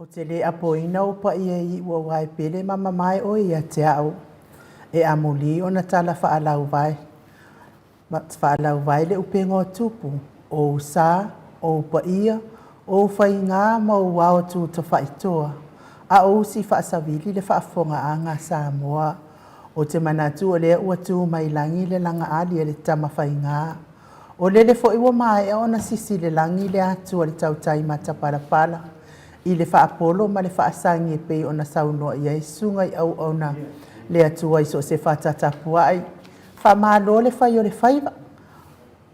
Ou te le apoina ou paia e iu aua e pele ma mamae oe ia te au. E amuli ona tala faalauvae, faalauvae le upega o tupu, o ou sa, o ou paia, o ou faiga ma ou ao tu tafaitoa, a o usi faasavili le faafofogaaga a Samoa. Ou te manatu o lea ua tu mai lagi le lagaali a le Tamafaiga. O lele foi ua maea ona sisi le lagi le atu a le tautai matapalapala i le faapolo ma le faasagi e pei ona saunoa i ai susuga i auauna le Atua i so o se fata tapuai. Faamalo le fai o le faiva,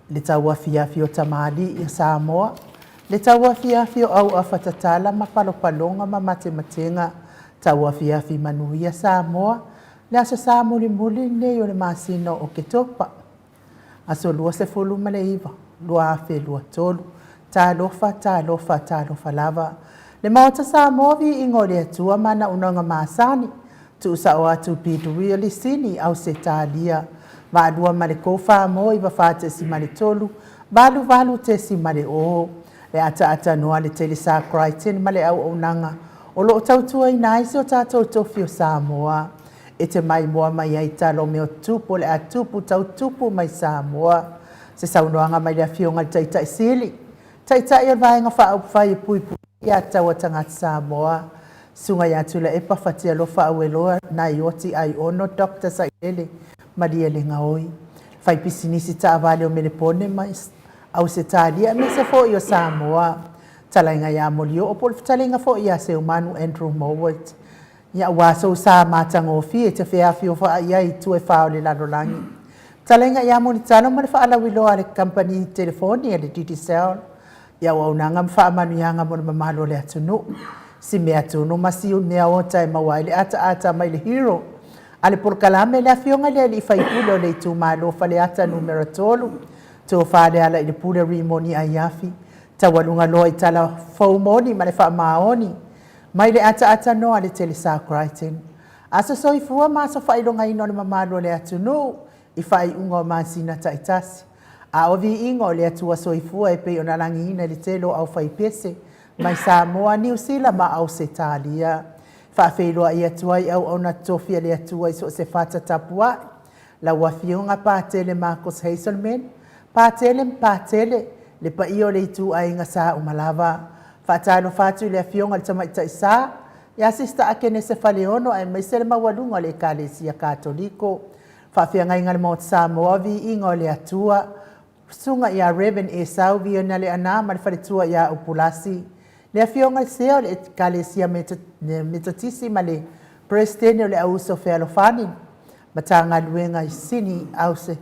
le tauafiafi o tamalii o Samoa, le tauafiafi o auafa tatala ma palopaloga ma matematega, tauafiafi manuia Samoa, le Aso Sa mulimuli lenei o le masina o Oketopa, aso 29, 2023. Talofa, talofa, talofa lava. Le Maota Samoa, viiga o le Atua ma ana auaunaga masani, tuusao atu Pituia Lisini, Ausetalia, Vaalua ma le K4 94.3, 88.0, le ataata noa le Telesa Crichton ma le auaunaga o lo o tautuaina ai si o tatou tofi o Samoa. E te maimoa mai ai talo mea o tupu o le a tupu tau tupu mai Samoa. Se saunoaga mai le Afioga i le Taitai Sili, Taitai o le Vaega Faaupufai e Puipuia Aia Tatau a Tagata Samoa, Susuga ia Tuilaepa Fatialofa Aueloa Naioti Aiono Dr. Sailele Malielegaoi, faipisinisi taavale o Melepone ma Ausetalia aemaise foi o Samoa, Talaiga ia Molioo po o le fetalaiga foi ia Seumanu Andrew Mowat, Ia aua sou sa matagofie e te feafiovaai ai i itu e fa o le lalolagi. Talaiga ia Mulitalo ma le faalauiloa a le kamupani telefoni a le Digicel i auaunaga ma faamanuiaga mo le mamalu o le atunuu. Si mea tunu ma si mea ota e maua ai le ataata mai le hero a le polokalame le Afioga i le Alii Faipule o le itumalo Faleata Numera 3, Tofa Lealailepule Rimoni Aiafi, taualuga loa i tala fou moni ma le faamaoni mai le ataata noa a le Telesa Crichton. Aso soifua ma aso faailogaina o le mamalu o le atunuu i faaiuga o masina taitasi. A o viiga o le Atua soifua e pei ona lagiina i le tele o aufaipese mai Samoa, Niu Sila ma Ausetalia. Faafeiloai atu ai auauna totofi a le Atua i so o se fata tapuai. Lau Afioga Patele Marcus Hazelman, Patele ma Patele, le paia o le ituaiga sa uma lava. Faatalofa atu i le Afioga i le Tamaitai Sa, ia Sista Akenese Faleono aemaise le maualuga o le Ekalesia Katoliko. Faafeagaiga a le Maota Samoa, viiga o le Atua. Susuga ia Rev. Esau Viona Leaana ma le faletua ia Upulasi, le Afioga i le Sea o le Ekalesia Metotisi ma le Peresetene o le Auuso Fealofani, Matagaluega i Sini Ause,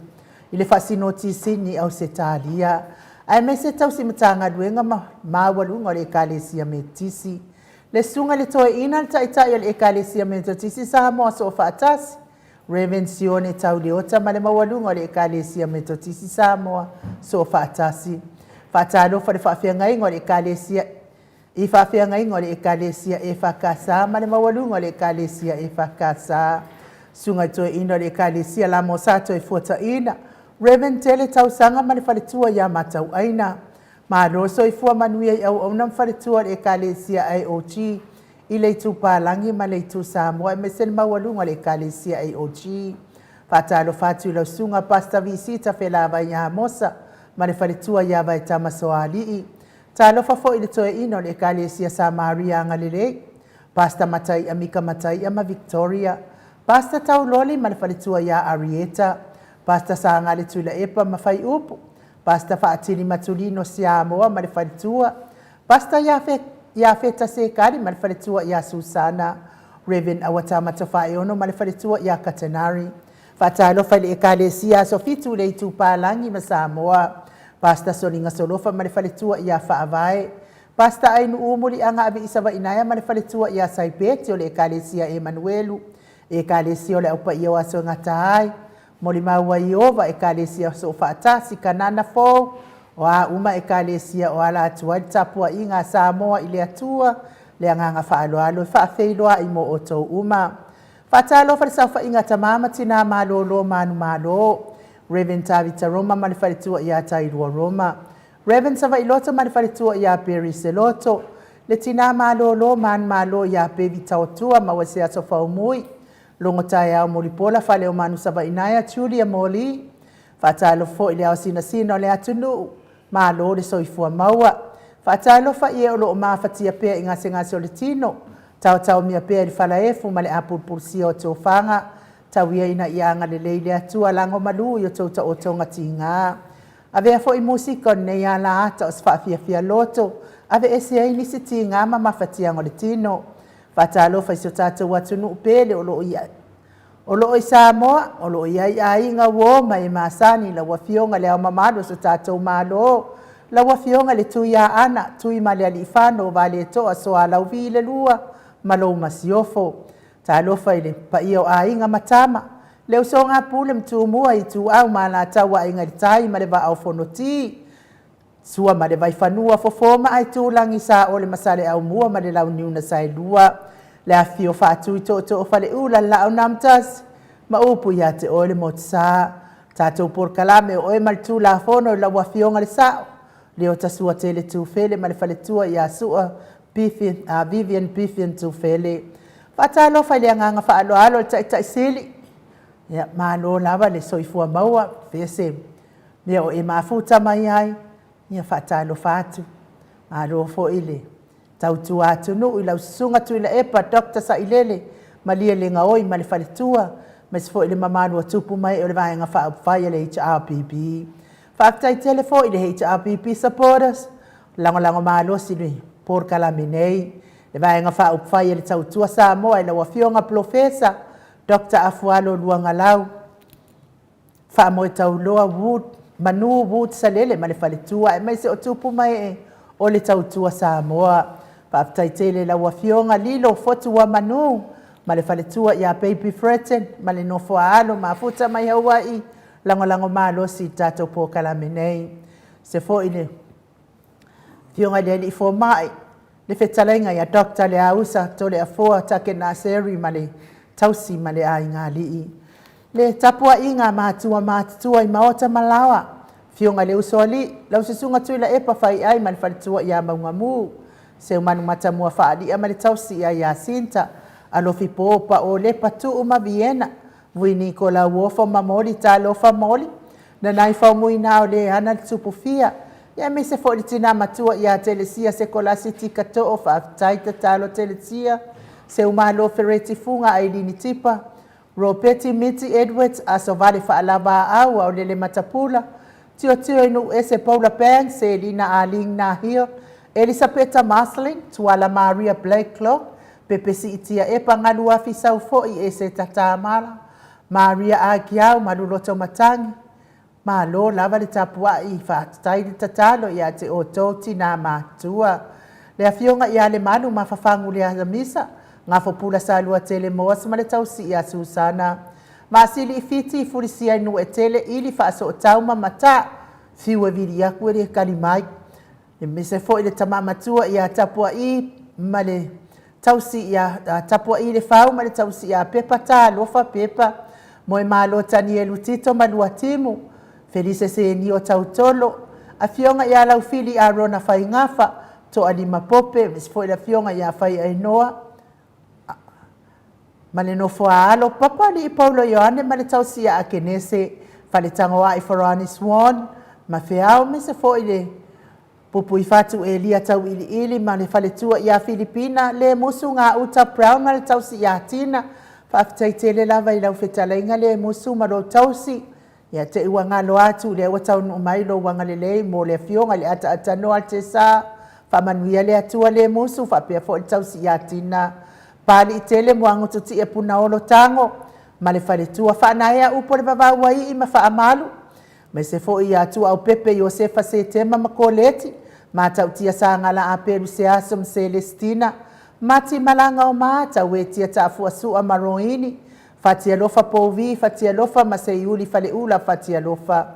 i le Faasinoti i Sini, Ausetalia, aemaise tausi Matagaluega ma maualuga o le Ekalesia Metotisi. Le Susuga i le Toeaina, le Taitai o le Ekalesia Metotisi Samoa Soofaatasi, Rev. Sione Tauleota ma le maualuga o le Ekalesia Metotisi Samoa Soofaatasi. Faatalofa i le faafeagaiga o le Ekalesia i faafeagaiga o le Ekalesia EFKS ma le maualuga o le Ekalesia EFKS. Susuga i Toeaina o le Ekalesia Lamosa Toefuataina, Rev. Tele Tausaga ma le faletua ia Matauaina. Malo soifua manuia i auauna ma faletua o le Ekalesia AOG i le itu Palagi ma le itu Samoa aemaise le maualuga o le Ekalesia AOG. Faatalofa atu i lau susuga Pastor Visita Felavai Amosa ma le faletua ia Vaetama Soalii. Talofa foi i le toeaina o le Ekalesia Samaria Agalelei, Pastor Mataia Mika Mataia ma Victoria, Pastor Tauloli ma le faletua ia Arieta, Pastor Sagale Tuilaepa ma Faiupu, Pastor Faatili Matulino Siamoa ma le faletua, Pastor Iafeta Sekali ma le faletua ia Susana, Rev. Auatama Tofaeono ma le faletua ia Katenari. Faatalofa i le Ekalesia Aso Fitu i le Itupalagi ma Samoa, Pastor Soliga Solofa ma le faletua ia Faavae, Pastor Ainuu Muliaga Aviisa Vainaea ma le faletua ia Saipeti o le Ekalesia Emanuelu, Ekalesia o le Au Paia o Aso e Gata Ai, Molimau a Ieova, Ekalesia Soofaatasi, Kanana Fou, o a uma Ekalesia o ala atu ai le tapuaiga a Samoa i le Atua, le agaga faaaloalo e faafeiloai mo outou uma. Faatalofa i le saofaiga a tama ma tina malolo manumalo, Rev. Tavita Roma ma le faletua ia Tailua Roma, Rev. Savailoto ma le faletua ia Perry Seloto, Le tinā malōlō manumalo ia Bevi Taotua maua i se aso faumui. Logo taeao Mulipola Faleomanu Savainaea Julia Moli. Faatalofa foi i le ao sinasina o le atunuu, malo le soifua maua. Faatalofa i e o lo o mafatia pea i gasegase o le tino, taotaomia pea i le falaefu ma le apulupulusia o tofaga, tau ia ina ia agalelei le Atua lagomalu i o outou taotoga tiga. Avea foi musika o lenei alaata o se faafiafia loto, aveese ai nisi tiga ma mafatiaga o le tino. Faatalofa i si o tatou atunuu pele o lo o i Samoa, o lo o i ai aiga, uo ma e masani, lau Afioga i Le Ao Mamalu o si o tatou Malo, lau Afioga i le Tuiaana Tuimalealiifano Vaaletoa Sualauvi II ma lou Masiofo. Talofa i le paia o Aiga ma Tama, le usoga a Pule ma Tumua, Ituau ma Alataua, Aiga i le Tai ma le Vaa o Fonoti, Sua ma le Vaifanua, Fofo ma Aitulagi, Saole ma Saleaaumua ma le Launiu na Saelua, le afifio o Faatui Tootoo o Faleula, le Laau na Amotasi ma upu ia te oe le Motusa. Tatou polokalame o oe ma le Tulafono i lau Afioga i le Sao, Leota Suatele Tufele ma le faletua ia Sua Vivian Bifian Tufele. Faatalofa i le agaga faaaloalo i le Taitai Sili, ia malo lava le soifua maua, faia se mea o e mafuta mai ai, ia faatalofa atu. Malo foi le tautua atunuu i lau Susuga Tuilaepa Dr. Sailele Malielegaoi ma le faletua, aemaise foi le mamalu o tupu ma ee o le Vaega Faaupufai a le HRPP. Faafetai tele foi i le HRPP supporters, lagolago malosi i le polokalame nei. Le Vaega Faaupufai a le Tautua Samoa i lau Afioga Polofesa Dr. Afualo Luagalau Faamoetauloa Wood, Manu Wood Salele ma le faletua, aemaise o tupu ma ee o le Tautua Samoa. Faafetai tele i lau Afioga Lilo Fotuamanu ma le faletua ia Baby Fretton ma le nofo a alo mafuta mai Hawaii, lagolago malosi i le tatou polokalame nei. Se foi le Afioga i le Alii Fomai, le fetalaiga ia Dr. Leausa Toleafoa Takenaseri ma le tausi ma le aigaalii. Le tapuaiga a matua matutua i maota ma laoa, Afioga i le Usoalii, lau Susuga Tuilaepa Faiai ma le faletua ia Maugamu, Seumanu Matamua Faalia ma le tausi ia Iasinta, Alofi Po, Pao Lepa, Tuu ma Viena, Vui Nikolau Ofo ma Moli Talofa Moli, Nanai Faumuina o le ana le Tupufia, ia aemaise foi le tina matua ia Telesia Sekolasi Tikatoo, faafetai tatalo Telesia, Seumalo Fereti Fuga Ailini Tipa, Ropeti Miti Edwards, Asovale Faalavaau, Aolele Matapula, Tiotio i Nuuese Paula Banks, Selina Arlene Nahio, Elisapeta Marceline, Tuala Maria Blakelock, Pepesi Itia Epa Galuafi Saufo'i Eseta Tamara, Maria Agiau Maluloto Matangi, Malo lava le tapuai, faafetai le tatalo ia te outou tina matutua. Le Afioga ia Lemalu Mafafagu Leahamisa, Gafopula Saluatele Moas ma le tausi ia Susana. Vaasili i Fiti, Fulisia i Nuuetele, Ili Faasootau ma Mata, Fiu e vili aku e le kali mai. Aemaise foi le tama matua ia Tapua'i ma le tausi ia Tapua'i Lefau ma le tausi ia Pepa Talofa Pepa Moemalo Tanielu Tito ma Luatimu Felise Senio Tautolo Afioga ia Laufili Arona Faigafa Toalima Pope aemaise foi le afioga ia Faiainoa ma le nofo a alo Papa Alii Paulo Ioane ma le tausi ia Akenese Faletagoai Farani Swan ma Feao aemaise foi le Pupuifatu Elia Tauiliili ma le faletua ia Filipina Lemusu Gauta Brown ma le tausi ia Tina. Faafetai tele lava i lau fetalaiga Lemusu ma lou tausi. Ia te i ua galo atu, lea ua taunuu mai lou agalelei mo le afioga i le ataatanoa Altesa. Faamanuia le Atua Lemusu faapea foi le tausi ia Tina. Paaliitele Muagututia Punaolo Tago ma le faletua. Faanaea upu o le vavau ua ii ma faamalu. Aemaise foi ia Tuaupepe Iosefa Setema ma Koleti, Matautia Sagala Apelu Seaso ma Selesitina, Mati Malaga o Ma, Tauetia Taafuasua ma Roini, Fatialofa Pouvi, Fatialofa ma Seiuli Faleula, Fatialofa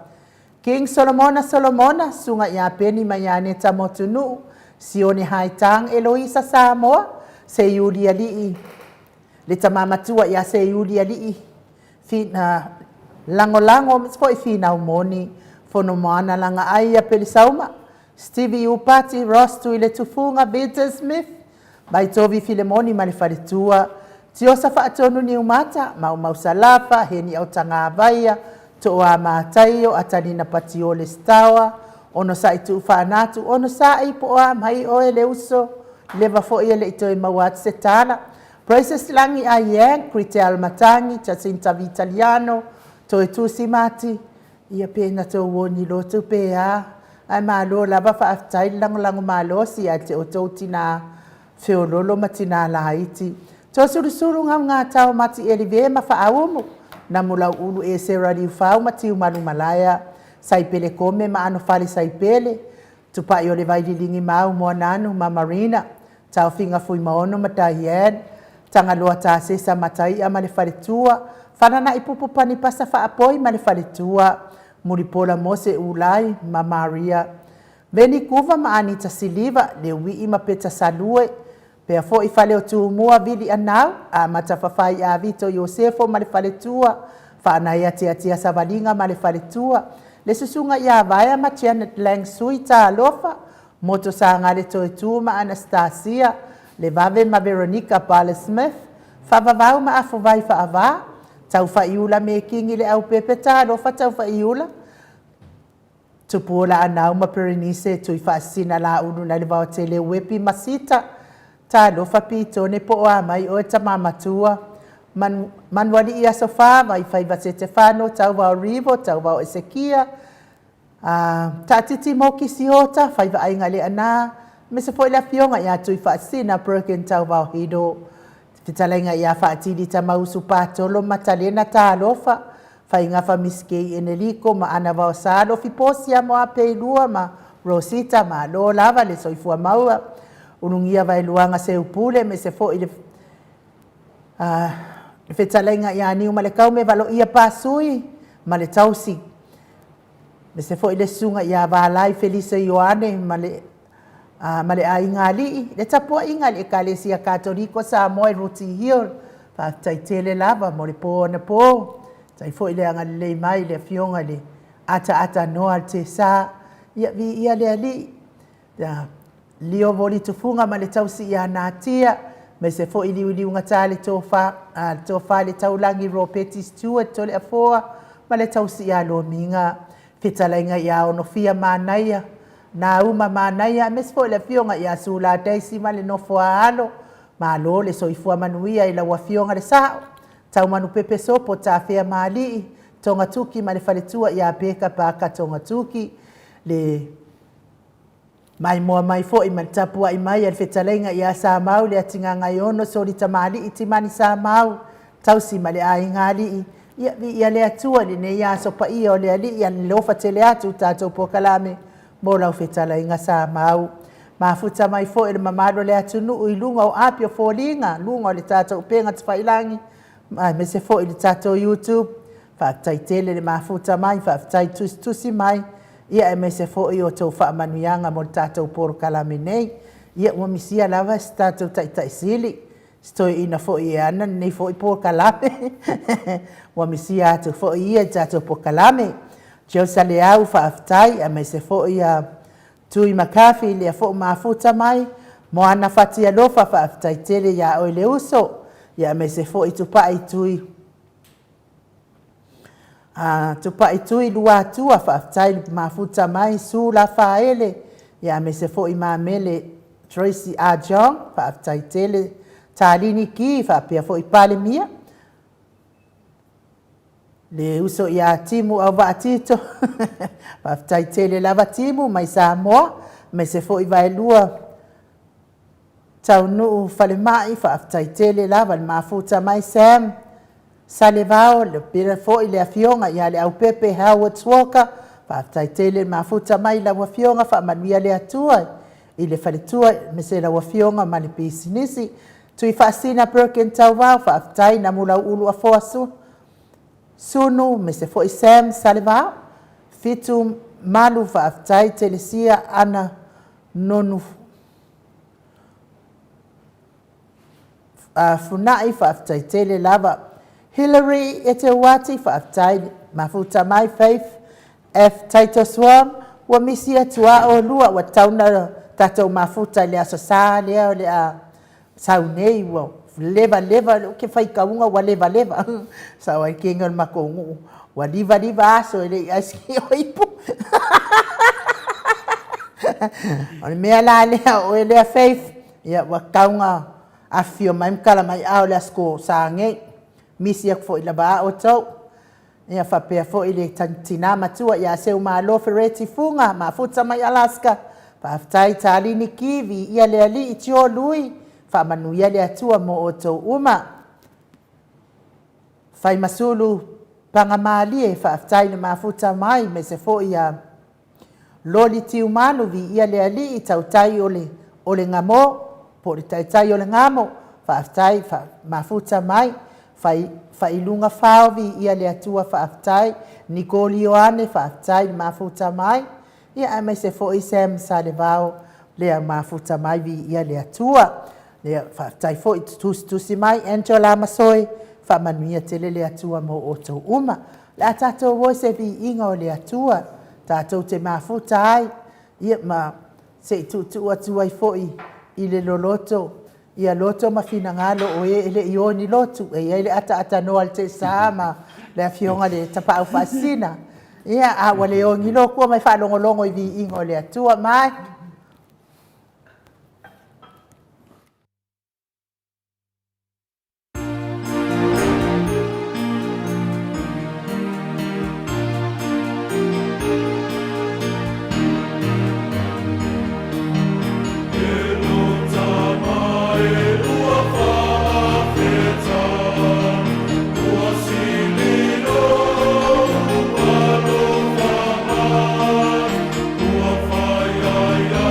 King Solomona Solomona, Susuga ia Peni ma ia Aneta Motunuu, Sione Haitang Eloisa Samoa, Seiuli Alii, le tama matua ia Seiuli Alii, Fina, lagolago aemaise foi finau moni, Fonomoana Lagaai ia Pelisauma, Stevie Upati, Ross Tuiletufuga, Vita Smith, Vaitovi Filemoni ma le faletua, Tiosa Faatonu Niumata, Maumau Salafa, Heni Autagavaia, Toa Mataio, Atalina Patiole Stawa, Onosai Tuufaanatu, Onosai po o a mai oe le uso, leva foi e le i toe maua atu se tala. Princess Lagi Ayen, Critel Matangi, Jacinta Vitaliano, Toetusi Mati, ia pe na tou oni lotu pe a, ae malo lava faafetai le lagolago malosi ia te outou tinā feololo ma tinā laiti. Toasulusulu Gaugātao Mati Elive ma Faaumu, Namulau'ulu Esera Liufau ma Tiumalumalaea, Saipele Kome ma Anofale Saipele, Tupai o le Vaililigi Mau Moananu ma Marina, Taofiga Fuimaono ma Diane, Tagaloa Tasesa Matai'a ma le faletua, Falana'ipupu Panipasa Faapoi ma le faletua, Mulipola Mose Ulai ma Maria, Veni Kuva ma Anita Siliva, Leui'i ma Peta Salue, pea foi fale o Tumua Vili Anau, Amata Fafai Avito Iosefo ma le faletua, Faanaia Tiatia Savaliga ma le faletua, le Susuga ia Vaea ma Janet Lang Sui Talofa, Moto Sagale Toetu ma Anastasia, Levave ma Veronica Bale Smith, Faavavau ma Afovai Faavā, Taufaiula Mekingi Leaupepe Talofa Taufaiula, Tupuola Anau ma Perenise, Tuifaasisina Laulu nai le Vaotele Uepi ma Sita, Talofa Pitone po o a mai oe tama matua, Manu, Manualii Aso Fa, Vaifaiva Setefano, Tauvao Rivo, Tauvao Esekia, a Taatiti Mokisi Ota, Faivaaiga Leanā, aemaise foi le afioga ia Tuifaasisina Perkin Tauvao Hido, Fetalaiga ia Faatili Tamausu Patolo Matalena Talofa, Faigafa Miss Kay Eneliko ma Ana Vaosa Lofi Posia Moapeilua ma Rosita, malo lava le soifua maua, Ulugia Vaeluaga Seupule aemaise foi le fetalaiga ia Niumalekaume Valoia Pasui ma le tausi, aemaise foi le susuga ia Valai Felise Ioane ma le ma le aiga alii, le tapuaiga a le Ekalesia Katoliko Samoa i Rooty Hill. Faafetai tele lava mo le pō anapō. Faafetai foi le agalelei mai i le Afioga i le ataata noa a le Tesa. Ia, viia le Alii. Ia, Lio Voli Tufuga ma le tausi ia Natia, aemaise foi Liuliugata le tofa, le tofa i le taulagi Ropeti Stewart Toleafoa ma le tausi ia Lomiga. Fetalaiga ia Onofia Manaia, Nauma Manaia aemaise foi le afioga ia Sula Daisy ma le nofo a alo. Malo le soifua manuia i lau afioga le sao. Taumanupepe Sopo Tafea Maalii, Togatuki ma le faletua ia Peka Paaka Togatuki, le Maimoa mai foi ma le tapuai mai a le fetalaiga ia Samau le Atigagaiono Soli Tamalii Timani Samau, tausi ma le aiga alii. Ia, viia le Atua i lenei aso paia o le Alii, alofa tele atu tatou polokalame mo lau fetalaiga Samau. Mafuta mai foi le mamalu o le atunuu i luga o api o foliga, luga o le tatou upega tafailagi, aemaise foi le tatou YouTube. Faafetai tele le mafuta mai, faafetai tusitusi mai, ia aemaise foi o tou faamanuiaga mo le tatou polokalame nei. Ia ua misia lava si tatou Taitai Sili, si toeaina foi e ana lenei foi polokalame. Ua misia atu foi ia i le tatou polokalame. Josa Leau, faafetai, aemaise foi ia Tui McCarthy, lea foi ua mafuta mai. Moana Fatialofa, faafetai tele iā oe le uso. Ia aemaise foi Tupai Tui A Tupai Tui Luatua, faafetai le mafuta mai, Su Lafaele, ia aemaise foi Mamele Tracy A Jong, faafetai tele, Talini Ki, faapea foi Palemia, le uso ia Timu Auvaa Tito, faafetai tele lava Timu mai Samoa, aemaise foi Vaelua Taunuu Falemai, faafetai tele lava le mafuta mai Sam Salevao, le pele foi le afioga ia Leaupepe Howard Walker, faafetai tele le mafuta mai lau afioga, faamanuia le Atua i le faletua aemaise lau afioga ma le pisinisi. Tuifaasina Perkin Tauvao, faafetai Namulauulu Afoa Sunu, aemaise foi Sam Salevao, Fitu Malu, faafetai Telesia Ana Nonu Funai, faafetai tele lava. Hillary Eteuati, faafetai. Mafuta mai Faith F. Titus Wong, Ua misi atu a olua, ua tatau ona tatou mafuta i le Aso Sa lea o le a sau nei, ua leva leva, ou te faitauina ua levaleva, sao ai le teine o le matou nuu, ua livaliva aso e le i asia ipu. O le mea la lea, o oe lea Faith, ia ua tatau ona afifio mai ma tala mai aao i le Aso Sa nei, misi atu foi lava a outou. Ia faapea foi le tina matua ia Seumalo Fereti Fuga, mafuta mai Alaska, faafetai Talini Ki, viia le Alii, Tio Lui, faamanuia le Atua mo outou uma. Faimasulu Pagamalie, faafetai le mafuta mai, aemaise foi ia Loli Tiumalu, viia le Alii, tautai o le gamo, po o le taitai o le gamo, faafetai mafuta mai. Failuga Fao, viia le Atua faafetai. Nikoli Ioane, faafetai le mafuta mai, ia aemaise foi Sam Salevao, lea mafuta mai, viia le Atua. Ia faafetai foi tusitusi mai Angela Masoe, faamanuia tele le Atua mo outou uma. O le a tatou o i se viiga o le Atua, tatou te mafuta ai, ia ma se i tuutuu atu ai foi i le loloto ia loto ma finagalo o e e le i o i ni lotu. E i ai le ataatanoa a le Taisaa ma le Afioga i le Tapaau Faasisina, ia a ua le o ni lotu, omai e faalogologo i viiga o le Atua. Mai. E lou tama e ua faafe ua sili lou alofa mai, ua fai ai.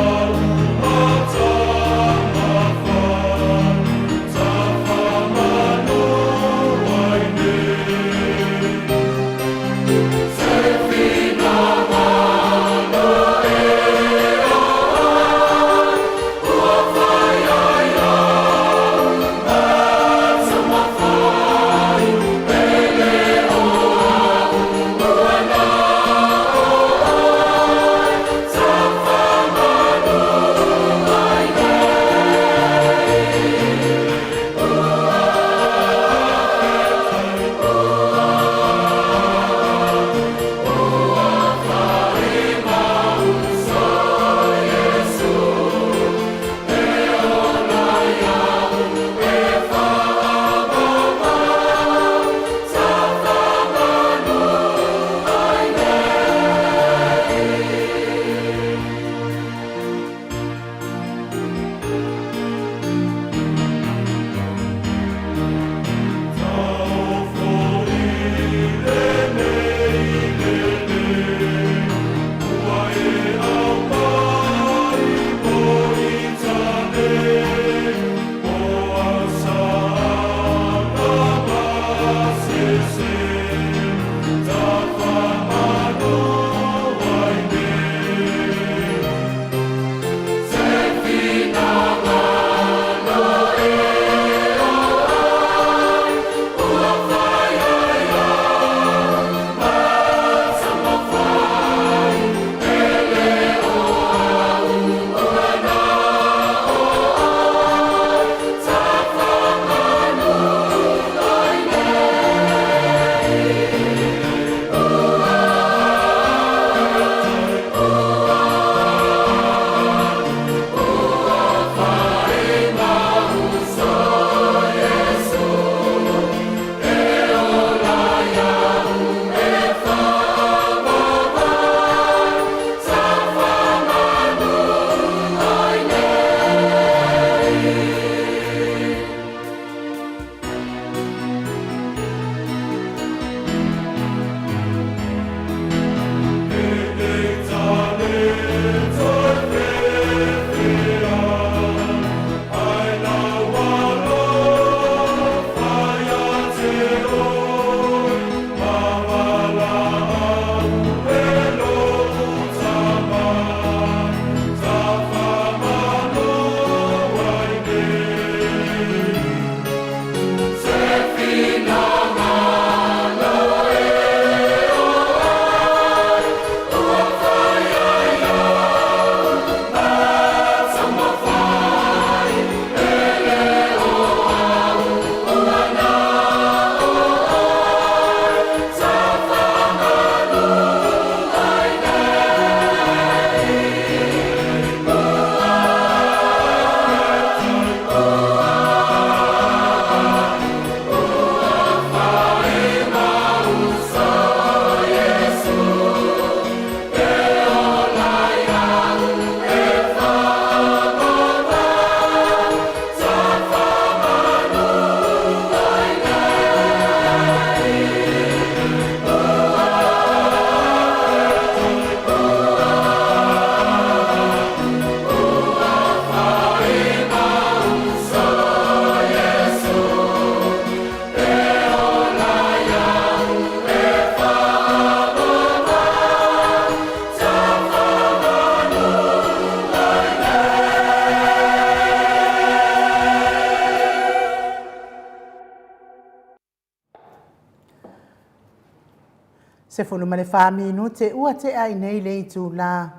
14 minute ua tea i nei le itulā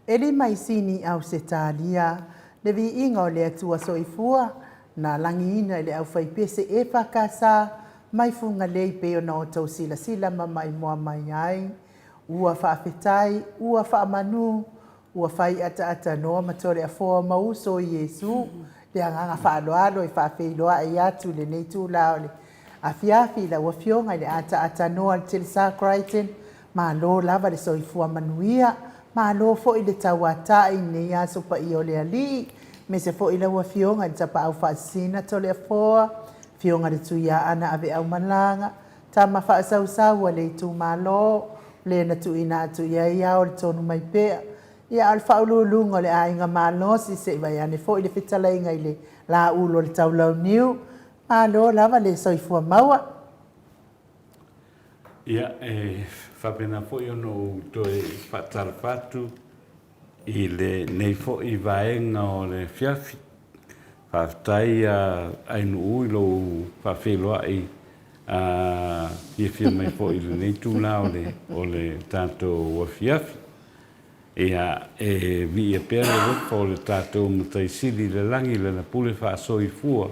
e lima i Sini, Ausetalia. Le viiga o le Atua Soifua na lagiina i le aufaipese EFKS mai Fugalei pei ona outou silasila ma maimoa mai ai. Ua faafetai, ua faamanu, ua fai ataatanoa ma toleafoa ma uso i Iesu. Le agaga faaaloalo e faafeiloai atu i lenei itula o le afiafi i lau Afioga i le ataatanoa le Telesa Crichton. Malo lava le soifua manuia, malo foi le tauatai i lenei aso paia o le Alii, aemaise foi lau Afioga i le Tapaau Faasisina Toleafoa, Afioga i le Tuiaana Aveaumalaga, tama faasausau a le itumalo, le na tuuina atu i ai ao le tonu mai pea. Ia, a o le faauluuluga o le Aiga Malosi, se i vaeane foi le fetalaiga i le Laulu o le Taulauniu. Malo lava le soifua maua. Ia, e faapena foi ona ou toe faatalofa atu i lenei foi vaega o le afiafi. Faafetai Ainuu i lou faafeiloai fiafia mai foi i lenei itula o le tatou afiafi. Ia, e viia pea le alofa o le tatou Matai Sili i le lagi i Lana pule faasoifua,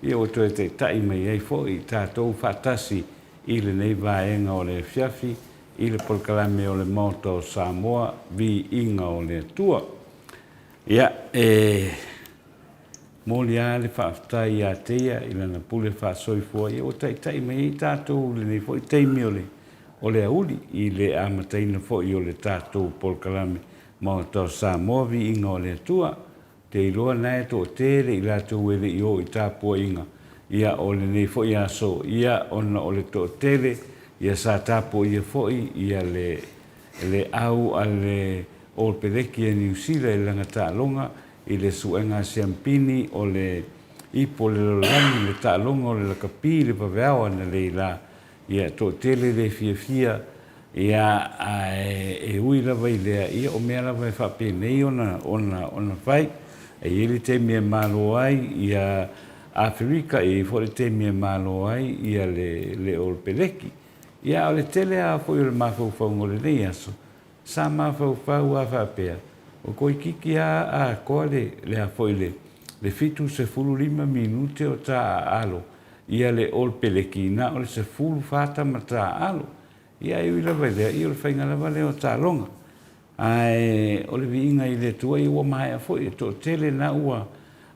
ia ua toe taitai mai ai foi tatou faatasi i lenei vaega o le afiafi i le polokalame o le Maota o Samoa, Viiga o le Atua. Ia, e momoli lava le faafetai ia te Ia i Lana pule faasoifua ia ua taitai mai ai tatou i lenei foi taimi o le aoauli i le amataina foi o le tatou polokalame Maota o Samoa, Viiga o le Atua. Ou te iloa na e toatele i latou e le i o i tapuaiga ia o lenei foi aso ia ona o le toatele ia sa tapuaia foi ia le au a le All Peleki a Niu Sila i lana taaloga i le suega a siampini o le ipu o le lalolagi, le taaloga o le lakapi i le vaveao analeila. Ia, toatele le fiafia, ia, ae e ui lava i lea, ia, o mea lava e faapenei ona, ona, ona fai. E i ai le taimi e malo ai ia Aferika, e i ai foi le taimi e malo ai ia le, le All Peleki. Ia, a o le tele lava foi o le mafaufauga o lenei aso, Sa mafaufau a faapea, o toeitiiti a atoa le le a foi le le 75 minute o ta aalo ia le All Peleki na o le 14 tama ta aalo. Ia e ui lava i lea, ia o le faiga lava lea o taaloga. Ae o le viiga i le Atua ia ua maea foi, e toatele na ua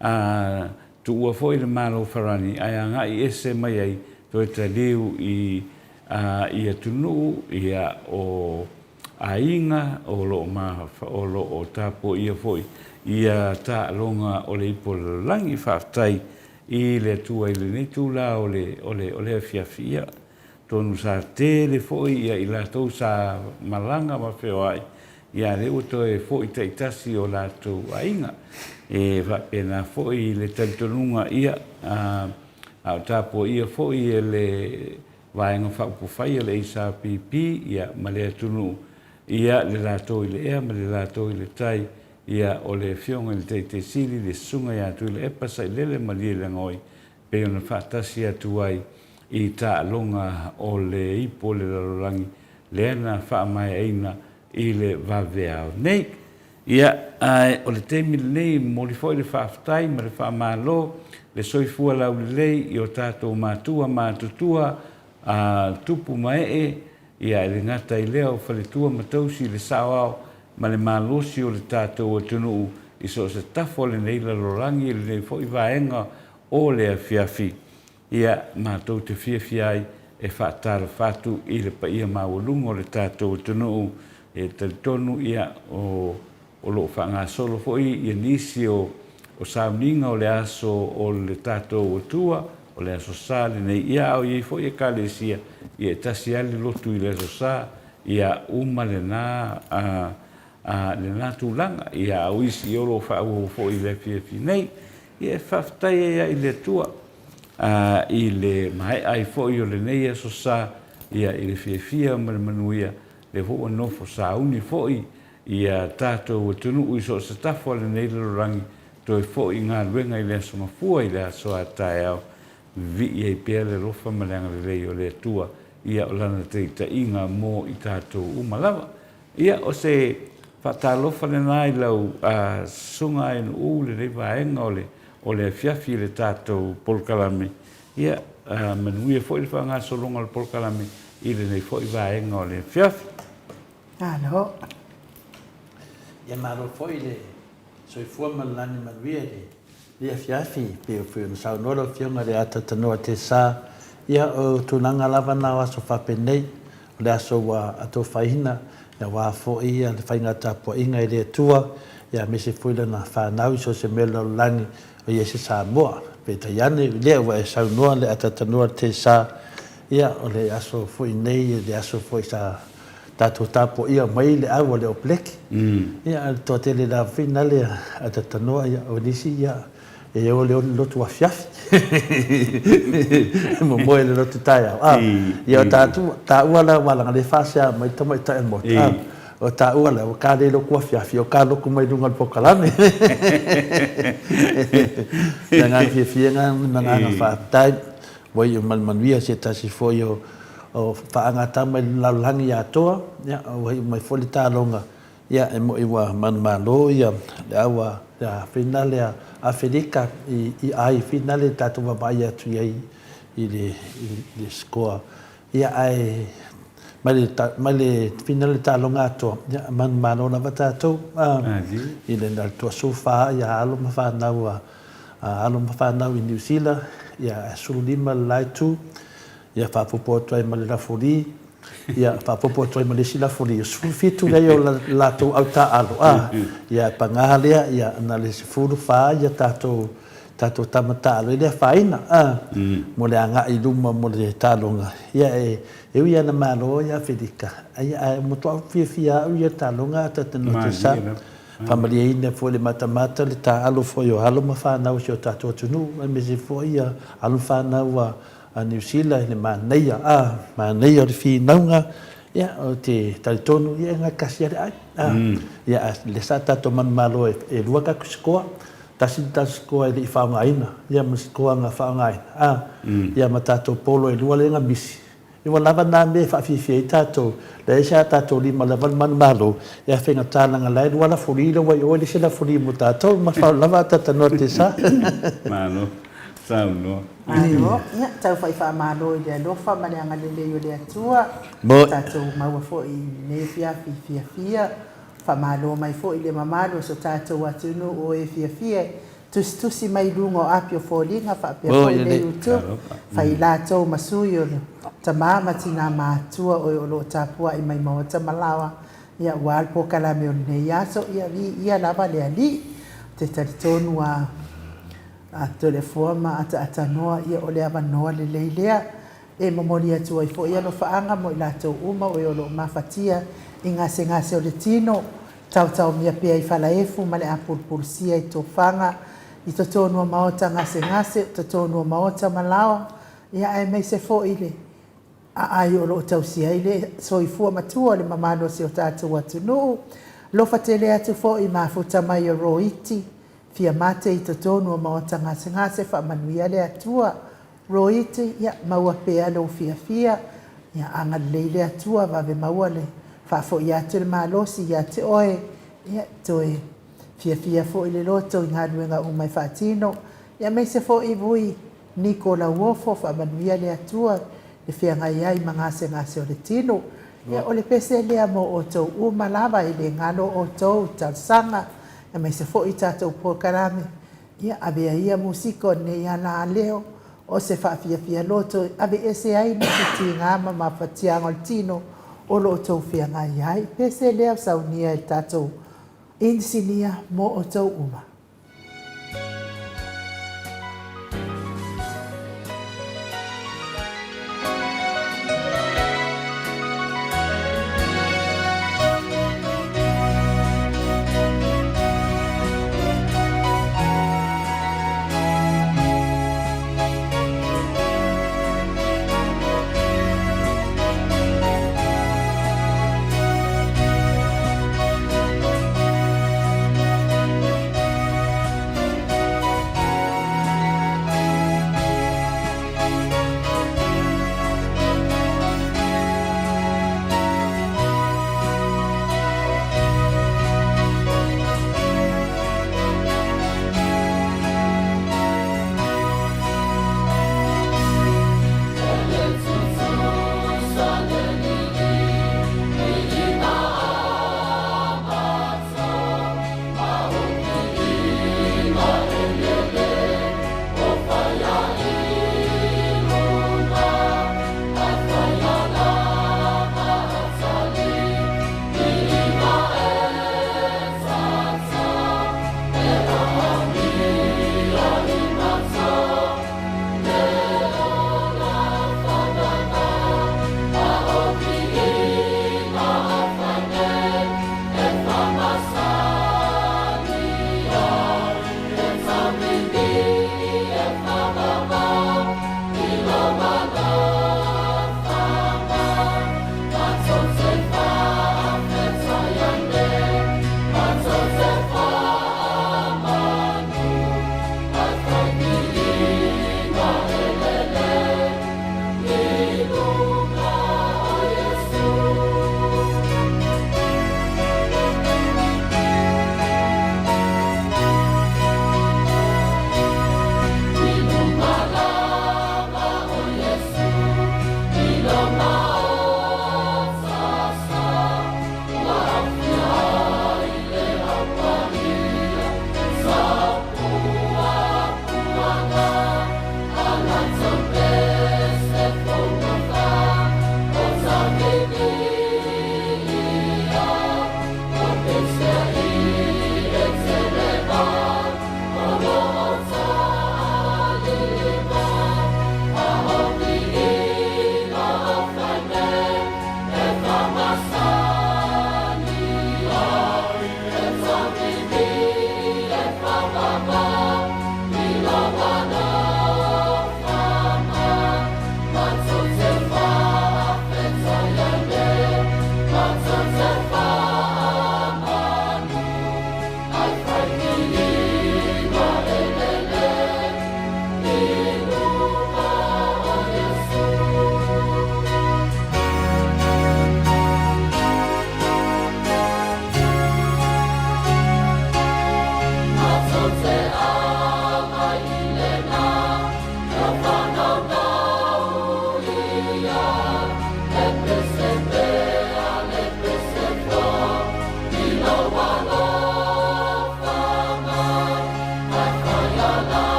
a tuua foi le Malo Farani ae agai ese mai ai toe taliu i a i atunuu ia o aiga o lo o ma o lo o tapuaia foi ia taaloga o le ipu o le lalolagi. Faafetai i le Atua i lenei itula o le o le o le afiafi ia atonu sa tele foi ia i latou sa malaga ma feoai ia a lea ua toe foi taitasi o latou aiga. E faapena foi le talitonuga ia a A o tapuaia foi e le Vaega Faaupufai a le HRPP ia ma le atunuu ia le latou i le ea ma le latou i le tai ia o le Afioga i le Taitai Sili le Susuga ia Tuilaepa Sailele Malielegaoi pei ona faatasi atu ai i taaloga o le Ipu o le Lalolagi lea na faamaeaina i le vaveao nei. Ia, ae o le taimi lenei e momoli foi le faafetai ma le faamalo le soifua laulelei i o tatou matua matutua, a tupu ma ee, ia e le gata i lea o faletua ma tausi i le saoao ma le malosi o le tatou atunuu i so o se tafa o lenei lalolagi i lenei foi vaega o le afiafi. Ia, matou te fiafia ai e faatalofa atu i le paia maualuga o le tatou atunuu, e talitonu ia o o lo o faagasolo foi ia nisi o o sauniga o le aso o le tatou Atua, o le Aso Sa lenei, ia a o i ai foi Ekalesia, ia e tasi lava le lotu i le Aso Sa, ia uma lena a a lena tulaga, ia a o isi ia o lo o faaauau foi i le afiafi nei. Ia e faafetai ai lava i le Atua a i le maea ai foi o lenei Aso Sa, ia i le fiafia ma le manuia, lea foi ua nofo sauni foi ia tatou atunuu i so o se tafa o lenei lalolagi, toe foi i galuega i le Aso Gafua i le aso a taeao, vivii ai pea le alofa ma le agalelei o le Atua. ia o Lana taitaiga mo i tatou uma lava. Ia, o se faatalofa lena i lau Susuga Ainuu i lenei vaega o le o le afiafi i le tatou polokalame. Ia, manuia foi le faagasologa o le polokalame i lenei foi vaega o le afiafi. Malo. Ia malo foi le soifua ma le lagi manuia i lenei afiafi, pei foi ona saunoa lau Afioga i le Atatanoa Tesa, ia o tulaga lava na o aso faapenei, o le aso ua atofaina aua foi le faiga tapuaiga i le Atua, aemaise foi lana fanau i so o se mea o le lalolagi o i ai se Samoa. Peitai ane, o lea ua e saunoa le Atatanoa Tesa, ia o le aso foi nei, le aso foi sa tatou tapuaia mai le au a le Opleki. Ia, a o le toatele lava foi nale a tatanoa, ia, o nisi, ia, e o i le lotu afiafi, momoe i le lotu taeao. A, ia, o tatou, taua la, aua leaga o lea e faasea mai le tamaitai o le Maota, a, o taua la, ua ta le lotu afiafi, o ta lotu mai luga o le polokalame. O le agaga fiafia lena ma le agaga faafetai. Ua iu mai le manuia se tasi foi o faagatama i le lalolagi atoa, ua iu mai foi le taaloga, e moni ua manumalo le au a finale a Aferika i ai finale tatou vaavaai atu i ai i le score, ae mai le finale o le taaloga atoa, manumalo lava tatou i le toasefulu fa alo ma fanau a alo ma fanau i Niu Sila, ia, ae 15 le la itu, ia faaopoopo atu ai ma le lafoli, ia faaopoopo atu ai ma le isi lafoli, o 17 lea o le latou au taaalo, a, ia paga lea, ia na o le 14 ia tatou, tatou tama taaalo e le afaina, a, mo le agai i luma mo le taaloga, ia e, e ui lava ina malo ia Aferika, ia ae matua fiafia lava au ia i le taaloga a tatou sa. Faamalieina foi le matamata le taaalo foi o alo ma fanau o si o tatou atunuu aemaise foi alo ma fanau a Niu Sila i le manaia a manaia o le finauga ia ou te talitonu ia e gatasi a le ai a ia a lea sa tatou manumalo e lua tatou sikoa tasi le tatou sikoa e le i faaaogaina ia ma le sikoa na faaaogaina a ia ma tatou polo e lua lea na misi Ia ua lava na mea e faafiafia ai tatou, leai se a tatou lima lava le manumalo, ia faigata leaga la e lua lafuli lea ua i o e leai se lafuli mo tatou. Ma le faaaloalo lava a talanoa te sa. Malo saunoa. Malo, ia tau fai faamalo i le alofa ma le agalelei o le Atua, ua tatou maua foi i lenei afiafi fiafia, faamalo mai foi i le mamalu o so tatou atunuu o e fiafia e Tusitusi mai i luga o api o foliga faapea foi le YouTube, fai i latou ma sui o tama ma tina matua oe o lo o tapuai mai maota ma laoa, ia ua le polokalame o lenei aso, ia viia lava le Alii. Ou te talitonu a a Toleafoa ma Ataatanoa, ia o le avanoa lelei lea e momoli atu ai foi alofaaga mo i latou uma oe o lo o mafatia i gasegase o le tino, Taotaomia pea i Falaefu ma le apulupulusia i tofaga, i totonu o maota gasegase, o totonu o maota ma laoa, ia aemaise foi le aai o lo o tausia ai le soifua matua o le mamalu o si o tatou atunuu. Alofa tele atu foi i mafuta mai o Roiti, fia mate i totonu o maota gasegase, faamanuia le Atua. Roiti, ia maua pea lou fiafia, ia agalelei le Atua, vave maua le faafoi atu le malosi ia te oe, ia toe fiafia foi le loto i galuega uma e faatino, ia aemaise foi Vui Niko Lauofo, faamanuia le Atua le feagai ai ma gasegase o le tino. Ia o le pese lea mo outou uma lava, e le galo outou i talosaga, aemaise foi tatou polokalame. Ia avea ia musika o lenei ala leo o se faafiafia loto e aveese ai nisi tiga ma mafatiaga o le tino o lo outou feagai ai. Pese lea o saunia e le tatou inisinia mo outou uma.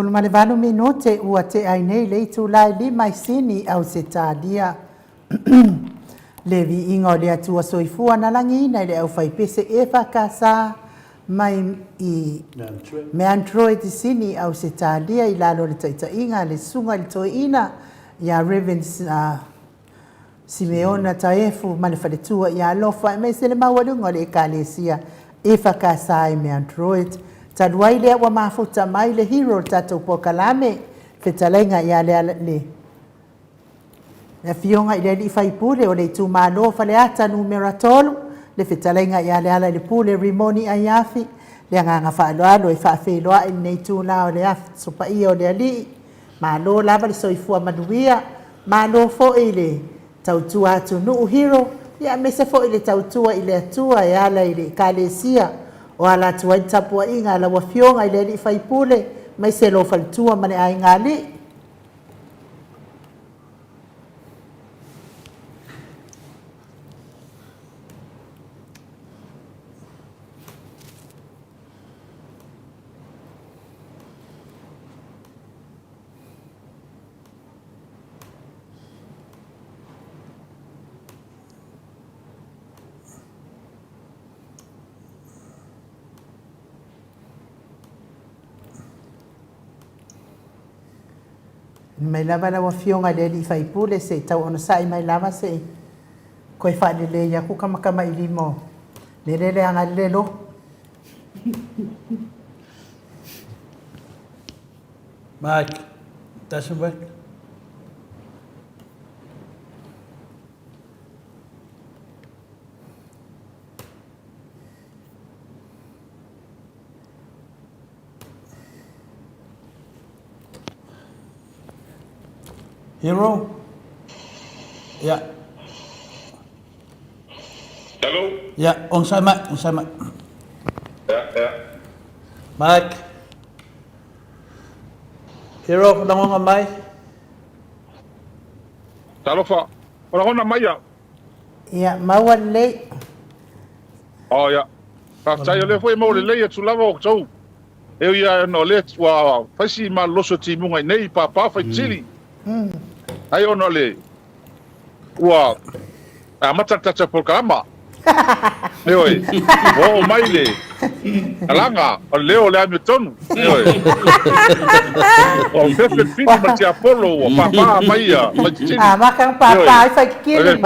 28 minute ua tea ai nei le itula e lima i Sini, Ausetalia. Le viiga o le Atua Soifua na lagiina i le aufaipese EFKS mai i Meantroed i Sini, Ausetalia i lalo o le taitaiga a le Susuga i le Toeaina ia Rev. Simeona Taefu ma le faletua ia Alofa aemaise le maualuga o le Ekalesia EFKS i Meantroed. Talu ai lea ua mafuta mai le hero o le tatou polokalame, fetalaiga ia Leala, le Afioga i le Alii Faipule o le Itumalo o Faleata Numera 3, le Fetalaiga ia Lealailepule Rimoni Aiafi, le agaga faaaloalo e faafeiloai lenei itula o le Aso Paia o le Alii. Malo lava le soifua manuia, malo foi le tautua atunuu hero, ia aemaise foi le tautua i le Atua e ala i le Ekalesia o ala atu ai le tapuaiga a lau Afioga i le Alii Faipule, aemaise lou faletua ma le aiga alii. Mai lava lau Afioga i le alii faipule se i tau onosai mai lava se i toe faalelei aku kamakamailima o lele leaga le lo. Mike, doesn't work. Hero? Yeah. Hello? Yeah, onosai mai, onosai mai. Yeah, yeah. Mike. Hero, lagona mai. Talofa. O lagona mai au. Ia, maua lelei. Oh, ia. Faafetai, o lea foi e maua lelei atu lava o outou. E ui lava ona o lea ua fai si malolosi o timuga i nei, pāpā fai tili. Ai ona o le ua amata le tatou polokalama. Ioe, ua oo mai le alaga o le leo o le amiotonu. Ioe. Ua fefe le fili ma le tiapolo ua pāpā mai ia Faititili. Amata ona pāpā ai Faititili.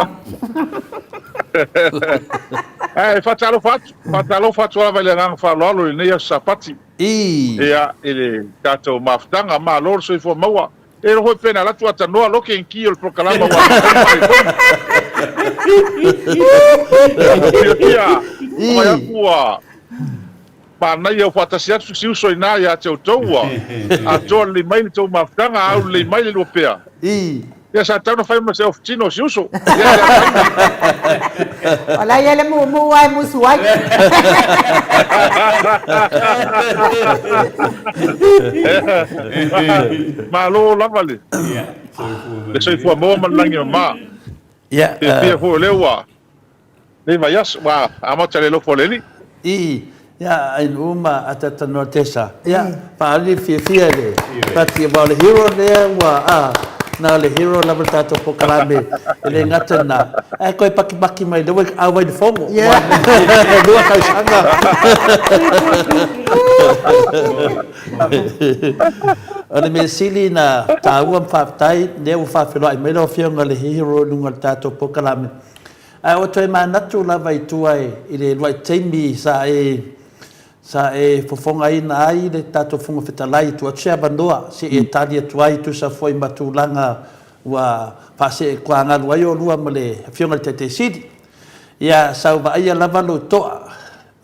Ae faatalofa atu, faatalofa atu lava i le agaga faaaloalo i lenei aso Sapati. Ia, i le tatou mafutaga, malo le soifua maua. E iloa foi pe na alu atu atanoa loke i ki o le polokalama ua Fiafia, fai atu ua manaia ua faatasi atu si uso ina ia te outou ua atoa lelei mai le tou mafutaga, au lelei mai le lua pea. Ia sa tatau ona fai ma se ofutino o si uso. Ia le afaina. O la ia le muumuu lava e musu ai. Malo lava le le soifua maua ma le lagi e mama. Ia. Fiafia foi o lea ua lenei vaiaso ua amata le alofa o le Alii. Ii. Ia, ainuu ma ataatanoa Tessa. Ia, faaali le fiafia i le Pati, aua o le hero lea ua, a, na o le hero lava le tatou polokalame, e le gata i lena, ae toe pakipaki mai lea ua auai i le Fono. Ua 2 tausaga. O le mea sili na taua ma faafetai, lea ua faafeiloai mai lau Afioga i le hero i luga o le tatou polokalame. Ae ua toe manatu lava i tua i le uluai taimi sa e sa e fofogaina ai le tatou Fofoga Fetalai e tuu atu se avanoa se i e tali atu ai e tusa foi ma tulaga ua faaseetuagalu ai oulua ma le Afioga i le Taitai Sili. Ia, sa ou vaaia lava lou toa,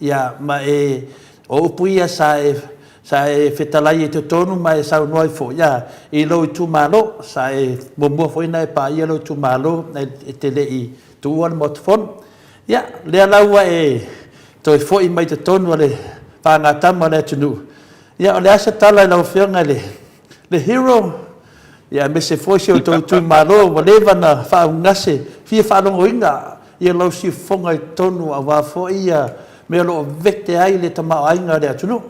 ia, ma e, o upu ia sa e sa e fetalai ai totonu ma e saunoa ai foi, ia, i lou itumalo, sa e muamua foi ona e paia lou itumalo e te le i tuua le Maota Fono. Ia, lea la ua e toe foi mai totonu o le fagatama o le atunuu. Ia, o le a se tala i lau Afioga i le le hero, ia, aemaise foi si o outou itumalo ua leva ona faaugase fia faalogoina ia lau siufofoga i totonu aua foi ia mea o lo o vete ai le tamaoaiga o le atunuu.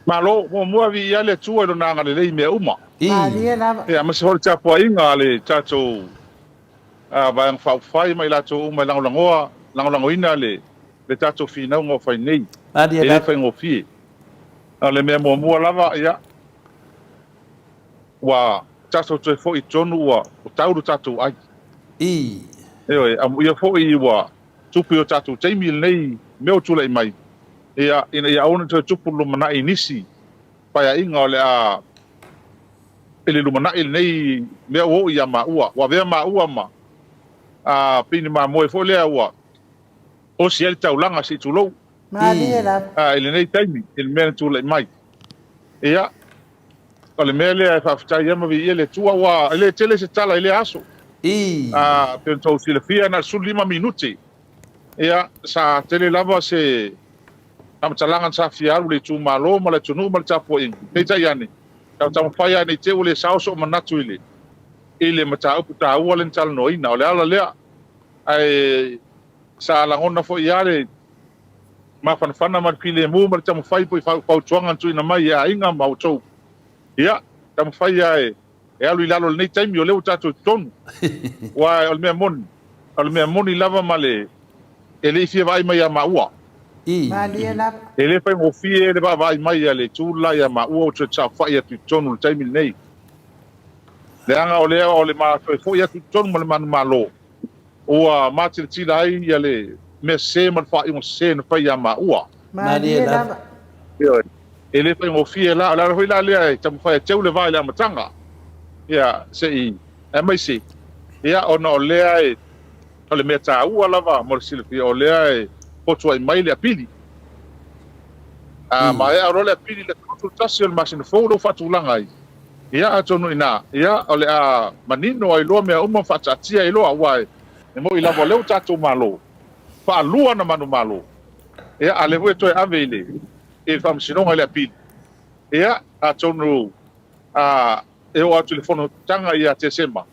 Malo, muamua viia le Atua i Lona agalelei i mea uma. I. Malie lava. Ia, aemaise foi le tapuaiga a le tatou Vaega Faaupufai ma i latou uma e lagolagoa, lagolagoina le le tatou finauga o fai nei. Malie E le lava. faigofie. O le mea muamua lava, ia, ua tatou toe foi i totonu ua tau lo tatou ai. I. Ioe, amuia foi ua tupu i o tatou taimi lenei mea ua tulai mai, ia, ina ia aua ne i toe tupu le lumanai i nisi paeaiga o le a i le lumanai lenei mea ua oo ia maua, ua avea maua ma a pei ni mamoe foi lea ua osi ai le taulaga se i tulou. Malie lava. A, i lenei taimi i le mea na tulai mai. Ia, o le mea lea e faafetai ai ma viia le Atua, aua e le tele se tala i lea aso. I. A, pei ona tou silafia, na o le 15 minute. Ia, sa tele lava se faamatalaga sa fia alu i le itumalo ma le atunuu ma le tapuaiga. Peitai ane, sa ou taumafai lava ne i te i ua le sao sou manatu i le, i le mataupu taua lea na talanoaina. O le ala lea, ae sa lagona foi lava le mafanafana ma le filemu ma le taumafai foi i fautuaga na tuuina mai e aiga ma outou. Ia, taumafai lava e e alu i lalo i lenei taimi, o lea ua tatou i totonu. Aua o le mea moni, o le mea moni lava ma le, e le i fia vaai mai ia maua. I. Malie lava. E le faigofie le vaavaai mai a le itu le la ia maua ua toe saofai atu i totonu i le taimi lenei. Leaga o lea o le ma toe foi atu i totonu ma le manumalo, ua matilatila ai ia le mea sese ma le faaiuga sese na fai ia maua. Malie lava. Ioe. E le faigofie la, o le ala foi la lea e taumafai e teu le va i le amataga, ia, se i, aemaise, ia, ona o lea e, o le mea taua lava mo le silafia, o lea e fotuai mai le apili. A maea loa le apili i le 31 o le masina fou lea ua faatulaga ai, ia, atonu i ina, ia, o le a manino ai loa mea uma ma faataatia ai loa, aua e moni lava o lea ua tatou malo, faalua ona manumalo, ia, a o lea foi e toe ave i le i le Faamasinoga i le apili, ia, atonu a e oo atu i le fonotaga ia Tesema,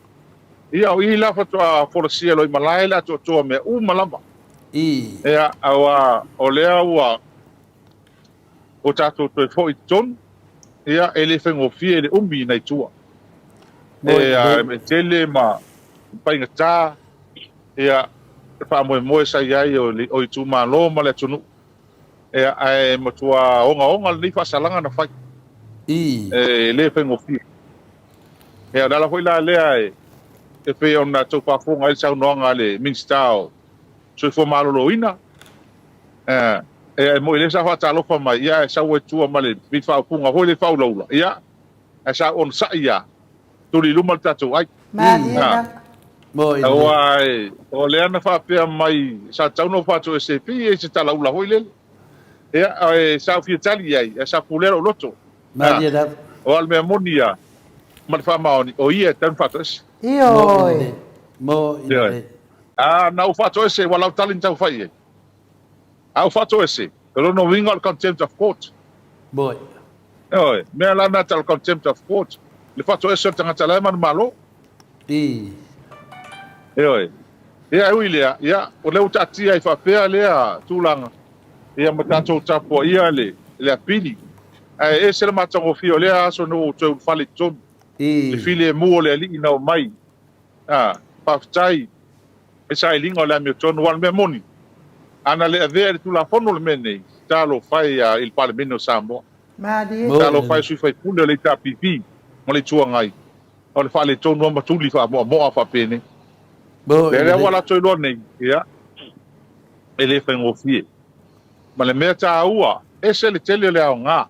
ia, o i la faatoa folasia loa i malae le atoatoa o mea uma lava. I. Ia, aua o lea ua o tatou toe foi i totonu, ia, e le faigofie le umi nai tua. Moi, E, e tele ma faigata, ia, le faamoemoe sa i ai o itumalo ma le atunuu. Ia, ae matua ogaoga lenei faasalaga na fai. I. E le faigofie. Ia, o le ala foi la lea e, e pei ona tou faafofoga ai le saunoaga a le Minisita o Soifua Maloloina, e, e moi lea sa faatalofa mai, ia, ae sau ai tua ma le faaupuga foi lea faaulaula, ia, ae sa ou onosai lava, tuli i luma le tatou ai. Malie lava. Moi lelei. Aua o lea na faapea mai sa tatau ona ou faatoese pei e se talaula foi lele. Ia, ae sa ou fia tali i ai, ae sa pulea lou loto. Malie lava. Aua o le mea moni lava ma le faamaoni, o ia e tatau ona faatoese. Moi Ioe. lelei. Moi lelei. A na ou faatoese, ua lau tali na tau fai i ai. A ou faatoese, o lona uiga o le contempt of court. Moi. Ioe, mea la na tau o le contempt of court, le faatoese o le tagata la e manumalo. I. Ioe. Ia, e ui i lea, ia, o lea ua taatia ai faapea lea tulaga, Ia ma tatou tapuaia le le apili. Ae ese le matagofie o lea aso na ua ou toe ulufale i totonu. Le filemu o le Alii na omai. A, faafetai i sailiga o le amiotonu. Aua o le mea moni, a na le avea i le Tulafono le mea lenei, talofa e i le Palemene o Samoa. Malie. Talofa e sui faipule o le HRPP ma le Itu Agai, o le faaletonu lava ma tuli faamoamoa faapenei. Lea lea ua latou iloa nei, ia, e le faigofie. Ma le mea taua, ese le tele o le aoga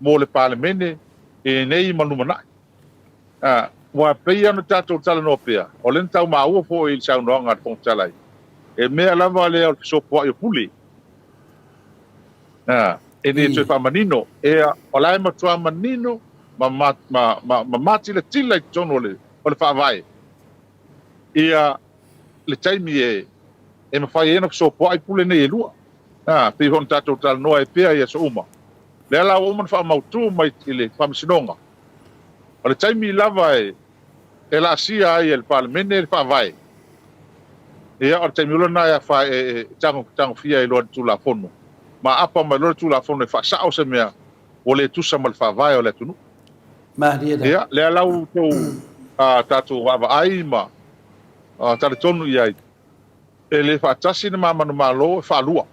mo le Palemene i lenei ma lumanai. Aua e pei lava ona tatou talanoa pea, o lea na tau maua foi i le saunoaga a le Fofoga Fetalai, e mea lava lea o le fesopoai o pule. E le toe faamanino, o la e matua manino ma matilatila i totonu o le Faavae ia le taimi e mafai ai ona fesopoai pule nei e lua. E pei foi ona tatou talanoa ai pea i aso uma, lea la ua uma ona faamautu mai i le Faamasinoga, o le taimi lava e laasia ai e le Palemene le Faavae, ia o le taimi loa lena e tagofia ai loa le Tulafono, ma aapa mai loa le Tulafono e faasao se mea ua le tusa ma le Faavae o le atunuu. Ia, lea la ua outou tatou vaavaai ma talitonu i ai, e le faatasi le ma manumalo, e faalua.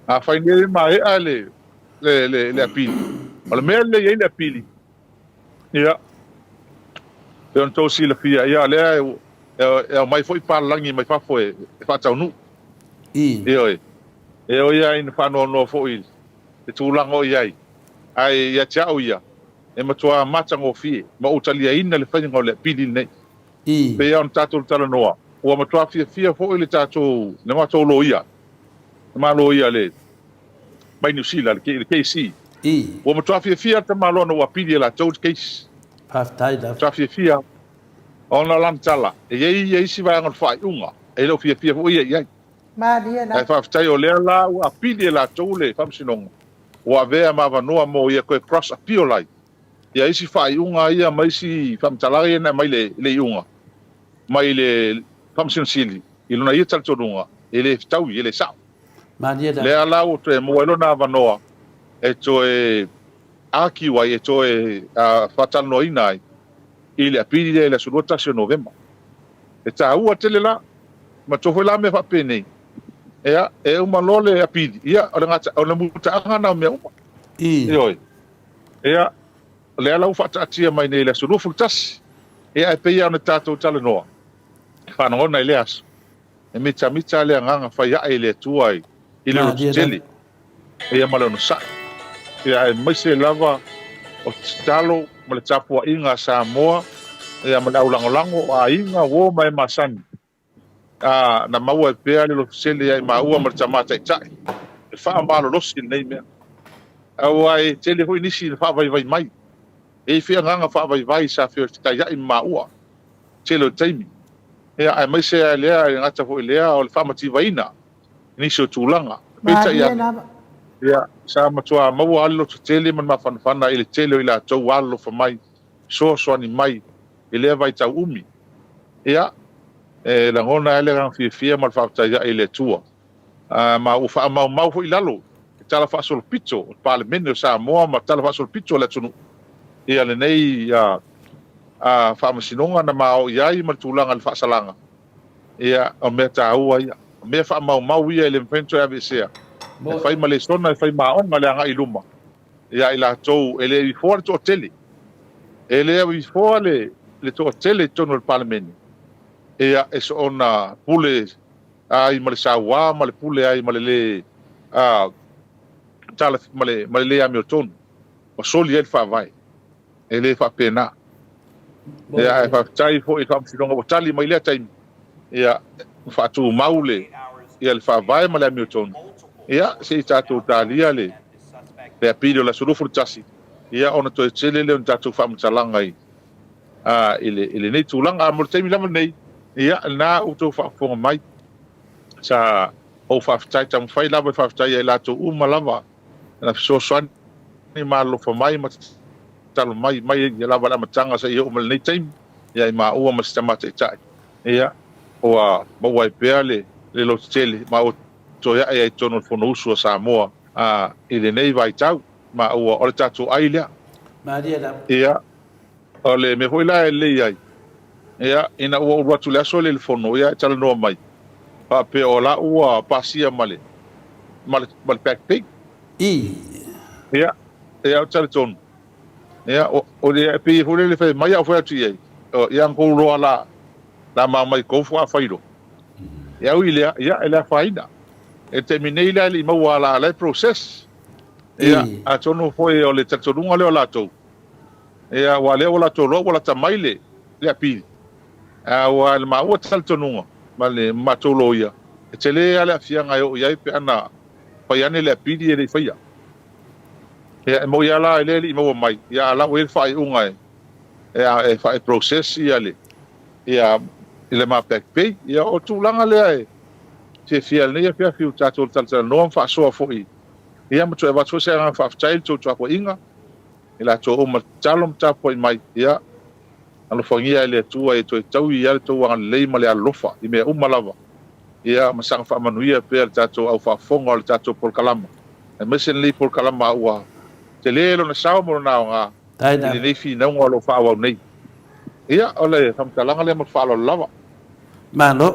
Afai nei e maea le apili, o le mea lelei ai le apili, ia, pei ona outou silafia, ia, lea e aumai foi palalagi mai fafo e faataunuu. Ioe. E ui lava ina faanoanoa foi i le tulaga o i ai, ae ia te au ia, e matua matagofie ma ou taliaina le faiga o le apili lenei. E pei lava ona tatou talanoa, ua matua fiafia foi le tatou, le matou loia, le ma loia le mai Niu Sila, le KC. Ua matua fiafia le tamaloa ona ua apili e latou le case. Faafetai lava. Matua fiafia ona o lana tala, e i ai ia isi vaega o le faaiuga e le o fiafia foi ia i ai. Malie lava. Ae faafetai o lea la ua apili e latou le Faamasinoga, ua avea ma avanoa mo ia toe cross appeal ai ia isi faaiuga ia ma isi faamatalaga ia na aumai i le iuga mai le Faamasino Sili i lona ia talitonuga e le fetaui, e le sao. Malie lava. Lea la ua toe maua ai lona avanoa e toe argue ai, e toe faatalanoaina ai i le apili lea i le aso 21 o Novema. E taua tele la, matua foi la mea faapenei, ia, e uma loa le apili, ia, o le gata, o le mutaaga lena o mea uma. Ioe. Ia, o lea la ua faataatia mai nei i le aso 21, ia, ae pei lava ona tatou talanoa, e faalogona i lea aso, e mitamita le agaga fai ae i le Atua i le lototele, ia ma le onosai, ia aemaise lava o tatalo ma le tapuaiga a Samoa, ia ma le aulagolago o aiga, uo ma e masani, a na maua ai pea le lototele ia i maua ma le Tama Taitai e faamalolosi lenei mea. Aua e tele foi nisi na faavaivai mai, e i ai foi agaga faavaivai sa feoitaiai ma maua tele o taimi. Ia, aemaise lava lea, e le gata foi i lea, o le faamativaina i nisi o tulaga. Peitai ane, ia, sa matua maua lava le lototele ma le mafanafana i le tele o i latou ua alolofa mai, fesoasoani mai i lea vaitau umi. Ia, e lagona ai le agaga fiafia ma le faafetai ae i le Atua. Ma ua faamaumau foi i lalo i Tala Faasolopito o le Palemene o Samoa ma Tala Faasolopito o le atunuu ia lenei faamasinoga na ma o i ai ma le tulaga i le faasalaga. Ia, o mea taua ia. O mea faamaumau ia e le mafai ona toe aveesea. E fai ma lesona, e fai ma aoga le agai i luma ia i latou e le ifoa le toatele. E le ifoa le toatele i totonu o le Palemene, ia, e soona pule ai ma le saua ma le pule ai ma le le tala ma le ma le le amiotonu ma soli ai le faavae. E le faapena. Ia, ae faafetai foi i le Faamasinoga ua tali mai i lea taimi, ia, ma faatumau le ia le faavae ma le amiotonu. Ia, se i tatou talia le le apili o le aso 21, ia ona toe tele lea o ni tatou faamatalaga i i le i lenei tulaga. A mo le taimi lava lenei, ia, lena ua outou faafofoga mai, sa ou faafetai, taumafai lava e faafetai ia i latou uma lava na fesoasoani ma alolofa mai ma tatalo mai, mai lava i le amataga seia oo mai lenei taimi, ia i maua ma si tama taitai, ia, ua maua ai pea le lototele ma ua toe ae ai i totonu o le Fonousu a Samoa i lenei vaitau, ma ua o le tatou ai lea. Malie lava. Ia, o le mea foi la e lelei ai, ia, ina ua ou alu atu i le aso lea i le Fono, ia, e talanoa mai, faapea o la ua pasia ma le, ma le, ma le back pay. I. Ia, ia, ou te talitonu, ia, o, o le, e pei foi lele fai mai au fai atu i ai, o, ia, na tou iloa la, la ma mai tou faatoa fai loa. Ia ui i lea, ia, e le afaina. I le taimi nei la e le i maua la, la e process. Ia, atonu foi o le talitonuga lea o latou, ia, aua o lea ua latou iloa ua lata mai le, le apili. A ua le maua talitonuga ma le matou loia, e tele lava le aafiaga e oo i ai pe ana fai ane le apili e le i faia. Ia, e moni lava la e le i maua mai, ia, a o la ua i ai le faaiuga e, e, e, e process ia le, ia, i le ma back pay. Ia, o le tulaga lea e fiafia ai lenei afiafi ua tatou talatalanoa ma faasoa foi, ia, ma toe avatu foi se agaga faafetai i le tou tapuaiga, i latou uma tatalo ma tapuai mai, ia, alofagia e le Atua e toe taui ai le tou agalelei ma le alolofa i mea uma lava, ia, ma saga faamanuia pea le tatou au faafofoga o le tatou polokalama, aemaise lenei polokalama ua tele lona sao ma lona aoga i lenei finauga o lo o faaauau nei. Ia, o le faamatalaga lea ma le faaaloalo lava. Malo,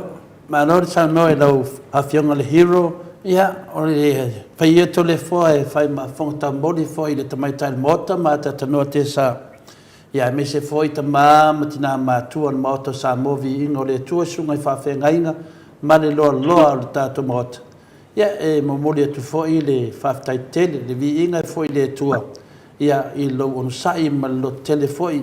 malo le saunoa i lau Afioga le Hero. Ia, o le fai atu o le foa e fai ma fofoga taumoli foi i le tamaitai o le Maota ma Atatanoa Tesa. Ia, aemaise foi tama ma tina matua o le Maota o Samoa, viiga o le Atua, susuga i faafeagaiga ma le loaloa o le tatou Maota. Ia, e momoli atu foi le faafetai tele, le viiga e foi i le Atua, ia, i lou onosai ma le lototele foi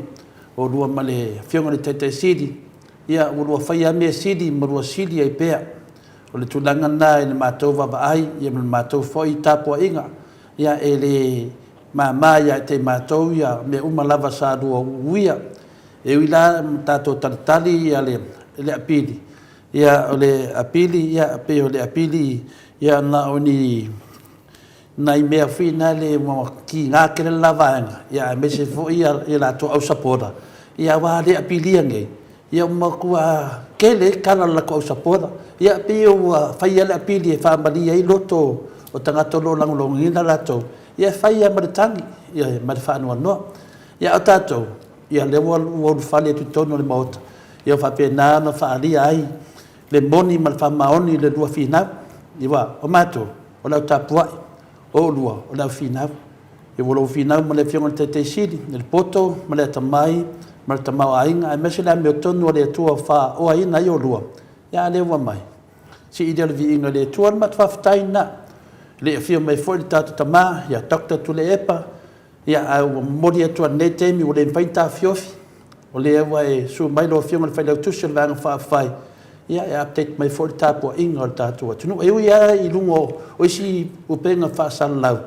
o lua ma le Afioga i le Taitai Sili, ia, ua lua faia lava mea sili ma lua sili ai pea. O le tulaga lena i le matou vaavaai, ia ma le matou foi tapuaiga, ia, e le mama ia te i matou ia mea uma lava sa lua uia. E ui la ina tatou talitali ia le, le apili, Ia, o le apili, ia, pei o le apili, ia, na o ni nai mea foi na le ua kiga tele le la vaega, ia, aemaise foi ia, ia latou au sapota, ia, aua a le apilia nei, ia, ua matua tele ai tala a le latou au sapota. Ia, pei ua fai lava le apili e faamalie ai loto o tagata o lo o lagolagoina latou, ia, e fai lava ma le tagi, ioe, ma le faanoanoa. Ia, a o tatou, ia, lea ua ulufale atu i totonu o le Maota, Ia faapena ona faaalia ai le moni ma le faamaoni i le lua finau. Aua o matou, o le au tapuai, o oulua, o le au finau. Ia ua lou finau ma le Afioga i le Taitai Sili, i le poto ma le atamai ma le tamaoaiga, aemaise le amiotonu a le Atua ua faaoaina ai oulua, ia a lea ua mai. Sii lea o le viiga i le Atua, o le matou faafetai lena. E le i afio mai foi le tatou tama ia Doctor Tuilaepa, Ia, ae ua momoli atu lava i lenei taimi, ua le mafai ona taofiofi, o lea ua e susu mai lau Afioga i le Failautusi o le Vaega Faaupufai, ia, e update mai foi le tapuaiga a le tatou atunuu. E ui lava i luga o isi upega faasalalau,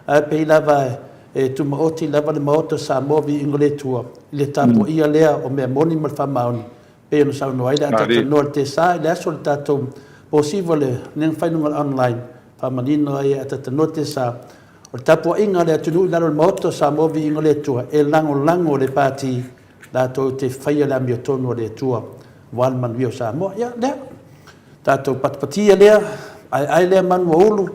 ae pei lava e tumaoti lava le Maota o Samoa Viiga o le Atua i le tapuaia lea o mea moni ma le faamaoni pei ona saunoa ai le Atatanoa i le Tesa i le aso o le tatou posiva o le faiga online, faamanino ai e Atatanoa Tesa O le tapuaiga a le atunuu i lalo o le Maota o Samoa Viiga o le Atua, e lagolago le Pati latou te faia le amiotonu a le Atua aua le manuia o Samoa. Ia, lea, tatou patipatia lea, aeae lea manu ua ulu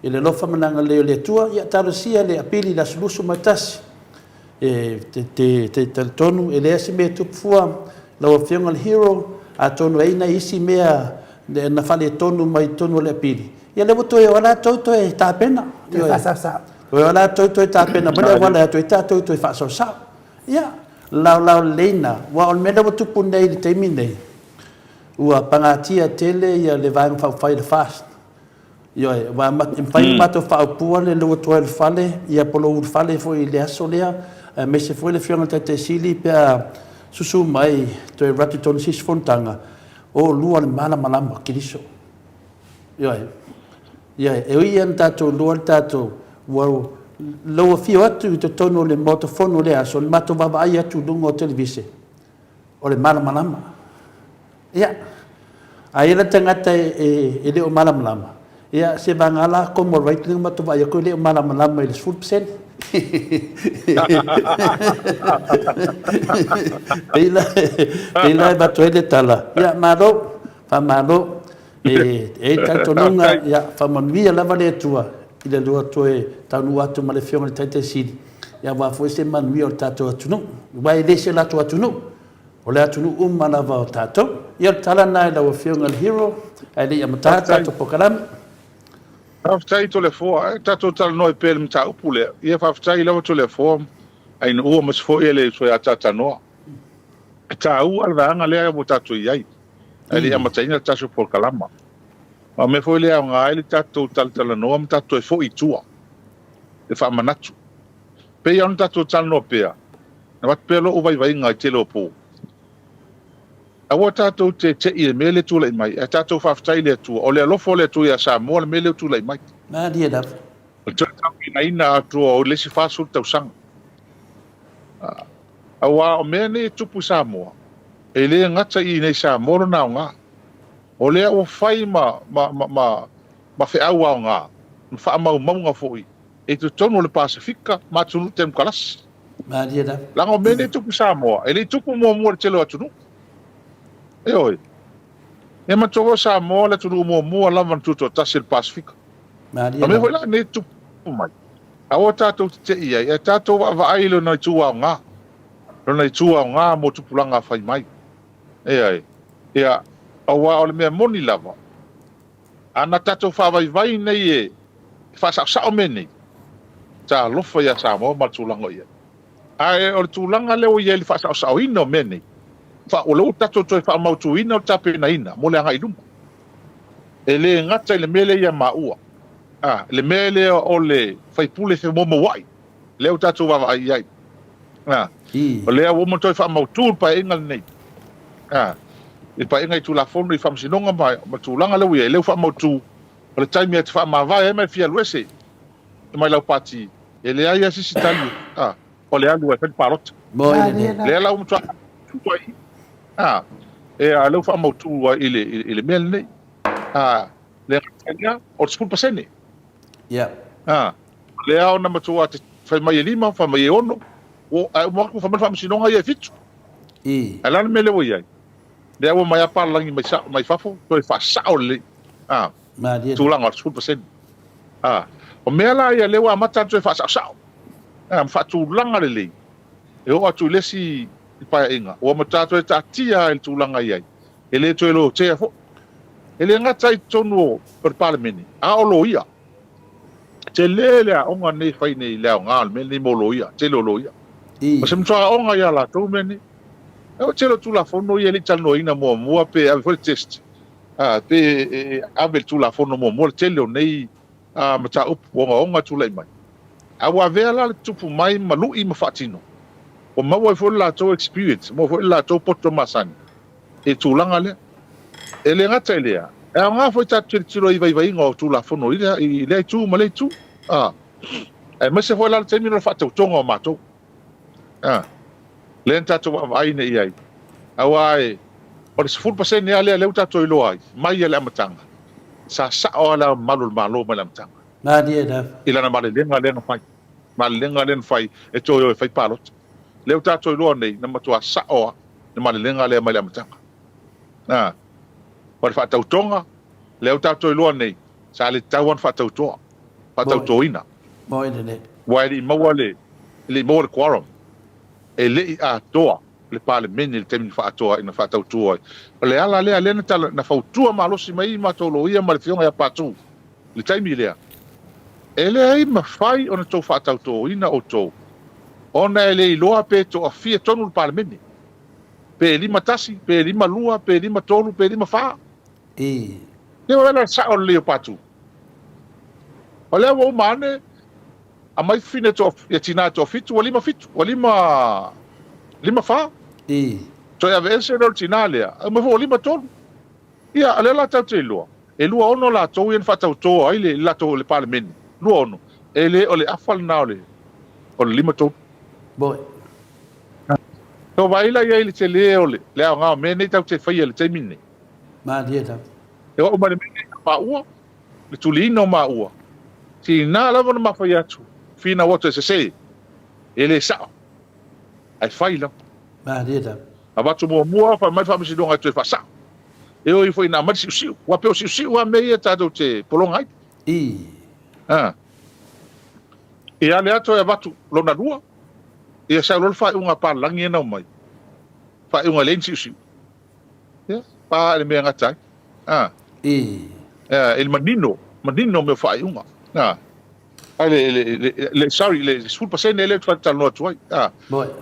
i le alofa ma le agalelei o le Atua, ia talosia le apili i le aso 21. E te talitonu e leai se mea e tupu fua lau Afioga i le Hero, atonu e i ai nai isi mea na faaletonu mai totonu o le apili, ia lea ua toe o lava latou toe tapena. Toe faasaosao. Toe o lava latou toe tapena mai le auala e atu ai tatou toe faasaosao. Ia, laolao lelei lena, aua o le mea lea ua tupu nei i le taimi lenei, ua pagatia tele le Vaega Faaupufai a le FAST. Ioe, aua e mafai ona matou faaupua le lou atu ai o le fale, ia po o lou ulufale foi i le aso lea, aemaise foi le Afioga i le Taitai Sili pe a susu mai toe alu atu i totonu i se isi fonotaga, o oulua o le malamalama o Keriso. Ioe, ioe, e ui lava ina tatou iloa le tatou, ua lou afio atu i totonu o le Maota Fono i lea aso, le matou vaavaai atu i luga o televise, o le malamalama. Ia, a i ai la tagata e le o malamalama, ia se vagana la komo right lea matou vaai atu e le o malamalama i le 10%. Pei la, pei la e avatu ai le tala, ia malo, faamalo. E i ai le talitonuga, ia, faamanuia lava le Atua i le lua toe taunuu atu ma le Afioga i le Taitai Sili, ia aua foi se manuia o le tatou atunuu, aua e le se latou atunuu, o le atunuu uma lava o tatou. Ia o le tala lena i lau Afioga i le Hero, ae le i amata le tatou polokalame. Faafetai Toleafoa, ae tatou talanoa ai pea i le mataupu lea. Ia faafetai lava Toleafoa, Ainuua aemaise foi le uso ia Tatanoa. E taua le vaega lea ua tatou i ai, ae le i amataina le tatou polokalama. A o mea foi lea e aoga ai le tatou talatalanoa ma tatou toe foi i tua e faamanatu. E pei lava ona tatou talanoa pea, e avatu pea lou vaivaiga i tele o po. Aua tatou te te'i i le mea lea e tulai mai, ae tatou faafetai i le Atua, o le alofa o le Atua ia Samoa le mea lea ua tulai mai. Malie lava. O le toe tapenaina atu o le isi 40 tausaga. Aua o mea nei e tupu i Samoa, e le gata i inei i Samoa lona aoga. O lea ua fai ma, ma, ma, ma, ma feau aoga, ma faamaumauga foi i totonu o le Pasefika ma atunuu temokalasi. Malie lava. Leaga o mea nei e tupu i Samoa, e le i tupu muamua i le tele o atunuu. Ioe. Ia manatua foi o Samoa le atunuu muamua lava na tutoatasi i le Pasefika. Malie O mea lava. foi la nei e tupu mai, aua tatou te te i ai, ae tatou vaavaai i lona itu aoga, lona itu aoga mo tupulaga fai mai. Ioe. Ia, aua o le mea moni lava, a na tatou faavaivai nei e faasaosao mea nei, talofa ia Samoa ma le tulaga o i ai. Ae o le tulaga lea ua i ai i le faasaosaoina o mea nei, o lea ua tatou toe faamautuina le tapenaina mo le agai i luma. E le gata i le mea lea ia maua, a, le mea lea o le faipule femoumouai, lea ua tatou vaavaai i ai. A, o lea ua uma ona toe faamautu le Paeaiga lenei, a, i le Paeaiga i Tulafono i Faamasinoga ma, ma tulaga lea ua i ai, lea ua faamautu, o le taimi e te faamavae ai ma e fia alu ese mai lau pati, e leai lava se isi tali, a, o le alu e fai le palota. Lea la ua matua faamautu ai, a, e, a, lea ua faamautu ai i le, i le mea lenei. A, le gata i lea, o le 10%. Yeah. A, lea ona matua te fai mai e 5, fai mai e 6, ua, ae uma atu fai mai le faamasinoga ia e 7. I. Ae o le a le mea lea ua i ai? Lea ua omai lava palalagi mai, sa, mai fafo, toe faasao lelei. A, Malie. tulaga o le 10%. A, o mea la ia lea ua amata ona toe faasaosao, a, ma faatulaga lelei, e oo atu i le isi paeaiga, ua matua toe taatia i le tulaga e i ai, e le toe lotea foi. E le gata i totonu o le Palemene, a o loia. Tele le aoga lenei e fai nei i le aoga o le mea lenei mo loia, tele o loia. O se matua aoga ia latou mea nei. O le tele o Tulafono ia e le i talanoaina muamua pe ave foi le test, pe ave le Tulafono muamua le tele o nei mataupu ogaoga e tulai mai. A ua avea la le tupu mai ma lui ma faatino, ua maua ai foi le latou experience, maua foi le latou poto masani i le tulaga lea. E le gata i lea, e aoga foi tatou tilotilo i vaivaiga o Tulafono i lea, i lea itu ma lea itu. A, aemaise foi la le taimi o le faatautoga o matou. A, lea na tatou vaavaai nei i ai. Aua e, o le 10% lava lea lea ua tatou iloa ai, mai lava i le amataga, sa sao lava Le Ao Mamalu o le Malo mai le amataga. Malie lava. I lana malelega lea na fai. Malelega lea na fai e toe o e fai palota. Lea ua tatou iloa nei, na matua sao lava le malelega lea mai le amataga. A, o le faatautoga, lea ua tatou iloa nei, sa le tatau lava ona faatautoa, faatautoina. Moi lelei. Aua e le i maua le, e le i maua le quorum, e le i atoa le Palemene i le taimi na faatoa ai, na faatauto ai. O le ala lea, lea na tala, na fautua malosi mai ai matou loia ma le Afioga ia Patu i le taimi lea, e leai mafai ona tou faatautoina outou ona e le iloa pe toafia tonu le Palemene, pe 51, pe 52, pe 53, pe 54. I. Ia o le ala sao lelei o Patu. O lea ua uma ane, aumai fafine toa, ia tina e toafitu, ua 57, ua 5, 54. I. Toe aveese lea o le tina lea, aumai foi ua 53. Ia, o lea la tatou te iloa, e 26 latou ia na faatauto ai le latou le Palemene, 26, e le o le afa lena o le o le 53. Boy. So vaai la i ai le tele o le le aoga o mea nei tatou te faia i le taimi lenei. Malie lava. E oo mai le mea lenei ia maua, le tuliina o maua, tiga lava ona ma fai atu, finau atu e sese, e le sao, ae fai lava. Malie lava. Avatu muamua, fai mai le Faamasinoga e toe faasao. E ui foi ina aumai le siusiu, aua pei o siusiu lava mea ia tatou te pologa ai. I. A. Ia lea toe avatu lona lua, ia sau loa le faaiuga a papalagi ia na omai, faaiuga e leai ni siusiu. Ia, pa i le mea e gata ai. A. I. Ia, i le manino, manino o mea o faaiuga. A. Ai le, le, le, le, sorry, le 10% lea ou te talanoa atu ai. A.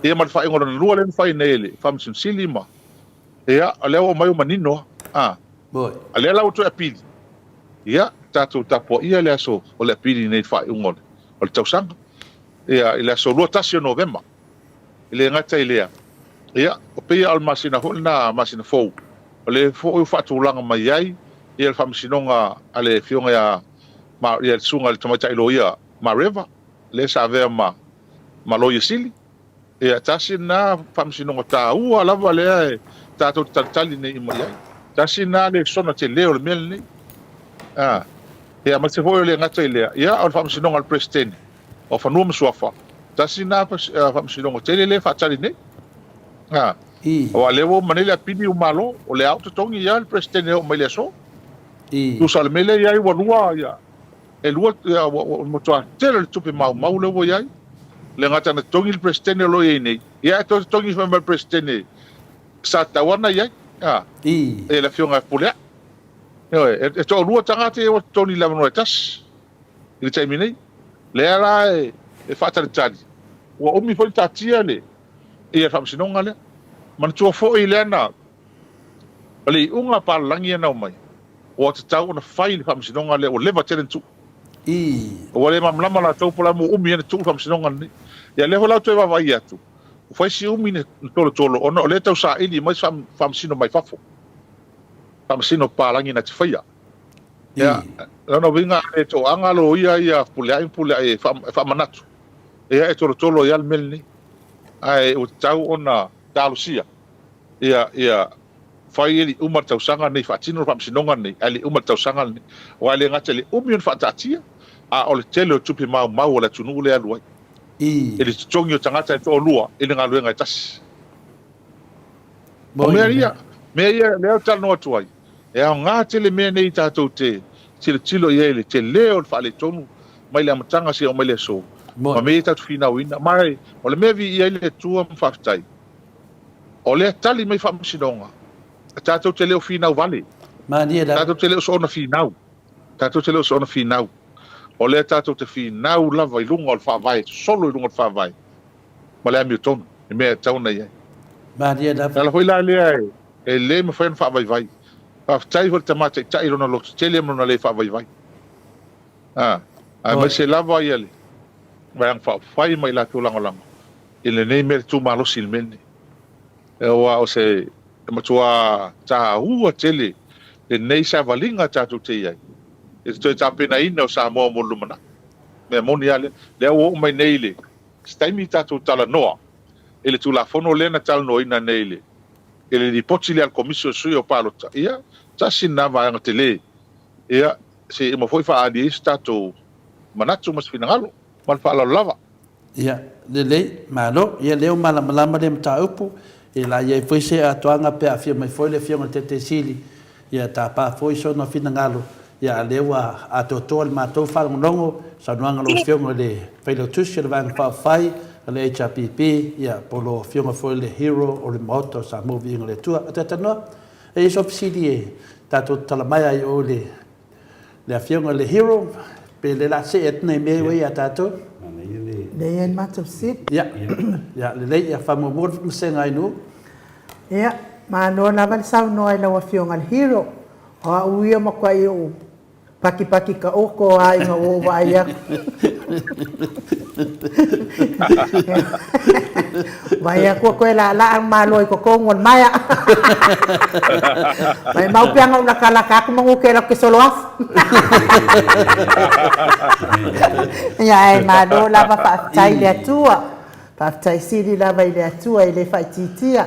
Ia ma le faaiuga lona lua lea na fai nei e le Faamasino Sili ma Ia, o lea ua aumai ua manino lava. A. A lea la ua toe apili. Ia, tatou tapuaia le aso o le apili nei i le faaiuga o le tausaga. Ia, i le aso 21 o Novema. E le gata i lea, ia, o pei lava o le masina foi lena, masina fou, o lea foi ua faatulaga mai ai ia le faamasinoga a le Afioga ia, ia le Susuga i le Tamaitai Loia Mareva, lea sa avea ma, ma Loia Sili. Ia, tasi lena faamasinoga taua lava lea e tatou te talitali nei uma i ai. Tasi lena lesona tele o le mea lenei. A, ia, aemaise foi o le gata i lea, ia, o le faamasinoga a le Peresetene o Fanua ma Suafa, tasi lena faamasinoga tele lea e faatali nei. A, aua o lea ua uma nei le apili o Malo, o lea ua totogi lava le Peresetene e oo mai i le aso. Tusa o le mea lea e i ai ua lua ia, e lua, ia, ua, ua matua tele le tupe maumau lea ua i ai. Le gata na totogi le Peresetene o lo o i ai nei, ia ae toe totogi foi ma le Peresetene sa tatau lava ona i ai, a, e le Afioga ia Fepuleai. Ioe, e, e toalua tagata ia ua totogi i le avanoa e tasi i le taimi nei. Lea la e, e faatalitali, ua umi foi le taatia le, ia le faamasinoga lea. Manatua foi lea na, o le iuga a papalagi ia na omai, ua tatau ona fai le faamasinoga lea ua leva tele ona tuu. Ua le malamalama latou po o le a ua umi ai ona tuu le faamasinoga lenei. Ia lea foi la ua toe vaavaai atu, ua fai si umi ona tolotolo ona o lea e tau saili mai se faamasino mai fafo, faamasino papalagi na te faia. Ia, lona uiga a le toaga loia ia Fepuleai ma Fepuleai e faamanatu, ia e tolotolo ai lava le mea lenei. Ae ua tatau ona talosia ia, ia fai e le i uma le tausaga lenei, faatino le faamasinoga lenei ae le i uma le tausaga lenei. Aua e le gata i le umi ona faataatia, a o le tele o tupe maumau a le atunuu lea e alu ai i le totogi o tagata e toalua i le galuega e tasi. O mea ia, mea ia lea ou te talanoa atu ai, e aoga tele mea nei tatou te tilotilo i ai i le tele o le faaletonu mai le amataga seia oo mai le aso, ma mea ia tatou te finauina. Ma o le mea e viia ai le Atua ma faafetai, O lea tali mai faamasinoga, tatou te le o finau vale. Malie lava. Tatou te le o soona finau. Tatou te le o soona finau. O lea tatou te finau lava i luga o le Faavae, sosolo i luga o le Faavae ma le amiotonu, i mea e tatau ona i ai. Malie lava. O le ala foi la lea e le mafai ona faavaivai. Faafetai foi i le Tama Taitai i lona lototele ma lona le faavaivai. A, aemaise lava ia le Vaega Faaupufai ma i latou lagolago i lenei mea le tu malosi i le mea lenei. Aua o se matuā taua tele lenei savaliga tatou te i ai i le toe tapenaina o Samoa mo le lumanai. Mea moni lava lea. Lea ua oo mai nei i le se taimi tatou talanoa i le Tulafono lea na talanoaina nei i le i le Lipoti lea a le Komisi o Sui o Palota. Ia, tasi lena vaega tele. Ia, se i uma foi faaali ai se tatou manatu ma se finagalo. Ma le faaaloalo lava. Ia, lelei, malo. Ia, lea ua malamalama lea mataupu. Ia, la i ai foi se atoaga pe a afio mai foi le Afioga i le Taitai Sili, ia tapa foi sona finagalo. Ia, a o lea ua atoatoa le matou faalogologo, saunoaga a lau Afioga i le Failautusi o le Vaega Faaupufai a le HRPP, ia, po o lau Afioga foi i le Hero o le Maota o Samoa Viiga o le Atua. A talanoa, e i ai sou fesili e tatou tatala mai ai i o i le Le afioga i le Hero, pe le la see atu nei mea ua ia tatou. Lea ia matou sili. Ia, ia lelei, ia faamuamua le masega ai nuu. Ia, malo lava le saunoa i lau afioga i le Hero. O au ia matuai ou pakipaki taoto lava ina ua ou vaai atu. Vaai atu ua toe laalaa le Malo i totonu o le maea. Maimau pe ana ou latalata atu manu te alu atu te solo afu. Ia ae malo lava faafetai i le Atua. Faafetai sili lava i le Atua e le faaitiitia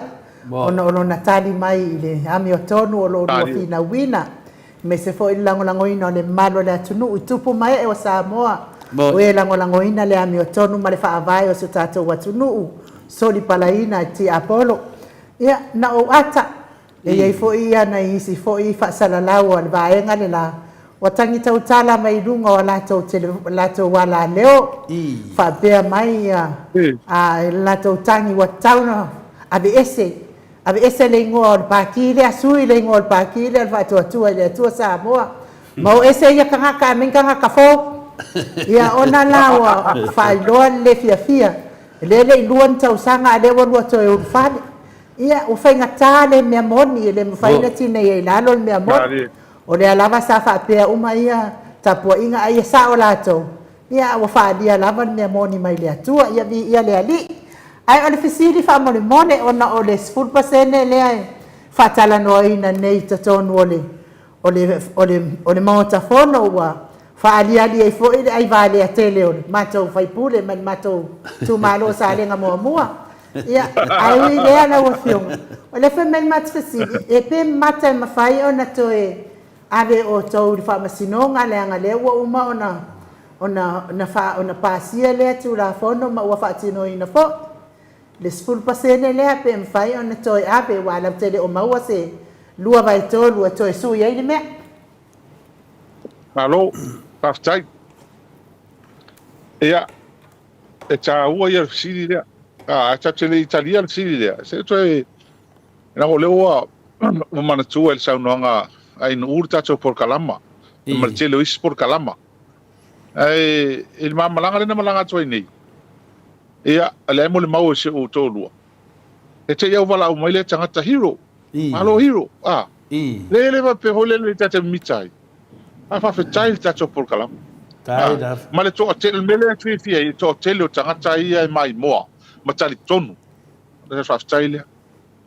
ona o Lona tali mai i le amiotonu o lo oulua finauina. Aemaise foi le lagolagoina o le mamalu o le atunuu i tupu ma ee o Samoa, o e lagolagoina le amiotonu ma le faavae o si o tatou atunuu, solipalaina e Tiapolo. Ia, na ou ata. E i ai foi ia nai isi foi faasalalau a le vaega le la, ua tagi tautala mai luga o a latou tele, latou alaleo, faapea mai ia, a, le latou tagi ua tatau ona aveese, aveese le igoa o le Pati lea, sui le igoa o le Pati lea o le Faatuatua i le Atua Samoa, ma o ese ia tagata ae aumai ni tagata fou. Ia ona la ua faailoa le le fiafia, lea e le i lua ni tausaga a o lea ua lua toe ulufale. Ia, ua faigata le mea moni, e le mafai ona tineia i lalo le mea moni. O lea lava sa faapea uma ia tapuaiga, a ia sao latou, ia a ua faaalia lava le mea moni mai le Atua. Ia viia le Alii. Ae o le fesili faamolemole, ona o le 10% lea e faatalanoaina nei i totonu o le o le, o le, o le Maota Fono ua faaaliali ai foi le aivalea tele o le matou faipule mai le matou itumalo o Salega Muamua. Ia, ae ui i lea lau Afioga, o lea fai mai le matou fesili, e pe mata e mafai ona toe ave outou i le Faamasinoga leaga lea ua uma ona, ona, ona, faa, ona pasia lea Tulafono ma ua faatinoina foi le 10% lea pe mafai ona toe ave aua latou te le o maua se 2/3 e toe sui ai le mea. Malo, faafetai. Ia, e taua ia le fesili lea. Ae tatou te le i talia le fesili lea, se i toe, leaga o lea ua manatua i le saunoaga a Ainuu le tatou polokalama, ma le tele o isi polokalama. Ae i le ma malaga lea na malaga atu ai nei, ia, o lea e molimau e si ou toalua, e te i auvalaau mai lea tagata hero, malo hero, a, le le faapea foi lea ta te mimita ai, ae faafetai i le tatou polokalama. Ma le toatele, o le mea lea e fiafia ai, le toatele o tagata ia e maimoa ma talitonu, o le faafetai lea.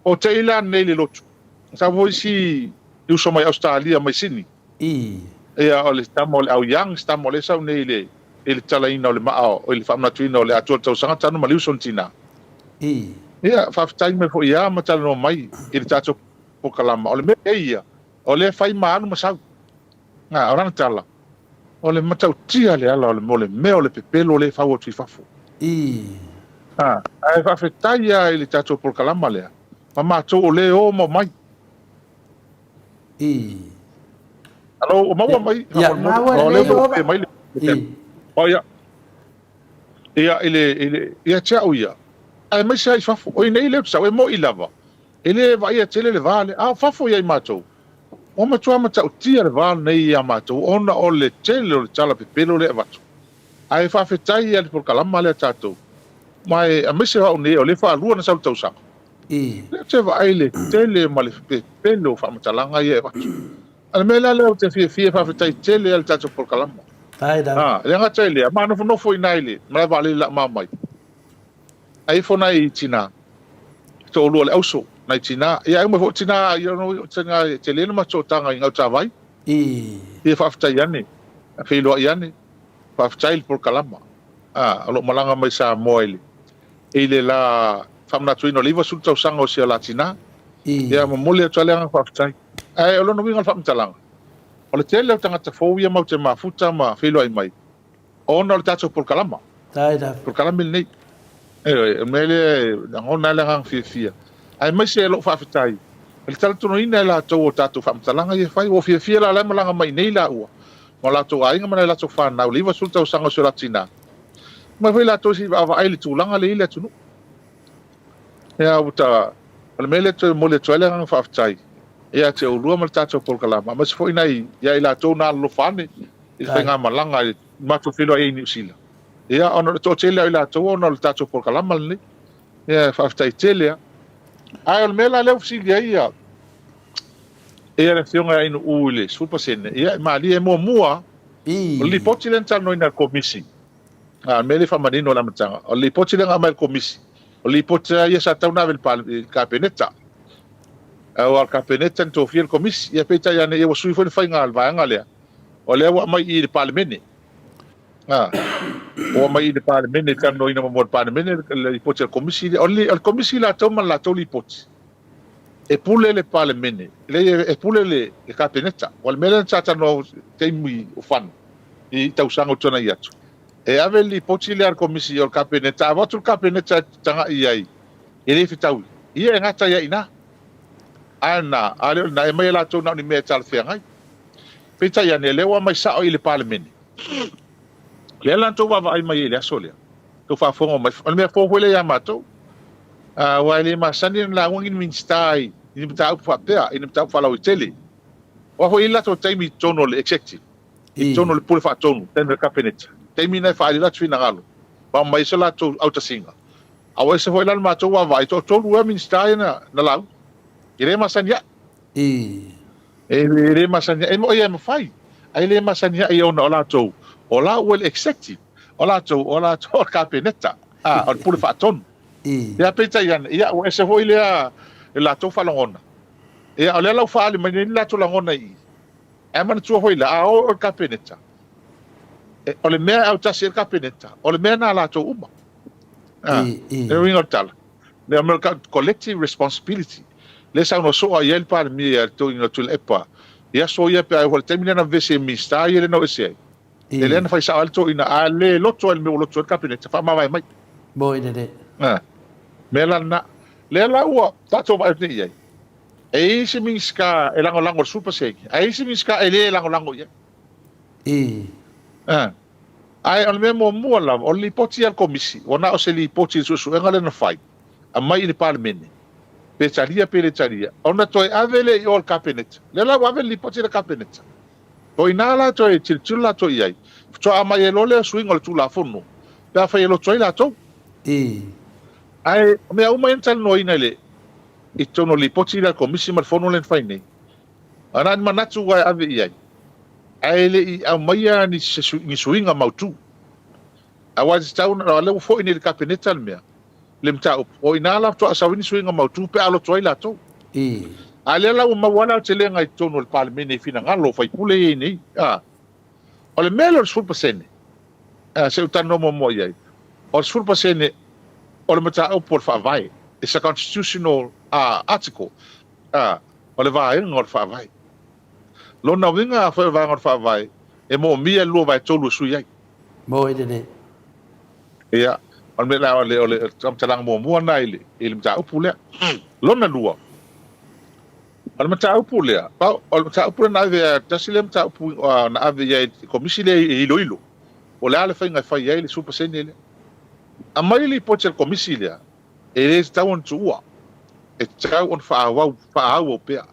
O te i la nei le lotu, sa foi isi uso mai Ausetalia mai Sini, Ia, o le tama o le Au Young, se tama o lea e sau nei i le, i le talaina o le maa, o, i le faamanatuina o le atoa o le tausaga talu ma liuso le tina. Ia, faafetai mai foi ia ma talanoa mai i le tatou polokalama. O le mea lelei ia, o lea e fai ma alu ma sau. A, o lana tala, o le matautia le ala o le, o le mea o le pepelo lea e fau atu i fafo. A, ae faafetai lava i le tatou polokalama lea, ma matou o lea e o ma omai. Alo, ua maua mai? Ia. Maua O lea lelei ua ova. mai le Oh ia. Ia i le i le ia te au ia. Aemaise lava i fafo. O i nei lea ou te sau e moi lava. E le vaaia tele le va lea. A o fafo ia i matou, ua matua matautia le va lenei ia matou ona o le tele o le tala pepelo lea e avatu. Ae faafetai ia i le polokalama lea a tatou. Ma e aemaise o au nei o lea e faalua ona sau le tausaga. Lea ou te vaai i le tele ma le pepelo o faamatalaga ia e avatu. A o le mea la lea ou te fiafia e faafetai tele ai i le tatou polokalama. A, e le gata i lea, ma nofonofo i ina i le malae vaalele la ma omai, ae ifo nai tina, e toalua o le auso, nai tina, ia ae uma foi tina, ia o tina e tele le matou sootaga i Gautavai. Ia faafetai ane, feiloai ane, faafetai i le polokalama. A, o lo o malaga mai Samoa i le i le la faamanatuina o le 90 tausaga o si o la tina. Ia momoli atu ai le agaga faafetai. Ae o lona uiga o le faamatalaga, o le tele o tagata fou ia matou te mafuta ma feiloai mai, ona o le tatou polokalama, polokalame lenei. Ioe, o le mea lea e lagona ai le agaga fiafia, aemaise lou faafetai i le talitonuina e latou o tatou faamatalaga ia e fai. Ua fiafia la o la e malaga mai i nei laua ma o latou aiga ma nai latou fanau i le 90 tausaga o si o la tina. Mai foi latou se i vaavaai i le tulaga lea i le atunuu. Ia, ua ta, o le mea lea e toe momoli atu ai le agaga faafetai ia te oulua ma le tatou polokalama, aemaise foi nai ia i latou na alolofa ane i le faigamalaga i le matou feiloai ai i Niu Sila. Ia, ona o le toatele lava o i latou ona o le tatou polokalama lenei. Ia, faafetai tele lava. Ae o le mea la lea ua fesili ai ia, ia le Afioga ia Ainuu i le 10%, ia e malie muamua O le lipoti lea na talanoaina e le Komisi, a o le mea lea e faamanino i le amataga, o le lipoti lea na aumai e le Komisi, o le lipoti lava ia sa tatau ona ave i le Kapeneta. Aua o le Kapeneta na tofia le Komisi. Ia peitai ane ia ua sui foi le faiga a le vaega lea, o lea ua aumai i i le Palemene. A, ua aumai i le Palemene, talanoaina muamua e le Palemene le lipoti a le Komisi lea. O le Komisi latou ma le latou lipoti. E pule le Palemene, leai e pule le Kapeneta. O le mea lea sa talanoa i taimi o fano i tausaga ua tuanai atu, e ave le lipoti lea a le Komisi o le Kapeneta, a avatu le Kapeneta e tagai i ai, e le fetaui, ia e gata ai lava i ina. A lena, a le o lena, e aumai e latou na o ni mea e talafeagai. Peitai ane, o lea ua aumai sao i le Palemene. O lea la na outou vaavaai mai ai i le aso lea, outou faafofoga mai, o le mea fou foi lea ia matou. Aua e le masani ona lauga ni Minisita i ni mataupu faapea, i ni mataupu faalauaitele. Aua foi e i ai le latou taimi i totonu o le Executive, i totonu o le Pule Faatonu, taimi o le Kapeneta, taimi lena e faaali ai o latou finagalo, ma aumai ai so latou autasiga. A ua ese foi la le matou vaavaai, toatolu ea Minisita ia na lauga. E le masani a'i. E le masani a'i. E mo'i e mafai, ae le masani a'i ona o latou, o la ua i le Executive, o latou, o latou o le Kapeneta, a, o le Pule Faatonu. Ia, peitai ane, ia, ua ese foi lea le latou faalogona. Ia, o lea la ua faaali mai nei le latou lagona i i. Ae manatua foi la, a o i le Kapeneta, o le mea e autasi ai le Kapeneta, o le mea na a latou uma. A, le uiga o le tala, le mea o le collective responsibility, lea e saunoa soo i ai le Palemia ia Toeaina Tuilaepa i aso ia pe a oo i le taimi lea na vevesi ai i Minisita ia lea na o ese ai, lea na fai sao ai le toeaina, a le loto ai i le mea ua loto ai le Kapeneta, faamavae mai. Moi lelei. A, mea la lena. Lea la ua tatou vaai atu nei i ai, e i ai se Minisita e lagolago i le 10%, ae i ai se Minisita e le lagolago i ai. A. Ae o le mea muamua lava, o le lipoti a le Komisi, ua na o se lipoti i le suesuega lea na fai, aumai i le Palemene, pe talia pe le talia, ona toe ave lea i o i le Kapeneta. Lea la ua ave le lipoti i le Kapeneta. O i ina la toe tilotilo latou i ai, faatoa aumai ai loa lea suiga o le Tulafono, pe afai e loto ai latou. Ae o mea uma ia na talanoaina i le i totonu o le lipoti lea a le Komisi ma le fono lea na fai nei, na o ni manatu lava e ave i ai, ae le i aumaia ni suiga mautu. Aua e tatau ona, o lea ua foi nei i le Kapeneta le mea, le mataupu, o i ina la faatoa sau ai ni suiga mautu pe a loto ai latou. A lea la ua maua lava le aotelega i totonu o le Palemene i finagalo o sui usufono ia e i ai nei. O le mea lea o le 10%, se i ou talanoa muamua i ai, o le 10% o le mataupu o le Faavae, it's a constitutional article, o le vaega o le Faavae. Lona uiga afai o le vaega o le Faavae, e moomia le 2/3 e sui ai. Moi lelei. Ia, o le mea la, o le, o le faamatalaga muamua lena i le, i le mataupu lea. Lona lua, o le mataupu lea, o le mataupu lea na ave, tasi lea mataupu na ave i ai i le Komisi lea e iloilo, po o le a le faiga e fai ai le 10% lea. Aumai le lipoti a le Komisi lea, e le tatau ona tuua, e tatau ona faaauau, faaauau pea.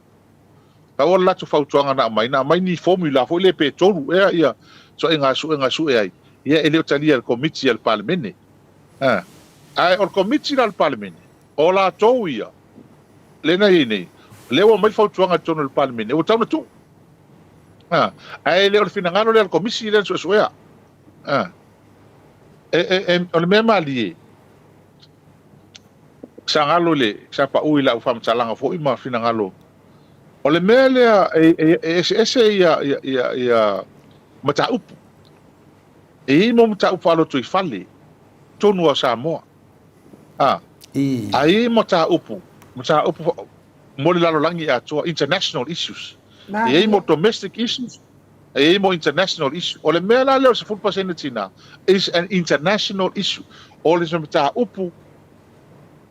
Pau o le latou fautuaga na aumai, na aumai ni formula foi lea pe tolu ea ia ituaiga suega e sue ai, ia e le o talia e le Komiti a le Palemene. A, ae o le Komiti la a le Palemene, o latou ia, lea na i ai nei, lea ua aumai le fautuaga i totonu o le Palemene, ua tatau ona tuu. A, ae le o le finagalo lea o le Komisi lea na suesuea. A, e, e, e, o le mea malie, Sa galo i le, sa pau i lau faamatalaga foi ma finagalo. O le mea lea e, e, e eseese ia, ia, ia, ia mataupu. E i ai mo mataupu faalotoifale tonu a Samoa. A, a i ai mataupu, mataupu mo le lalolagi atoa, international issues. E i ai mo domestic issues, e i ai mo international issue. O le mea la lea o le 10% tina is an international issue. O le mataupu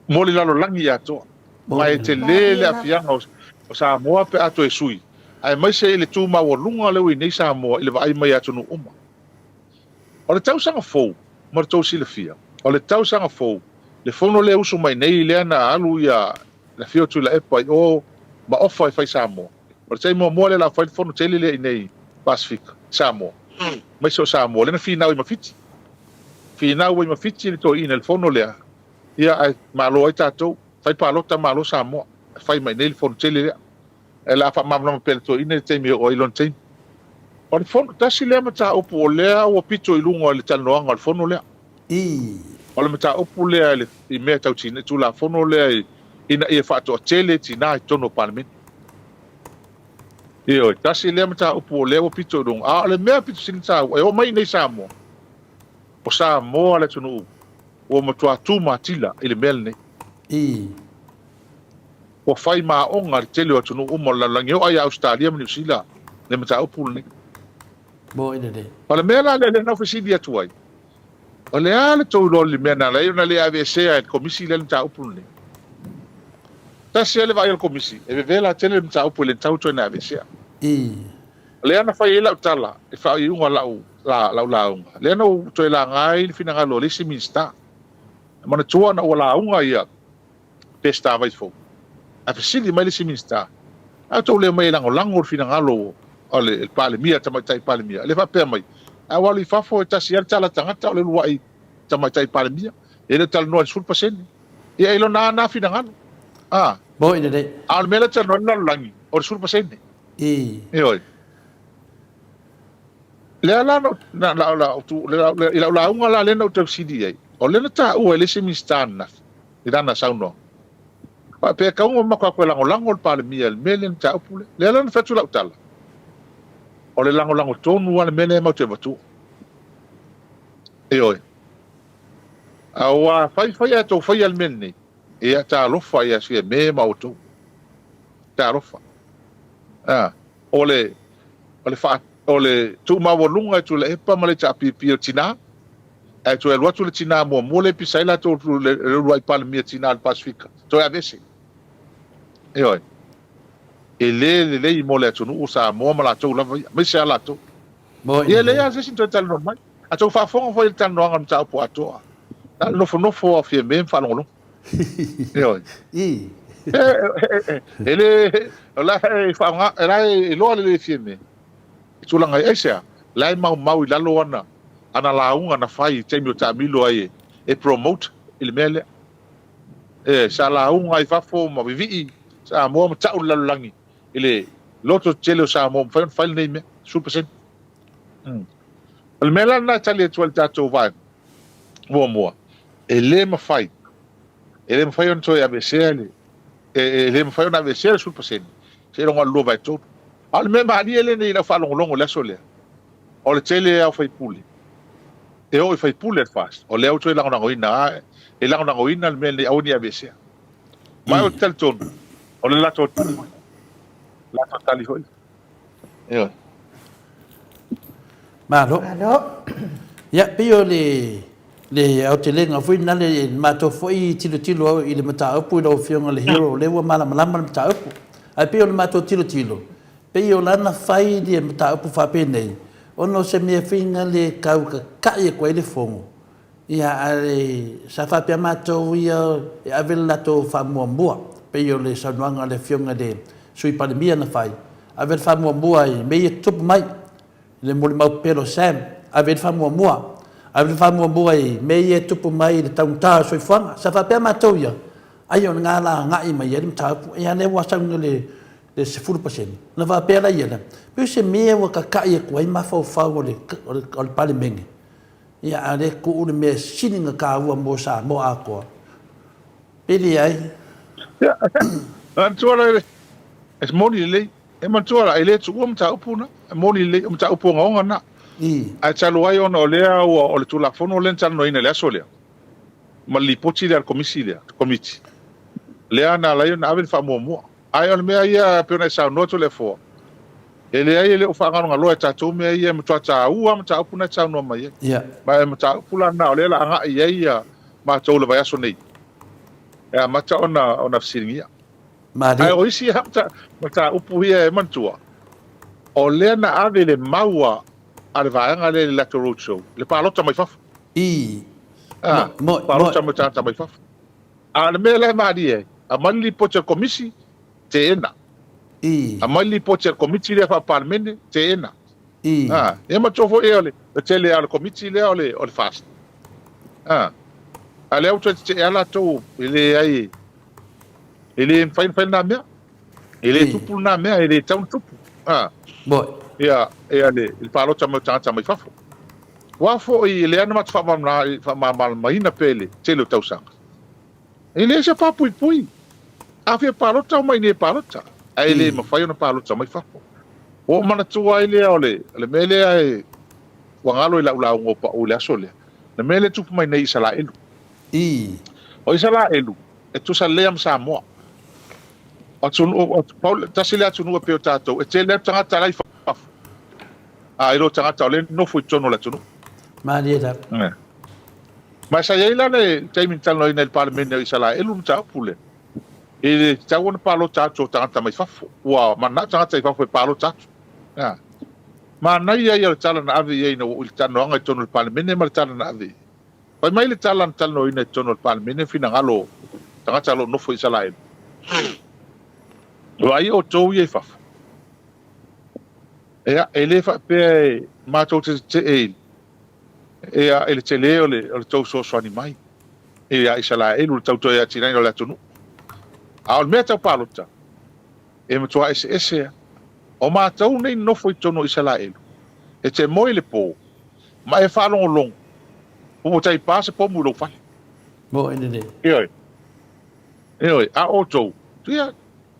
mo le lalolagi atoa. Ma e tele le aafiaga o Samoa pe a toe sui, aemaise i le tu maualuga lea ua i nei Samoa i le vaai mai a atunuu uma. O le tausaga fou, mo le tou silafia, o le tausaga fou, le fono lea e usu mai nei lea na alu ia le afio o Tuilaepa i o ma ofa e fai Samoa. O le taimi muamua lea o le a fai le fono tele lea i inei i Pasefika, i Samoa, aemaise o Samoa, lea na finau ai ma Fiti. Finau ai ma Fiti le toeaina i le fono lea, ia ae malo ai tatou, fai palota malo Samoa, e fai mai i inei le fono tele lea. Ae o le a faamalamalama pea e le toeaina i le taimi e oo ai lona taimi. O le fono, tasi lea mataupu o lea ua pito i luga i le talanoaga o le fono lea. O le mataupu lea i le i mea tau tina, Tulafono lea ina ia faatoatele tina i totonu o Palemene. Ioe, tasi lea mataupu o lea ua pito i luga. A o le mea pito sili taua, e oo mai i inei i Samoa, o Samoa le atunuu ua matua tu matila i le mea lenei. Ua fai ma aoga le tele o atunuu uma o le lalolagi, e oo lava ia Ausetalia ma Niu Sila le mataupu lenei. O le mea la lea lea na ou fesili atu ai, o le a le tou iloa i le mea na ala ai ona le aveesea e le Komisi lea le mataupu lenei? Tasi lava le vaai a le Komisi, e vevela tele le mataupu e le tatau toe ona aveesea. I. Lea na fai ai lau tala i faaiuga o lau, lau lauga, lea na ou toe laga ai le finagalo o le isi Minisita. E manatua ona ua lauga ia Peseta Vaifou, ae fesili mai le isi Minisita, A outou le omai e lagolago le finagalo o le Palemia, le Tamaitai Palemia? Lea faapea mai, a ua alu i fafo e tasi lava le tala a tagata o le uluai Tamaitai Palemia, e le o talanoa i le 10%. Ia i lona lava na finagalo. A. Moni lelei. A o le mea lea e talanoa ai le lalolagi, o le 10%. I. Ioe. Lea la na, na, na, i lau lauga la lea na ou tau fesili i ai, o lea na taua e le isi Minisita ananafi i lana saunoaga, faapea e tatau ona matou o atu e lagolago le Palemia i le mea lea, le mataupu lea. Lea la na fai atu lau tala, o le lagolago tonu lava le mea lea matou te avatua. Ioe. Aua fai fai ae tou faia le mea lenei, ia talofa ia Fiame ma outou. Talofa. A, o le, o le faa, o le tuumaualuga e Tuilaepa ma le HRPP o tina, ae toe alu atu le tina muamua lea e pisa ai latou le uluai Palemia tina o le Pasefika, toe aveese. Ioe. E le lelei mo le atunuu o Samoa ma latou lava ia, aemaise lava latou. Moni Ia e leai lelei. lava se isi na toe talanoa mai. A outou faafofoga foi i le talanoaga o le mataupu atoa, na o le nofonofo lava o Fiame ma faalogologo. Ioe. I. E le, o la e faaaoga, o la e iloa lelei e Fiame i tulaga ia. Aisea? O la e maumau i lalo ana, ana lauga na fai i taimi o taamilo ai e promote i le mea lea. E, sa lauga ai i fafo ma vivii Samoa ma tau le lalolagi i le loto tetele o Samoa ua mafai ona fai lenei mea, 10%. O le mea la lena e tali atu ai i le tatou vaega muamua, e le mafai, e le mafai ona toe aveesea le, e le mafai ona aveesea le 10% seiloga o le 2/3. A o le mea malie lenei i lau faalogologo i le aso lea, o le tele lava o sui usufono, e oo i sui usufono a le FAST, o lea ua toe lagolagoina lava, e lagolagoina le mea lenei aua ne i aveesea. Ma ou te talitonu, o le latou tali foi, latou tali foi. Ioe. Malo. Malo. Ia, pei o le le aotelega foi lena le matou foi tilotilo au i le mataupu i lau Afioga i le Hero, o lea ua malamalama le mataupu. Ae pei o le matou tilotilo, pei o lana fai le mataupu faapenei, ona o se mea foi na le tau kaka'i atu ai le Fono, Ia, ae sa faapea matou ia e ave le latou faamuamua, pei o le saunoaga a le Afioga i le Sui Palemia na fai, ave le faamuamua i mea ia e tutupu mai, le molimau pepelo o Sam, ave i ai le faamuamua, ave le faamuamua i mea ia e tutupu mai i le taugata o le soifuaga. Sa faapea matou ia, ai o lena la agai mai ai le mataupu, ia lea ua sau nei le 10%. Ona faapea laia lea, pei o se mea ua kaka'i atu ai mafaufau o le Palemene, Ia, a o lea e tuu le mea sili ona taua mo Samoa atoa, pe leai. Ia, manatua la, e moni lelei. E manatua la, e le tuua mataupu na. E moni lelei, o mataupu ogaoga na. Ae talu ai ona o lea ua, o le Tulafono lea na talanoaina i le aso lea, ma le lipoti lea a le Komisi lea, Komiti, lea na ala ai ona ave le faamuamua. Ae o le mea ia e pei ona e saunoa Toleafoa, e leai e le o faagalogaloa e tatou mea ia, e matua taua lava mataupu na e saunoa mai ai. Yeah. Ma e mataupu la lena o lea o le a agai i ai ia matou i le vaiaso nei e amata ona ona fesiligia. Malie. Ae o isi lava mataupu ia e manatua, o lea na ave le mau a le vaega lea i le latou road show, le palota mai fafo. I. Ah, Mo, palota mai tagata mai fafo. A o le mea la e malie ai, aumai le lipoti a le Komisi, teena. I. Aumai le lipoti a le Komiti lea faa-Palemene, teena. I. A, ia manatua foi o le tele lava o le Komiti lea o le, o le FAST. A, a o lea ua toe tetee lava latou, e leai, e le mafai ona fai lena mea. E le tupu lena mea, e le tatau ona tupu. A. Moi. Ia, ia le, le palota mai o tagata mai fafo. Aua foi lea na matou faamalamalamaina pea i le tele o tausaga, e leai se papuipui. A fia palota, omai i nei e palota, ae le mafai ona palota mai fafo. Ua ou manatua ai lea o le, le mea lea e, ua galo i lau lauga o pau i le aso lea, le mea lea e tupu mai nei i Isalaelu. O Isalaelu, e tusa lelei lava ma Samoa. O atunuu, pau, tasi lea atunuu e pei o tatou, e tele atu tagata la i fafo, a i lo tagata o lea e nofo i totonu o le atunuu. Malie lava. Eh. Ma sa i ai la le taimi na talanoaina i le Palemene o Isalaelu le mataupu lea. E le tatau ona palota atu o tagata mai fafo, ua mananao tagata i fafo e palota atu. A. Manaia ia o le tala na ave i ai ina ua oo i le talanoaga i totonu o le Palemene ma le tala na ave i ai. Fai mai le tala na talanoaina i totonu o le Palemene finagalo o tagata o lo o nofo i Isalaelu, Vaai outou ia i fafo, ia, e le faapea e matou te tetee i, ia, i le tele o le, o le tou fesoasoani mai ia Isalaelu i le tau toe atinaeina o le atunuu. A o le mea tau palota, e matua eseese lava. O matou nei nofo i totonu o Isalaelu, e te moe i le po, ma e faalogologo, ua taipa se pomu i lou fale. Moe lelei. Ioe. Ioe, a o outou, ia,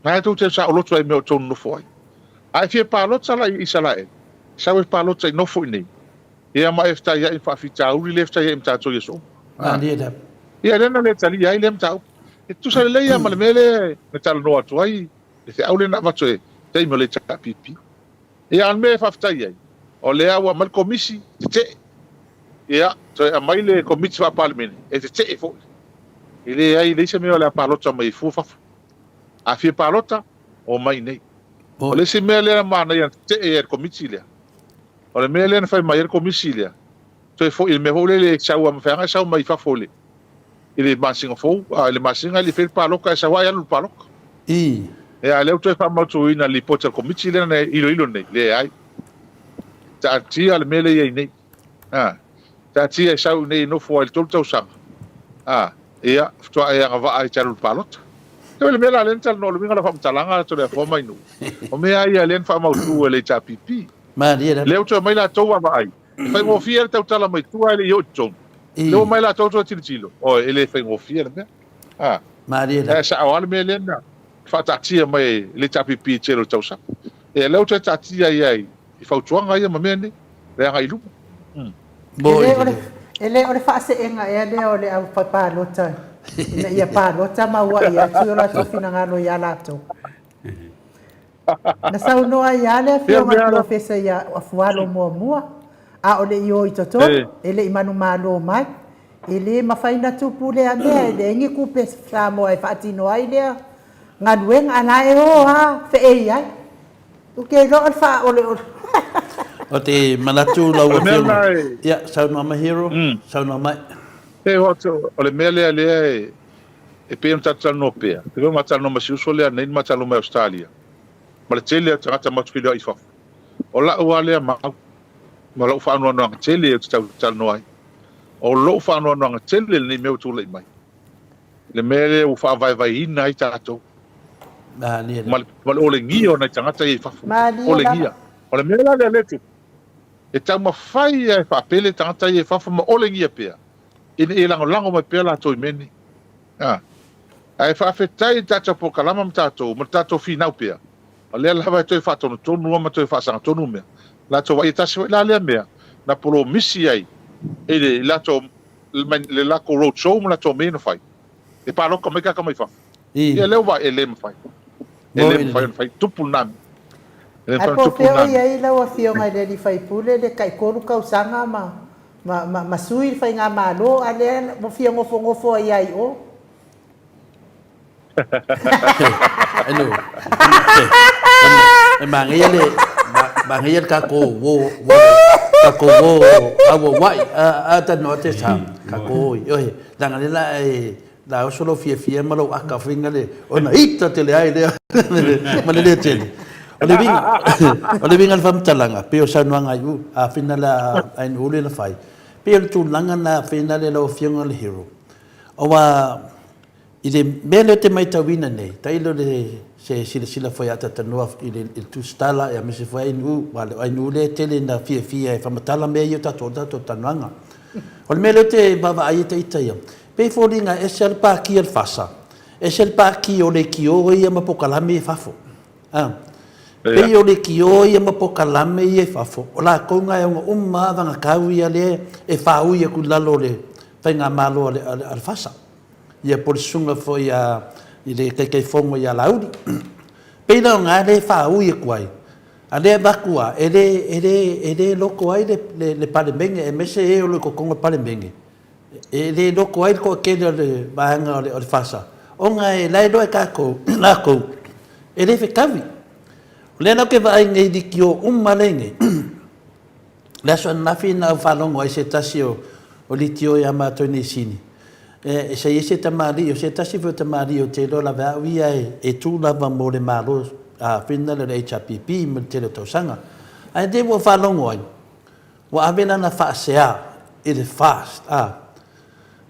na e tou te saoloto ai i mea o outou nonofo ai. A e fia palota la i Isalaelu, sau e palota i nofo i inei, ia ma e fetaiai ma faafitauli lea e fetaiai ma tatou i aso uma. Malie lava. Ia, lea na le talia ai lea mataupu. E tutusa lelei lava ma le mea lea na talanoa atu ai le feau lea na avatu i le taimi o le HRPP. Ia, a o le mea e faafetai ai, o lea ua aumai le Komisi tetee, ia, toe aumai le Komiti Faa-Palemene e tetee foi. E leai, e leai se mea o le a palota mai ai fua fafo. A fia palota, omai i inei. O le isi mea lea na manaia na tetee ai e le Komiti lea, o le mea lea na fai mai ai le Komisi lea, toe foi i le mea foi lele e sau lava ma feaga e sau mai fafo i le i le masina fou, a i le masina e le i faia le palota ae sau lava e alu i le palota. I. Ia, a o lea ua toe faamautuina i le lipoti a le Komiti lea na iloilo nei, leai. Taatia le mea lea e i ai nei. A, taatia e sau i inei e nofo ai i le 3 tausaga, a, ia, faatoa e agavaa ai e te alu i le palota. E pei o le mea la lea na talanoa, o le uiga o lau faamatalaga Toleafoa Mainuu, o mea lava ia lea na faamautu e le HRPP. Malie lava. Lea ua toe aumai latou vaavaai, e faigofie le tautala mai tua ae le i oo i totonu. Lea ua omai latou toe tilotilo, oi, e le faigofie le mea. A, Malie lava. E sao lava le mea lea na faataatia mai e le HRPP i le tele o tausaga. Ia, lea ua toe taatia ai lava i fautuaga ia ma mea nei, le agai i luma. E le o le faaseega ea lea o le au palota ina ia palota ma ua'i atu i o latou finagalo ia latou? Na saunoa ai lava le Afioga i le Polofesa ia Afualo muamua, a o le i o i totonu, e le i manumalo mai. E le mafai ona tupu lea mea, e leai ni tupe Samoa e faatino ai lea galuega, a la e o lava feei ai. Ou te iloa o le faa... o le... Ou te manatu lau Afioga, ia, saunoa mai Hero, saunoa mai. O le mea lea lea e pei ona tatou talanoa pea, e pei ona talanoa ma si uso lea nei na ma talanoa mai Ausetalia, ma le tele o tagata matou te feiloai i fafo. O lau lava lea mau, ma lou faanoanoaga tele ou te tau talanoa ai. O lou faanoanoaga tele lenei mea ua tulai mai, le mea lea ua faavaevaeina ai tatou, ma le olegia o nai tagata ia i fafo. Olegia. O le mea la lea lea e tupu, e taumafai lava e faapele tagata ia i fafo ma olegia pea, ina ia lagolago mai pea latou i mea nei. A. Ae faafetai i le tatou polokalama ma tatou, ma le tatou finau pea, o lea lava e toe faatonutonu lava ma toe faasagatonu mea. Latou vaai, e tasi foi la lea mea na polomisi ai i le latou, le latou road show ma latou mea ia na fai, e palota mai tagata mai fafo. Ia lea ua vaai, e le mafai. E le mafai ona fai, tupu lena mea. E le mafai ona tupu lena mea. Ae po o fea o i ai lau Afioga i le sui usufono le tai 3 tausaga ma Ma, ma, ma sui le faigamalo, a lea ua fia nofonofo ai lava i o. Enu, e manaia le, manaia le tatou uo, tatou uo auauai, a, a tanoa te sa, tatou oi, oe, leaga lea la e, la oso lou fiafia ma lou aka foi na le, ona ita tele ai lea, ma le le tele. O le uiga, o le uiga o le faamatalaga, pei o saunoaga a Iu, a fina le a Iu le na fai, pei o le tulaga na fina le lau Afioga le Hero. Aua i le mea lea ou te maitauina nei, tailo le se silasila foi a Atatanoa i le i le tusitala aemaise foi a Iu, aua o Iu lea e tele ina fiafia e faamatala mea ia o tatou o le tatou talanoaga. O le mea lea ou te vaavaai ai ita ia, pei e foliga e ese lava le pākia o le FASA, ese le pākia o leitio ia ma polokalame ia i fafo. A. Pei o leitio ia ma polokalame ia i fafo, o latou na e ono uma lava vagatau ia lea e faaui atu i lalo o le faigamalo a le, a le FASA. Ia po o le susuga foi a, i le Taitaifono ia Laauli. Pei la o na lea e faaui atu ai, a lea e avatu lava, e le, e le, e le loto ai le, le, le Palemene aemaise e o lo o i totonu o le Palemene, e le loto ai le toatele o le vaega o le, o le FASA. Ona e laeloa e tatou, latou, e le fetaui. O lea la ou te vaai nei i litio uma lea e i nei. O le aso ananafi na ou faalogo ai i se tasi o litio ia matou i Niu Sini, e sa i ai se tamalii, o se tasi foi o tamalii ou te iloa lava e au ia e tu lava mo le Malo foi lea o le HRPP mo le tele o tausaga. Ae lea ua ou faalogo ai, ua ave lana faasea i le FAST, a.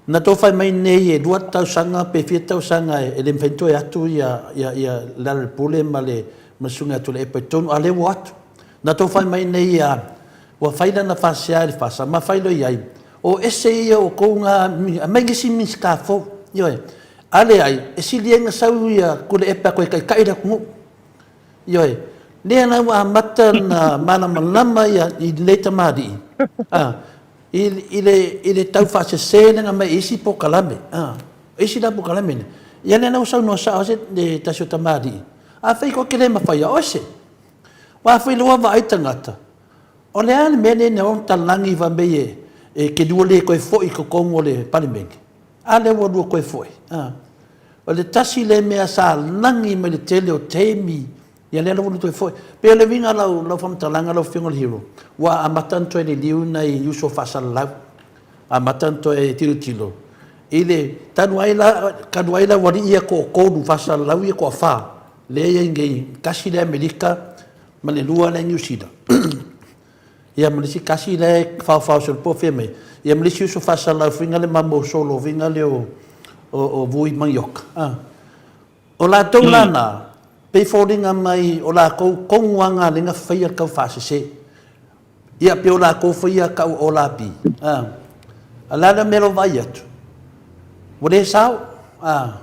Na tou fai mai nei e 2 tausaga pe fia tausaga e le mafai ona toe atu ia Lealailepule ma le Susuga ia Tuilaepa i totonu, a o lea ua o atu. Na tou fai mai nei ua fai lana faasea i le FAST ma fai loa i ai, o ese ia o outou na, aumai nisi Minisita fou. Ioe. A leai, e sili ai ona sau ia Tuilaepa e toe taitai le atunuu. Ioe. Lea la ua amata ona malamalama ia i lenei tamalii, a, i, i le, i le tau faasese lea na aumai e isi polokalame, a, isi la polokalame lea. Ia lea la ua saunoa sao lava se tasi o tamalii, afai tou te le mafaia, o ese. Aua afai loa ua vaai tagata, o le a le mea lea na o talagi fai mai e, e te lua le toe foi i totonu o le Palemene? A lea ua lua toe foi, a. O le tasi lea mea sa lagi mai le tele o taimi, ia lea lava ua toe foi. Pei o le uiga o lau, lau faamatalaga lau Afioga i le Hero, ua amata ona toe liliu nai uso faasalalau, amata ona toe tilotilo i le, talu ai la, talu ai le aualii ia toatolu faasalalau ia toafa, lea e i ai nei, tasi le Amerika ma le lua la e i Niu Sila. Ia ma le isi tasi la e faofao solo po o fea mai, ia ma le isi uso faasalalau foi na le mamo solo foi na le o o Vui Manioka. A. O latou la na, pei foliga mai o latou tonu lava na lea na faia le tau faasese. Ia pei o latou faia tau o lapi. A. A o le a le mea lou vaai atu? Ua le sao. A.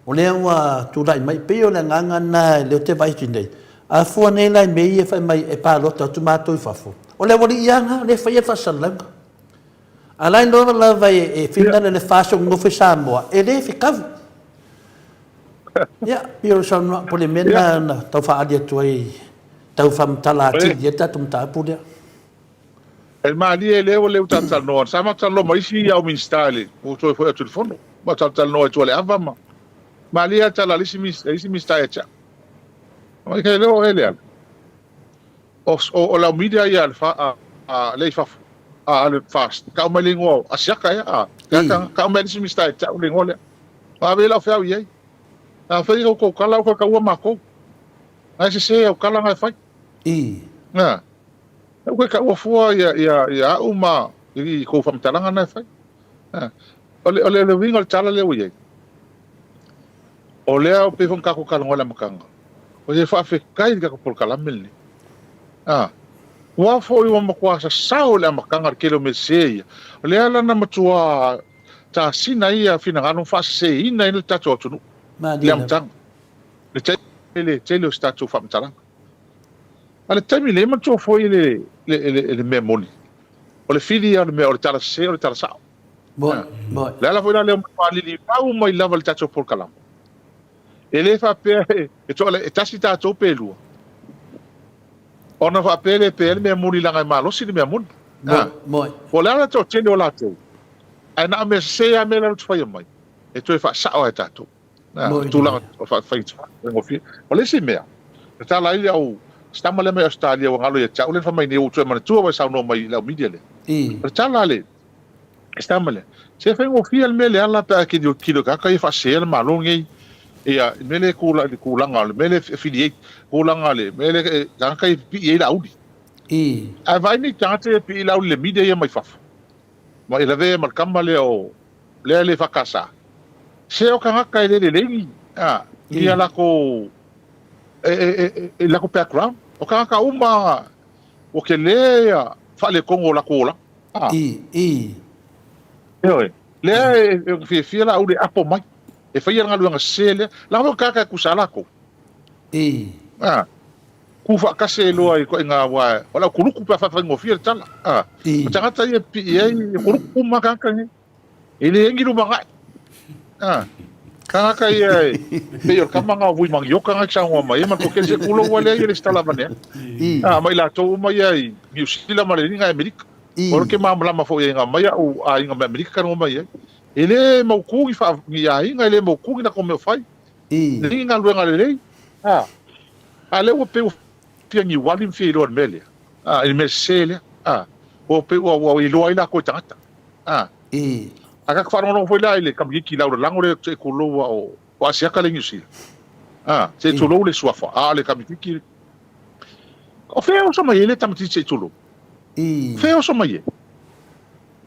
O lea ua tulai mai, pei o le agaga lena lea ou te vaai atu nei. A fua nei la i mea ia fai mai e palota atu matou i fafo, o le aualii lava lena lea e faia le faasalalauga. A la e iloa lava e finagalo le FAST o nonofo i Samoa, e le fetaui. Ia, pei o le saunoaga, po o le mea lena na tau faaali atu ai, tau faamatala atili ai le tatou mataupu lea. E malie lea ua leu talatalanoa. Sa matou talanoa ma isi au Minisita i le ua toe foi atu i le Fono. Ma talatalanoa i tua i le ava ma malie lava le tala a le isi Minisita ia te au. Mai kai leo e Leala. O, o, o lau media ia le fa, a, a, le i fafo. A, a le FAST. Kau mai le ingoa o Asiaka ea. A, ka, kau mai le isi Minisita ia te au le ingoa lea. Ma ave lau feau i ai. A fai au kou kala au ka kaua makou. Ngai sese au kala ngai fai. I. Na. Au koe kaua fua ia, ia, ia au ma i kou faamatalaga na e fai. O le, o le, le uiga o le tala lea ua i ai, o lea pei foi ona tatou talanoa i le amataga, o ia faafetai i le tatou polokalame lenei. A, ua foi ua matua sasao i le amataga le tele o mea sese ia, o lea la na matua tasina ai ia finagalo ma faaseseina ai le tatou atunuu i le amataga, le tele, tele o se tatou faamatalaga. A le taimi nei, manatua foi le, le, le, le mea moni, o le fili ia o le mea, o le tala sese o le tala sao. Moni, moni. Le ala foi la lea ua lilivau mai lava le tatou polokalame. E le faapea e, e, toa, e tasi tatou pe lua. Ona faapea le pe le mea moni leaga e malosi le mea moni. Moni, moni. Po o le a le toatele o latou, ae na o mea sese lava mea la faia mai, e toe faasao lava e tatou. Tulaga faafaigofie. O le isi mea, na tala ai le au si tama lea mai Ausetalia ua galo ia te au lea na fai mai nei ua ou toe manatua ua e saunoa mai i lau media lea. O le tala a le si tama lea, se faigofie le mea Leala pe a e tilotilo i tagata ia faasese le Malo lenei. Ia, le mea lea e le tulaga, le mea lea e affiliate, tulaga le mea lea e tagata ia e pipii ai le auli. Ae vaai nei tagata ia e pipii le auli i le media ia mai fafo. Ma e lavea ma le tama lea o lea le EFKS. Se o tagata e le lelei ni a ni a lakou e e e lakou background. O tagata uma ua tele ia faaletonu o lakou olaga. A. I, i. Ioe. Lea e fiafia Laauli e apo mai e faia le galuega sese lea. Leaga foi o tagata e tusa a lakou. I. A. Ku faatasi ai loa i ituaiga aua o le aukuluku pe a faafaigofie le tala. A, o tagata ia e pipii ai, e kuluku uma tagata nei. E leai ni lumanai. A, tagata ia e pei o le tama na o Vui Manioka na e saunoa mai ai ma le toatele se tulou ua leai e le se tala avane ai. A, ma i latou uma ia i Niu Sila ma le alii na i Amerika. O le ke malamalama foi ai na mai au aiga mai Amerika talanoa mai ai. E le mautu ni faa, ni aiga, e le mautu ni latou mea o fai. Leai ni galuega lelei. A, a lea ua pei ua fia niuali ma fia iloa i le mea lea, a, i le mea sese lea. A, ua pei ua, ua iloa ai latou e tagata. A, a tatou faalogologo foi la i le tamaitiiti laulalago lea se i tulou a o, o Asiata lea i Niu Sila. A, se i tulou le suafa, a o le tamaitiiti, o fea e oso mai ai le tamaitiiti se i tulou? O fea e oso mai ai?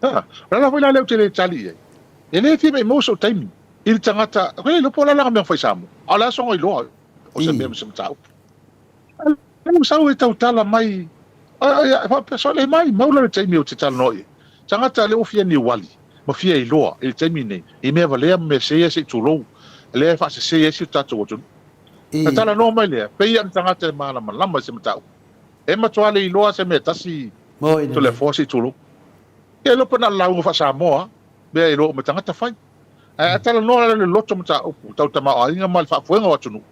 A, o le ala foi la lea ou te le tali i ai, e le fia maimau sou taimi i le tagata, ou te le iloa po o le a lana mea na fai i Samoa, a o le a sona iloa o se mea ma se mataupu. A lea ua sau e tautala mai, e faapea, sole mai, mau la le taimi ou te talanoa i ai. Tagata lea ua fia niuali ma fia iloa i le taimi lenei i mea valea ma mea seia se i tulou, lea e faasese ai si o tatou atunuu. Na talanoa mai lea, pei lava o le tagata e malamalama i se mataupu. E matua le iloa se mea e tasi Toleafoa se i tulou. Ia iloa pe na o le lauga faa-Samoa mea e iloa uma e tagata fai. Ae a talanoa la i le loto mataupu tau tamaoaiga ma le faafoega o atunuu,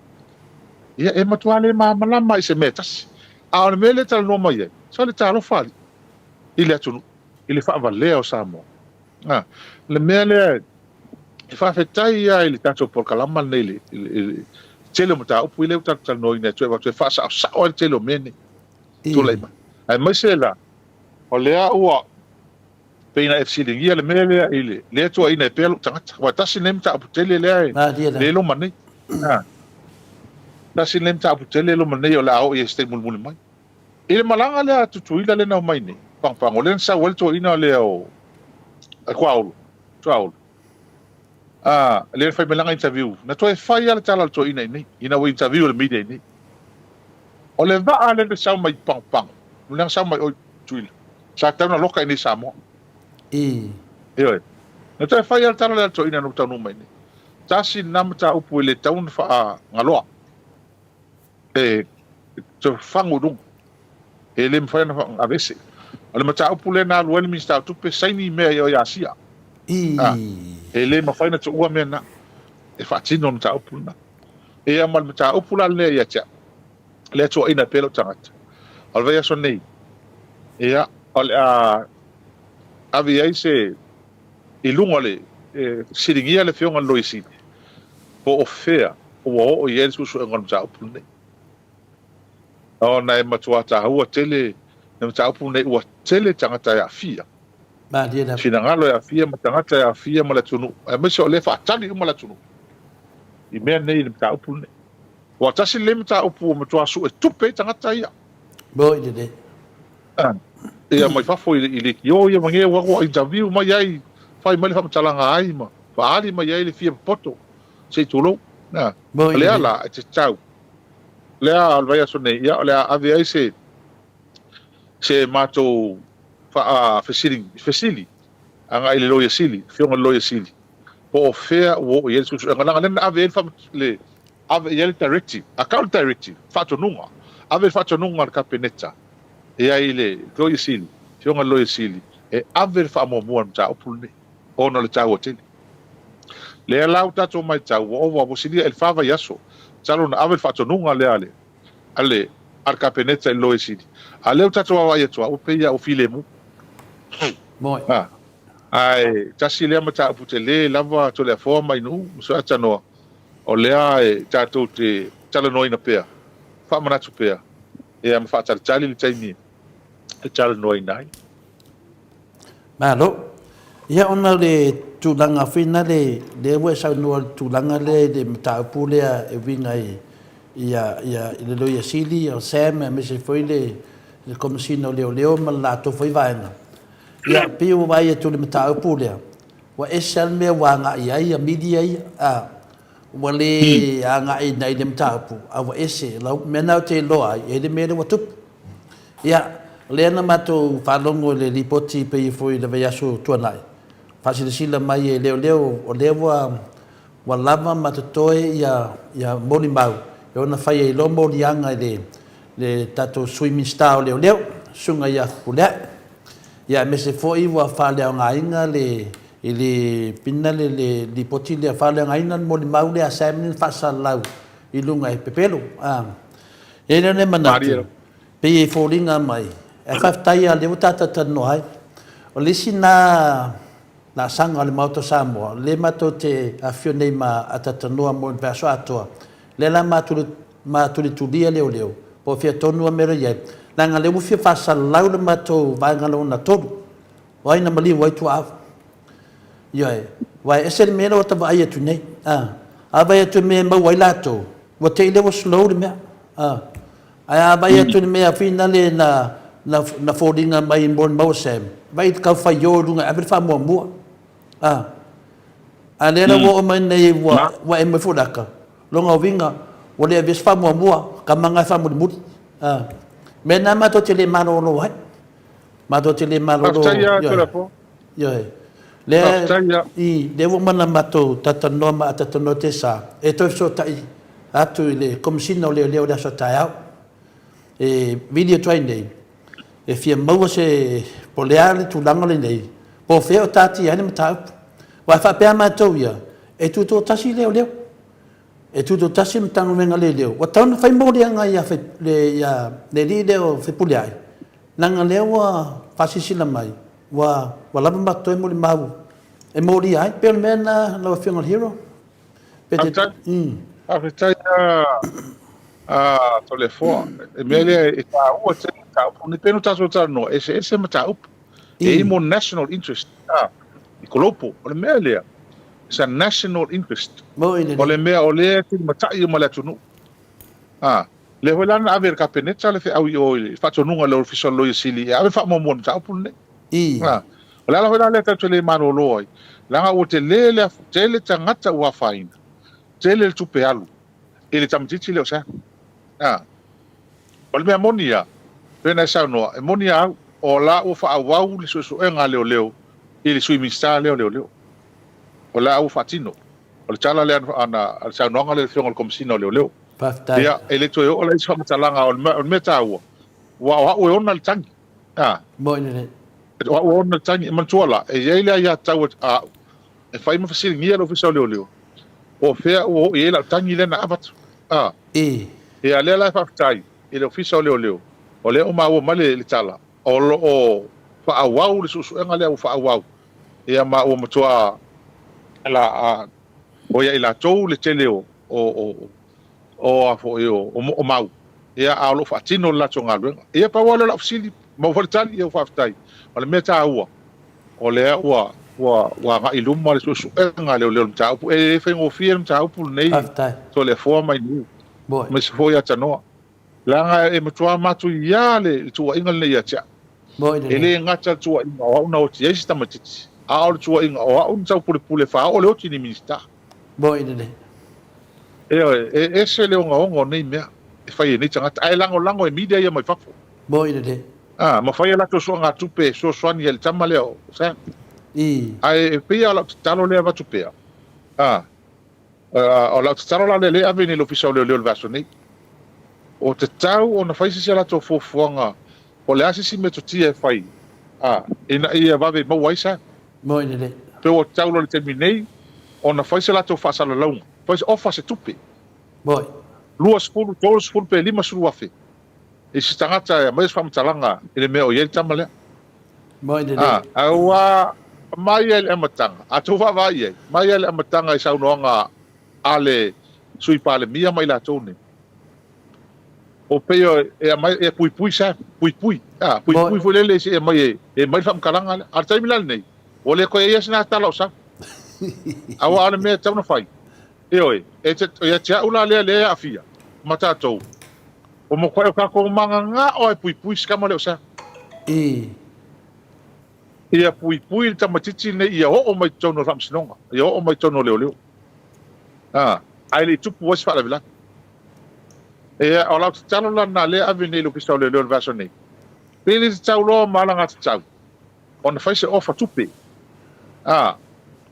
ia e matua le malamalama i se mea e tasi. A o le mea lea e talanoa mai ai, sole talofa alii i le atunuu, i le faavalea o Samoa. A, le mea lea e faafetai lava i le tatou polokalama lenei i le tele o mataupu ia ua tatou talanoaina e toe avatu e faasaosao ai le tele o mea nei e tulai mai. Aemaise la, o lea ua pei na e fesiligia le mea lea i le lea e tuuaiina ai pea lou tagata. Aua tasi lenei mataupu tele lea e loma nei. Tasi lenei mataupu tele e loma nei o le a oo i ai i se taimi mulimuli mai. I le malaga lea a Tutuila lea na omai nei, Pagopago, lea na sau ai le toeaina lea o Tuaolo, Tuaolo. A, lea na fai mai lana interview. Na toe fai lava le tala a le toeaina i inei, ina ua interview e le media i inei. O le vaa lea na sau mai Pagopago, lea na sau mai o i Tutuila, sa tatau ona loka i inei i Samoa. Ioe. Na toe fai lava le tala lea a le toeaina na ua taunuu mai i inei. Tasi lena mataupu e le tatau ona faagaloa. E fagu i luga, e le mafai ona aveese. O le mataupu lea na alu ai le Minisita o Tupe saini mea i o i Asia. E le mafai ona tuua mea na e faatino le mataupu lena. Ia ma le mataupu la lea ia te au, lea e tuuaina pea lou tagata. O le vaiaso nei, ia, o le a ave i ai se i luga o le fesiligia le Afioga i le Loia Sili po o fea ua oo i ai le suesuega o le mataupu lenei. Ona e matua taua tele le mataupu lenei, ua tele tagata e aafia, finagalo e aafia ma tagata e aafia ma le atunuu, aemaise o lea e faatali uma le atunuu i mea nei i le mataupu lenei. Aua tasi lenei mataupu ua matua sue tupe ai tagata ia. Moi lelei. Ia mai fafo i leitio ia ma gē ua interview mai ai, fai mai le faamatalaga ai ma faaali mai ai le fia popoto se i tulou. O lea la e tatau, lea o le vaiaso nei, ia o le a ave ai se se matou faafesili fesili agai i le Loia Sili, Afioga i le Loia Sili, po o fea ua oo i ai le suesuega, leaga o lea na ave i ai le ave i ai le directive, a tau le directive, faatonuga, ave le faatonuga a le Kapeneta i ai i le Loia Sili, Afioga i le Loia Sili, e ave le faamuamua i le mataupu lenei, ona o le taua tele. Lea la ua tatou matau, ua ova, ua silia i le fa vaiaso talu ona ave le faatonuga lea a le, a le, a le Kapeneta i le Loia Sili. A o lea ua tatou vaavaai atu lava, ua pei lava ua filemu. A, ae tasi lea mataupu tele lava Toleafoa ma Ainuu ma Soatanoa, o lea e tatou te talanoaina pea, faamanatu pea, ia ma faatalitali le taimi e talanoaina ai. Malo. Ia ona o le tulaga foi lea lea ua e saunoa i le tulaga lea i le mataupu lea e uiga i ia ia i le Loia Sili o Sam aemaise foi le le Komesina o Leoleo ma le latou foi vaega. Ia pei ua vaai atu i le mataupu lea, ua ese lava le mea ua agai i ai ia media ia, a, ua le agai i le mataupu, a ua ese. O le mea lena ou te iloa ai, e i ai le mea lea ua tupu. Ia, o lea na matou faalogo i le lipoti pei foi i le vaiaso tuanai, faasilasila mai e leoleo o lea ua ua lava ma totoe ia ia molimau e ono fai ai loa moliaga i le le tatou Sui Minisita o Leoleo, Susuga ia Fepuleai. Ia aemaise foi ua faaleaogaina le i le pina le le lipoti lea faaleaogaina le molimau lea a Sam lea na faasalalau i luga e pepelo. A. E i ai lea o le manatu, pei e foliga mai, ae faafetai lava o lea ua tatou talanoa ai. O le isi lena. laasaga o le Maota o Samoa, lea matou te afifio nei ma atatanoa mo le vaiaso atoa, lea la ma tulitulia leoleo, po o fea tonu a mea o lo o i ai, leaga lea ua fia faasalalau le matou vaega lona tolu, o ai na maliu ai tuaau. Ioe, aua e ese le mea lea ua ta vaai atu nei, a, a vaai atu i mea e maua ai latou, ua te i lea ua slow le mea, a. Ae a vaai atu i le mea finale na, na, na foliga mai mo le maua Sam, vaai i le tau faio i luga e ave le faamuamua. A, a lea la ua oo mai nei ua, ua emo ifo le ata, lona uiga, ua le avea se faamuamua, tama na e faamulimuli. A, mea na matou te le malolo ai. Matou te le malolo. Faafetai ia Toleafoa. Ioe. Lea, Faafetai ia. I, lea ua uma ona matou talatalanoa ma atalanoa te sa, e toe fesootai atu i le Komesina o Leoleo i le aso a taeao. E vili atu ai nei, e fia maua se, po o le a le tulaga lenei, po o fea o taatia ai le mataupu. Aua e faapea matou ia, e tutoatasi leoleo. E tutoatasi le Matagaluega o Leoleo, ua tatau ona fai moliaga ia le alii lea o Fepuleai, leaga lea ua faasilasila mai ua lava ma totoe molimau e molia ai. E pei o le mea lena lau Afioga i le Hero. Pe te... Faafetai. Faafetai a Toleafoa. E mea lea e taua tele le mataupu lenei. Pei ona tatou talanoa, e eseese mataupu. E i ai mo national interest, i global. O le mea lea, It's a national interest. O le mea o lea e tulimatai uma le atunuu. A, lea foi la na ave e le Kapeneta le feau i o i le faatonuga a le Ofisa o le Loia Sili e ave faamuamua i le mataupu lenei. A, o le ala foi la lea tatou te le malolo ai, leaga ua tele le, tele tagata ua afaina, tele le tupe alu i le tamaitiiti lea o Sam. A, o le mea moni lava, pei ona e saunoa, e moni lava au, o la ua faaauau le suesuega a leoleo i le Sui Minisita lea o Leoleo. O la ua faatino. O le tala lea na, le saunoaga lea a le Afioga i le Komesina o Leoleo. Faafetai. Ia, e le toe oo la i se faamatalaga, o le mea taua, aua o au e ona le tagi. A. Moni lelei. O au e ona le tagi. E manatua la, e i ai le aiatatau a au e fai ma fesiligia le Ofisa o Leoleo, po o fea ua oo i ai lau tagi lea na avatu. A. I. Ia, lea la e faafetai i le Ofisa o Leoleo, o lea ua maua mai le tala, o lo o faaauau le suesuega lea ua faaauau, ia ma ua matua la a o ia i latou le tele o o o o a foi o o mau, ia a o lo o faatino le latou galuega. Ia pau lava lea o lau fesili, maua foi le tali, ia ua faafetai. O le mea taua, o lea ua ua ua agai i luma le suesuega a leoleo i le mataupu. E le faigofie le mataupu lenei, Toleafoa ma Iniu, aemaise foi Atanoa. Leaga e matua matuia le tuuaiga lenei ia te au. E le gata le tuuaiga o au na oti ai si tamaitiiti, a o le tuuaiga o au na taupulepule e faaoo le oti i ni Minisita. Ioe, e ese le ogaoga o nei mea e fai e nei tagata, ae lagolago e media ia mai fafo. A, ma fai a latou soagatupe e fesoasoani ai i le tama lea o Sam. Ae pei lava o lau tatalo lea e avatu pea, a, O lau tatalo la lea, lea e ave nei i le Ofisa o Leoleo i le vaiaso nei, ua tatau ona fai se isi a latou fuafuaga po o le a se isi metotia e fai ina ia vave maua ai sa. Moi lelei. Pe ua tatau loa i le taimi nei ona fai se latou faasalalauga, fai se ofa se tupe. Moi. 20, 30 pe 50 afe i se tagata e aumaia se faamatalaga i le mea o i ai le tama lea. Moi lelei. Aua mai ai le amataga, a tou vaavaai i ai, mai ai le amataga i saunoaga a le Sui Palemia ma i latou nei, o pei e aumai e puipui sa, puipui, a, puipui foi lele se i aumai e, e aumai le faamatalaga lea. A o le taimi la lenei, ua le toe i ai sina tala o sau. Aua o le mea e tatau ona fai, ioe, e te, ia te au la lea lea e aafia ma tatou, ua matuai o tatou mananao e puipui si tama lea o Sam. I. Ia puipui le tamaitiiti lenei ia oo mai totonu o le faamasinoga, ia oo mai totonu o leoleo. A, ae le i tupu ai se faalavelave. Ia, o lau tatalo la lena lea e ave nei i le Ofisa o Leoleo i le vaiaso nei, pe le tatau loa ma alagatatau ona fai se ofa tupe, a,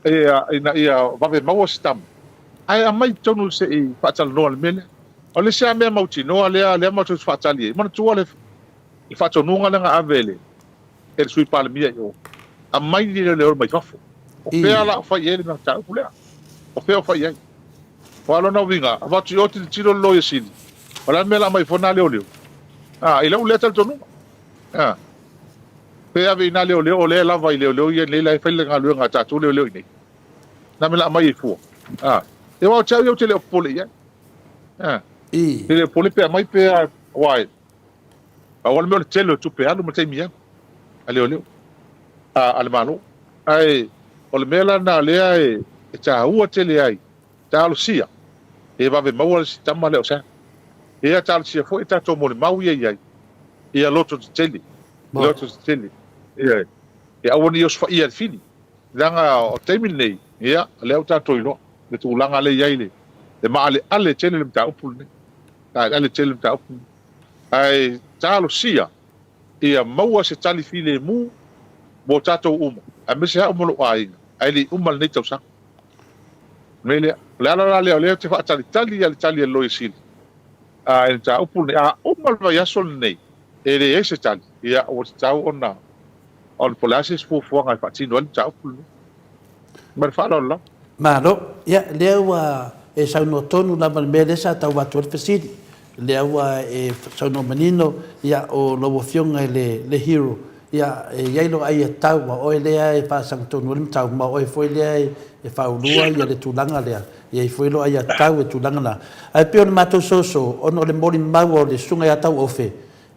ia, ina ia vave maua se tama, ae aumai i totonu se i faatalanoa i le mea lea. O le isi lava mea mautinoa lea, lea matou te faatali ai, manatua le faatonuga lea na ave e le e le Sui Palemia i o, aumai ni leoleo mai fafo. O fea la o fai i ai le mataupu lea? O fea o fai i ai? Aua o lona uiga, avatu i o tilotilo le Loia Sili, o le a le mea o le a aumai fua na leoleo? A, i lou lea talitonuga. A. Pe ave i nā leoleo o lea lava i leoleo ia nei la e fai le galuega a tatou leoleo i nei. Na me la aumai ai fua. A. E aua o te au ia ou te le o popole i ai. A. I. Te le o popole pe aumai pe a, aua e, pau lava le mea o le tele o tupe alu ma taimi alu a leoleo, a, a le Malo. Ae o le mea la lena lea e, e taua tele ai, talosia e vave maua le isi tama lea o Sam. Ia talosia foi e tatou molimau ia i ai, ia loto tetele, loto tetele. Ia, ia aua ne i osofaia e le fili. Leaga o le taimi lenei, ia, o lea ua tatou iloa le tulaga lea e i ai le, le maaleale tele le mataupu lenei. Maaleale tele le mataupu lenei. Ae talosia ia maua se tali filemu mo tatou uma, aemaise au ma lou aiga, ae le i uma lenei tausaga. O le mea lea, o le ala la lea o lea ou te faatalitali i le tali a le Loia Sili i le mataupu lenei. A uma le vaiaso lenei e leai se tali, ia ua tatau ona ona po o le a se isi fuafuaga e faatino ai le mataupu lenei. Ma le faaaloalo lava. Malo. Ia, lea ua e saunoa tonu lava i le mea lea sa tau avatu ai le fesili. Lea ua e saunoa manino, ia, o lau Afioga i le, le hero, ia, e i ai lou aiatatau, a o oe lea e faasagatonu ai le mataupu, ma o oe foi lea e faaulua ia le tulaga lea, e i ai foi lou aiatatau i le tulaga lena. Ae pei o le matou soso, ona o le molimau o le Susuga ia Tauofe,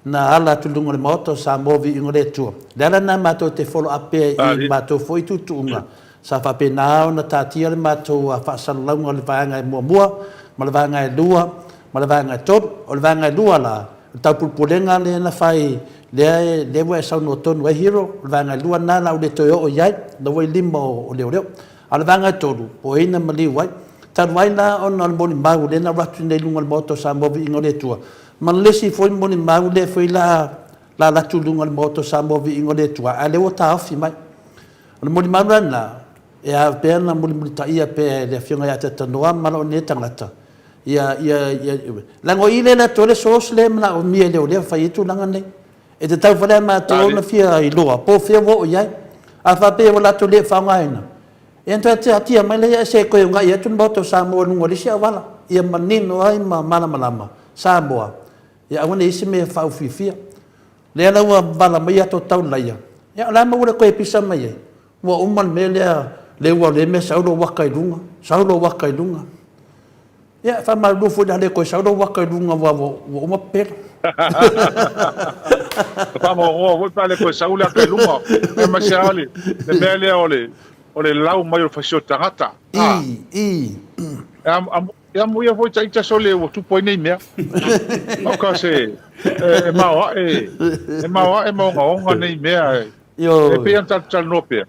na ala atu i luga o le Maota o Samoa Viiga o le Atua. O le ala lena matou te follow up pea i matou foi tuutuuga, sa faapena ona taatia le matou faasalalauga o le vaega e muamua, ma le vaega e lua, ma le vaega e tolu. O le vaega e lua la, o le taupulepulega lea na fai, lea, lea ua e saunoa tonu ai Hero, o le vaega e lua lena o le a ou le toe oo i ai, o la ua i lima o leoleo. A o le vaega e tolu, o ai na maliu ai. Talu ai la ona o le molimau lea na alu atu nei i luga o le Maota o Samoa Viiga o le Atua, Ma le isi foi molimau lea foi la la alu atu i luga o le Maota o Samoa Viiga o le Atua, ae lea ua taofi mai. O le molimau la lena, e ao pea ona mulimulitaia pea e le Afioga ia Atetanoa ma lou nei tagata, ia, ia, ia, leaga o i lea e alu atu ai le source lea e manaomia e leoleo e fai ai tulaga nei. E tatau foi la ia matou ona fia iloa po o fea ua oo i ai. A faapea ua latou le faaaogaina, Ia ona toe tiatia mai lea se toe una'i atu le Maota o Samoa i luga o le isi auala, ia manino ai ma malamalama Samoa, ia aua ne i i ai se mea faaufiufia. Lea la ua vala mai ato tau laia, ia o le a mea ua le toe pisa mai ai? Ua uma le mea lea, lea ua le mea sau lou aka i luga, sau lou aka i luga. Ia, e faamalulu foi o le a le toe sau lou aka i luga aua ua uma pepelo. E faanoanoa foi pe a le toe sau le aka i luga, aemaise lava le mea lea o le o le lau mai o le faisio tagata. I, i. E amuia foi ita sole ua tupu ai nei mea. Mauka se e maoae, e maoae ma ogaoga nei mea. E pei ona tatou talanoa pea,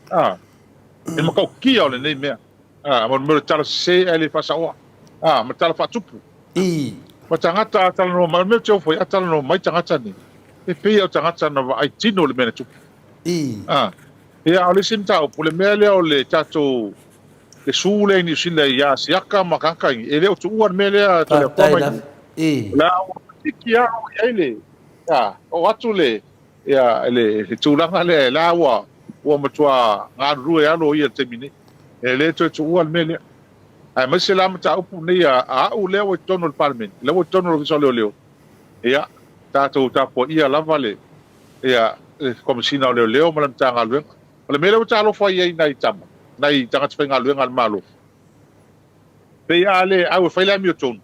e matautia o lenei mea. A, ma le mea o le tala sese ae le faasaoa. A, ma le tala faatupu. I. Ma tagata a talanoa mai, o le mea ou te ofo ai, a talanoa mai tagata nei, e pei o tagata na vaai tino i le mea na tupu. I. A, ia, o le isi mataupu, o le mea lea o le tatou, le su lea i Niu Sila ia Asiata ma tagata i, e le o tuua le mea lea Toleafoa Faafetai mai lava. Niu. I. O le a ua tiki lava o i ai le, a, oo atu le, ia, le, le tulaga lea, la ua, ua matua galulue lava loia i le taimi nei. E le toe tuua le mea lea. Aemaise la mataupu nei a au lea ua i totonu o le Palemene, lea ua i totonu o le Ofisa o Leoleo, ia, tatou tapuaia lava le, ia, le Komesina o Leoleo ma le Matagaluega. O le mea lea ua talofa ai i nai tama, nai tagata faigaluega a le Malo, pei a le au e fai le amiotonu,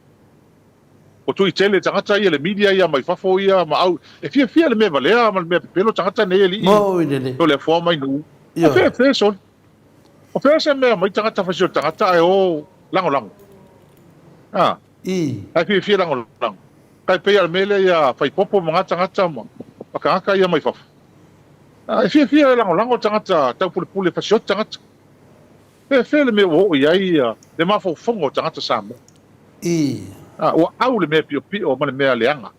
ua tui tele tagata ia, le media ia mai fafo ia ma au, e fiafia le mea valea ma le mea pepelo tagata nei alii Toleafoa mai Nuu. O fea, fea soli. O fea se mea mai tagata fai o tagata ae o lagolago. A. I. Ae fiafia lagolago. Kai pei a le mea lea ia fai popo ma ngā tagata ma tagata ia mai fafo. A, e fiafia e lagolago tagata taupulepule fasioti tagata. Fea fea le mea ua oo i ai ia le mafaufauga o tagata Samoa. I. A, ua au le mea piopio ma le mea leaga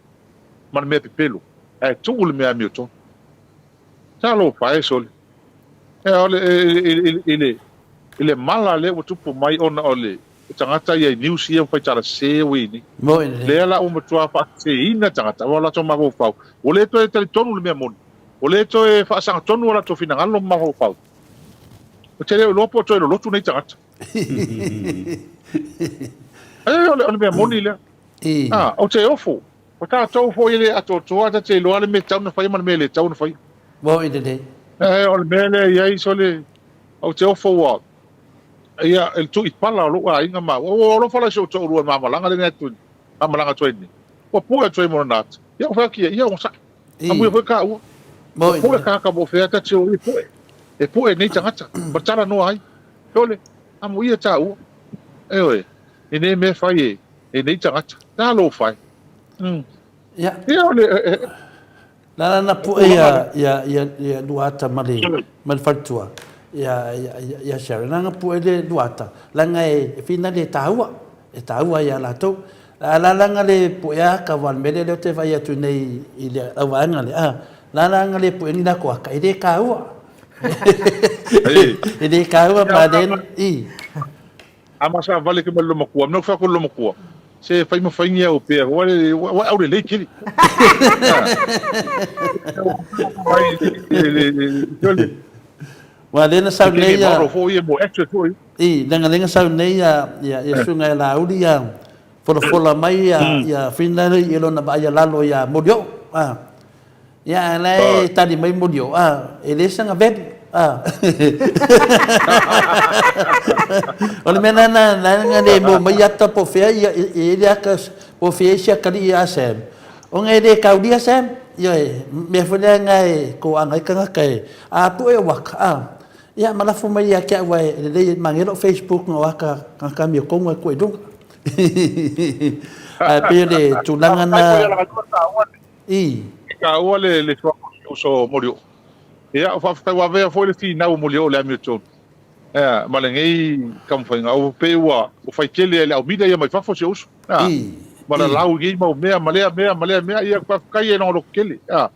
ma le mea pepelo ae tuu le mea amiotonu. Talofa e sole. E, o le, i, le, i le mala lea ua tupu mai ona o le tagata ia i news ia ua fai tala sese ua i nei. Moi lelei. Lea la ua matua faaseseina tagata ua latou mafaufau. Ua le toe talitonu le mea moni. Ua le toe faasagatonu o latou finagalo ma mafaufau. Ou te le o iloa po o toe lolotu nei tagata. E, o le, o le mea moni lea. I. Ah, ou te ofo. O tatou foi e le atoatoa, ta te iloa le mea e tatau ona faia ma le mea e le tatau ona faia. Moi lelei. E, o le mea lea e i ai, sole, ou te ofo ua, ia, e le tuipala o lou aiga ma au. Ua alofa la i si ou toalua i ma malaga lenei atu, ma malaga atu ai nei. Ua pue atu ai mo lona ata. Ia, ua fai atu ia, ia, onosai. Amuia foi taua. Ua pue tagata mo fea ta te o i pue. E pue nei tagata. Ma tala noa ai. Sole, amuia taua. Ioe, i nei mea fai e, e nei tagata. Talofa e. Ia. Ia, o le, La la na pue ia ia ia ia Luata ma le ma le faletua ia ia ia Sharon. La na pue le Luata langa e whina le taua e taua ia latou. A la la le pue a ka wa mele le te vai atu nei i le au vaenga le a. La la le pue ni la ko aka e le kaua. E le kaua ma le i. A ma sa vale ke ma le makua, me fa ko le makua. Se fai ma fai ni au pea, wa le wa au le le kili. Ai le le Wa le na sau nei ia. Mo fo ia mo extra foi. I lenga lenga sau nei ia ia ia sunga e lauli ia folafola mai ia ia Finland i lona ba ia lalo ia Molio. Ah. Ia, la e tali mai Molio, a, e le sanga veli, a. O le mea na na na nga le mo mai ata po fea ia e le aka po fea isi akali ia Sam. O ngai le kaulia Sam, ia e mea foi lea ngai ko anga i kangaka e a pu e waka, a. Ia ma lafo mai ia kia ua e lelei mangelo Facebook nga waka kangaka mi kongo e koe lunga. Ae pei o le tulaga na I. E taua le le suafa o si uso Molioo. Ia, o faafetai ua avea foi le finau o Molioo le amiotonu. Ea, ma lenei taumafaiga, o pei ua ua fai tele ai le aumila ia mai fafo si uso. Ea, I. ma I. lalau i nei mau mea, ma lea mea, ma lea mea, ia faafetai e lona lototele. Ea,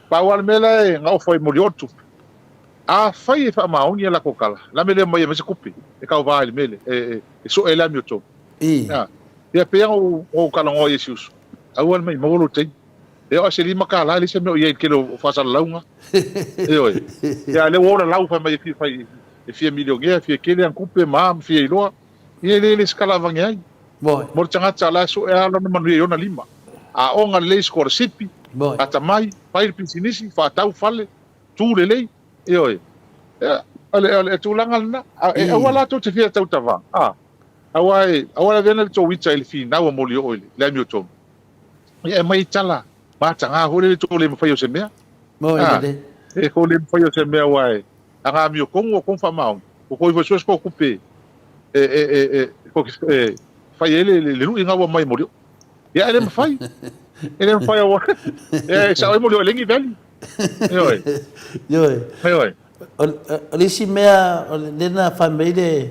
pau lava le mea la e gaofa ai Molioo le tupe. Afai e faamaoni a latou tala, la mea lea omai e aumai se tupe e tauva ai le mea lea, e, e, e soe ai le amiotonu. I. Ea, ia pei lava ona ou talanoa i si uso. Aua le maimau lou taimi. E oo se $5 e leai se mea o i ai i le tele o faasalalauga. Ioe. Ia a lea ua ola lau fai mai e fia fai e fia milionea, e fia tele ana tupe ma a ma fia iloa. Ia e le le se tala avane ai. Moi. Mo le tagata la e sue lava lona manuia i ona lima. Aoga lelei sikolasipi, Moi. atamai, fai le pisinisi, faatau fale, tu lelei. Ioe. Ia, o le, o le tulaga lena. E aua la tou te fia tautava. A. Aua e, aua le avea le tou ita i le finau a Molioo i le amiotonu. Ia e aumai tala mataga foi lele tou le mafai o se mea. Mo e lele. E tou le mafai o se mea aua e aga amiotonu o kou faamaoni. Ua tou ifo e sue se tou tupe e, e, e, e, e fai ai le, le, le luʻi na ua aumai e Molioo. Ia e le mafai. E le mafai aua. E sao ai Molioo e leai ni value. Ioe. Ioe. Ioe. O le isi mea, o lea na fai mai le,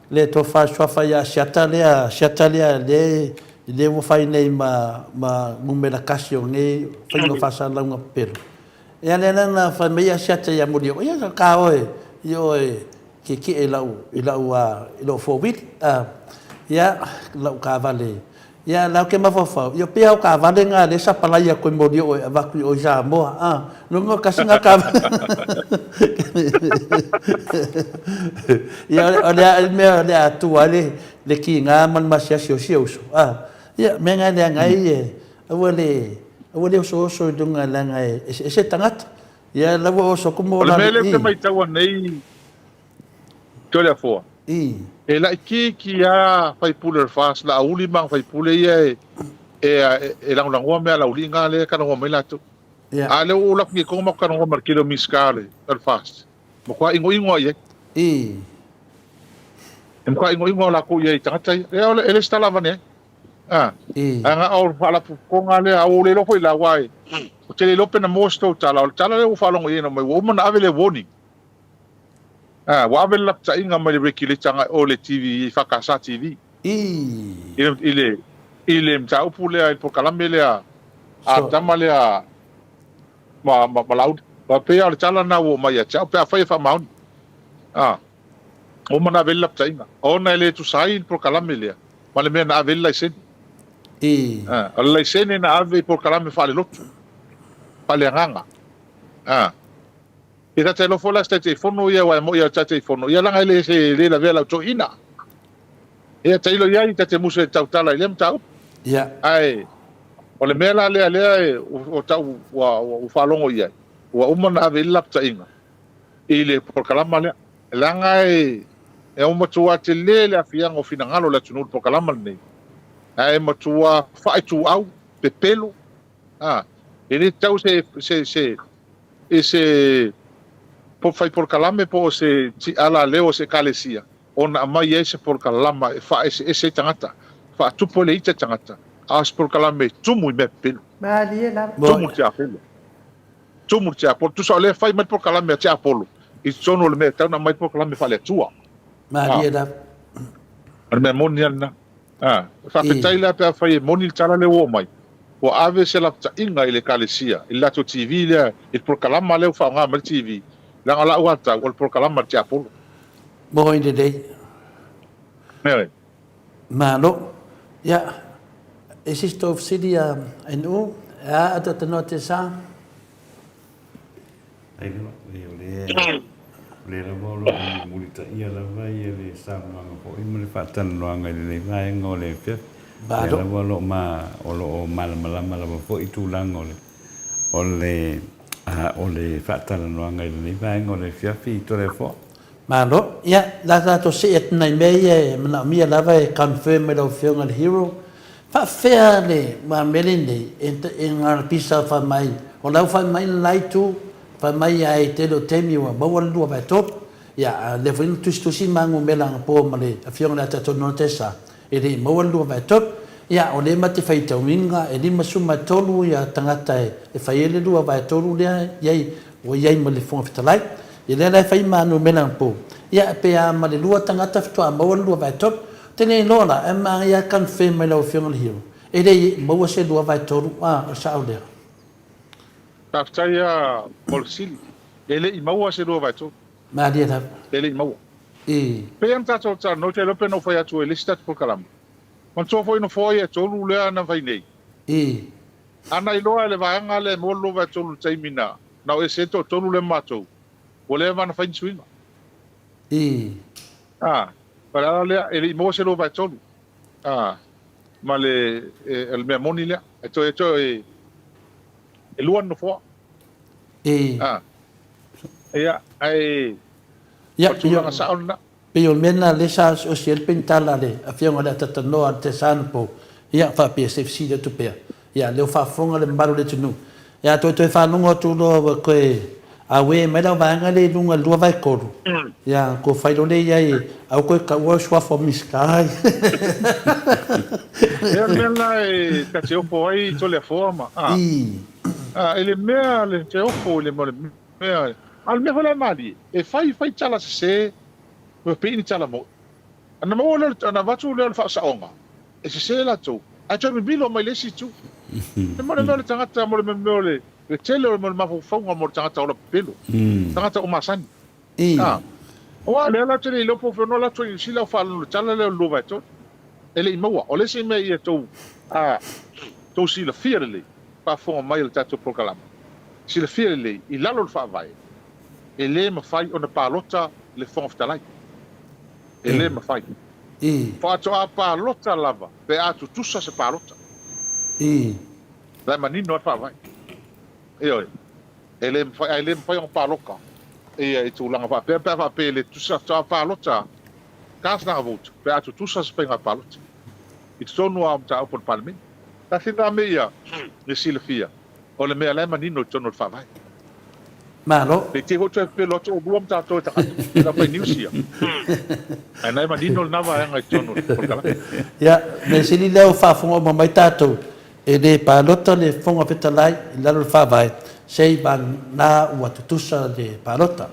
le tofa suafa ia Asiata lea, Asiata lea lea, lea ua fai nei ma, ma numera kasi o nei faiga faasalalauga pepelo. Ia lea la na fai mai Asiata ia Molioo, ia ka oe, i oe kiekie i lau, i lau, i lou fowili, ia, lau taavale Ia, la ou te mafaufau, ia pei a o taavale na lea sa palai atu e Molioo e avatu i o i Samoa, a, lona o tasi na taavale. Ia, o le a le mea o le a tua ai le, le kiga ma le masiasi o si uso, a. Ia, mea na e leaga ai e, aua le, aua le osooso i luga leaga e eseese tagata. Ia, la ua oso atu O le mea lea ou te maitaua nei, Toleafoa. E laitiiti lava faipule o le FAST, Laauli ma ana faipule ia e, e, e lagolagoa mea a Laulii na lea e talanoa mai latou. A lea ua ou alu atu nei tonu matou talanoa ma le tele o Minisita o le, o le FAST, matua inoino lava i ai. E matua inoino lava latou i ai i tagata ia. E, e le se tala avane ai. A, ae na o le faalapotopotoga lea, a ua ou le iloa foi la, aua e, ou te le iloa pe na maua se tou tala, o le tala lea ua faalogo i ai na aumai, ua uma ona ave le warning. Ā, ua ave le lapataiga mai le Regulator agai o le TV, EFKS TV. I le, i le, i le mataupu lea, i le polokalame lea a le tama lea ma, ma, ma Laauli. Aua pei lava o le tala lena ua oo mai ia te au, pe afai e faamaoni. Ā, ua uma ona ave i ai le lapataiga, ona e le tusa ai le polokalame lea ma le mea na ave ai le laisene. Ā, o le laisene na ave i polokalame faalelotu, faaleagaga. Ā. E ta te alofa la se Taitaifono ia aua e moi a le Taitaifono ia laga e le se le lavea lau toeaina. Ia tailo iai ta te musu e tautala i lea mataupu. Ia. Ae o le mea la lea lea e o tau ua ua faalogo iai ua uma ona ave i le lapataiga i le polokalama lea. Leaga e e matua tele le aafiaga o finagalo o le atunuu i le polokalama lenei, ae matua faaituau, pepelo, a, e le tatau se se se i se fai polokalame po o se alaleo o se ekalesia ona aumai ai se polokalama e faaeseese ai tagata, faatupu ai le ita i tagata, a o se polokalame e tumu i mea pepelo. Malie lava. Tumu le tiapolo. Tumu le tiapolo. Tusa o lea e fai mai le polokalame a tiapolo i totonu o le mea e tatau ona aumai le polokalame faale-Atua. Malie lava. O le mea moni lava lena. A, faafetai la pe afai e moni le tala lea ua oo mai, ua ave se lapataiga i le Ekalesia, i le latou TV lea, i le polokalama lea ua faaaoga mai le TV, leaga o lau atau, o le polokalama a le tiapolo. Moni lelei. Ioe. Malo. Ia, e se isi tou fesili a NU, e a a talanoa te sa? Ailoa, o lea, o lea lava o lo o mulimulitaia lava ia le saunoaga foi ma le faatalanoaga i lenei vaega o le afiafi. O lea lava o lo o ma, o lo o malamalama lava foi i tulaga o le, o le, o le faatalanoaga i lenei vaega o le afiafi i Toleafoa. Malo. Ia, la tatou see atu nai mea ia e manaomia lava e confirm e lau Afioga i le Hero. Faafefea le mea lenei e galapisa fai mai, o la ua fai mai le la itu, fai mai ae tele o taimi ua maua le 2/3. Ia, a o lea foi na tusitusi ma numera anapo ma le Afioga i le Atiato Nona Tesa, e le i maua le 2/3. Ia, o lea ma te faitauina e 53 ia tagata e fai ai le 2/3 lea i ai Ua i ai ma le Fofoga Fetalai. Ia lea la e fai ma numera anapo. Ia pe a ma le lua tagata faatoa maua le 2/3. Ou te le iloa la, ae manaia lava confirm mai lau Afioga i le Hero, e le i maua se 2/3, a, o le sao lea. Faafetai a mo le fesili. E le i maua se 2/3. Malie lava. E le i maua. I. Pei ona tatou talanoa, ou te iloa pe na ou fai atu i le isi tatou polokalame. Manatua foi nofoa ia e tolu lea na fai nei. I. A na iloa e le vaega lea e maua le 2/3 i le taimi na na o ese ai le toatolu lea ma matou, ua leva ona fai ni suiga. I. A, o le ala lea, e le i maua se 2/3. A, ma le, e, o le mea moni lea. E toe, e toe, e lua ni nofoa. I. A, ia, ae, Ia, o le tulaga sao lena. Pei o le mea lena lea sa osi ai le penitala a le Afioga i le Atatanoa a le Tesano ia faapea se i fesili atu pea. Ia lea ua faafofoga le mamalu o le atunuu. Ia toe toe faalogo atu loa ua toe auē mai lau vaega lea i luga i le 2/3, ia ona toe fai loa lea i ai, aua toe taua au suafa o Minisita. Ia o le mea lena e ta te ofo ai Toleafoa ma, a, a, i le mea le te ofo i le mea, a o le mea foi la e malie, e fai fai tala sese Ua pei ni tala moni. Ana maua lea, ana avatu lea o le faasaoga, e sese latou, ae toe mimilo mai le isi itu. E mo le mea o le tagata, mo le mea o le tele o le mafaufauga mo le tagata ola pepelo, tagata ua masani. A, aua o lea la ou te le iloa po o fea ona latou i Niu Sila o faalogo i le tala lea o le 2/3. E le i maua. O le isi mea ia tou, a, tou silafia lelei, faafofoga mai o le tatou polokalame, silafia lelei, i lalo o le Faavae, e le mafai ona palota le Fofoga Fetalai. E le mafai. Faatoa palota lava pe a tutusa se palota. La e manino lava le Faavae. Ioe. E le mafai, ae le mafai ona palota ia i tulaga faapea pe a faapea e le tutusa. Faatoa palota, cast lana vote pe a tutusa se faiga palota i totonu lava o mataupu a le Palemene. Tasi lena mea ia e silafia. O le mea la e manino i totonu o le Faavae. Malo. Ne i te i foi toe pepelo atu olua ma tatou e tagata i lau fai news ia. Ae na e manino lena vaega i totonu o le polokalame. Ia, mea sili lea ua faafofoga uma mai tatou, e le palota le Fofoga Fetalai i lalo o le Faavae, se i vagana ua tutusa le palota.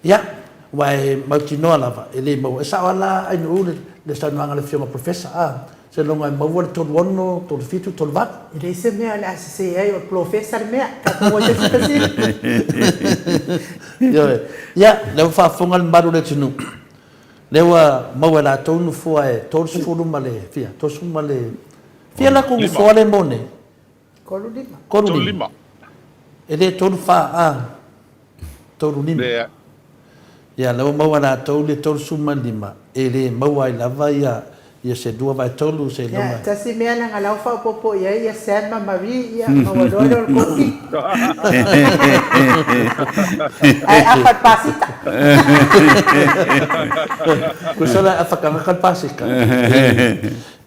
Ia, aua e mautinoa lava, e le maua. E sao lava la Ainuu le saunoaga a le Afioga Professor, a, seiloga e maua le 36, 37, 38. E leai se mea o le a sese ai, o le Polofesa le mea. Tatou o i se isi fesili. Ioe. Ia, lea ua faafofoga le mamalu o le atunuu, lea ua maua e latou nofoa e 30 ma le fia, 30 ma le, fia latou nofoa lea e maua nei? 35. 35. E le 34, a. 35. Lea. Ia, lea ua maua e latou le 35, e le maua ai lava ia, Ia se 2/3 seiloga. Ia, tasi mea leaga la ua faaopoopo i ai ia Sam ma Marie, ia maua loa lea o le kopi. Ae afa le pasita. Tusa la e afa tagata le pasita.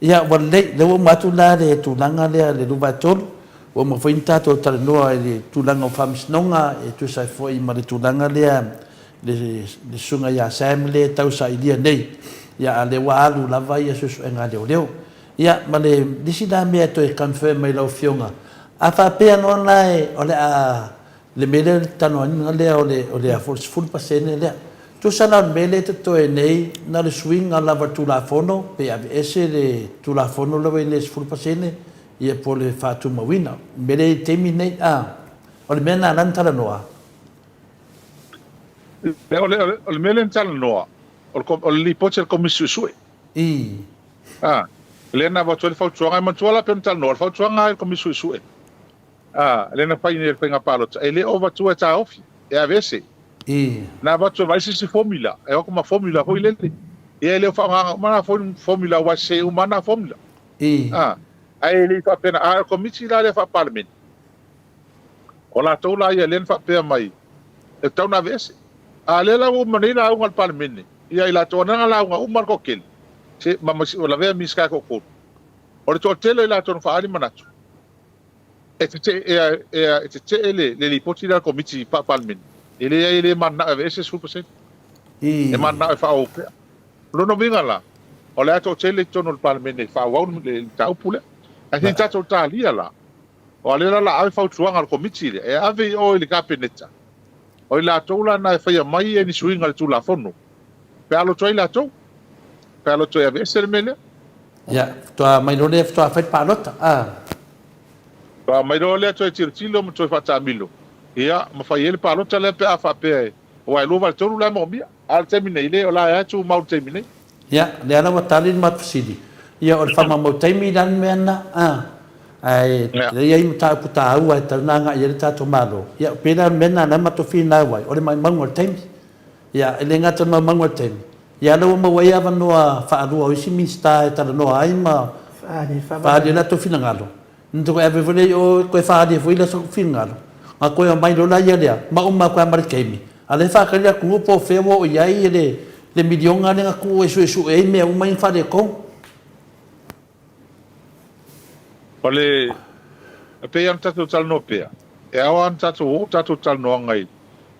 Ia, ua lelei, lea ua uma atu la le tulaga lea le 2/3, ua uma foi ona tatou talanoa i le tulaga o faamasinoga e tusa ai foi ma le tulaga lea le susuga ia Sam lea e tau sailia nei, ia a lea ua alu lava ia suesuega a leoleo. Ia ma le isi la mea e toe confirm mai lau afioga, a faapea loa la e o le a le mea lea le talanoaina lea o le o le a foi le 10% lea, tusa la o le mea lea e totoe nei na o le suiga lava o le Tulafono pe aveese le Tulafono lea ua i ai nei i le 10% ia po o le faatumauina. O le mea lea i le taimi nei, a o le mea lena la na talanoa. O le, o le mea lea na talanoa, o le, o le lipoti a le Komisi Suesue. I. A, lea na avatu ai le fautuaga, e manatua la pei ona talanoa, o le fautuaga a le Komisi Suesue, a, lea na fai nei e le faiga palota, e le o avatua e taofi, e aveese. I. Na avatu e vaai se isi formula, e o atu ma formula foi lele. Ia e le o faaaogaina uma na formula, aua e sese uma lava na formula. I. A, ae le i faapena, a o le Komiti la lea faa-Palemene, O latou la ia lea na faapea mai e tatau ona aveese. A lea la ua uma nei lauga a le Palemene, ia i latou ana lauga uma lava le toatele, se ma ua lavea Minisita e toatolu. O le toatele o i latou na faaali manatu, e tetee, e, e tetee le, le lipoti lea a le Komiti Faa-Palemene. E leai e le mananao e aveese le 10%. E mananao e faaauau pea. O lona uiga la, o le a toatele i totonu o le Palemene e faaauau le mataupu lea. Ae se i tatou talia la, Aua lea la o le a ave fautuaga a le Komiti lea e ave i o i le Kapeneta, o i latou la na e faia mai ni suiga i le Tulafono pe a loto ai latou, pe a loto e aveese le mea lea. Ia, faatoa mai loa lea faatoa fai le palota, a. Faatoa mai loa lea toe tilotilo ma toe faataamilo, ia, ma fai ai le palota lea pe a faapea e, aua e 2/3 la e moomia. A o le taimi nei, le, o la e tumau i le taimi nei. Ia, lea la ua tali le matou fesili. Ia, o le faamaumau taimi la le mea lena, a. Ae i ai mataupu taua e tatau ona agai i ai le tatou Malo. Ia, pei la o le mea lena lea matou finau ai, o le maumauga o le taimi. Ia, e le gata i le maumauga o le taimi, ia a lea ua maua ai avanoa faalua o isi Minisita e talanoa ai ma faaali ai latou finagalo. Ona toe ave foi lea i o e toe faaali ai foi le finagalo, ona toe omai loa lea lea ma uma atu ai ma le taimi, a o lea e faatali le atunuu po o fea ua oo i ai le miliona lea na tuu e suesue ai mea uma ia na faaletonu. O le, e pei lava ona tatou talanoa pea, e ao lava ona tatou oo tatou talanoaga i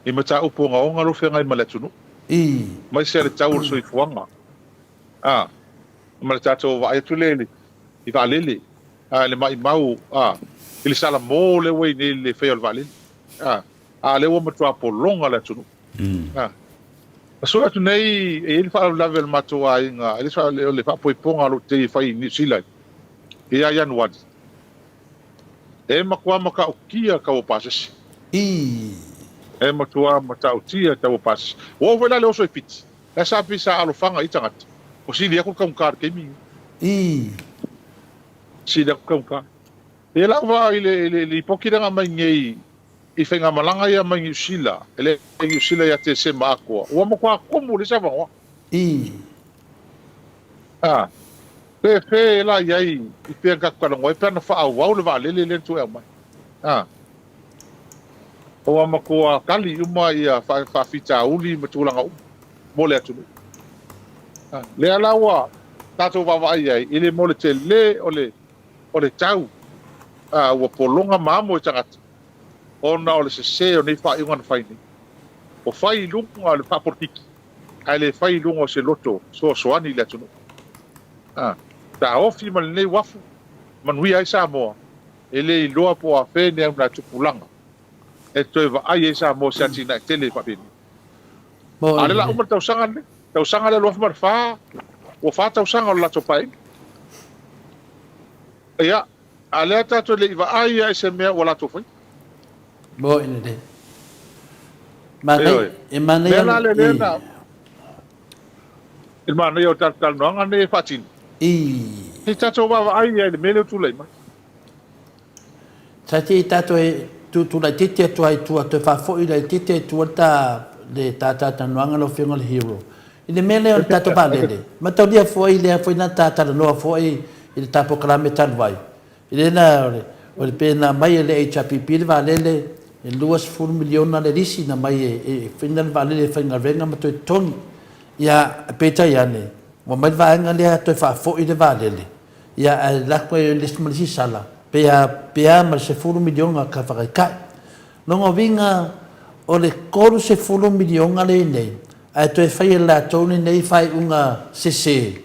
i mataupu ogaoga o lo o feagai ma le atunuu, aemaise le tau o le soifuaga, a, ma le tatou vaai atu lea i le i vaalele, a, i le maimau, a, i le salamo lea ua i nei i le faia o le vaalele, a, a o lea ua matua pologa le atunuu. A, na sue atu nei, e i ai le faalavelave o le matou aiga, e le o le faapoipoga o lou tei e fai i Niu Sila ia Ianuari, e matua matautia le tau o pasese. E matua matautia le tau o pasese. Ua oo foi la le oso i Fiti, la e sa pei sa alofaga i tagata, ua sili atu le taugata i le taimi lenei. Sili atu le taugata. Ia lau vaai i le lipoti lea na aumai nei i faigamalaga ia mai Niu Sila, e le Niu Sila ia Tesema atoa, ua matua tumu i le isi avanoa. A, pe fe la i ai i pea na tatou talanoa ai pe ana faaauau le vaalele lea na toe aumai. A, ua matua tali uma ia faafitauli ma tulaga uma mo le atunuu. A, lea la ua tatou vaavaai i ai i le mo le tele o le o le tau, a, ua pologa ma amo i tagata ona o le sese o nei faaiuga na fai nei. Ua fai i luga o le faapolokiki, ae le fai i luga o se loto fesoasoani i le atunuu. A, taofi ma lenei uafu, manuia ai Samoa, e le iloa po o afea ni au tupulaga e toe vaai ai Samoa i se atinae tele faapenei. A o lea la uma le tausaga lenei, tausaga lea 2004, ua fa tausaga o le latou paeaiga. Ia, a o lea tatou le i vaai lava i se mea ua latou faia. Moni lelei. Manaia, e manaia. Mea la lea lea na i le manaia o tatou talanoaga nei e faatino. I. Se i tatou vaavaai i ai i le mea lea ua tulai mai. Sa te i tatou e tuutuu laitiiti atu ai i tua, toe faafoi laitiiti ai i tua le ta, le ta talanoaga lau Afioga i le Hero. I le mea lea o le tatou vaalele, mataulia foi lea foi na ta talanoa foi i le ta polokalame talu ai, i le na o le, o le pe na aumai e le HRPP le vaalele, e 20 miliona le lisi na aumai e, e faina le vaalele e faigaluega ma toe totogi. Ia, peitai ane, ua aumai le vaega lea toe faafoi le vaalele, ia ae lako ai le isi ma le isi sala, pe a, pe a ma le 10 miliona ka faataitai. Lona uiga, o le 30 miliona lea i nei, ae toe fai e latou lenei faaiuga sese,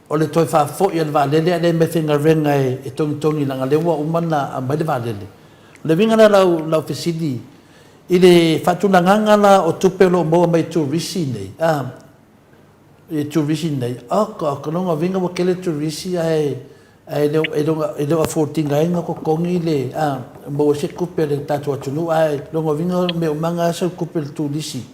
o le toe faafoi o le vaalele ae le meafaigaluega e togitogi leaga o lea ua uma ona aumai le vaalele. O le uiga lea o lau fesili, i le faatulagaga la o tupe o lo o maua mai i turisi nei, a, i turisi nei, oka oka, lona uiga ua tele turisi ae ae le o, e le o, e le o afford ina ai ona totogi le, a, maua ai se tupe a le tatou atunuu, ae lona uiga o mea uma na sau tupe i le turisi.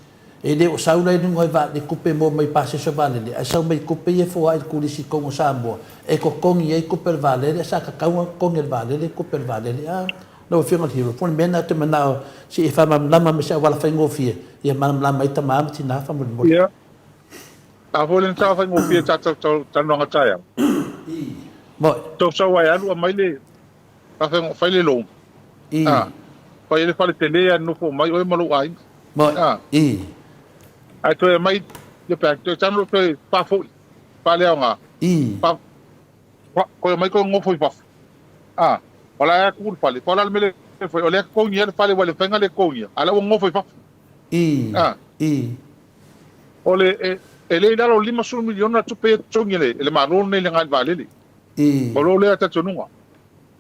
E le o sau la i luga o le tupe e maua mai i pasese o vaalele, ae sau mai i tupe ia e foai i le turisi i totonu o Samoa, e totogi ai tupe a le vaalele, ae sa tatau ona totogi e le vaalele tupe a le vaalele. A, lau Afioga i le Hero, po o le mea lena ou te manao se i e faamalamalama ma se auala faigofie, ia malamalama ai tama ma tina faamolemole. Ia, a foi lena tala faigofie i tatou talanoaga taeao. Moi. Tou sau ai alu aumai le fai le loan. I. A, fai ai le fale tele a nofo mai oe ma lou aiga. Moi. A. I. Ae toe aumai le bank, toe tago toe faafoi, faaleaoga. I. Fa, fa, toe aumai toe nofo i fafo. A, o la e atu le fale, pa o le a le mea lea e fai, o lea e totogia le fale ua le mafai ona le totogia, a o la ua nofo i fafo. I. A. I. O le, e, e le i lalo o le 50 miliona le tupe ia e totogi e le, e le Malo lenei i le agai i le vaalele. I. O lou lea talitonuga.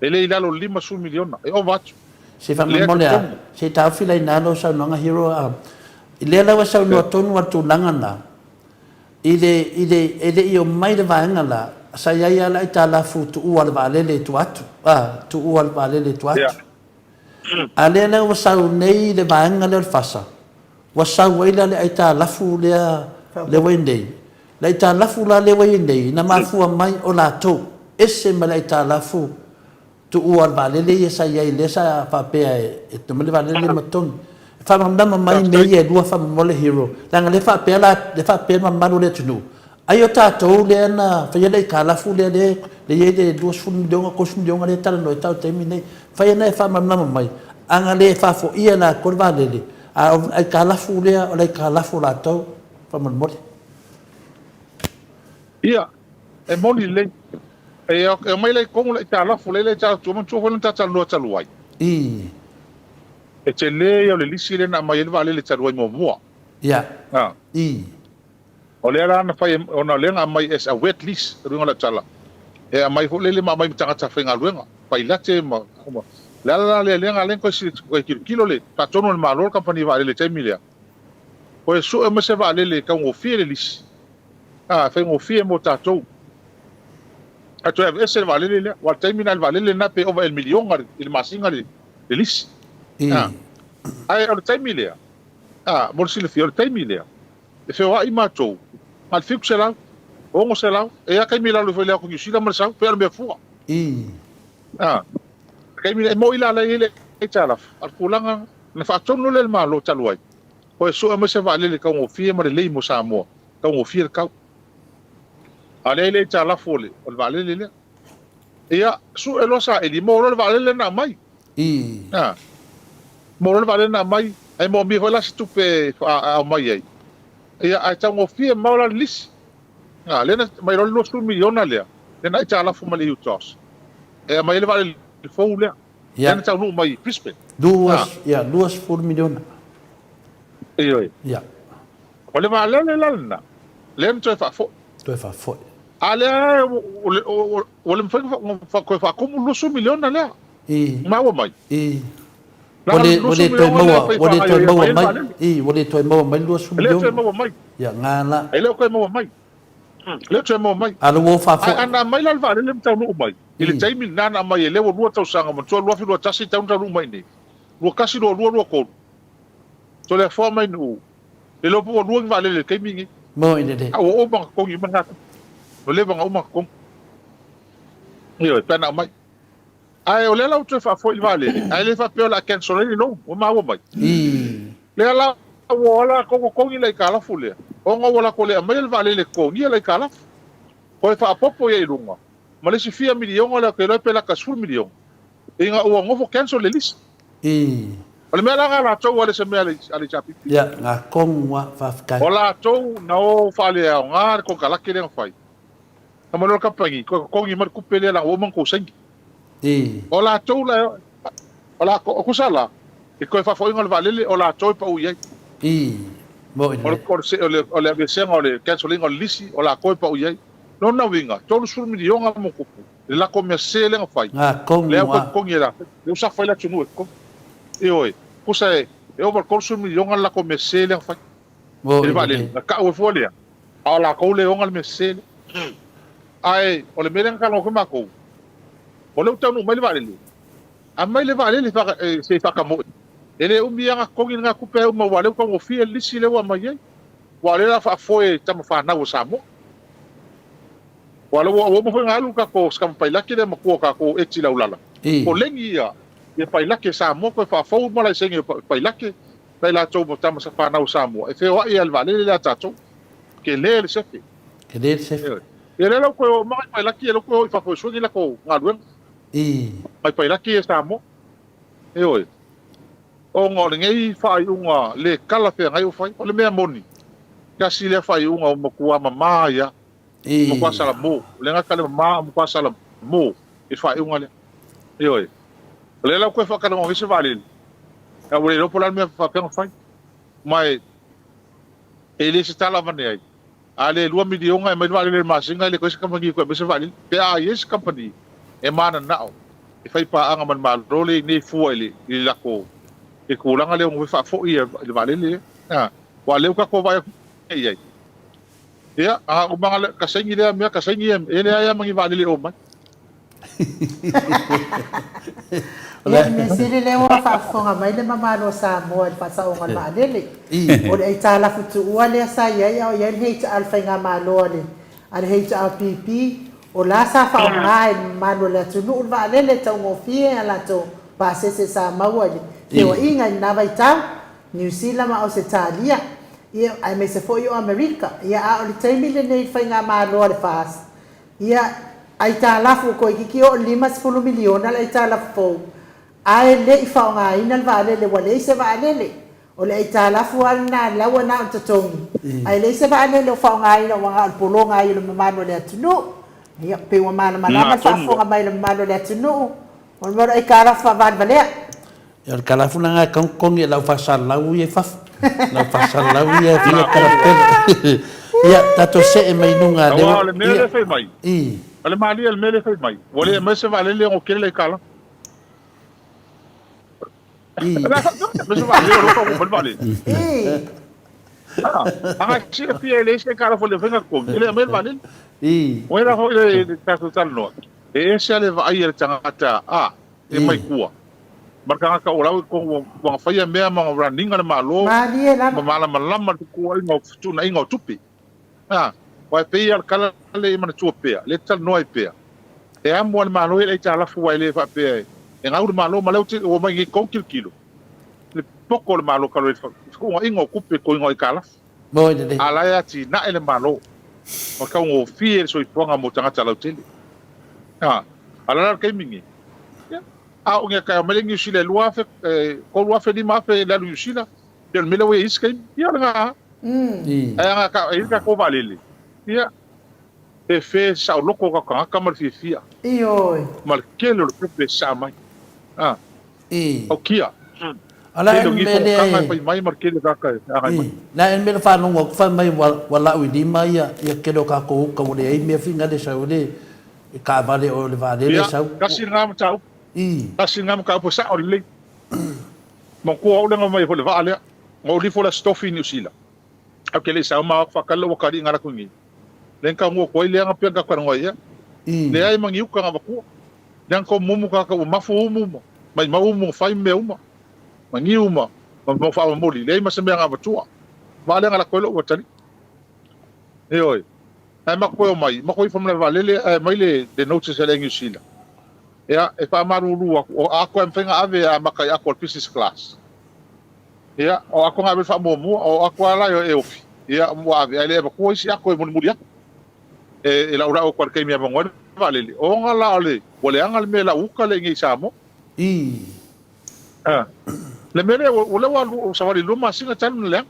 E le i lalo o le 50 miliona, e ova atu. Se faamolemole a, se i taofi la ina lou saunoaga Hero a, i lea la ua saunoa tonu a le tulaga na, i le, i le, e le i omai le vaega la, sa i ai a le aitalafu tuua a le vaalele i tua atu, a, tuua a le vaalele i tua atu. A lea la ua sau nei le vaega lea o le FASA, ua sau ai la le aitalafu lea, lea ua i nei. Le aitalafu la lea ua i ai nei, na mafua mai o latou, ese ma le aitalafu tuua o le vaalele ia sa i ai, lea sa faapea e aumai le vaalele ma totogi. E faamalamalama mai mea ia e lua faamolemole Hero, leaga lea faapea la, lea faapea le mamalu o le atunuu, ai o tatou lea na faia le aitalafu lea lea i ai le 20 miliona, 30 miliona lea e talanoa ai tau i le taimi lenei. Fai ana e faamalamalama mai, ana le faafoia e latou le vaalele, a o le aitalafu lea o le aitalafu a latou faamolemole. Ia, e moni lelei. E aumai la i totonu le aitalafu lea i le aitalafu tuua, manatua foi lena ta talanoa talu ai. I. E tele ia o le lisi lea na aumai ai le vaalele talu ai muamua. Ia. A. I. O lea la na fai, ona o lea na aumai as a wet lease, le uiga o lau tala, e aumai foi lele ma aumai ma tagata faigaluega, pailate ma, ma, le ala la lea lea na ala ai ona toe tilotilo le faatonu a le Malo le kamupani vaalele i le taimi lea, Toe sue mai se vaalele e taugofie le lisi, a, e faigofie mo tatou. Ae toe aveese le vaalele lea, aua o le taimi lena i le vaalele lena pe ova i le miliona i le masina le lisi. A, ae o le taimi lea, a, mo le silafia, o le taimi lea, e feoai matou, na o le 700, 600, e i ai lava taimi e lalo ifo i le atu Niu Sila ma le sau, pei o le mea fua. A, taimi lea, e moni la o la e i ai le aitalafu, a o le tulaga, na faatonu loa lea e le Malo talu ai, Toe sue mai se vaalele taugofie ma lelei mo Samoa, taugofie le tau. A o lea e le aitalafu o le, o le vaalele lea. Ia, sue loa saili, maua loa le vaalele lea na aumai. A, maua loa le vaalele na aumai, ae moomia foi la se tupe e aumai ai. Ia, ae taugofie mamao la le lisi. A, lea na aumai loa le 20 miliona lea, lea na aitalafu mai le UTOS, e aumai ai le vaalele fou lea. Lea na taunuu mai i Brisbane. Ia, 20 miliona. Ioe. Ia. O le vaalele la lena, lea na toe faafoi. Toe faafoi. A lea ua le mafai ona toe faatumu le 20 miliona lea. I. Maua mai. I. Ua le ua le toe maua, ua le toe maua mai. I, ua le toe maua mai le 20 miliona. E le toe maua mai. Ia, nga la. E le o toe maua mai. Lea toe maua mai. A ua faafoi. Ae ana aumai la le vaalele ma taunuu mai, i le taimi lena na aumai ai, lea ua lua tausaga, manatua 2021 tatau ona taunuu mai i inei, 21, 22, 23. Toleafoa mai Nu'u, le iloa po ua lua ni vaalele i le taimi lenei. Moi lelei. A ua uma ona totogi uma lena tupe. Ua leva ona uma ona totogi. Ioe, pe ana aumai. Ae o lea la ua toe faafoi i le vaalele, ae le faapea o le a cancel ai le loan, ua maua mai. Lea la. Ua o latou totogi le aitalafu lea, ona ua latou le aumaia le vaalele e totogia le aitalafu. Toe faaopoopo i ai i luga ma le isi fia miliona lea ou te iloa pe lata i le $10 miliona, ina ua nofo cancel le lisi. O le mea la lena a latou a le se mea a le HRPP. Ia, na tonu lava, faafetai. O latou na o faaleaoga le konekarate lea na fai. Na mai loa le kamupani, toe totogi mai le tupe lea leaga ua uma ona outou saini. O latou la, o latou, tusa la, i toe faafoiga o le vaalele, o latou e pau i ai. Moni O le, o le aveeseina o le cancel ina o le lisi, o latou e pau i ai. Lona uiga, $30 miliona ma tupu le latou mea sese lea na fai, lea ua toe totogi e latou. Lea ua safa ai le atunuu e totogi. Ioe, tusa e ova i le $30 miliona le latou mea sese lea na fai i le vaalele, na tau ai fua lea, a o latou lea e ona le mea sese lea. Ae o le mea lea na talanoa atu ai matou, o lea ua taunuu mai le vaalele, aumai le vaalele se i faatamoe. E le umi lava ona totogi lena tupe uma aua o lea ua taugofie le lisi lea ua aumai ai. Aua o lea o le a faafoe e tama fanau a Samoa. Aua o lea ua uma foi ona alu le tatou si tama pailate lea matua o tatou Eti Laulala. O legi ia ia pailate a Samoa toe faafou uma laisene o pailate ma i latou ma tama fanau a Samoa e feoai ai i le vaalele lea a tatou. Tele le sefe. Tele le sefe. Ia lea la ua toe o uma nai pailate ia lea ua toe o i fafo e sue ni latou galuega. Nai pailate ia Samoa. Ioe. Ona o lenei faaiuga le talafeagai ua fai. O le mea moni, tasi lea faaiuga ua matua mama ai lava, matua salamo. E le gata i le mama, a matua salamo i le faaiuga lea. Ioe. O lea la ua toe faatalanoa nei se vaalele, ae ua le iloa po o le a le mea e faapea ona fai. Ma e le o se tala avane ai. A le $2 miliona e aumai le vaalele i le masina e le toe i ai se kamupani e toe aumai se vaalele. Pe a i ai se kamupani e mananao e fai paaga ma le Malo lea i nei fua i le i le latou i le tulaga lea ua faafoi i le vaalele lea. A, aua o lea ua tatou vaai atu i ai. Ia, a uma ka saini lea mea, ka saini e leai lava ma ni vaalele e omai. Ia, le mea sili lea ua faafofoga mai le mamalu o Samoa i le faasaoga o le vaalele. O le aitalafu tuua lea sa i ai a o i ai le HR Faigamalo a le a le HRPP, o la sa faaaoga e le mamalu o le atunuu le vaalele e taugofie a latou pasese sa maua i le feoaiga i lena vaitau, Niu Sila ma Ausetalia, ia, aemaise foi o Amerika. Ia, a o le taimi lenei i le Faigamalo a le FAST, Ia, aitalafu, toeitiiti oo i le $50 miliona le aitalafu fou, ae le i faaaogaina le vaalele, ua leai se vaalele. O le aitalafu lava lena la ua na o le totogi, ae leai se vaalele o faaaogaina ua na o le pologa ai o le mamalu o le atunuu. Ia, pei ua malamalama le faafofoga mai a le mamalu o le atunuu, o le mea o le aitalafu faavalevalea. Ia o le kalafu lena e togi e lau faasalalau ia i fafo. Lau faasalalau ia e fia kalapele. Ia tatou see mai i luga lea. Aua o le mea lea e fai mai. O le malie o le mea lea e fai mai. Ua le aumai se vaalele ono tele le aitalafu. O le se vaalele o lo o mai le vaalele. A silafia e leai se aitalafu a le mafai ona totogi, e le aumai le vaalele. O ai la foi le tatou talanoa, e ese lava le vaai a le tagata a e mai tua ma le tagata o la ua i totonu ua na faia mea ma run ina le Malo ma malamalama le fetuunaiga o fetuunaiga o tupe. A, aua e pei lava o le tala lea e manatua pea, lea e talanoa ai pea, e amo lava le Malo ia le aitalafu aua e le faapea e gau le Malo ma lea ua omai nei tou tilotilo le poko o le Malo talu ai le fetuunaiga o tupe i le totogiina o aitalafu. A la e atinae le Malo ma taugofie le soifuaga mo tagata lautele. A, a la le taimi nei, ia, a oo ina taeao mai le Niu Sila e 2,000, 3,000, 5,000 le alu i Niu Sila, ia o le mea lea ua i ai isi taimi. Ia o lena lava. Ae ana e i ai le tatou vaalele, ia, e fe saoloto o tatou tagata ma le fiafia. Ioe. Ma le tele o le tupe e sasaa mai. A. Aukia. O le a Tele o le ni mea lea fonotaga e e fai mai ma le tele o tagata e agai mai. Le a le mea na faalogo atu fai mai ua lau i lima ia tele o tatou uta ua leai mea finagalo e sau ai le taavale o le vaalele Ia, sau. tasi lena mataupu. Tasi lena mataupu e sao lelei. Manatua au lea na omai ai foi i le vaa lea. Na ou lifo i le Aso Tofi i Niu Sila. Ae ou te le i sau ma faatali lou atalii na alu atu i nei. Lea na taunuu atu ai lea na pei ona tatou talanoa ai ea. Leai ma ni uta na avatua. Lea na tomumu tagata ua mafu umu ma maimau umu na fai ma mea uma. Ma niu ma mau faamomoli. Leai ma se mea na avatua. Vaa lea na lako ai lou atalii. Ioe. Ae matou toe omai, matou ifo ma le vaalele ae aumai le notice a le Air New Zealand. Ia, e faamalulu atu, o atoa e mafai ona ave e amata i atoa o le business class. Ia, o ako na ave faamuamua, o ako lava la e ofi, ia, ua ave, ae le avatua isi ako e mulimuli atu. E, e laulau atu lava i le taimi e avanoa ai le vaalele, ona la o le, ua leaga le mea i lau uta lea i inei i Samoa. I. A, le mea lea, o lea ua alu, savali lua masina talu ona leaga.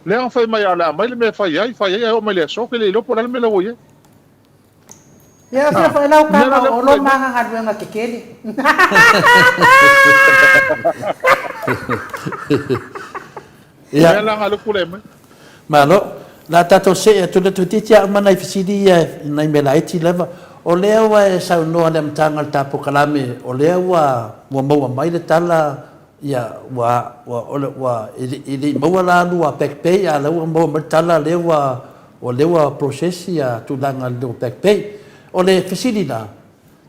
Lea na fai mai a o le a aumai le mea e fai ai, fai ai, ae oo mai le aso, ou te le iloa po o le a le mea la ua i ai. Ia fia foi lau kama o lo maga galuega kekele. Ia. Malo. La tatou see atu le toeitiiti a uma nai fesili ia nai mea laiti lava. O lea ua e saunoa le amataga o le ta polokalame, o lea ua ua maua mai le tala ia ua ua o le ua e le i maua la lua back pay a o lea ua maua mai le tala lea ua O lea ua process ia tulaga i le back pay. O le fesili la,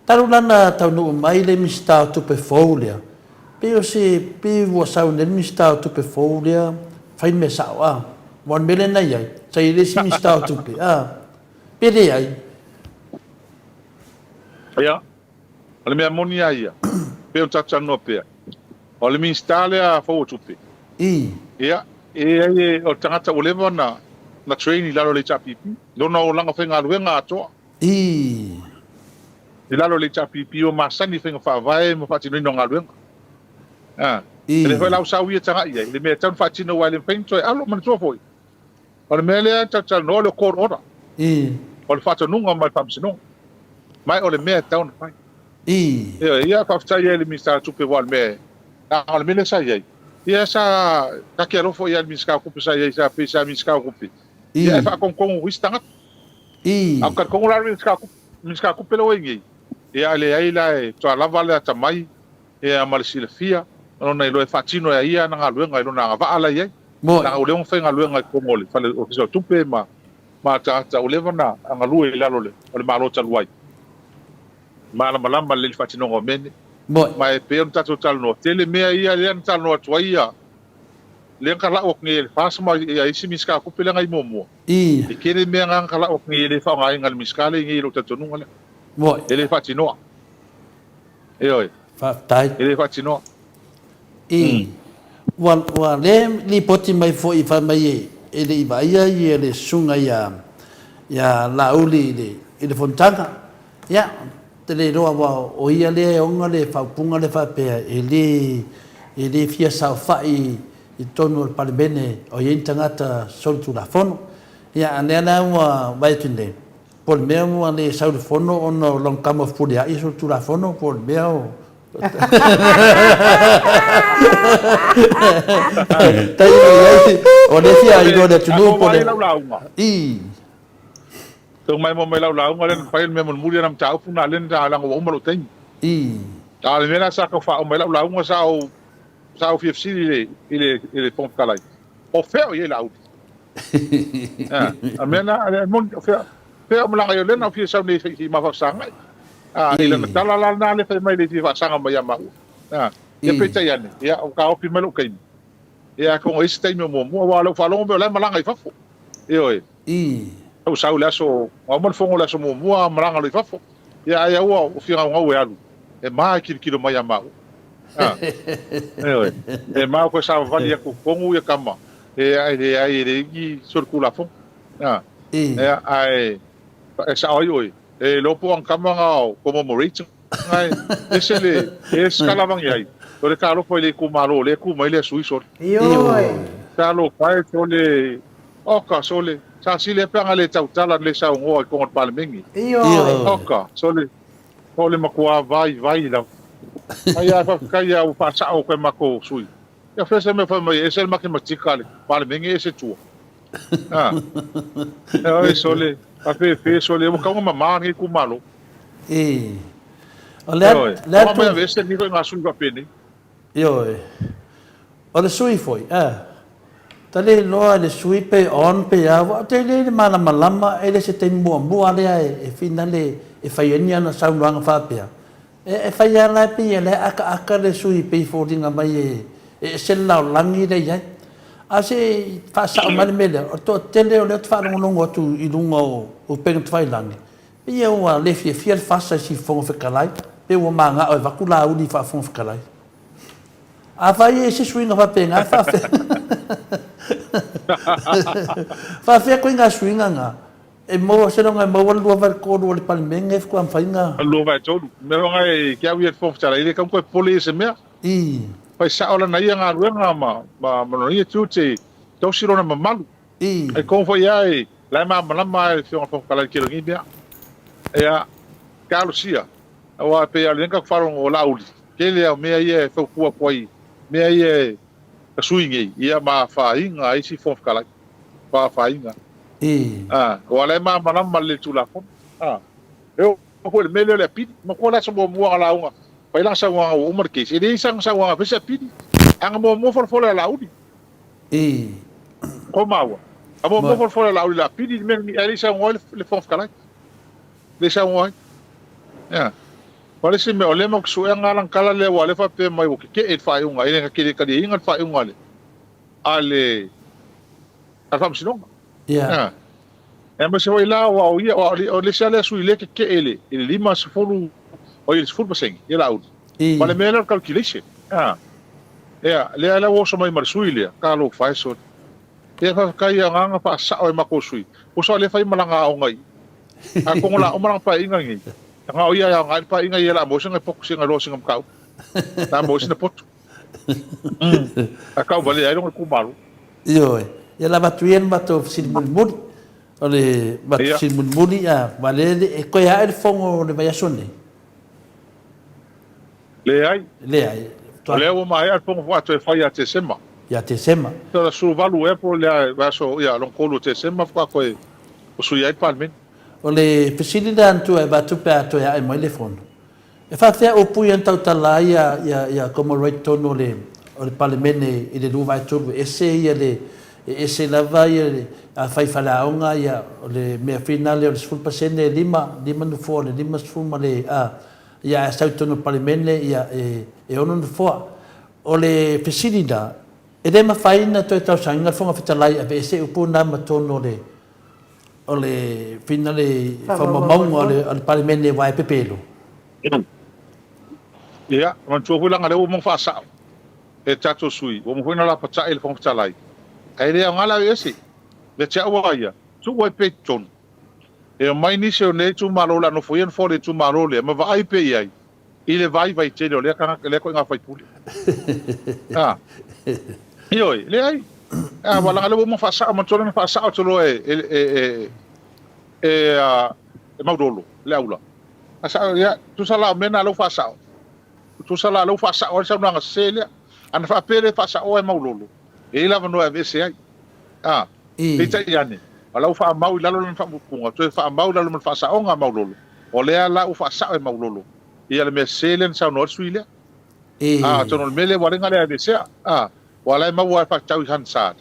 talu la na taunuu mai le Minisita o Tupe fou lea, pei o se, pei ua sau nei le Minisita o Tupe fou lea fai le mea sao a? Aua o le mea lea na i ai, sa i ai le isi Minisita o Tupe a? Pe leai? Ia, o le mea moni lava ia, pei ona tatou talanoa pea, o le Minisita lea fou o Tupe, I. Ia, e leai, o le tagata ua leva ona na train i lalo o le HRPP, lona olaga faigaluega atoa. I. I lalo o le HRPP ua masani i faiga faavae ma faatinoina o galuega. A. I. E le foi la ua sau ia tagai i ai, le mea e tatau ona faatino aua e le mafai ona toe alo. Manatua foi, O le mea lea e talatalanoa o le court order. I. O le faatonuga mai le Faamasinoga. Ma o le mea e tatau ona fai. I. Ioe, ia faafetai ai i le Minisita o Tupe aua o le mea, leaga o le mea lea sa i ai. Ia sa ta te alofa i ai i le Minisita o Tupe sa i ai sa pei sa Minisita o Tupe. I. Ia e faatonutonu i isi tagata. I. A ou talitonu la le Minisita o Tupe, Minisita o Tupe lea ua i ai nei, ia e leai la e toa lava le atamai ia ma le silafia ona iloa e faatino e ia ana galuega i lona agavaa la e i ai. Moe. Leaga ua leva ona faigaluega i totonu o le Fale Ofisa o Tupe ma ma tagata ua leva ona galue i lalo o le Malo talu ai. Malamalama lelei i le faatinoga o mea nei. Moe. Ma e pei ona tatou talanoa, tele mea ia lea na talanoa atu ai ia lea na talau atu nei e le FAST ma ia isi Minisita o Tupe lea na i muamua. I. E tele mea na talau atu nei e le faaaogaina e le Minisita lea i nei i lou talitonuga lea. Moe. E le faatinoa. Ioe. Faafetai. E le faatinoa. I. Ua, ua le lipoti mai foi fai mai e, e le i vaaia ia le susuga ia, ia Laauli i le, i le fonotaga. Ia, te le iloa aua o ia lea e ona le faaupuga lea faapea e le, e le fia saofai i totonu o le Palemene o i ai ni tagata solitulafono. Ia, a lea la ua vaai atu nei, Po o le mea ua le sau i le fono ona o lona tama fepuleai e solitulafono po o le mea o Tailo i ai, o lea e fia iloa e le atunuu po o le... I. Tau mai mo mai lau lauga lea na fai le mea mulimuli na mataupu na lea na leaga ua uma lou taimi. I. A o le mea la sa tau faauma ai lau lauga sa ou sa ou fia fesili i le i le i le Fofoga Fetalai, o fea o i ai Laauli? A mea na, e moni, o fea, fea o malaga i o lea na o fia sau nei i ma faasagai. A, i lana tala la lena le fai mai le fia faasaga mai ia maua. A, ia peitai ane, ia, o taofi mai lou taimi. Ia, atonu e i ai se taimi o muamua, aua o lau faalogo mea o la e malaga i fafo. Ioe. Ou sau i le aso, na uma le fono i le aso muamua, malaga loa i fafo. Ia, ai aua o fia gaugau e alu, e ma e kilokilo mai ia maua. A, ioe, e ma ou toe savavali atu i totonu ia tama, e leai, e leai ni solitulafono. A, ia, ae e sao ai oe, e iloa po o ana tama na o commemorate na e ese le, ese talavagi ai, o le talofa i le itumalo o lea e tu mai le sui sole. Ioe. Talofa e sole, oka sole, sa sili ai pe ana le tautala le saunoa i totonu o le Palemene. Ioe. Oka sole, o le matua vaivai lava. Ai a faafetai lava ua faasao atu e matou sui. Ia fea se mea fai mai ese le matematika a le Palemene ese tua. A. Oi sole, a fefe sole, ua tau ona mama lenei itumalo. I. O le a, Ioe. le a Ua tu. mai aveese lenei ituaiga sui faapenei. Ioe. O le sui foi, a. Ta le iloa le sui pe on pe a, aua ou te le i le malamalama e le se taimi muamua lea e finale e fai ai ni ana saunoaga faapea. E fai lava la e pei o lea e akaaka le sui pei e foliga mai e ese le lalolagi lea e i ai. A se i faasao mai le mea lea, o le toatele o lea ou te faalogologo atu i luga o upega tafailagi, pei ua le fiafia le fasa i si Fofoga Fetalai, pei ua manao e avatu Laauli faa-Fofoga Fetalai. Afai e i se suiga faapena, e faafea. Faafea koe nga suiga nga? E maua seiloga e maua le 2/3 o le Palemene e faatoa mafai ona. 2/3. Mea nga e ke au ia le Fofoga Fetalai, e le tatau ona toe popole ia i se mea. I. Fai sao lana ia galuega ma ma lona ia tiute, tausi lona mamalu. I. Ai kong foi ia e la e malamalama lava e le Afioga i le Fofoga Fetalai i le tele o nei mea. Ia, talosia, aua e pei lava o lenei tatou faalogo o Laauli, tele lava o mea ia e fautua atu ai, mea ia e ka sui nei, ia ma afaina ai isi Fofoga Fetalai, ma afaina. I. A, aua o la e malamalama lelei i le Tulafono. A, e oo foi i le mea lea o le apili. Manatua le aso muamua na lauga fai lana saunoaga ua uma le case, e leai sana saunoaga e fai se apili. A na muamua folafola e Laauli. I. Ko maua. A muamua folafola e Laauli i le apili le mea lenei, ae le i saunoa ai le Fofoga Fetalai. Le i saunoa ai. Ia. O le isi mea, o lea matou te suea na lana tala lea, aua o lea e faapea mai ua tetee i le faaiuga, e le na te le taliaina le faaiuga a le, a le, a le Faamasinoga. Ia. Aemaise foi la aua o ia, o le isi lava lea sui lea e tetee i le, i le 50, oi i le 10% ia Laauli. Ma le mea lea o le calculation. Ia, lea la ua oso mai ma le sui lea, talofa e sole. Ia faafetai i agaga faasao e matou sui. Ua sao lea fai ma lana aoga i. Atonu o le a uma lana paeaiga lenei. Na o ia e aoga ai le paeaiga ia o le a maua sina poto, sina loa sina mataupu. O le a maua sina poto. A tauvalea ai lona itumalo. Ioe. Ia lava atu ia le matou fesili mulimuli. O le matou fesili mulimuli, a, aua lea e toe ae le fono o le vaiaso lenei. Leai. Leai. O lea ua maea le fono faatoa toe fai ia Tesema. Ia Tesema. O le 18 ea po o le vaiaso, ia, lona 3 o Tesema faatoa toe sui ai le Palemene. O le fesili lea Antua e avatu pe a toe ae mai le fono. E faafefea upu ia na tautala ai ia Comrade totonu o le o le Palemene i le 2/3 e ese ia le e ese lava ia le afai faleaoga ia o le mea finale o le 10% e 5, 5 nofoa o le 50 ma le a ia ae sau i totonu o le Palemene ia e e 6 nofoa. O le fesili la, e le mafai ona toe talosaga le Fofoga Fetalai e aveese upu na ma totonu o le o le finale faamaumauga a le Palemene aua e pepelo. Ia, manatua foi leaga o lea ua uma ona faasao e tatou sui, ua uma foi ona lapatai le Fofoga Fetalai, ae le aoga le aveese. Ia te au lava ia, tuu ai pea i totonu. E omai nisi o lenei itumalo o le a nofoia nofoa o le itumalo lea ma vaai pea i ai i le vaivai tele o lea tagata, lea ituaiga faipule. A, ioe, leai. A, aua leaga o lea ua uma ona faasao, manatua lea na faasao atu loa e, e, e, e, e, a, e Maulolo, le aula. Faasao, ia, tusa la o mea na o lea ua faasao. Tusa la o lea ua faasao ai le saunoaga sese lea. Ana faapea e le faasaoa e Maulolo, e i ai le avanoa e aveese ai. A, peitai ane, o la ua faamau i lalo lana faaupuga, toe faamau i lalo ma le faasaoga a Maulolo, o lea la ua faasao e Maulolo ia le mea sese lea na saunoa ai le sui lea. A, atonu o le mea lea ua ala ai ona le aveesea. A, aua o la e maua lava e faatatau i Hansard.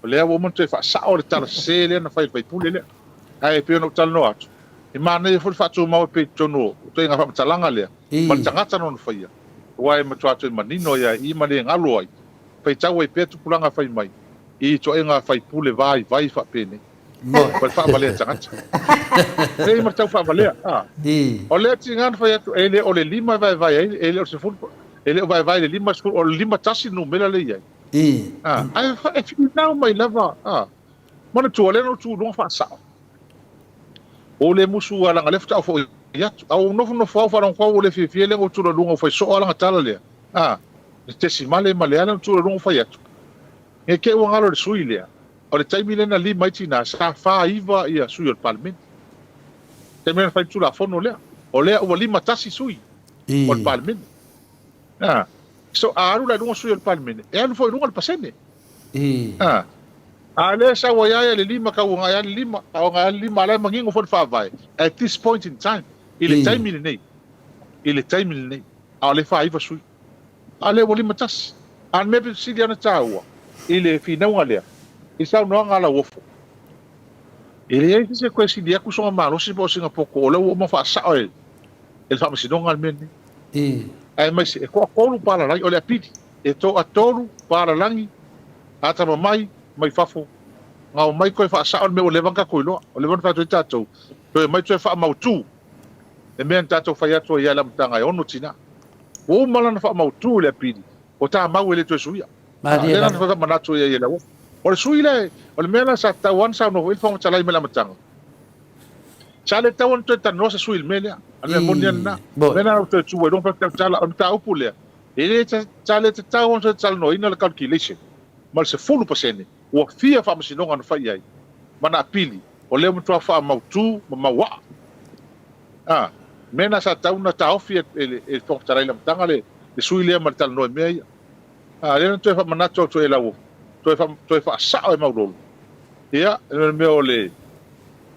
O lea ua uma ona toe faasao le tala sese lea na fai e le faipule lea. Ae pei ona ou talanoa atu, e manaia foi le faatumau ai pea i totonu o ituaiga faamatalaga lea ma le tagata lona faia, aua e matua toe manino ai lava i i ma le galo ai, faitau ai pea tupulaga fai mai i ituaiga faipule vaivai faapenei. Ma le faavalea tagata. Leai ma le tau faavalea. A. O lea tiga na fai atu, e le o le 5 e vaevae ai, e le o le 10, e le o vaevae i le 50, o le 51 le numera lea e i ai. A, ae e finau mai lava. A. Manatua, lea na ou tu i luga faasao. Ua ou le musu lava leaga o lea faatoa ou foi atu. A ua ou nofonofo lava ou faalogo atu ua le fiafia lea na ou tu i luga ua fai soo lava lana tala lea. A, le tesimale ma le a lea na tu i luga ou fai atu. Ne i te i ua galo i le sui lea, o le taimi lea na lima ai tina, sa 49 ia sui o le Palemene. Taimi lea na fai ai le Tulafono lea. O lea ua 51 sui o le Palemene. A, so a alu la i luga sui o le Palemene, e alu foi i luga le pasene. A, a lea e sau ai lava le lima, tau agai lava le lima, tau agai lava le lima, a o la e manino foi le Faavae, at this point in time, i le taimi lenei, i le taimi lenei, a o lea e 49 sui. A o lea ua 51. A o le mea pito sili ona taua i le finauga lea, i saunoaga a Lauofo, e leai se isi e toe sili atu sona malosi po o sina poto, o lea ua uma ona faasao e le Faamasinoga le mea lenei. Aemaise, e toatolu palalagi, o le apili, e toatolu palalagi atamamai mai fafo na omai toe faasao le mea ua leva ona tatou iloa, ua leva ona fai atu ai tatou, toe omai toe faamautu le mea na tatou fai atu ai i le amataga e ono tina. Ua uma la ona faamautu le apili. Ua tamau e le toe suia. Malie Lea la lava. na faamanatu i ai e Lauofo. O le sui lea, o le mea la sa tatau lava ona saunoa foi le Fofoga Fetalai mai le amataga, sa le tatau ona toe talanoa se sui i le mea lea. O le mea moni lava lena. O le mea lena ua toe tu ai loa ma tautala, o le mataupu lea, e le, sa le tatau ona toe talanoaina le calculation ma le 10% ua fia faamasinoga na fai i ai ma na apili, o lea ua matua faamautu ma mauaa. A, mea na sa tatau ona taofi e le Fofoga Fetalai i le amataga le sui lea ma le talanoa i mea ia. A, lea na toe faamanatu atu ai e Lauofo, toe, fa, toe faasao e Maulolo, ia, le mea o le,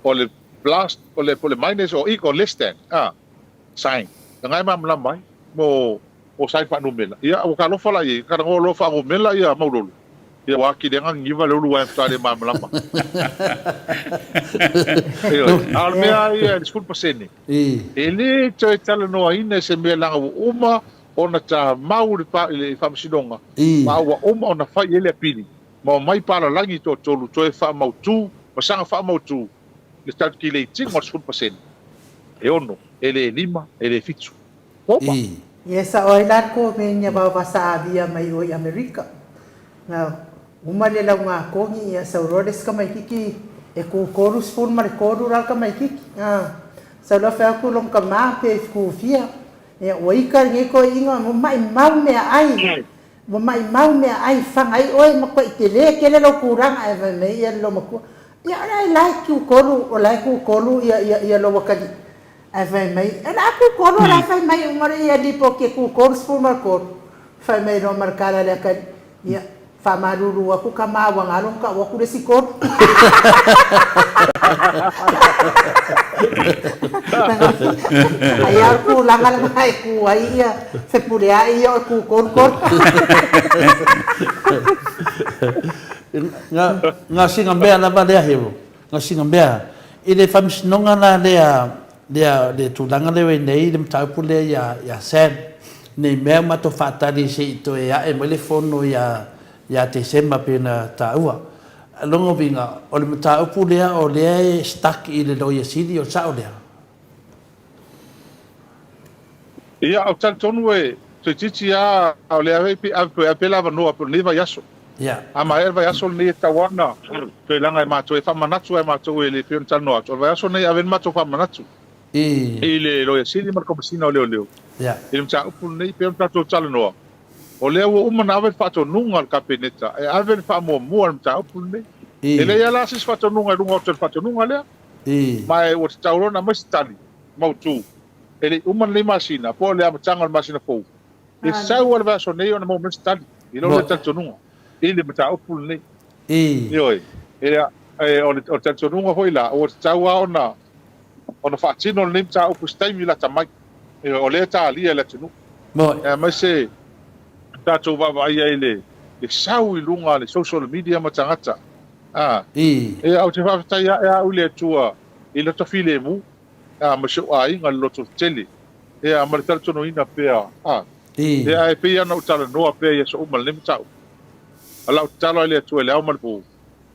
o le blast, o le, o le minus or equal less than, a, sign. Lena e malamalama ai, mo, o sign faanumela. Ia, ua talofa la i ai, talanoa loa faanumela ia Maulolo, ia ua atili ai na niniva le ulu ae matua le malamalama. Ioe, a o le mea lava ia i le 10%, e le toe talanoaina i se mea leaga ua uma ona tamau i le faamasinoga, ma ua uma ona fai i ai le apili, ma omai palalagi toatolu toe faamautu ma saga faamautu le calculating o le 10%, e ono, e le lima, e le fitu. Ua uma. Ia sao ai la le komeni a vava sa avia mai o i Amerika. Na uma le lauga kogi ia sau loa le isi tamaititi e ku 33 la le tamaititi. Sau loa fai atu long tama pe ku fia. Ia ua ika lenei toeaina ua maimau meaai, ua maimau meaai faga ai oe matuai tele tele lou tulaga ae fai mai ia le loomatua. Ia o le la e tutolu, o la e tutolu ia ia ia lou atalii. Ae fai mai, o le a tutolu o la e fai mai uma ia lipoti e tutolu 13. Fai mai loa ma le tala a le atalii, ia faamalulu atu tama ua galo ona tau atu le isi tolu. Ai lava o le tulaga lena e tu ai ia Fepuleai ia o le tutolu tolu. Na sina mea lava lea Hero, na sina mea i le faamasinoga la lea lea le tulaga lea ua i ai nei le mataupu lea ia ia Sam nei mea ua matou faatali se i toe ae mai le fono ia ia Tesema pei ona taua. O lona uiga o le mataupu lea o lea e stuck i le Loia Sili o le sao lea? Ia, ou te talitonu e toeitiiti lava o lea e ave pea le avanoa pei o lenei vaiaso. A maea le vaiaso lenei e tatau lava ona toe laga e matou, e faamanatu lava e matou e le pei ona talanoa atu. O le vaiaso lenei e ave ai le matou faamanatu i le Loia Sili ma le Komesina o Leoleo i le mataupu lenei pei ona tatou talanoa. O lea ua uma ona ave le faatonuga a le Kapeneta e ave le faamuamua i le mataupu lenei. E leai lava la se isi faatonuga i luga atu o le faatonuga lea. Ma ua tatau loa ona aumai se tali mautu e le i uma lenei masina po o le amataga o le masina fou. E sau lava le vaiaso nei ona maua mai se tali i lou lea talitonuga i le mataupu lenei. Ioe. O le talitonuga foi la, ua tatau lava ona ona faatino lenei mataupu i se taimi lata mai. Ioe, o lea e talia e le atunuu. Aemaise tatou vaavaai ai i le sau i luga o le social media ma tagata. Ia, ou te faafetai ae au i le Atua i lota filemu, ma si ou aiga i le loto tele, ia, ma le talitonuina pea, ia, ae pei lava ona ou talanoa pea i aso uma i lenei mataupu. O lau tatalo lava i le Atua i le ao ma le po,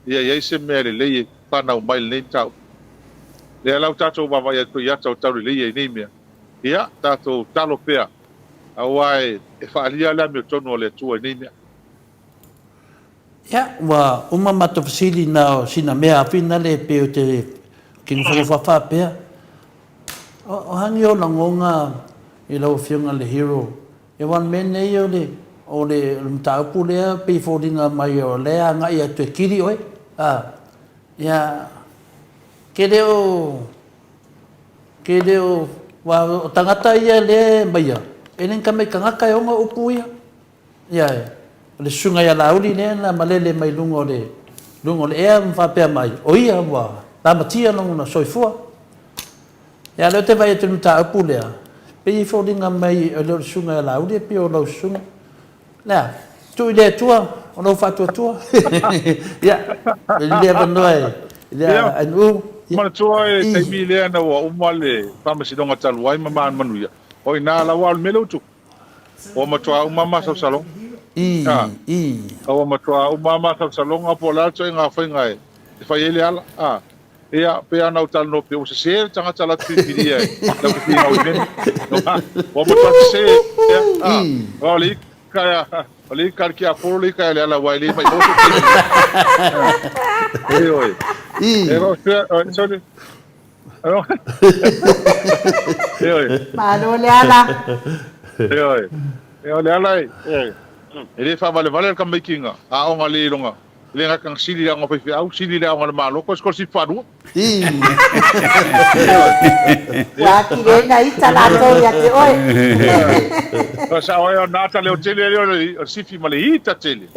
ia i ai se mea lelei e fanau mai i lenei mataupu. Lea la ua tatou vaavaai atu i ata o tauleleia i nei mea, ia, tatou talo pea, aua e faaalia le amiotonu a le Atua i nei mea. Ia, ua uma matou fesili na o sina mea afina le pei o te nofonofo a faapea, o hangi o lagona i lau Afioga le Hero, ia aua o le mea nei o le o le mataupu lea pei e foliga mai o lea e agai atu e kili oe, a, ia, ke le o, ke le o, aua o tagata ia lea e aumaia, e le ni tamai tagata e ona upu ia. Ia, o le susuga ia Laauli lea na malele mai luga o le luga o le ea ma faapea mai, o ia ua lamatia lona soifua. Ia, lea ou te vaai atu i le mataupu lea, pei e foliga mai e le o le susuga ia Laauli e pei o lau susuga. O le a? Tuu i le Atua o lou faatuatua. Ia, e lelei avanoa e le atunuu. Ia, manatua e taimi lea ina ua uma le faamasinoga talu ai ma manuia, o i ina la, aua o le mea lea ua tupu, Ua matua uma masalosaloga. A. Ua matua uma masalosaloga po o le a le ituaiga faiga e fai ai le ala. A. Ia, pei lava ona ou talanoa pea, ua sese le tagata latou te filifilia e latou te finau i mea nei. Ua matua sese. A. Aua o le ika, O le ika a le tiapolo le ika e Leala aua e le maimau sou taimi. Ioe. E faapea, sorry. Ioe. Malo Leala. Ioe. O Leala e, e le faavalevale le tamaitiiga aoga le iloga. E le gata na sili i le aoga faifeau, sili i le aoga a le Malo, koe sikolasipi faalua. Ua atili ai na ita latou ia te oe. Ua sao ai o na ata leo tele lea o le sifi ma le ita tele.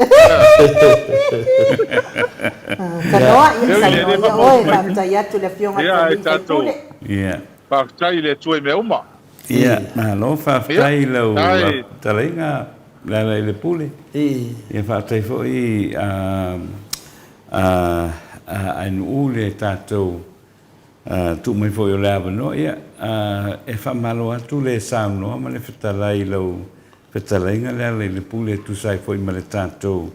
Tanoa, ia saunoa ia oe, faafetai atu i le Afioga i le sui usufono. Faafetai i le Atua i mea uma. Ia, malo faafetai i lau fetalaiga Lealailepule. Ia faafetai foi a Ainuu le tatou tuu mai foi o le avanoa. Ia, e faamalo atu le saunoa ma le fetalai i lau fetalaiga Lealailepule e tusa ai foi ma le tatou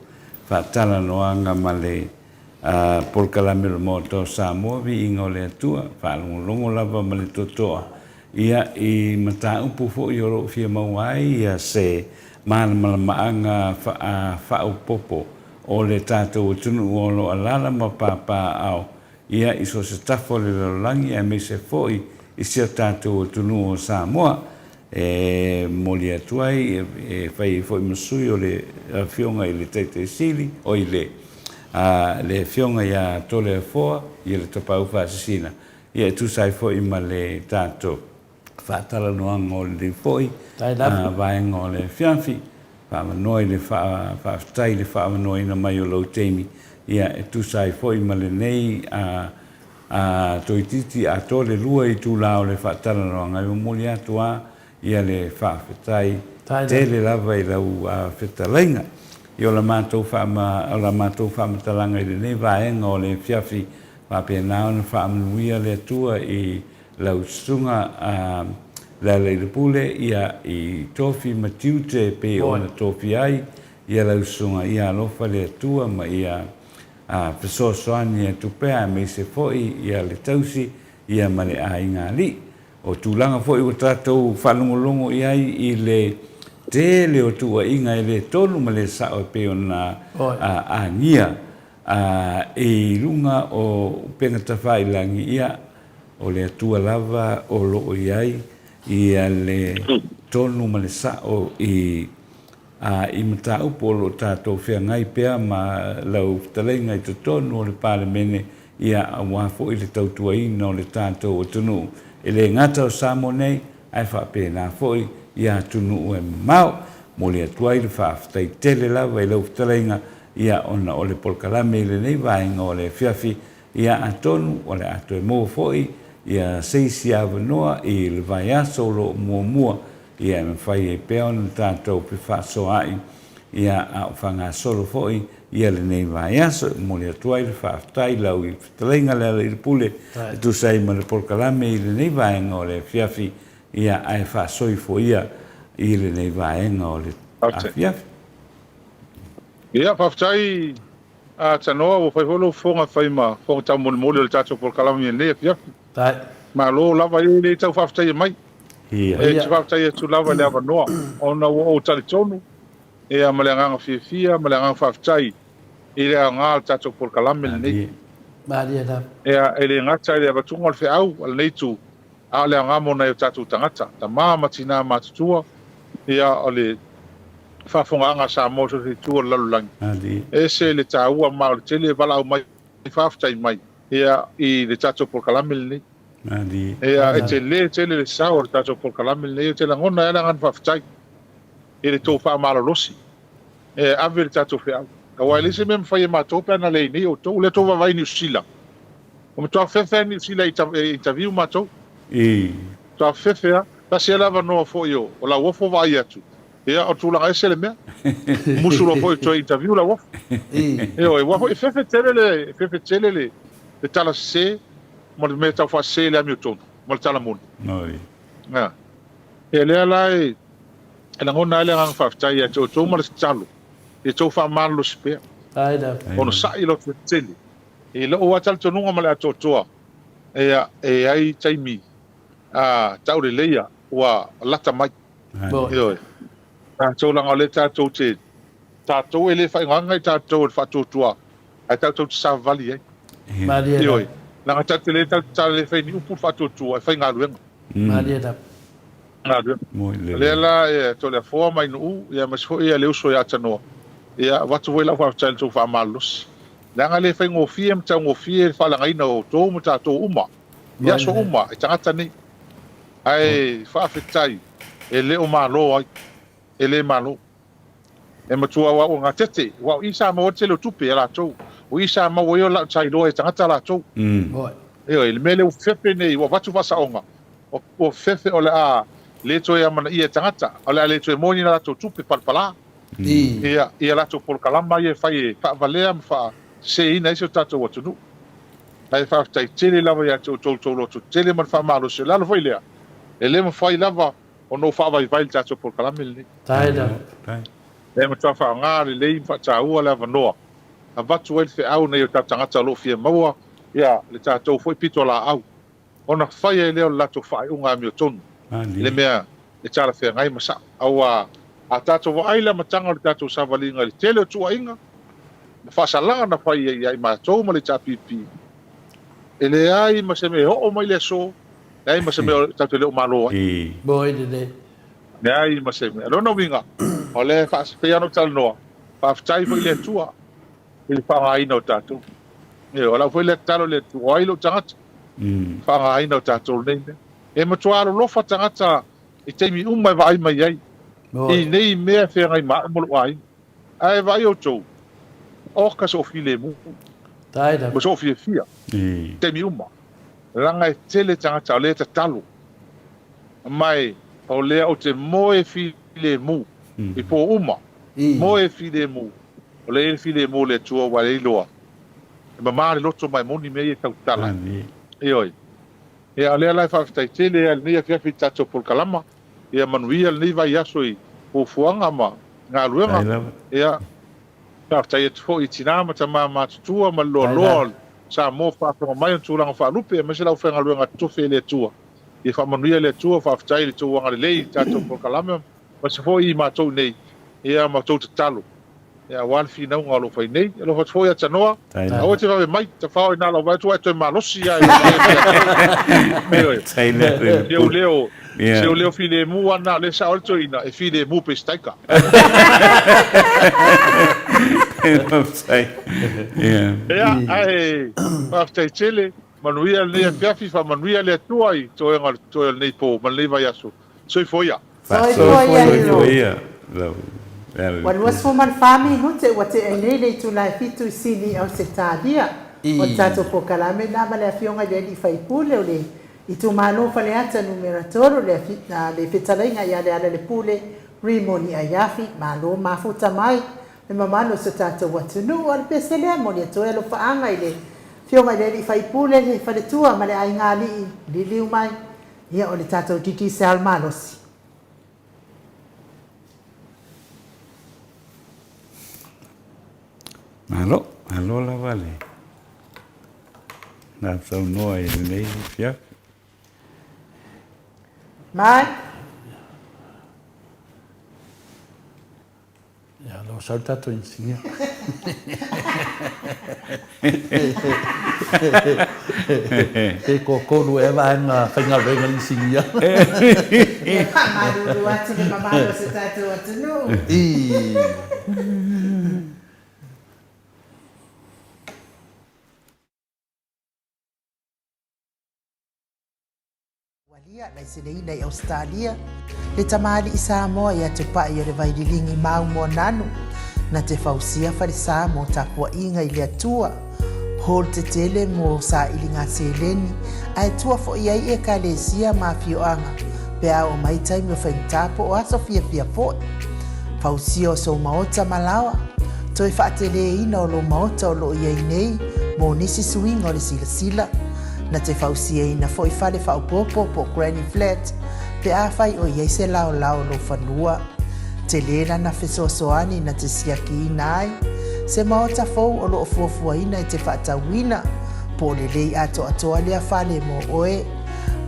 faatalanoaga ma le polokalame o le Maota o Samoa, Viiga o le Atua, faalogologo lava ma le totoa Ia, i mataupu foi o lo o fia maua ai se malamalamaaga faaopoopo o le tatou atunuu o lo o alaala ma papaaao, ia, i so o se tafa o le lalolagi aemaise foi i si o tatou atunuu o Samoa, e momoli atu ai, e fai ai foi ma sui o le Afioga i le Taitai Sili, oi le, le Afioga ia Toleafoa, ia le Tapaau Faasisina, Ia e tusa ai foi ma le tatou faatalanoaga o lenei foi vaega o le afiafi, faavanoa i le faafetai i le faaavanoaina mai o lou taimi, ia e tusa ai foi ma lenei toeitiiti atoa le lua itula o le faatalanoaga, e momoli atu lava ia le faafetai tele lava i lau fetalaiga. I o la matou faamatalaga i lenei vaega o le afiafi, Faapena ona faamanuia le Atua i lau susuga a Lealailepule ia i tofi ma tiute e pei ona tofia ai ia lau susuga. Ia alofa le Atua ma ia fesoasoani atu pea aemaise foi ia le tausi ia ma le aiga alii. O tulaga foi ua tatou faalogologo i ai i le tele o tuuaiga e le tonu ma le sao e pei ona agia A i luga o upega tafailagi, ia, o le Atua lava o lo o i ai ia le tonu ma le sa'o i, a i mataupu o lo o tatou feagai pea ma lau fetalaiga i totonu o le Palemene, ia, aua foi le tautuaina o le tatou atunuu, e le gata o Samoa nei, ae faapena foi i atunuu e mamao. Momoli atu ai le faafetai tele lava i lau fetalaiga Ia, ona o le polokalame i lenei vaega o le afiafi, ia, atonu o le a toe maua foi ia se isi avanoa i le vaiaso o lo o muamua, ia, e mafai ai pea ona tatou fefaasoaai, ia, a o faagasolo foi ia lenei vaiaso. E momoli atu ai le faafetai i lau fetalaiga Lealailepule e tusa ai ma le polokalame i lenei vaega o le afiafi, ia, ae faasoifoia i lenei vaega o le afiafi. Ia, faafetai a Tanoa, ua fai foi lou fofoga e fai ma fofoga taumolimoli o le tatou polokalame i lenei afiafi. Malo lava, e le tau faafetaia mai. E te faafetai atu lava i le avanoa, ona ua ou talitonu ia ma le agaga fiafia ma le agaga faafetai i le aoga o le tatou polokalame lenei. Ia, e le gata i le avatuga o le feau a lenei itu, a o le aoga mo nai o tatou tagata, tama ma tina matutua, ia, o le faafofogaaga a Samoa i so o se itu o le lalolagi. E ese le taua ma o le tele e valaau mai, faafetai mai ia i le tatou polokalame lenei. Ia, e tele tele le sao o le tatou polokalame lenei, ou te lagona ai le agaga faafetai i le tou faamalolosi e ave le tatou feau. Aua e leai se mea e mafai e matou pe ana leai nei outou. O lea tou vaavaai i Niu Sila. Ua matua fefe lava Niu Sila e interview matou. Matua fefe lava. Tasi lava le avanoa foi o Lauofo vaai atu. Ia, o le tulaga ese le mea. Musu loa foi e toe interview Lauofo. Ioe, aua foi e fefe tele le, fefe tele le, le tala sese ma le mea tau faasese i le amiotonu ma le tala moni. Ia, lea la e lagona ai le agaga faafetai ia te outou ma le tatalo ia outou faamalolosi pea. Onosai lototetele. I lou lava talitonuga ma le atoatoa, ia, e i ai taimi tauleleia ua lata mai. Ioe. Tatou leaga o lea tatou te Tatou e le faaigoaina i tatou o le faatuatua ae tatou te savavali ai. Malie lava. Ioe. Leaga tatou te le tatou te le fai ni upu le faatuatua, e faigaluega. Malie lava. Galuega. O lea la e Toleafoa mai Nuu ia aemaise foi ia le uso ia Atanoa, ia avatu foi lau faafetai i le tou faamalolosi. Leaga e le faigofie ma taugofie le faaleagaina o outou ma tatou uma i aso uma e tagata nei. Ae faafetai e le o malo ai, e le malo. E matua aua ua gatete, aua o i sa maua ai le tele o tupe a latou, o i sa maua ai o la sa iloa e tagata latou. Ioe, i le mea lea ua fefe nei, ua avatu faasaoga, ua fefe o le a le toe amanaia e tagata, o le a le toe maua ni latou tupe palapala. Ia, ia latou polokalama ia e fai e faavalea ma faaseseina ai si o tatou atunuu. Ae faafetai tele lava ia te outou i le tou lototetele ma le faamalosi. O le ala foi lea, e le mafai lava ona ou faavaivai i le tatou polokalame lenei. Tae lava. E matua faaaoga lelei ma faataua le avanoa, avatu ai le feau nei o tatou tagata o lo o fia maua ia le tatou foi pitolaau, ona fai ai lea o le latou faaiuga amiotonu i le mea e talafeagai ma sao. Aua a tatou vaai i le amataga o le tatou savaliga i le tele o tuuaiga ma faasalaga na fai ai ia i matou ma le HRPP, e leai ma se mea e oo mai i le aso, leai ma se mea tatou te le o malo ai. Moi lelei. Leai ma se mea. O lona uiga, o lea e pei lava ona ou talanoa, faafetai foi i le Atua i le faaaogaina o tatou. Ioe, o lau foi lea tatalo i le Atua, o ai lou tagata? Faaaogaina o tatou i lenei mea. E matua alolofa tagata i taimi uma e vaai mai ai i nei mea e feagai ma au ma lou aiga. Ae vaai outou, oka sou filemu, ma sou fiafia i taimi uma. Leaga e tele tagata o lea e tatalo mai, o lea ou te moe filemu i po uma, moe filemu, o lea e i ai le filemu o le Atua ua le iloa, e mama le loto ma e moni mea ia e tautala ai. Ioe. Ia, o lea la e faafetai tele lava i lenei afiafi i le tatou polokalama. Ia manuia lenei vaiaso i fuafuaga ma galuega. Ia, faafetai atu foi i tina ma tama matutua ma le loaloa o Samoa faafofoga mai ona tulaga faalupe aemaise le aufaigaluega totofi e le Atua. Ia faamanuia le Atua, faafetai i le tou agalelei i le tatou polokalame aemaise foi i matou nei, ia ma tou tatalo aua le finauga o lo o fai nei. Alofa atu foi ia Tanoa, aua e te vave mai, tafao i na lau vaai atu ua e toe malosi lava i lou leo, si ou leo filemu lava lena, o lea e sao ai le toeaina, e filemu Pesetaika. Ia, ae faafetai tele, manuia lenei afiafi, faamanuia le Atua i toega o le toe o lenei po ma lenei vaiaso. Soifua ia. Soifua ia Hiro. Ua 24 minute ua tea nei le itula e fitu i Sini, Ausetalia. O le tatou polokalame lena ma le Afioga i le Alii Faipule o le Itumalo Faleata Numera 3, le Fetalaiga ia Lealailepule Rimoni Aiafi. Malo mafuta mai le mamalu o si o tatou atunuu. A o le pese lea, momoli atu ai alofaaga i le Afioga i le Alii Faipule, le Faletua ma le Aiga Alii, liliu mai. Ia, o le tatou Digicel malosi. Malo, malo lava le sausaunoa i lenei afiafi. Mai. Ia, lea ua sau le tatou inisinia. Pe toatolu ea vaega faigaluega le inisinia. Ia faamalulu atu le mamalu o si o tatou atunuu. Walia, laiseneina i Ausetalia, le tamalii Samoa ia Tupai o le Vaililigi Mau Moananu, na te fausia falesa mo tapuaiga i le Atua, hall tetele mo sailiga seleni, ae tua foi ai Ekalesia ma afioaga pe a oo mai taimi o faigata po o aso fiafia foi. Fausia o sou maota ma laoa, toe faateleina o lou maota o lo o i ai nei mo nisi suiga o le silasila, Na te fausiaina foi fale faaopoopo po o granny flat pe afai o i ai se laolao o lou fanua. Tele lana fesoasoani na te siakiina ai se maota fou o lo o fuafuaina e te faatauina po o lelei atoatoa lea fale mo oe.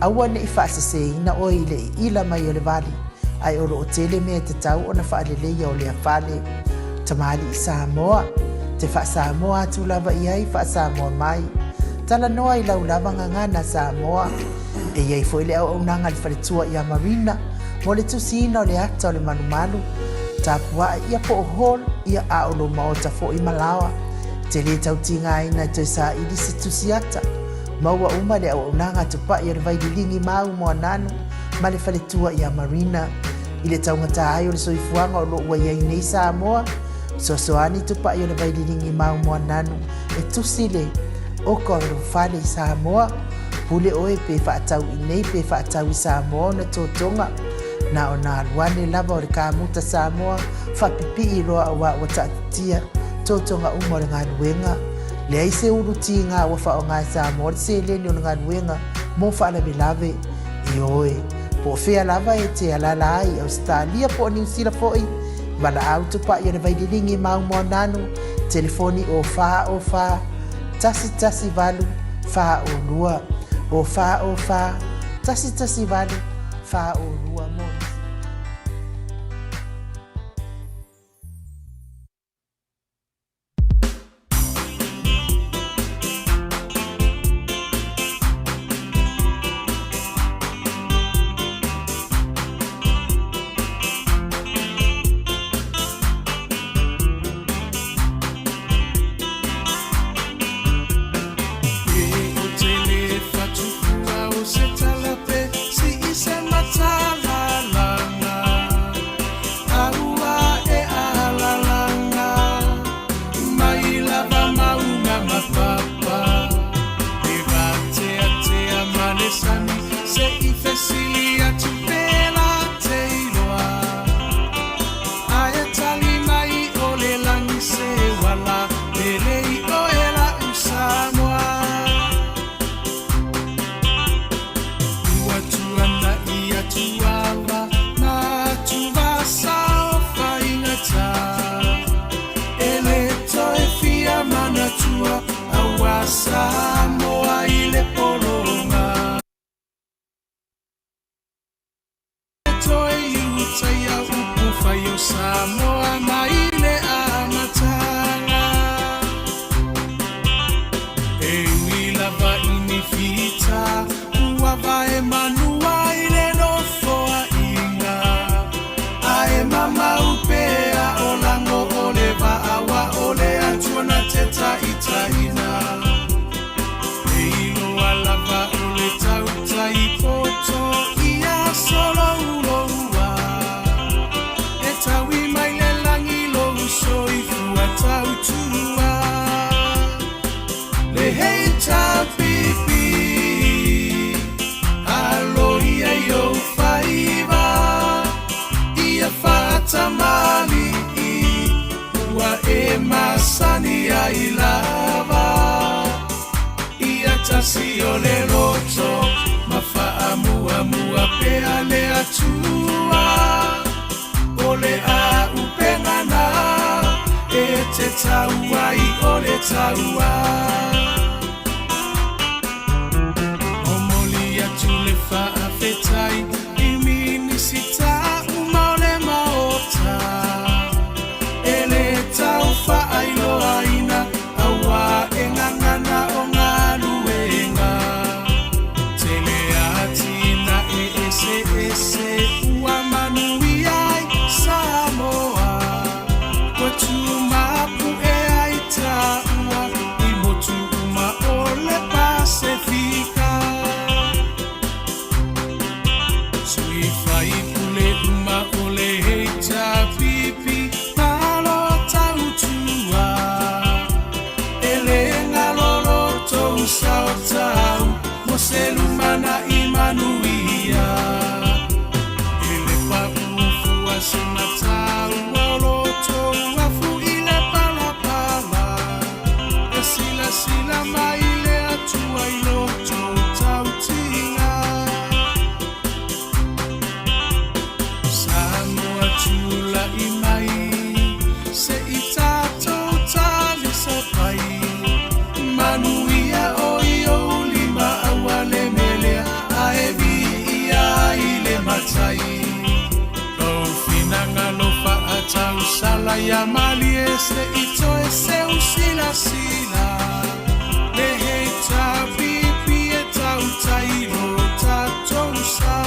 Aua ne i faaseseina oe i le iila mai o le vali, ae o lo o tele mea e tatau ona faaleleia o lea fale. Tamalii Samoa, te faa-Samoa atu lava i ai, faa-Samoa mai. Talanoa i lau lava gagana Samoa. E i ai foi le auaunaga a le faletua ia Marina mo le tusiina o le ata o le malumalu, tapuae ia po o hall ia a o lou maota foi ma laoa. E te le tau tigaina e toe saili se tusi ata. Maua uma le auaunaga a Tupai o le Vaililigi Mau Moananu ma le faletua ia Marina. I le taugata ai o le soifuaga o lo o ua i ai nei Samoa, fesoasoani Tupai o le Vaililigi Mau Moananu e tusi le oka o lou fale i Samoa. Pule oe pe faatau i nei pe faatau i Samoa ona totoga. Na ona alu ane lava o le kamuta Samoa faapipii loa aua ua taatitia totoga uma o le galuega. Leai se ulu tiga ua faaaoga e Samoa le seleni o le galuega mo faalavelave. Ioe, po o fea lava e te alaala ai i Ausetalia po o Niu Sila foi, valaau tupai o le Vaililigi Mau Moananu, telefoni o 4 o 4 1 1 8 4 o 2, o 4 o 4 1 1 8 4 o 2 mo nisi. Sala ia malie se i toe seu silasila Le hei tapipi e tautai lo tatou sa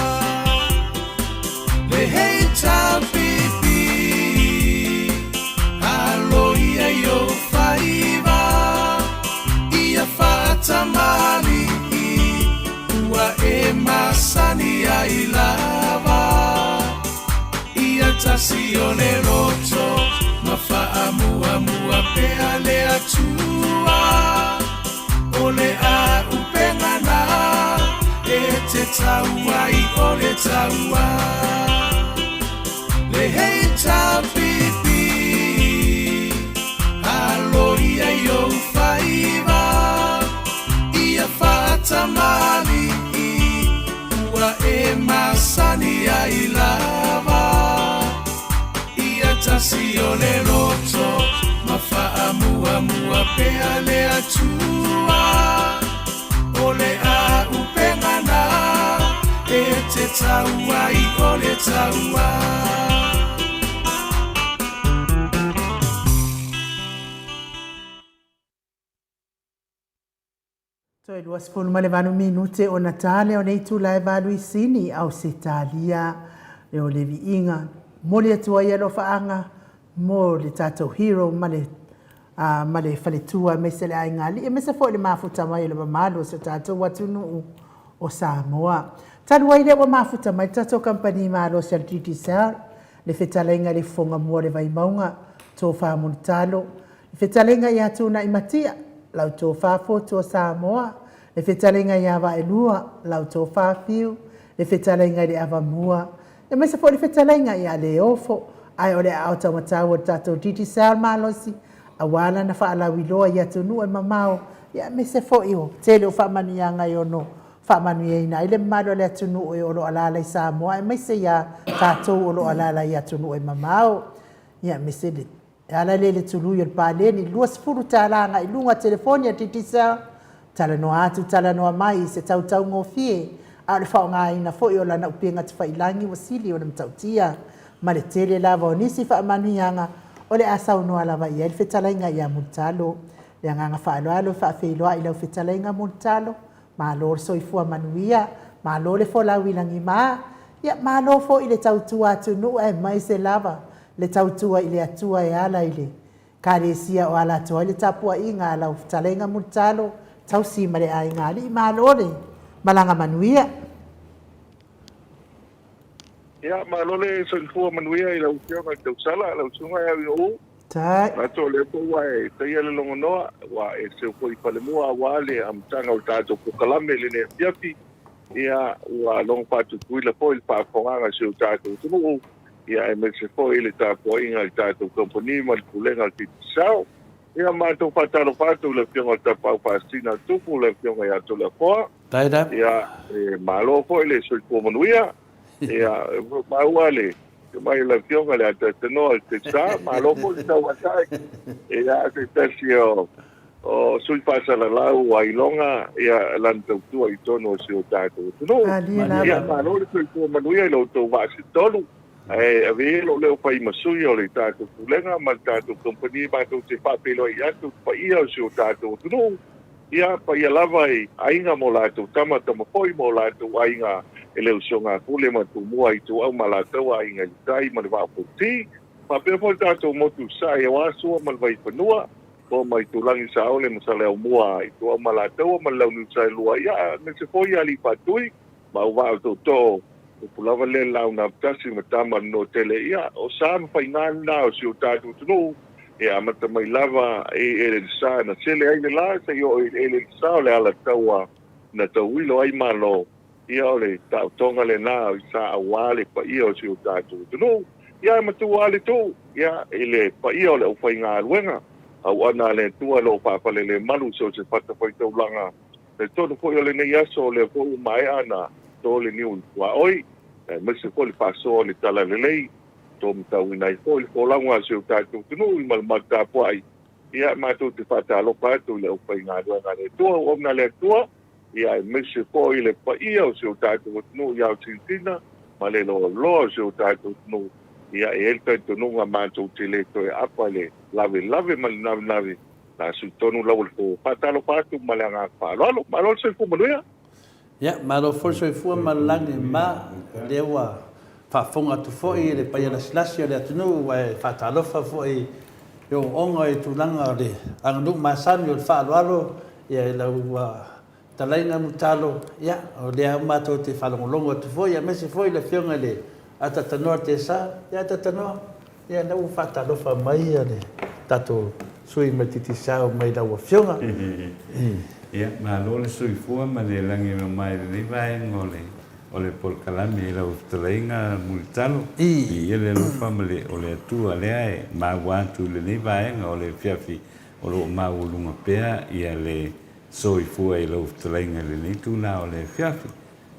Le hei tapipi Alo ia i ou faiva Ia faatamalii Ua e masani ai lava Ia tasi o le loto ma faamuamua pea le Atua O le auupega na e te tau ai o le taua Le hei tapipi Alo ia i ou faiva Ia faatamalii Ua e masani ai lava Ia tasi o le loto ma faamuamua pea le Atua O le auupega na e te tau ai o le taua. Toe 28 minute ona ta lea o le itula e valu i Sini, Ausetalia. Le o le viiga momoli atu ai alofaaga mo le tatou hero ma le ma le faletua aemaise le aiga alii aemaise foi le mafuta mai o le mamalu o si o tatou atunuu o Samoa. Talu ai lea ua mafuta mai le tatou kamupani malosi a le Digicel, le fetalaiga i le fofoga mua o le Vaimauga, Tofa Mulitalo, le fetalaiga ia Tuunai Matia, lau tofa Fotu o Samoa, le fetalaiga ia Vaelua, lau tofa Fiu, le fetalaiga i le Avamua, aemaise foi le fetalaiga ia Leofo, ae o le aao taumatau o le tatou Digicel malosi, aua lana faalauiloa i atunuu e mamao, aemaise foi o tele o faamanuiaga e ono faamanuiaina ai le mamalu o le atunuu e o lo o alaala i Samoa, aemaise ia tatou o lo o alaala i atunuu e mamao, aemaise le E ala lea i le tului o le paleni, $20 agai i luga, telefoni a Digicel, talanoa atu talanoa mai i se tautaugofie, a o le faaaogaina foi o lana upega tafailagi ua sili ona matautia, ma le tele lava o nisi faamanuiaga o le a saunoa lava i ai le fetalaiga ia Mulitalo. Le agaga faaaloalo e faafeiloai i lau fetalaiga Mulitalo, malo le soifua manuia, malo le folau i lagima, ia malo foi i le tautua atunuu aemaise lava le tautua i le Atua e ala i le Ekalesia o ala atu ai le tapuaiga a lau fetalaiga Mulitalo, tausi ma le aiga alii. Malo le malaga manuia. Ia, malo le soifua manuia i lau Afioga i le Tausala, lau Susuga e au i ou. Manatu o lea foi ua e taia le logonoa, ua e seu foi i falemua aua le amataga o le tatou polokalame i lenei afiafi. Ia, ua logo faatutuila foi le faafofogaaga a si o tatou atunuu, ia aemaise foi le tapuaiga i le tatou kamupani ma le Pulega a le Digicel. Ia, matou faatalofa atu i le Afioga i le Tapaau Faasisina a le Tupu, le Afioga ia Toleafoa. Ia, e malo foi le soifua manuia. Ia, maua le mai le Afioga i le Atatanoa i le Sa, malo foi le tauatai. Ia, se tasi o sui faasalalau ailoga, ia, lana tautua i totonu o si o tatou atunuu. Ia, malo le soifua manuia i lo outou vaa se tolu. Ae ave ia lou leo fai ma sui o le tatou Pulega ma le tatou kamupani matou te faafeiloai atu i le paia o si o tatou atunuu. Ia, paia lava i aiga ma o latou tama, tama foi ma o latou aiga e le usoga a Pule ma Tumua, Ituau ma latou aiga i le tai ma le vaa o Fonoti. Faapea foi le tatou motu sae aua Sua ma le Vaifanua, Toa ma Itulagi, Saole ma Saleaaumua, Ituau ma Alataua ma le Launiu Saelua, ia, aemaise foi ia Alii Faatui ma Auvaa o Tootoo, upu lava lea le Laau na Amotasi ma Tama le Nuatele. Ia, o sa ma faiga lena o si o tatou atunuu, e amata mai lava i eleelesa na sele ai le la seia oo i eleelesa o le alataua na tauilo ai Malo. Ia, o le taotoga lena i sa aua le paia o si o tatou atunuu. Ia, e matua lava le tuu, ia, i le paia o le aufaigaluega auauna a le Atua o lo o faafalelemalu i so o se fatafaitaulaga. Talitonu foi o lenei aso o lea foi ua maea ona to le niu i le tuaoi, aemaise foi le faasoa o le talalelei, to matauina ai foi le folauga a si o tatou atunuu i malumalu tapuai. Ia, matou te faatalofa atu i le aufaigaluega a le Atua, auauna a le Atua, ia aemaise foi le paia o si o tatou atunuu i aotintina ma le loaloa o si o tatou atunuu. Ia, e i ai le talitonuga matou te le toe apa i le lavelave ma le navenave, o le a sui tonu lau o le fo. Faatalofa atu ma le agaga faaaloalo. Malo le soifua manuia. Ia, malo foi le soifua ma le lagi ma o lea ua faafofoga atu foi le paia lasilasi o le atunuu ae faatalofa foi i ooooga i tulaga o le aganuu masani o le faaaloalo ia i lau Talaiga Mulitalo, ia, o lea matou te faalogologo atu foi, aemaise foi le Afioga i le Atatanoa Tesa. Ia Atatanoa, ia lea ua faatalofa mai le tatou sui mai Titisau mai lau Afioga. Ia, malo le soifua ma le lagi e mama i lenei vaega o le o le polokalame i lau fetalaiga Mulitalo. Viia le alofa ma le o le Atua lea e maua atu i lenei vaega o le afiafi o lo o maualuga pea ia le Soifua i lau fetalaiga i lenei itula o le afiafi.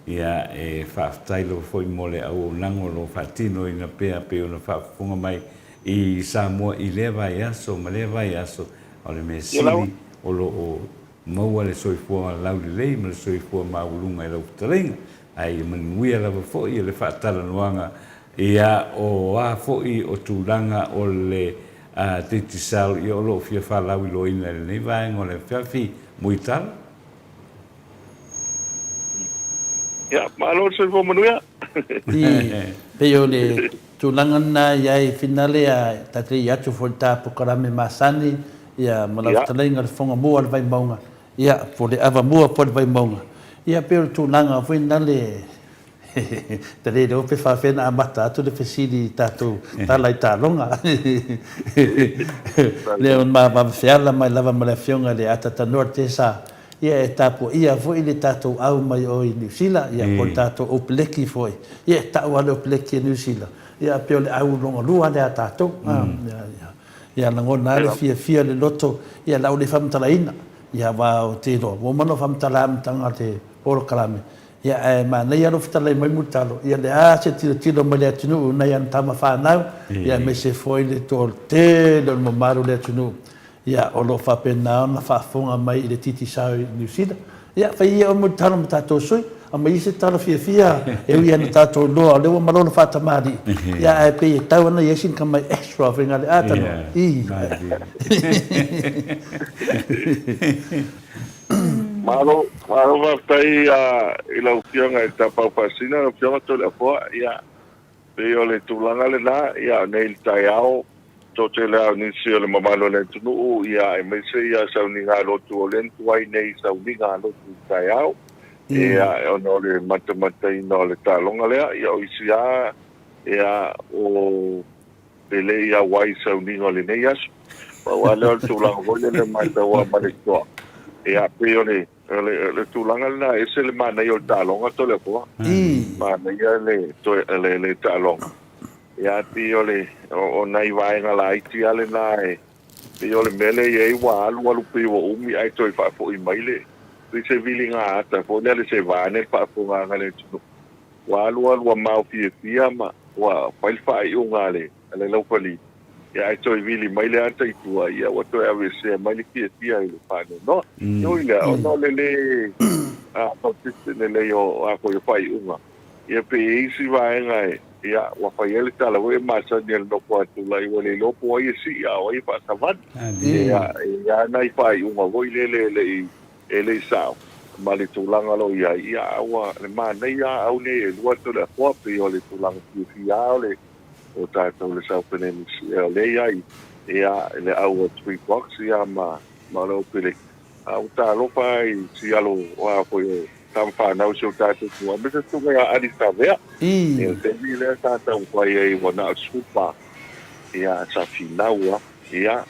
Ia, e faafetai lava foi mo le auaunaga o lo o faatinoina pea pei ona faafofoga mai i Samoa i lea vaiaso ma lea vaiaso. O le mea sili o lo o maua le soifua laulelei ma le soifua maualuga i lau fetalaiga. Ae ia manuia lava foi le faatalanoaga Ia, o a foi o tulaga o le Digicel, ia o lo o fia faalauiloaina i lenei vaega o le afiafi, Muitala. Ia, malo le soifua manuia. I, pei o le tulaga lena i ai finale a ta te i atu foi i le ta polokalame masani, ia, ma lau fetalaiga le fofoga mua o le Vaimauga, ia, po o le avamua foi o le Vaimauga. Ia, pei o le tulaga foi lena Te le iloa pe faafefea ona amata atu le fesili i tatou tala i taaloga. Lea ma vave feala mai lava ma le Afioga i le Atatanoa Tesa, ia e tapuaia foi le tatou au mai o i Niu Sila, ia po o le tatou Opeleki foi, ia e tau lava le Opeleki e Niu Sila, ia pei o le au lona lua lea a tatou. Ia lagona lava le fiafia o le loto, ia o le a ou le faamatalaina, ia aua ou te iloa, ua uma ona ou faamatala amataga o le polokalame, Ia, ae manaia lou fetalai mai Mulitalo, ia le a se tilotilo mai le atunuu i nai ana tama fanau, ia aemaise foi le toatele o le mamalu o le atunuu, ia, o lo o faapena ona faafofoga mai i le Digicel i Niu Sila. Ia, fai ia oe Mulitalo ma tatou sui, aumai ia se tala fiafia e ui lava ina tatou iloa o lea ua malolo faatamalii, ia, ae pei e tau ana i ai sina tamai extra faigalega tanoa. Ii. Malo, malo faafetai i lau Afioga i le Tapaau Faasina, lau Afioga Toleafoa. Ia, pei o le tulaga lena, ia, nei i le taeao, toatele lava o nisi o le mamalu o le atunuu, ia, aemaise ia sauniga lotu o lea na tuai nei sauniga lotu i le taeao, ia, ona o le matamataina o le taaloga lea, ia, o isi lava, ia, o e le i auai i sauniga o lenei aso. Pau lava lea o le tulaga foi lele e matau lava ma le totoa. Ia, pei o le, o le, o le tulaga lena, e ese le manaia o le taaloga Toleafoa. Manaia le, toe, le, le taaloga. Ia, pei o le, o, o nai vaega laiti lava lena e, pei o le mea lea e i ai ua alu alu pei ua umi ae toe faafoi mai le, pei se viliga ata foi lea le sevaane le faafofogaaga a le atunuu. Ua alu alu ua maofiofia ma ua fai le faaiuga a le a le laufali, ia ae toe vili mai le ata i tua, ia ua toe aveesea mai le fiafia i le faanoanoa. Ui lea, ona o le lē consistent lelei o a foi o faaiuga, ia pe i ai isi vaega e, ia ua fai ai le tala foi e masani a le nofo atu la ua le iloa po o ai e sii a o ai e faasavali. Ia, e i ai nai faaiuga foi lele e le i E le i sao ma le tulaga o lo o i ai, ia, a ua le manaia lava au nei e lua Toleafoa, pei o le tulaga fiafia lava o le o tatou le Southern Hemisphere o lea i ai, ia, le au o Springboks, ia, ma, ma le Opeleki. A ua talofa lava i si alo o a foi o tama fanau i si o tatou atunuu, aemaise susuga ia Ali Savea, ia, le taimi lea sa taumafai ai ua na o le 14, ia, sa finau lava, ia,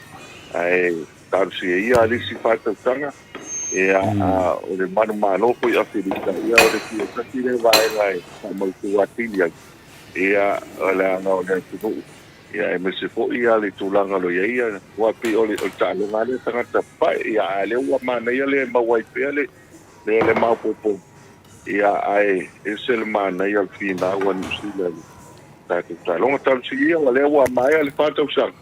ae Talosia ia le isi faatautaga, ia, a o le manumalo foi o Afelika, ia, o le fia tasi lea vaega e faamautu atili ai, ia, leaga o le atunuu, ia, aemaise foi ia le tulaga o lo o i ai, ia, aua e pei o le, o le taaloga lava lea a tagata papae, ia, a o lea ua manaia lea e maua ai pea le, le, le maopoopo, ia, ae ese le manaia o le finau a Niu Sila i le tatou taaloga. Talosia ia, o lea ua maea le fa tausaga,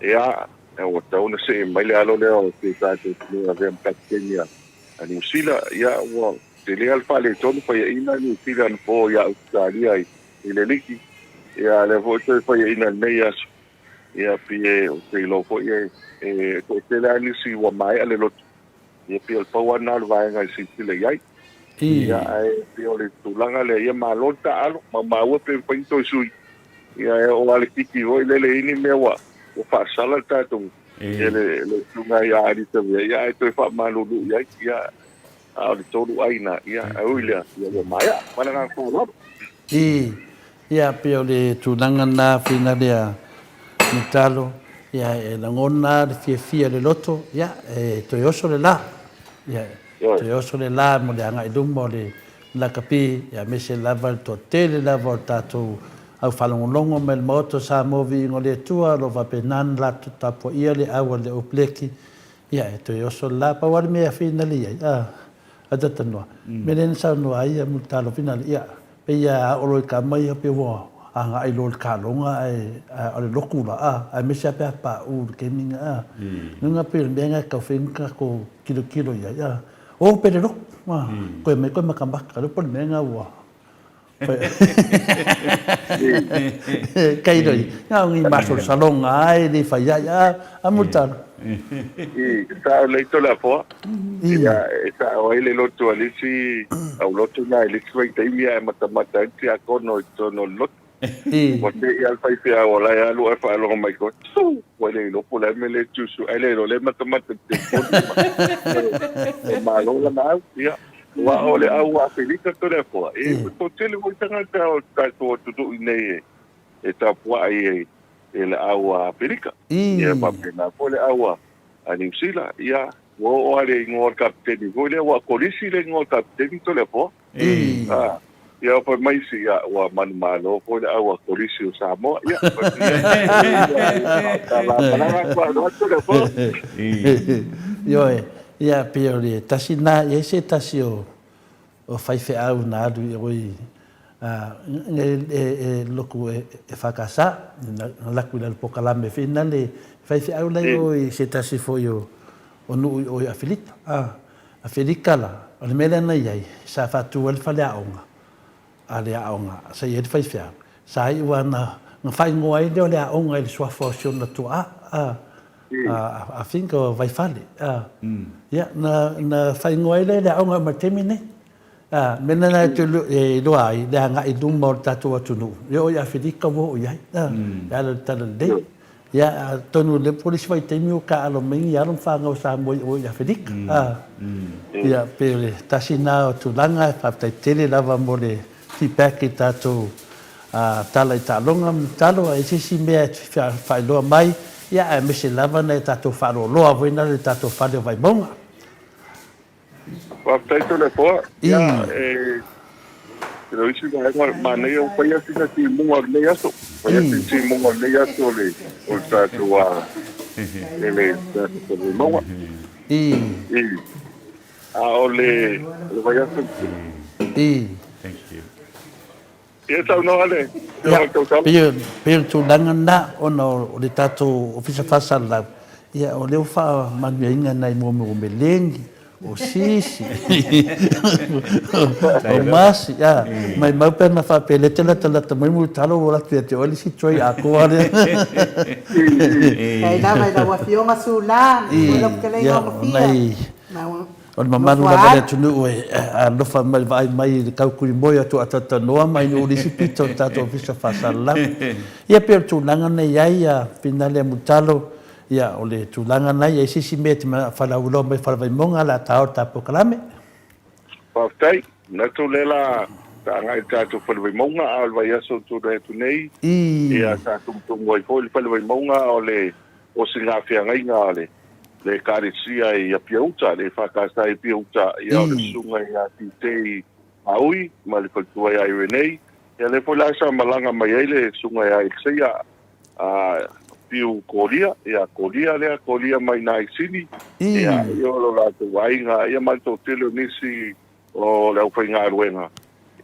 ia, Ua tatau ona see mai le alo lea o si o tatou atunuu e avea ma kapeteni a Niu Sila. Ia, ua tele lava le faaletonu, faiaina Niu Sila anapo ia Ausetalia i le liki. Ia, lea foi toe faiaina i lenei aso. Ia, pei e, ou te iloa foi e, e toatele lava nisi ua maea le lotu. Ia, pei o le pau lava lena o le vaega e silasila i ai. Ia, ae pei o le tulaga lea, ia malo le taaalo, maumau e pe mafai ona toe sui. Ia, e oo lava i le kiki foi lele i ni mea ua, ua faasala le tatou, e le, le susuga ia Alisavea, ia ae toe faamalulu i ai. Ia, a o le tolu ai na, ia, ae ui i lea, ia ua maea. Ma le agaga faaaloalo. I, ia, pei o le tulaga lena finale a Mulitalo, ia, e lagona lava le fiafia i le loto, ia, e toe oso le la, ia, e toe oso le la mo le agai i luma o le lakapi, ia, aemaise lava le toatele lava o le tatou au faalogologo mai le Maota o Samoa Viiga o le Atua, o lo o faapena ona latou tapuaia le au a le Opleki, ia, e toe oso le la. Pau lava le mea e finale i ai, a, a Tatanoa, mea lea na saunoa ai Mulitalo finale, ia, Pei a oo loa i ka mai pei ua agai loa i le kaloga ae o le loku la a, aemaise lava pe a paʻu i le taimi na a. Lona pei o le mea lena e tau fai ai ni tatou tilotilo i ai a. O pe le loku a, koe mai koe makamaka lea po o le mea lena ua kai loa ia, na o ni masalosaloga lava e le fai ai a, a Mulitalo. I, sa o le ito le afoa. Ia, e sao ai le lotu a le isi, au lotu na i le isi vaitaimi ae matamata ai le tiakono i totonu o le lotu. Ua te i a le faifeau o la e alu ae faalogo mai koe, Tuu! Ua le iloa po o le a le mea lea e tusu ae le iloa o lea e matamata i le telefoni ma e malo lana au. Ia, aua o le au Afelika to le afoa, e toatele foi tagata o le tatou atunuu i nei e tapuai e le au Afelika. Ia, faapena foi le au a Niu Sila, ia, ua oo lava le igoa o le kapiteni foi lea, ua Kolisi le igoa o le kapiteni Toleafoa. A, ia, fai mai isi, ia, ua manumalo foi le au a Kolisi o Samoa. Ia, fai atu, ia, ia, malaga atu lava Toleafoa. Ioe, ia, pei o le tasi lena, e i ai se tasi o o faifeau na alu i o i e loku e EFKS, na laku i lalo pokalame foi na le faifeau la i o i se tasi foi o nuu i o i Afelika. Afelika la, o le mea lea na i ai, sa faatu ai le faleaoga a le aoga sa i ai le faifeau, sa iu lava na faaigoa ai lea o le aoga i le suafa o si ona tuaa, I think o Vaifale. Ia, na faaigoa ai lea i le aoga mai le taimi lenei. Mea lena e iloa ai le agai i luma o le tatou atunuu, e oo i Afelika ua oo i ai, e ala i le talalelei. Ia, atonu o lea po o le isi vaitaimi ua taaalo mai ni alo ma fanau a Samoa i o i Afelika. Ia, pei o le tasi lena o tulaga, e faafetai tele lava mo le feedback i tatou tala i taaloga ma talo, a i ai se isi mea e te faailoa mai, ia aemaise lava nai a tatou faaloaloa foi na le tatou fale o Vaimauga. Faafetai Toleafoa. Ia, e o isi vaega manaia ua fai sina timuga o lenei aso. Fai sina timuga o lenei aso o le o le tatou a e le tatou fale Vaimauga. I. A o le o le vaiaso. I. Thank you. Ia saunoa le Afioga i le Tausala. Pei o le tulaga lena ona o le tatou Ofisa Faasalalau, ia o lea ua faamanuiaina nai mea o meleni, o sisi, o masi, a, maimau pe ana faapea lea e te latalata mai Mulitalo ua alu atu ia te oe le isi tray atoa lea. Faafetai lava i lau Afioga Sula, mo lau fetalaiga o Mafia. O le mamalu lava o le atunuu e alofa mai vaai mai i le tautuimoe atu a talatalanoa mai nuu le isi pito o le tatou Ofisa Faasalalau. Ia pei o le tulaga na i ai a Finale a Mulitalo, ia o le tulaga na i ai se isi mea e te faalauiloa mai Falavaimoga o le a ta o le ta polokalame. Faafetai. Manatu o lea la sa agai i le tatou Fale Vaimauga a o le vaiaso ua tulai atu nei, ia sa tumutumu ai foi le Fale Vaimauga o le osigafeagaiga a le Ekalesia i Apia Uta, le EFKS i Apia Uta, ia o le Susuga ia Titei Aui ma le faletua ia Irenei. Ia lea foi la sa malaga mai ai le Susuga ia Eliseia Piu Kolia, ia Kolia lea, Kolia mai i Sini, ia o lo latou aiga, ia ma le toatele o nisi o le aufaigaluega,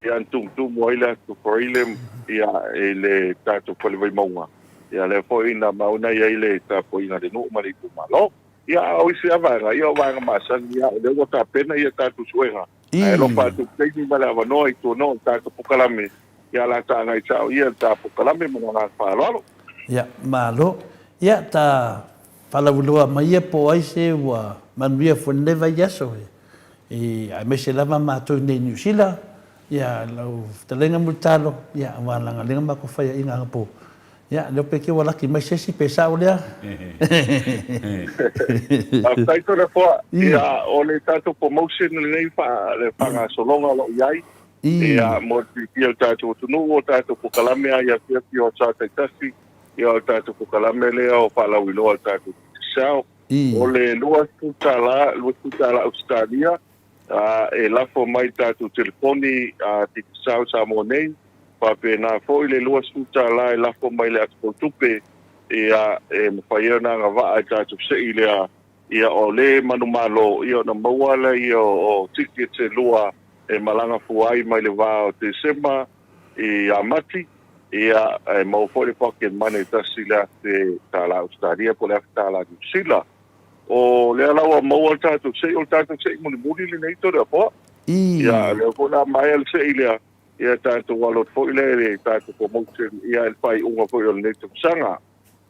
ia na tumutumu ai le Aso Faraile ia i le tatou Fale Vaimauga, ia lea foi na mauna i ai le tapuaiga a le nuu ma le itumalo. Ia a o isi lava vaega, ia o vaega masani ia, o lea ua tapena ia tatou suega, ae alofa atu i le taimi ma le avanoa i tuanoa o le tatou polokalame. Ia o le a ta agai sao ia i le ta polokalame ma le agaga faaaloalo. Ia, malo. Ia, ta faalauiloa mai ia po o ai se ua manuia foi i lenei vaiaso i, aemaise lava matou i inei i Niu Sila, ia, lau fetalaiga Mulitalo, ia, aua leaga lea na matou faiaina anapo. Ia, le iloa pe ua laki mai se isi pe sao lea. Faafetai Toleafoa. Ia, o le tatou promotion lenei, le faagasologa o lo o i ai, Ia, mo le silafia e le tatou atunuu, o tatou polokalame lava i afiafi o aso taitasi, ia o le tatou polokalame lea o faalauiloa a le tatou Digicel. O le $20, $20 Ausetalia, e lafo mai i le tatou telefoni Digicel i Samoa nei, faapena foi le $20 e lafo mai i le ata tupe, ia, e mafai ai ona agavaa i le tatou sei lea, ia o le manumalo, ia ona maua lea o tickets e lua e malaga fua ai mai le va o Tesema i ia Mati, ia, e maua foi le pocket money e $1,000 Ausetalia po o le $1,000 Niu Sila. O lea la ua maua le tatou sei, o le tatou sei mulimuli lenei Toleafoa. Ia, o lea foi o le a maea le sei lea, ia tatou alo atu foi lea i le tatou promotion ia i le faaiuga foi o lenei tausaga.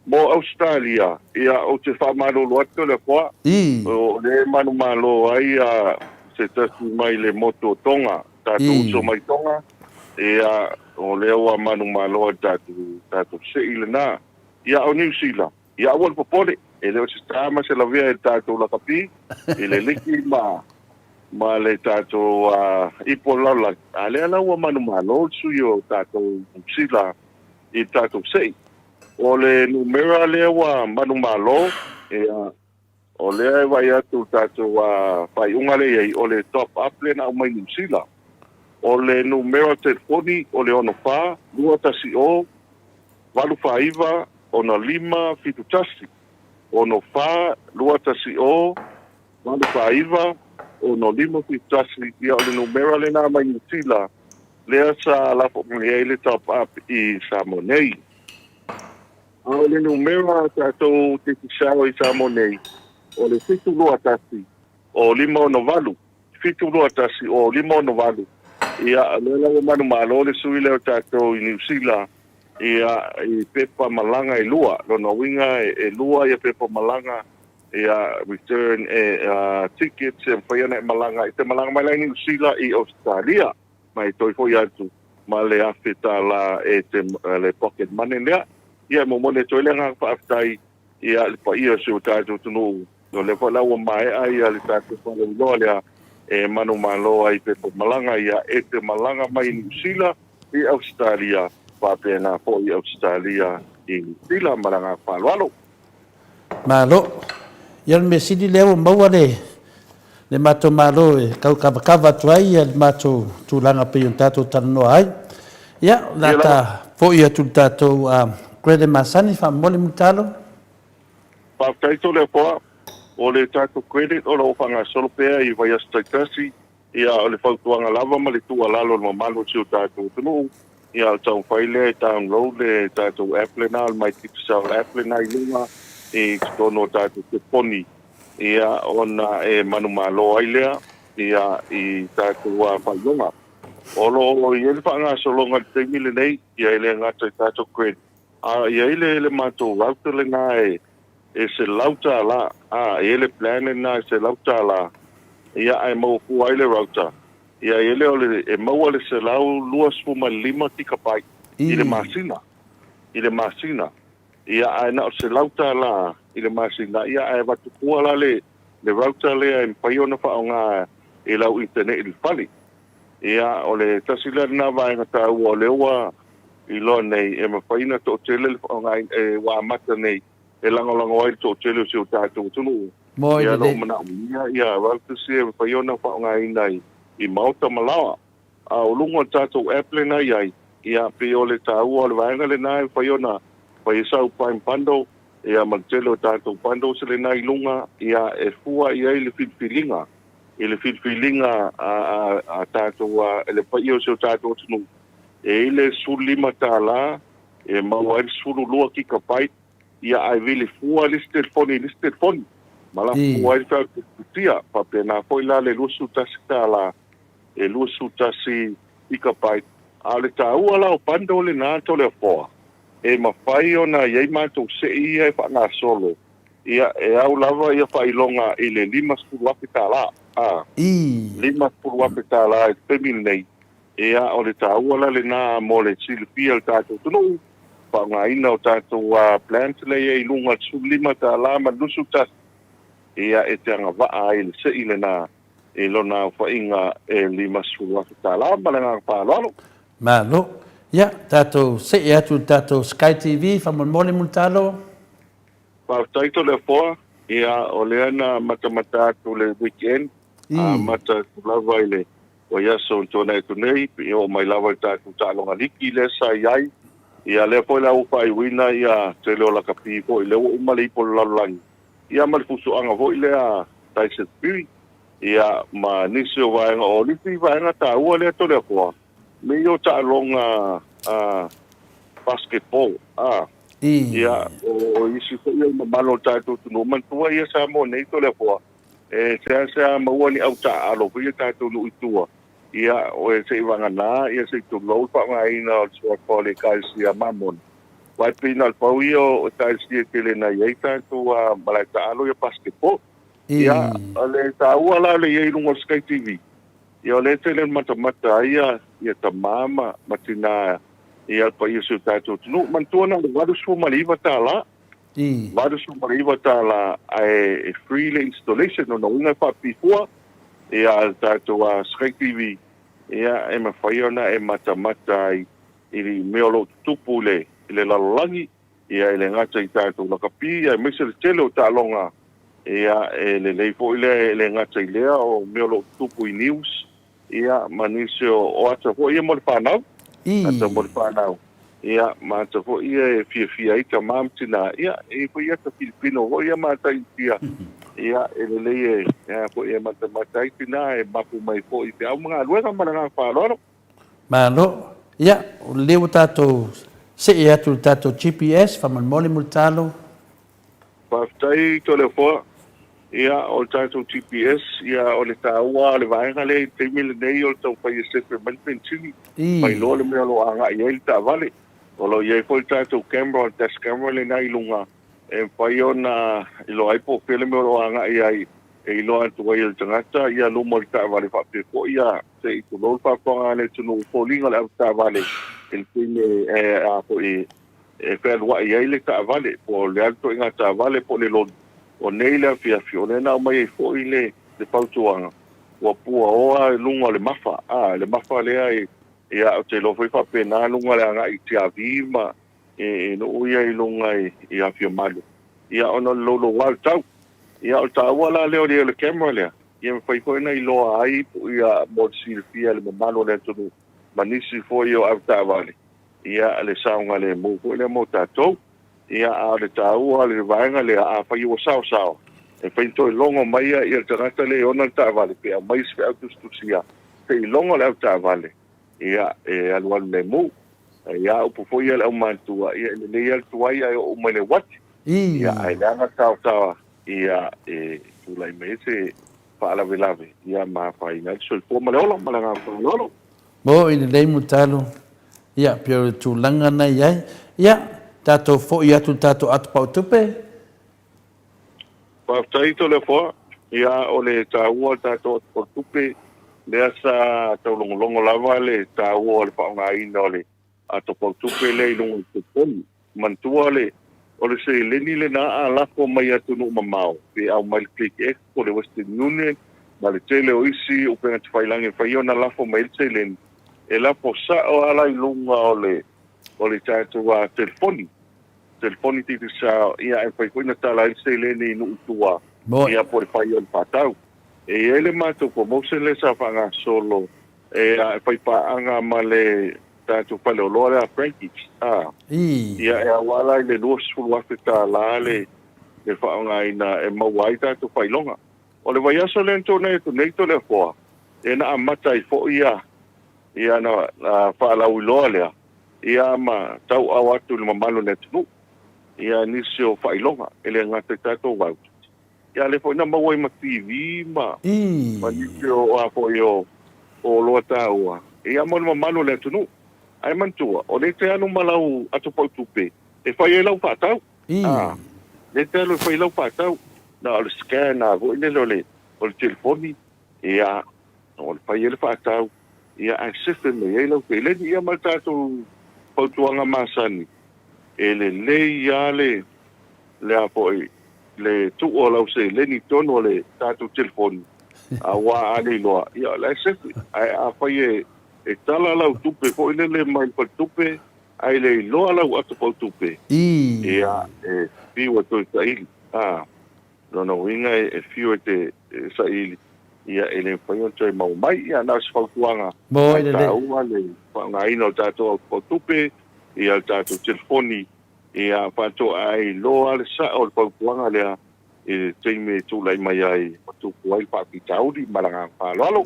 Mo Ausetalia, ia, ou te faamalulu atu Toleafoa, o lea e manumalo ai se tasi mai le motu o Tonga, tatou uso mai Tonga, ia, o lea ua manumalo ai le tatou, tatou sei lena. Ia, o Niu Sila, ia aua le popole, e le o se ta ma se lavea i le tatou lakapi, i le liki ma, ma le tatou ipu o le lalolagi, a lea la ua manumalo le sui o tatou Niu Sila i le tatou sei. O le numera lea ua manumalo, ia, o lea e vaai atu i le tatou faaiuga lea e i ai, o le top up lea na aumai Niu Sila. O le numera telefoni o le 64 210 849 6571, 64 210 849 6571, ia o le numera lena mai Niu Sila lea sa lafo mai ai le top up i Samoa nei. A o le numera a tatou Digicel i Samoa nei, o le 721 o 568, 721 o 568. Ia, o lea la ua manumalo le sui lea o tatou i Niu Sila, ia, i pepa malaga e lua. Lona uiga e lua ia pepa malaga, ia, return e, tickets e mafai ona e malaga, e te malaga mai la i Niu Sila i Ausetalia. Ma e toe foi atu ma le $1,000 e te le pocket money lea. Ia e momoli atu ai le agaga faafetai ia le paia o si o tatou atunuu, o lea foi la ua maea ia le tatou faalauiloa lea e manumalo ai pepa malaga ia e te malaga mai i Niu Sila i Ausetalia faapena foi i Ausetalia i Niu Sila ma le agaga faaaloalo. Malo. Ia o le mea sili lea ua maua le le matou Malo e tau kavakava atu ai le matou tulaga pei ona tatou talanoa ai. Ia, o le a ta foi atu i le tatou credit masani faamolemole Mulitalo. Faafetai Toleafoa. O le tatou credit o lo o faagasolo pea i vaiaso taitasi. Ia, o le fautuaga lava ma le tuualalo i le mamalu o si o tatou atunuu, ia, o le taumafai lea e download le tatou app lena, o le My Digicel app lena i luga i totonu o tatou telefoni, ia, ona e manumalo ai lea, ia, i tatou faailoga. O lo o i ai le faagasologa i le taimi lenei, ia, e le gata i tatou credit, a i ai le, le matou router lena e e $100, a, e i ai le plan lena e $100, ia, ae maua fua ai le router, ia, e i ai le o le, e maua le 125 gigabyte i le masina, i le masina, ia, ae na o le $100 i le masina, ia, ae avatu fua la le, le router lea e mafai ona faaaoga i lau internet i le fale. Ia, o le tasi lea lena vaega taua o lea ua iloa nei e mafai ona toatele le faaaogaina, e, ua amata nei e lagolago ai le toatele o si o tatou atunuu. Moe Ia, o lo o lelei. manaomia ia routers ia e mafai ona faaaogaina i, i maota ma laoa. A o luga o le tatou app lena e i ai, ia, pei o le taua o le vaega lena e mafai ona fai ai sau prime bundle, ia, ma le tele o tatou bundles lena i luga, ia, e fua i ai le filifiliga i le filifiliga a tatou, le paia o si o tatou atunuu, e i ai le $15 e maua ai le 12 kigabyte, ia ae vili fua le isi telefoni i le isi telefoni, ma lafo fua ai le fealualutia. Faapena foi la le $21 e 21 gigabyte, A o le taua la o bundle lena Toleafoa, e mafai ona i ai matou sei ia e faagasolo, ia, e au lava ia faailoga i le $50,000, a, $50,000 i le taimi lenei. Ia, o le taua la lena mo le silafia e le tatou atunuu, faaaogaina o tatou plans lea e i ai i luga i le $15 ma le $21, ia, e te agavaa ai i le sei lena i lona aofaiga e $50,000. Ma le agaga faaaloalo. Malo. Ia, tatou see atu i le tatou Sky TV, faamolemole Mulitalo. Faafetai Toleafoa, ia o lea na matamata atu le weekend, amata atu lava i le vaiaso na tuanai atu nei, e oo mai lava i le tatou taaloga liki lea sa i ai. Ia lea foi la ua faaiuina ia tele o lakapi foi lea ua uma le ipu o le lalolagi, ia ma le fusuaga foi lea Tyson Fury, ia ma nisi o vaega o nisi vaega taua lea Toleafoa, me i o taaloga basketball, a. Ia, o isi foi o le mamalu o le tatou atunuu, manatua ia Samoa nei Toleafoa, e seasea maua ni au taaalo foi ia tatou nuu i tua, ia, o se i vagana, ia se i tulou le faaaogaina o le suafa o le Ekalesia Mamona. Aua e pei na o le pau ia o Ekalesia e tele na i ai tatou malae taaalo ia basketball. Ia, o le taua la o le i ai i luga o le Sky TV, Ia o lea e tele matamata ai ia tama ma tina ia le paia o si o tatou atunuu. Manatua na o le $89, $89 ae e free le installation. Lona uiga e faapipua ia le tatou Sky TV ia e mafai ona e matamata ai i mea o lo o tutupu i le lalolagi. Ia e le gata i tatou lakapi aemaise le tele o taaloga, ia e lelei foi lea e le gata i lea o mea o lo o tutupu i news, ia ma nisi o ata foi ia mo le fanau, ata mo le fanau, ia ma ata foi ia e fiafia ai tama ma tina, ia e i ai foi ata filipino foi ia ma ata Initia, ia e lelei e foi e matamata ai tina e mapu mai foi i feau ma galuega ma le agaga faaaloalo. Malo. Ia, o lea ua tatou see atu i le tatou GPS, faamolemole Mulitalo. Faafetai Toleafoa. Ia, o le tatou GPS, ia, o le taua o le vaega lea i le taimi lenei o le taumafai e sefe mai le penisini, mailoa le mea o lo o agai i ai le taavale. O lo o i ai foi le tatou camera, le dash camera lena i luga, e mafai ona iloa ai po o fea le mea o lo o agai ai, e iloa atu ai e le tagata ia luma o le taavale faapea foi ia se i tulou le faafofoga a le atunuu foliga o le avetaavale i le taimi e a foi e fealuai ai le taavale po o le a le ituaiga taavale po o le loli. O nei le afiafi o lea na aumai ai foi le fautuaga ua puaoa i luga o le mafa, a le mafa lea e ia ou te iloa foi faapena luga o le agai i Tiavi ma i nuu ia i luga i Afiamalu, ia ona o le louloua o le tau. Ia o le taua la lea o le camera lea, ia mafai foi ona iloa ai ia mo le silafia e le mamalu o le atunuu ma nisi foi o avetaavale, ia le saogalemu foi lea mo tatou. Ia a o le taua o le vaega lea, afai ua saosaoa, e mafai ona toe logo mai ia le tagata lea e ona le taavale pe aumai se feau tusitusia se i logo le avetaavale, ia e alualu lemu. Ia upu foi ia a le aumatutua, ia e lelei lava le tuai ae oo mai le uati. Ia ae leaga taotaoa, ia e tulai mai ai se faalavelave, ia ma afaina ai le soifua ma le ola ma le agaga faaaloalo. Mo i lelei Mulitalo, ia pei o le tulaga na i ai. Ia, tatou foi atu i le tatou ato pau tupe. Faafetai Toleafoa, ia o le taua o le tatou ato pau tupe, lea sa taulogologo lava le taua o le faaaogaina o le ato pau tupe lea i luga o le telefoni. Manatua le, o le seleni lena a lafo mai i atunuu mamao, pe aumai le Click po o le Western Union ma le tele o isi upega tafailagi e mafai ona lafo mai ai le seleni, e lafo sao lava la i luga o le, o le tatou telefoni. Telefoni Digicel, ia e mafai foi ona tala ai le seleni i nuu i tua, ia po o le fai o le faatau. E i ai le matou promotion lea sa faagasolo e fai paaga ma le tatou faleoloa lea a Frankie's, a, ia e auala i le $20,000 le le faaaogaina e maua ai tatou faailoga. O le vaiaso lea na tuanai atu nei Toleafoa, ia na amata ai foi ia ia na faalauiloa lea, ia ma tauau atu i le mamalu o le atunuu ia nisi o faailoga, e le gata i tatou vouchers, ia a lea foi na maua ai ma TV ma ma nisi o a foi o oloa taua, ia mo le mamalu o le atunuu. Ae manatua, o lea e te alu ma lau ato pautupe e fai ai lau faatau. A, lea e te alu e fai lau faatau. Na o le scan lava foi lele o le, o le telefoni, ia, o le fai ai le faatau, ia, ae sefe mai ai lau seleni. Ia ma le tatou fautuaga masani, e lelei lava le, le a foi, le tuu o lau seleni i totonu o le tatou telefoni, aua a le iloa, ia o la e sefe. Ae afai e, e tala lau tupe foi lele mai le faletupe, ae le iloa lau ato pautupe, ia, e fiu e toe saili. A, lona uiga e fiu e te saili, ia, e le mafai ona toe maua mai. Ia, na o se fautuaga, ae taua le faaaogaina o le tatou ato pautupe, ia, le tatou telefoni, Ia faatoa ai loa le sao o le fautuaga lea i le taimi e tulai mai ai ma tupu ai le faafitauli. Ma le agaga faaaloalo.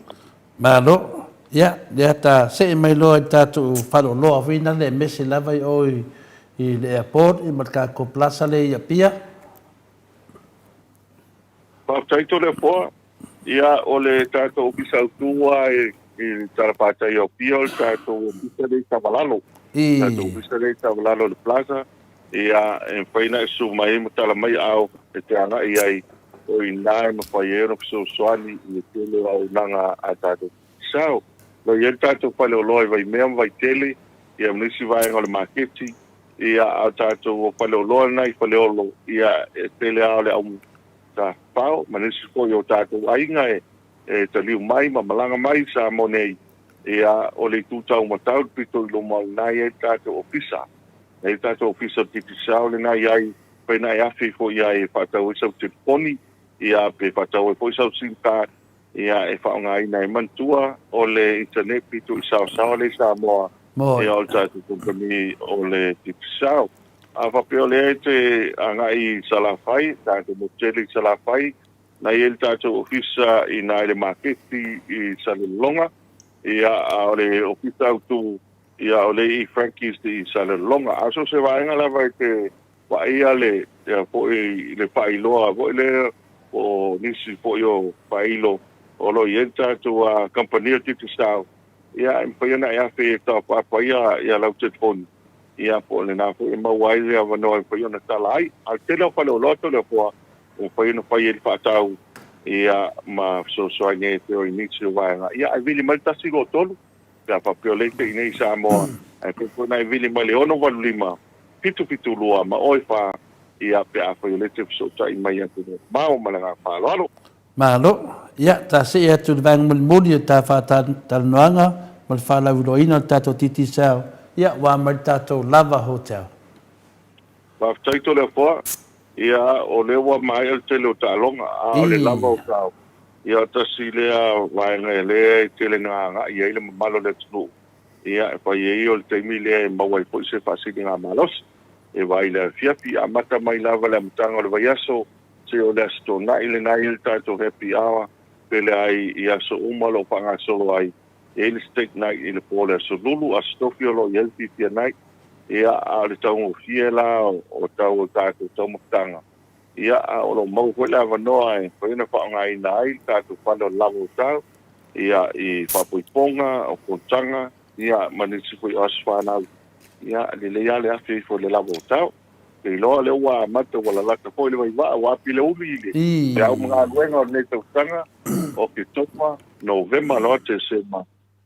Malo. Ia, lea ta see mai loa i le tatou faleoloa foi lale aemaise lava i o i le airport ma le tatou plaza lea i Apia. Faafetai Toleafoa. Ia, o le tatou Ofisa Autu lava i le talafatai o Apia, o le tatou Ofisa lea i Savalalo. Tatou Ofisa lea i Savalalo i le Plaza. Ia, e mafai ona e susu mai ai ma tala mai aao e te agai ai, o i ina e mafai ai ona fesoasoani i le tele o auaunaga a tatou Sao. O lo o i ai le tatou faleoloa i Vaimea ma Vaitele, ia ma nisi vaega o le maketi, ia, a o tatou faleoloa lena i Faleolo, ia, e tele lava o le au tafafao ma nisi foi o tatou aiga e taliu mai ma malaga mai i Samoa nei, ia, o le itu taumatau le pito i luma o lena e i ai le tatou ofisa. E i ai le tatou ofisa o le Digicel lena e i ai, fai na e afe ifo i ai e faatau ai sau telefoni, ia, pe faatau ai foi sau sim card, ia, e faaaogaina ai. Manatua, o le internet pito i saosaoa lea i Samoa, ia, o le tatou kamupani o le Digicel. A faapea o lea e te agai i Salafai, tatou motu tele i Salafai, na i ai le tatou ofisa i ina i le maketi i Salelologa, ia, a o le ofisa autu, ia, o lea i Frankie's i Salelologa. A so o se vaega lava e te vaaia le, ia foi, le faailoa foi lea, po o nisi foi o faailo o lo o i ai le tatou kamupani o Digicel, ia, e mafai ona e afe e tauapaapa ia lau telefoni. Ia, po o lena foi e maua ai le avanoa e mafai ona tala ai. A o le tele o faleoloa Toleafoa, ua mafai ona fai ai le faatau, ia, ma fesoasoani ai e pei o i nisi o vaega. Ia, ae vili mai le 1 2 3, pe a faapea o lea e te i inei i Samoa, ae mafai foi ona e vili mai le 685 772 ma oe 4, ia, pe afai o lea e te fesootai mai i atunuu mamao. Ma le agaga faaaloalo. Malo. Ia, ta see atu i le vaega mulimuli o ta faatalanoaga ma le faalauiloaina o le tatou Digicel, ia, ua mai le tatou Lava Hotel. Faafetai Toleafoa. Ia, o lea ua maea le tele o taaloga, a o le Lava Hotel, ia, tasi lea vaega lea e tele na agai ai le mamalu o le atunuu, ia, e fai ai o le taimi lea e maua ai foi se faasiligamalosi e vaai i le afiafi, amata mai lava i le amataga o le vaiaso, Se o le Aso Toonai lena e i ai le tatou happy hour, pele ai i aso uma o lo o faagasolo ai. E i ai le steak night i le po o le Aso Lulu, Aso Tofi o lo o i ai le Fifia night. Ia, a o le taugofie la o tau o tatou taumafataga, ia, a o lo o maua foi le avanoa e mafai ona faaaogaina ai le tatou fale o le Lava Hotel, ia, i faaipoipoga, o fonotaga, ia, ma nisi foi o aso fanau. Ia, lelei lava le afe ifo i le Lava Hotel. Te iloa lea ua amata ua lalata foi le vaivaa ua api le uli i le peau ma galuega o lenei tausaga, Oketopa, Novema loa Tesema,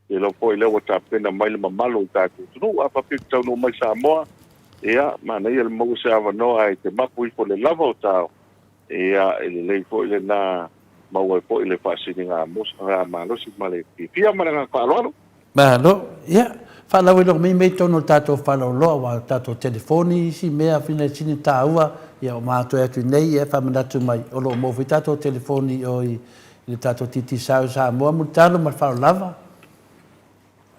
te iloa foi lea ua tapena mai le mamalu o le tatou atunuu. A faapea e te taunuu mai Samoa, ia, manaia le maua se avanoa e te mapu ifo i le lava o tao, ia, e lelei foi lena maua ai foi le faasiliga malosi ma le fiafia ma le agaga faaaloalo. Malo. Ia, faalauiloa mai mea i totonu o le tatou faleoloa aua o le tatou telefoni isi mea fina sini taua, ia ua matoe atu nei, ia faamanatu mai o lo o maua foi tatou telefoni i o i le tatou Digicel i Samoa. Mulitalo ma le faaaloalo lava.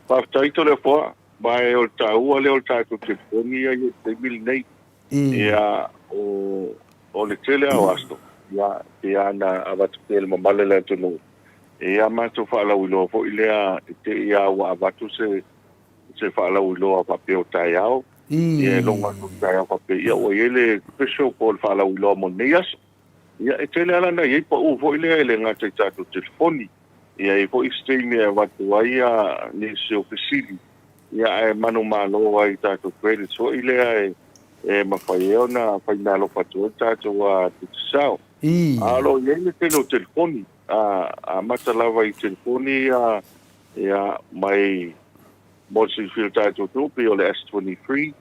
Faafetai Toleafoa, ma o le taua lea o le tatou telefoni ia i le taimi lenei. Ia, o le tele lava o aso, ia, pei lava ona avatu pea i le mamalu o le atunuu, e i ai a matou faalauiloa foi lea i te i lava ua avatu se se faalauiloa faapea o taeao, ia e logo atu i le taeao faapea, ia ua i ai le special po o le faalauiloa mo lenei aso. Ia, e tele lava la ona i ai pau foi lea e le gata i tatou telefoni, ia e i ai foi isi taimi e avatu ai nisi o fesili. Ia, ae manumalo ai i tatou credits foi lea e mafai ai ona faimeaalofa atu ai le tatou Digicel. A o lo o i ai le tele o telefoni, amata lava i telefoni ia, mai mo le silafia e le tatou atunuu pei o le S23,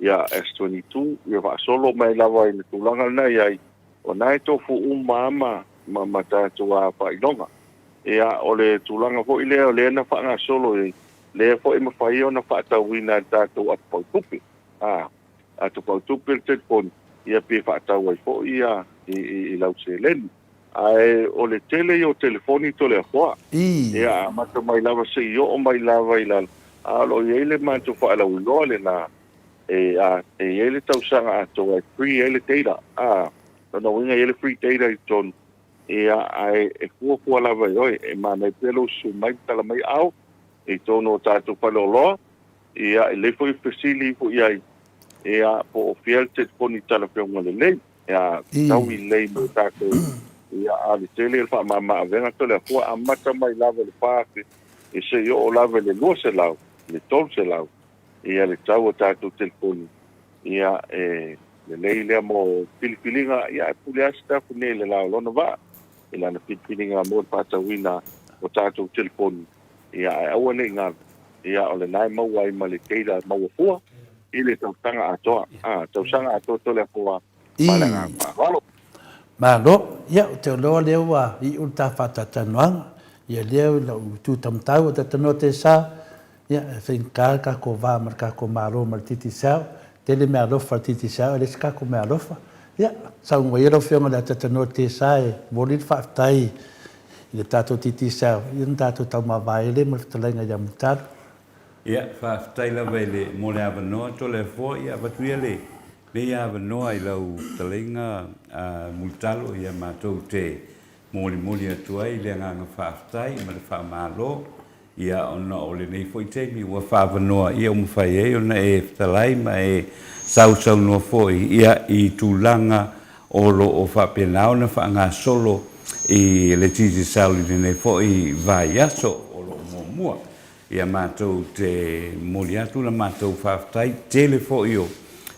ia, S22, ia faasolo mai lava i le tulaga lena e i ai, o lena e tofu uma lava ma tatou faailoga. Ia, o le tulaga foi lea o lea na faagasolo i ai, lea foi e mafai ona faatauina e le tatou ata pautupe, a, ata pautupe le telefoni, ia pe faatau ai foi ia i lau seleni. Ae o le tele ia o telefoni Toleafoa, ia amata mai lava seia oo mai lava i lalo, a o lo o i ai le matou faalauiloa lena, e, a, e i ai le tausaga atoa e free ai le data, a, lona uiga e i ai le free data i totonu, Ia, ae e fuafua lava e oe, e manaia pea lou susu mai ma tala mai ao i totonu o tatou faleoloa, ia, e lelei foi fesili ifo i ai, ia, po o fea le telefoni talafeauga lelei, ia, taui lelei mo tatou, ia, a o le tele o le faamama-avega Toleafoa, amata mai lava i le 4,000 ia seia oo lava i le 200, i le 300, ia, le tau o tatou telefoni. Ia, e lelei lea mo filifiliga, ia, e pule lava Sitafune nei i le la o lona vaa, i lana filifiliga mo le faatauina o tatou telefoni, ia, ae aua ne i galo, ia, o lena e maua ai ma le data maua fua i le tausaga atoa. A, tausaga atoa Toleafoa ma le agaga faaaloalo. Malo. Ia, ou te iloa lea ua iu le ta faatalatalanoaga. Ia lea i lau itu taumatau o talanoa Tesa, Ia, e faigata le tatou va ma le tatou Malo ma le Digicel. Tele meaalofa a le Digicel, e leai se tatou meaalofa. Ia, saunoa ia lau Afioga i le Atatanoa Tesa e momoli le faafetai i le tatou Digicel, ia ona tatou taumavae lea ma le fetalaiga ia Mulitalo. Ia, faafetai lava i le, mo le avanoa Toleafoa. Ia, avatu ia lenei avanoa i lau fetalaiga Mulitalo, ia matou te molimoli atu ai le agaga faafetai ma le faamalo Ia, ona o lenei foi taimi ua faaavanoa ia ua mafai ai ona e fetalai ma e sausaunoa foi ia i tulaga o lo o faapena ona faagasolo i le Digicel i lenei foi vaiaso o lo o muamua. Ia matou te momoli atu la matou faafetai tele foi o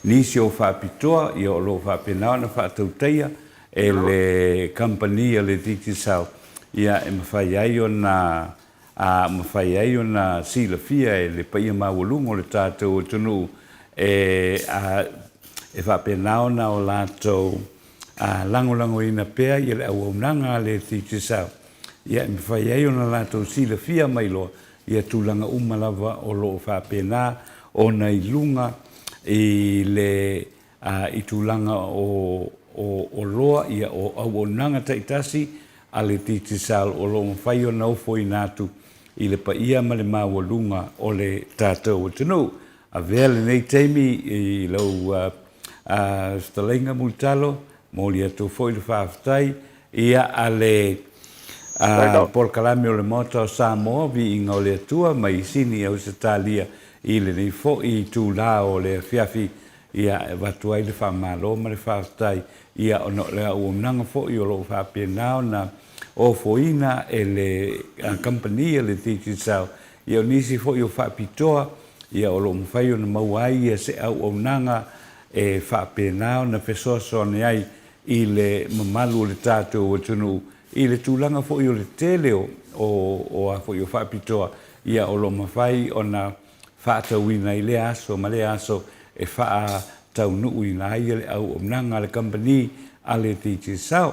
nisi o faapitoa ia o lo o faapena ona faatautaia e le kamupani a le Digicel ia e mafai ai ona a mafai ai ona silafia e le paia maualuga o le tatou atunuu e a e faapena ona o latou a lagolagoina pea ia le auaunaga a le Digicel ia e mafai ai ona latou silafia ma iloa ia tulaga uma lava o lo o faapena ona i luga i le A i tulaga o o oloa ia o auaunaga taitasi a le Digicel o lo o mafai ona ofoina atu i le paia ma le maualuga o le tatou atunuu. Avea lenei taimi i lau fetalaiga Mulitalo, momoli atu foi le faafetai ia a le polokalame o le Maota o Samoa, Viiga o le Atua mai Sini i Ausetalia i lenei foi itula o le afiafi Ia, e avatu ai le faamalo ma le faafetai, ia, ona o le auaunaga foi o lo o faapena ona ofoina e le kamupani a le Digicel, ia, o nisi foi o faapitoa, ia, o lo o mafai ona maua ai ia se auaunaga e faapena ona fesoasoani ai i le mamalu o le tatou atunuu i le tulaga foi o le tele o, o a foi o faapitoa, ia, o lo o mafai ona faatauina i lea aso ma lea aso e faataunuuina ai le auaunaga a le kamupani a le Digicel.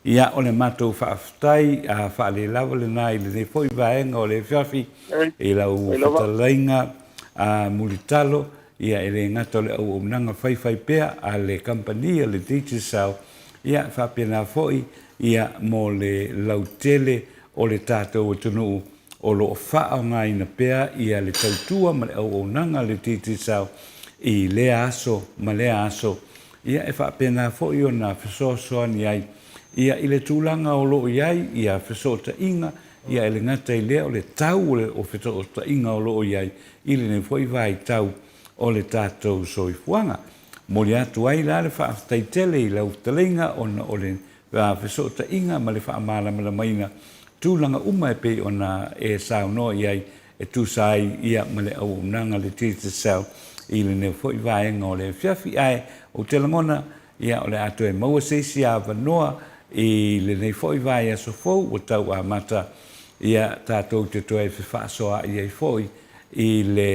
Ia, o le matou faafetai faalelava lena i lenei foi vaega o le afiafi i lau fetalaiga Mulitalo, ia e le gata o le auaunaga faifaipea a le kamupani a le Digicel, ia faapena foi ia mo le lautele o le tatou atunuu O lo o faaaogaina pea ia le tautua ma le auaunaga a le Digicel i lea aso ma lea aso, ia e faapena foi ona fesoasoani ai ia i le tulaga o lo o i ai ia fesootaiga, ia e le gata i lea o le tau o fesootaiga o lo o i ai i lenei foi vaitau o le tatou soifuaga. Momoli atu ai la le faafetai tele i lau fetalaiga ona o le fesootaiga ma le faamalamalamaina tulaga uma e pei ona e saunoa i ai. e tusa ai ia ma le auaunaga a le Digicel i lenei foi vaega o le afiafi. Ae ou te lagona ia o le a toe maua se isi avanoa i lenei foi vaiaso fou ua tau amata ia tatou te toe fefaasoaai ai foi i le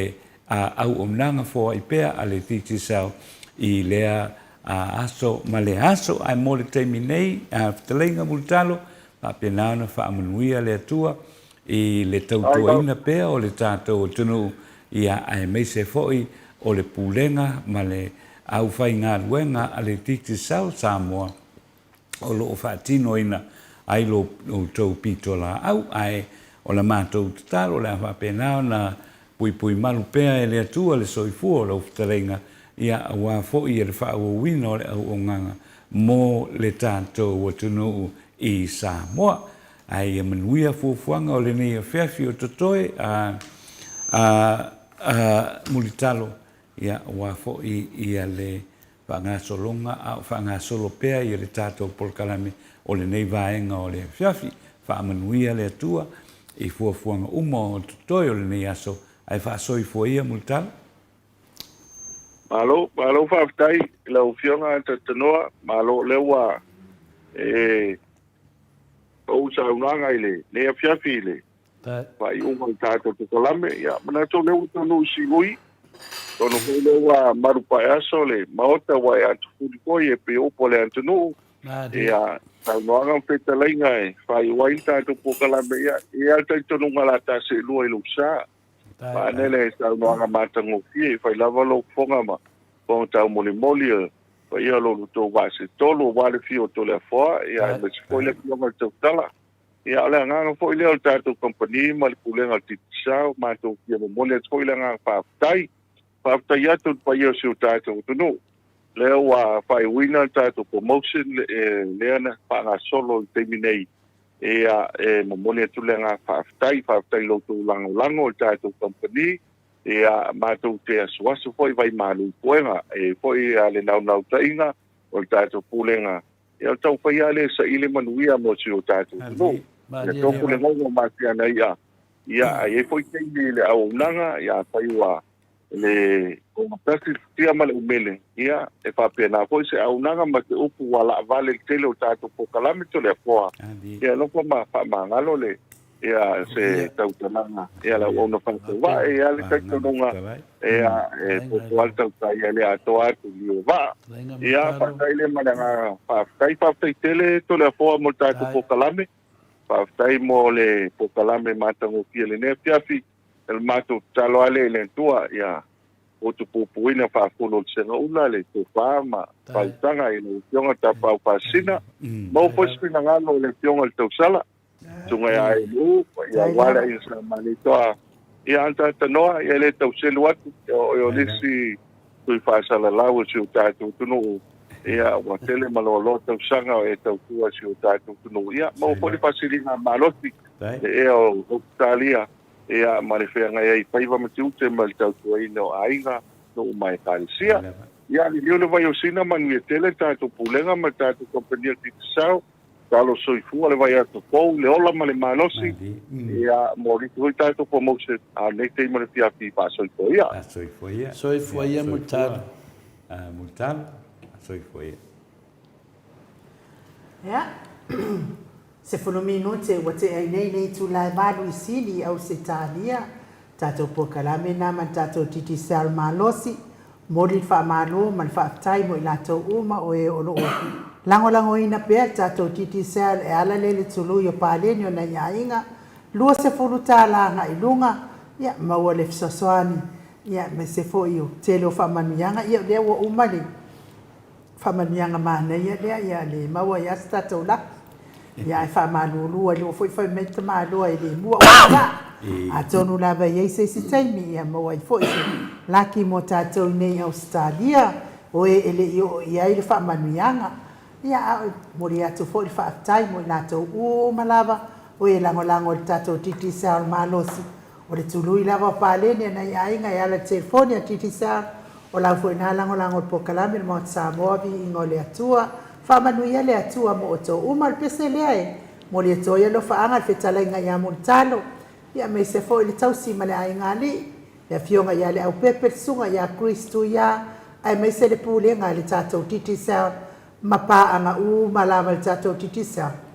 auaunaga foai pea a le Digicel i lea aso ma lea aso. Ae mo le taimi nei, fetalaiga Mulitalo, faapena ona faamanuia le Atua i le tautuaina pea o le tatou atunuu, ia aemaise foi o le pulega ma le aufaigaluega a le Digicel Samoa o lo o faatinoina ai lo outou pitolaau. Ae o la matou tatalo o le a faapena ona puipuimalu pea e le Atua le soifua o lau fetalaiga, ia aua foi le faaauauina o le auaunaga mo le tatou atunuu i Samoa. Ae ia manuia fuafuaga o lenei afiafi o totoe a a a Mulitalo, ia aua foi ia le faagasologa a o faagasolo pea ia le tatou polokalame o lenei vaega o le afiafi. Faamanuia le Atua i fuafuaga uma o totoe o lenei aso, ae faasoifua ia Mulitalo. Malo, malo faafetai i lau Afioga Tanoa, malo o lea ua e ou saunoaga i lenei afiafi i le faaiuga o le tatou polokalame. Ia, manatu o lea ua taunuu i siui, atonu foi lea ua malu paeaso le Maota ua e atufuli foi e pei o upu a le atunuu. Ia, saunoaga ma fetalaiga e faaiu ai le tatou polokalame. Ia, e i ai lava le talitonuga o le a ta seelua i lou sa. Maana le saunoaga matagofie, e fai lava lou fofoga ma fofoga taumolimoli o paia o lo outou vaa se tolu aua le afio o Toleafoa, ia aemaise foi le afioga i le Tautala. Ia o le agaga foi lea o le tatou kamupani ma le Pulega o le Digicel, matou fia momoli atu foi le agaga faafetai. Faafetai atu i le paia o si o tatou atunuu, lea ua faaiuina le tatou promotion lea na faagasolo i le taimi nei. Ia, e momoli atu le agaga faafetai, faafetai i lo outou lagolago i le tatou kamupani. Ia, matou te asuasu foi vaimalu i puega, e i ai foi le naunautaiga o le tatou Pulega, ia o le taumafai lava lea e saili manuia mo si o tatou atunuu. Ia tofu le gogo ma siana i'a, ia, a i ai foi taimi i le auaunaga, ia afai ua le ogatasi le futia ma le umele, ia, e faapena foi se auaunaga ma se upu ua laavale i le tele o tatou polokalame Toleafoa, ia alofa ma faamagalo le ia se tautalaga ia le auauna faatauvaa. E i ai le talitonuga ia e popo lava le tautai ae le atoa atu i liu o vaa. Ia faafetai lea ma le agaga faafetai. Faafetai tele Toleafoa mo le tatou polokalame. Faafetai mo le polokalame matagofie i lenei afiafi. O le matou tatalo lava lea i le Atua ia utupupuina faafulu o le segaula le tofa ma faautaga i lau Afioga Tapaau Faasisina. Maua foi se finagalo o le Afioga i le Tausala, Susuga ia Aeluu, ia aua le Aiga Sa Malietoa, ia a Tanoa, ia e le tau selu atu, o le isi tui faasalalau o si o tatou atunuu, ia ua tele ma loaloa tausaga o e tautua i si o tatou atunuu. Ia maua foi le faasiliga malosi le ea o Ausetalia, ia ma le feagai ai i faiva ma tiute ma le tautuaina o aiga, nuu ma ekalesia. Ia liliu le vai o Sina, manuia tele le tatou Pulega ma le tatou Kamupani o le Digicel. Talo soifua le vaiaso fou, le ola ma le malosi, ia mo nisi foi tatou promotion a lenei taimi o le afiafi faasoifua ia. Soifua ia. Soifua ia Mulitalo. Mulitalo, soifua ia. Ia, 10 minute ua tea ai nei le itula e 8 i Sili, Ausetalia. Tatou polokalame na ma le tatou Digicel malosi. Momoli le faamalo ma le faafetai mo i latou uma o e o lo o lagolagoina pea le tatou Digicel e ala lea i le tului o paleni o nai aiga, $20 agai i luga, ia maua le fesoasoani, ia aemaise foi o tele o faamanuiaga, ia o lea ua uma le faamanuiaga manaia lea, ia le maua ai lava se tatou laki. Ia ae faamalulu ai loa foi fai mai le tamaloa e le mua ua la. Atonu lava e i ai se isi taimi ia maua ai foi se laki mo tatou i nei Ausetalia, o e e le i oo i ai le faamanuiaga. Ia a o momoli atu foi le faafetai mo i latou uma lava o e lagolago i le tatou Digicel malosi. O le tului lava o paleni a nai aiga e ala i le telefoni a Digicel, o lau foi na lagolago i le polokalame le Maota Samoa Viiga o le Atua. Faamanuia le Atua mo outou uma. O le pese lea e momoli atu ai alofaaga i le fetalaiga ia Mulitalo. Ia aemaise foi le tausi ma le aigaalii, le Afioga ia Leaupepe, le Susuga ia Chris Tuia, aemaise le Pulega a le tatou Digicel ma paaga uma lava a le tatou Digicel.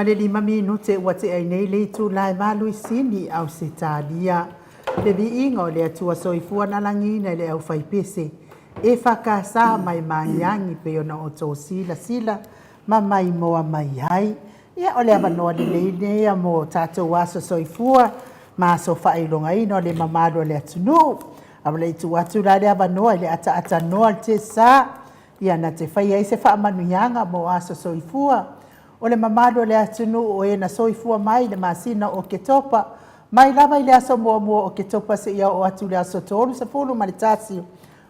15 minute ua tea ai nei le itula e valu i Sini, Ausetalia. Le viiga o le Atua Soifua na lagiina i le aufaipese e whakasa mai magiagi pei ona outou silasila ma maimoa mai ai. Ia, o le avanoa lelei lenei mo tatou aso soifua ma aso faailogaina o le mamalu o le atunuu. A ua le i tuu atu la le avanoa i le ataatanoa o le TSA, ia na te faia ai se faamanuiaga mo aso soifua o le mamalu o le atunuu o e na soifua mai i le masina o Oketopa, mai lava i le aso muamua o Oketopa seia oo atu i le aso 31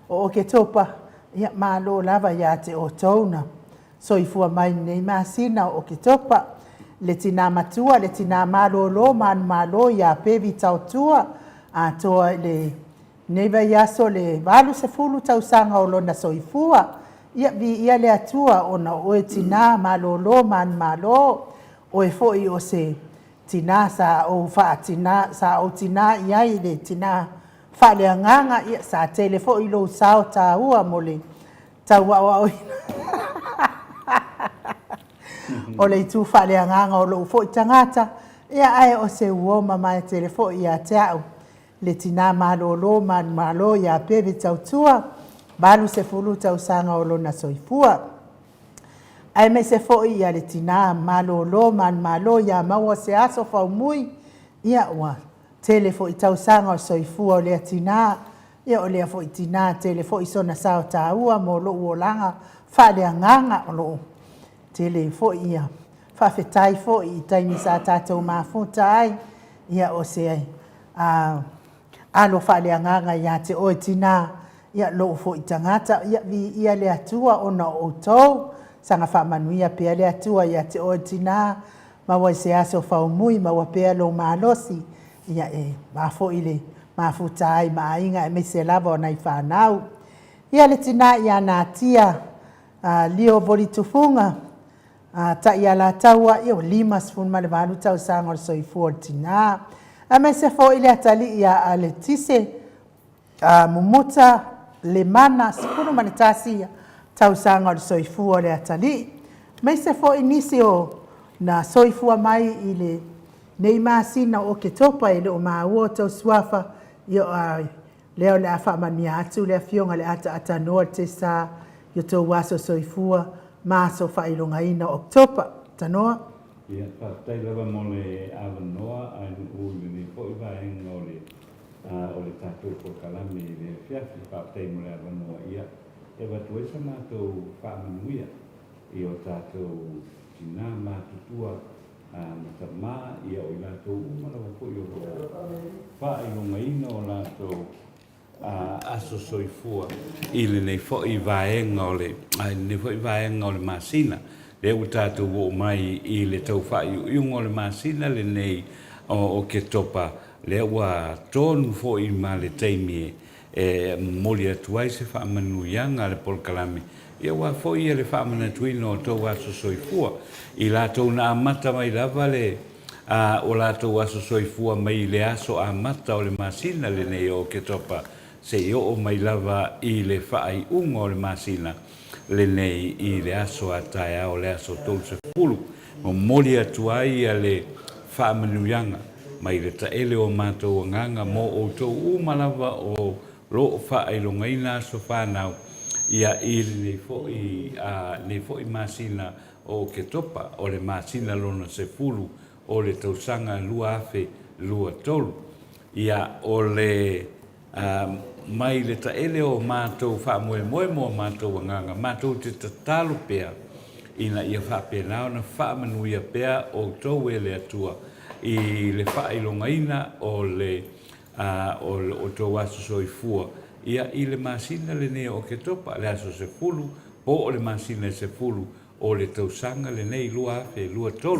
o Oketopa, ia malo lava ia te outou na soifua mai i lenei masina o Oketopa. Le tina matua, le tina malolo manumalo ia Pevi Taotua, atoa i lenei vaiaso le 80 tausaga o lona soifua. Ia viia le Atua ona o oe tina malolo manumalo, oe foi o se tina sa ou faatina, sa ou tina i ai i le tina faaleagaga, ia sa tele foi lou sao taua mo le tau aoaoina o le itu faaleagaga o lou foi tagata, ia ae o se uo mamae tele foi ia te au le tina malolo manumalo ia Peve Tautua, 80 tausaga o lona soifua. Aemaise foi ia le tina malolo manumalo ia maua se aso faumui, ia ua tele foi tausaga o le soifua o lea tina, ia o lea foi tina tele foi sona sao taua mo lou olaga faaleagaga, o lo o tele foi ia faafetai foi i taimi sa tatou mafuta ai, ia o se a alo faaleagaga ia te oe tina, ia lou foi tagata, ia viia le Atua ona o outou, saga faamanuia pea le Atua ia te oe tina, maua i se aso faumui, maua pea lou malosi, ia e va foi le mafuta ai ma aiga aemaise lava o nai fanau. Ia le tina ia Natia Lio Volitufuga, A Ta'ialataua, ia ua 58 tausaga o le soifua o le tinā. Aemaise foi le atalii ia Aletise a Mumuta Lemana, 11 tausaga o le soifua o le atalii. Aemaise foi nisi o na soifua mai i lenei masina o Oketopa e le o maua o tou suafa, ia o lea o le a faamanuia atu le Afioga i le Ataatanoa o le Tesa i o tou aso soifua ma aso faailogaina o Oketopa. Tanoa. Ia, faafetai lava mo le avanoa a NU i lenei foi vaega o le o le tatou polokalame i le afiafi. Faafetai mo le avanoa ia e avatu ai sa matou faamanuia i o tatou tina matutua ma tama, ia o i latou uma lava foi o lo o faailogaina o latou aso soifua i lenei foi vaega o le, i lenei foi vaega o le masina. Lea ua tatou oo mai i le tau faaiuiuga o le masina lenei o Oketopa, lea ua tonu foi ma le taimi e momoli atu ai se faamanuiaga a le polokalame, ia aua foi le faamanatuina o tou aso soifua. I latou na amata mai lava le o latou aso soifua mai le aso amata o le masina lenei o Oketopa seia oo mai lava i le faaiuga o le masina lenei i le aso a taeao le aso 30. Momoli atu ai le faamanuiaga mai le taele o matou agaga mo outou uma lava o lo o faailogaina aso fanau ia i lenei foi lenei foi masina o Oketopa, o le masina lona sefulu o le tausaga 2023. Ia, o le Ā, mai le taele o matou faamoemoe mo a matou agaga, matou te tatalo pea ina ia faapena ona faamanuia pea outou e le Atua i le faailogaina o le, ā, o lo outou aso soifua, ia, i le masina lenei o Oketopa, le aso sefulu, po o le masina e sefulu o le tausaga lenei 2023.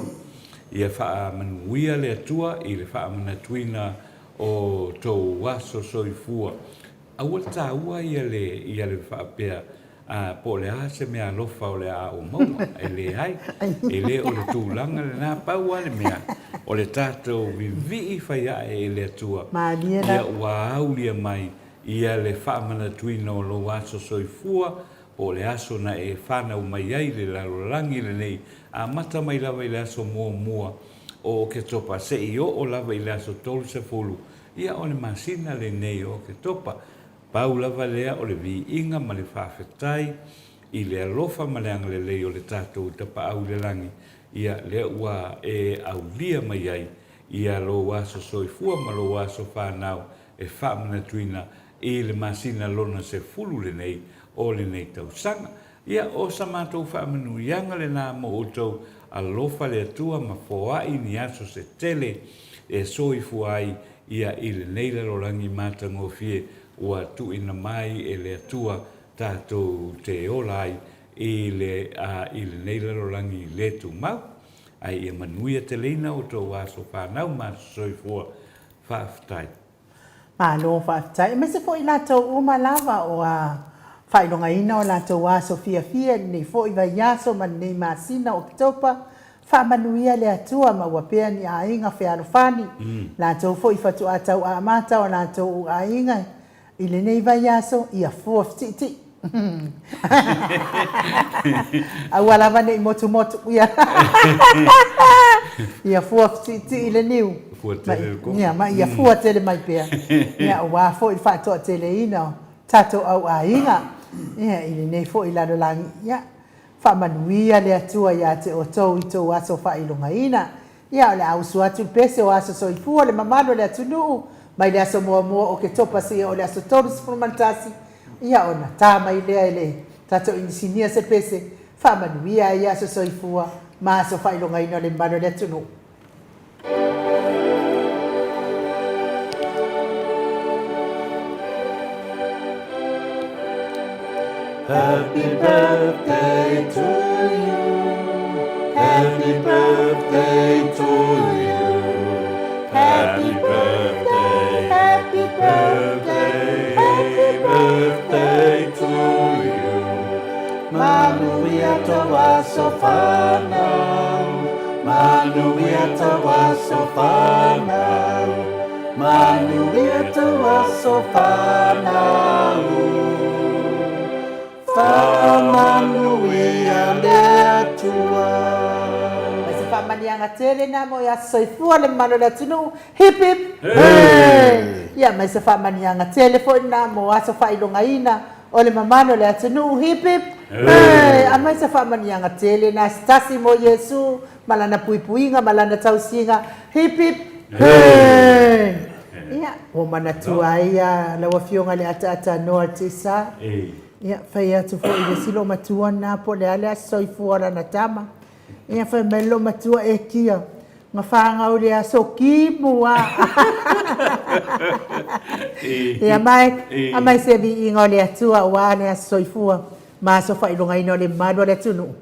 Ia faamanuia le Atua i le faamanatuina o tou aso soifua. Aua le taua ia le ia le faapea a po o le a se mea alofa o le a ou maua. E leai, e le o le tulaga lena. Pau lava le mea, o le tatou vivii fai ae e le Atua, ia ua aulia mai ia le faamanatuina o lou aso soifua, po o le aso na e fanau mai ai i le lalolagi lenei, amata mai lava i le aso muamua o Oketopa seia oo lava i le aso 30, ia o le masina lenei o Oketopa. Pau lava lea o le viiga ma le faafetai i le alofa ma le agalelei o le tatou Tapaau i le Lagi, ia lea ua e aulia mai ai ia lou aso soifua ma lou aso fanau e faamanatuina. i le masina lona sefulu lenei o lenei tausaga. Ia, o sa matou faamanuiaga lena mo outou, alofa le Atua ma foai ni aso se tele e soifua ai ia i lenei lalolagi matagofie ua tuuina mai e le Atua tatou te ola ai i le a i lenei lalolagi le tumau. Ae ia manuia teleina outou aso fanau ma aso soifua. Faafetai. Malo faafetai aemaise foi i latou uma lava ua faailogaina o latou aso fiafia i lenei foi vaiaso ma lenei masina o Oketopa. Faamanuia le Atua maua pea ni aiga fealofani, latou foi faatoa tauamata o latou aiga I lenei vaiaso, ia fua feti'iti'i. Aua lava ne i motumotu. Ia Ia fua feti'iti'i le niu. Fua tele le koko. Ia, ma ia fua tele mai pea. Ia, aua foi le fa'ato'ateleina o tatou au aiga. Ia, i lenei foi lalolagi. Ia, faamanuia le Atua ia te outou i tou aso faailogaina. Ia, o le a usu atu le pese o aso soifua le mamalu o le atunuu, mai le aso muamua o Oketopa seia oo i le aso 31, ia ona ta mai lea e le tatou inisinia se pese, faamanuia ai aso soifua ma aso faailogaina o le mamalu o le atunuu. Happy birthday to you Happy birthday to you Happy birthday Happy birthday Happy birthday to you Manuia tou aso fanau Manuia tou aso fanau Manuia tou aso fanau Faamanuia le Atua. Mai se faamaniaga tele na mo i aso soifua le mamalu o le atunuu, hip hip hooray! Ia mai se faamaniaga tele foi na mo aso faailogaina o le mamalu o le atunuu, hip hip hooray! Aumai se faamaniaga tele na se tasi mo Iesu ma lana puipuiga ma lana tausiga, hip hip hooray! Ia, ua manatua ai lau Afioga i le ataata noa Tisa. Ia, fai atu foi i le isi loomatua lena po o le a le aso soifua o lana tama. Ia, fai mai le loomatua, e kia, na fanau i le aso kimu a. Ia, mai, aumai se viiga o le Atua aua le aso soifua ma aso faailogaina o le mamalu o le atunuu.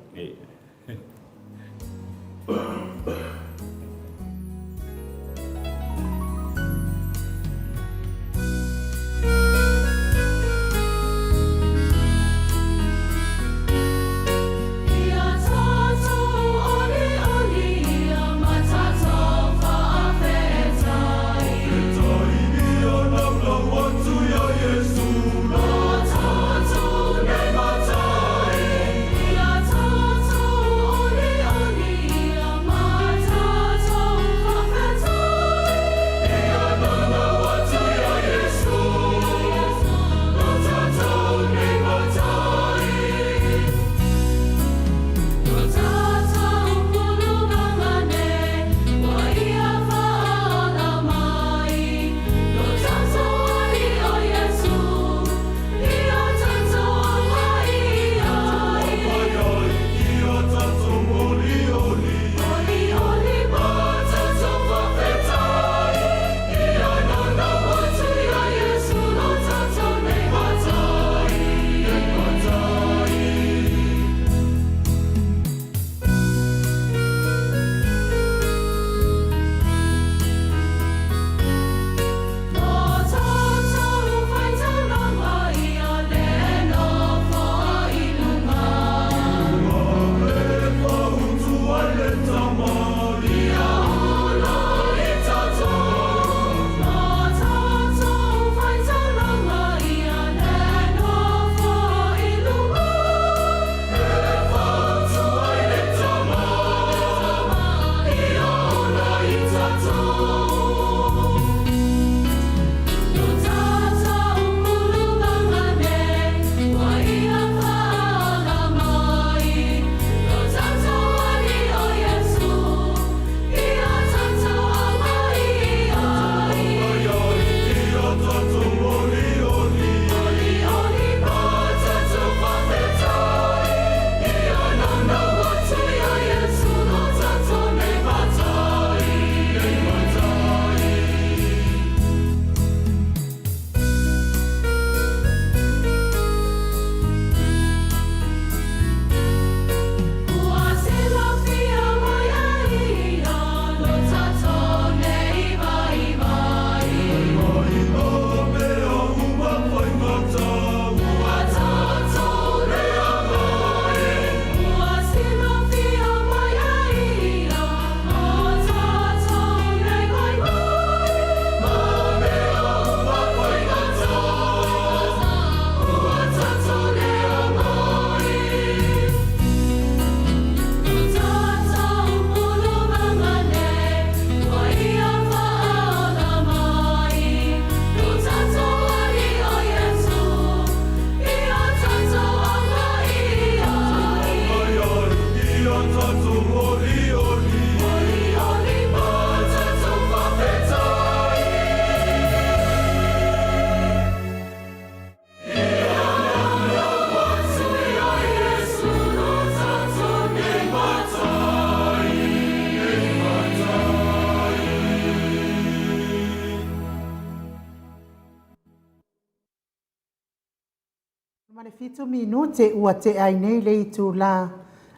7 minute ua tea ai nei le itulā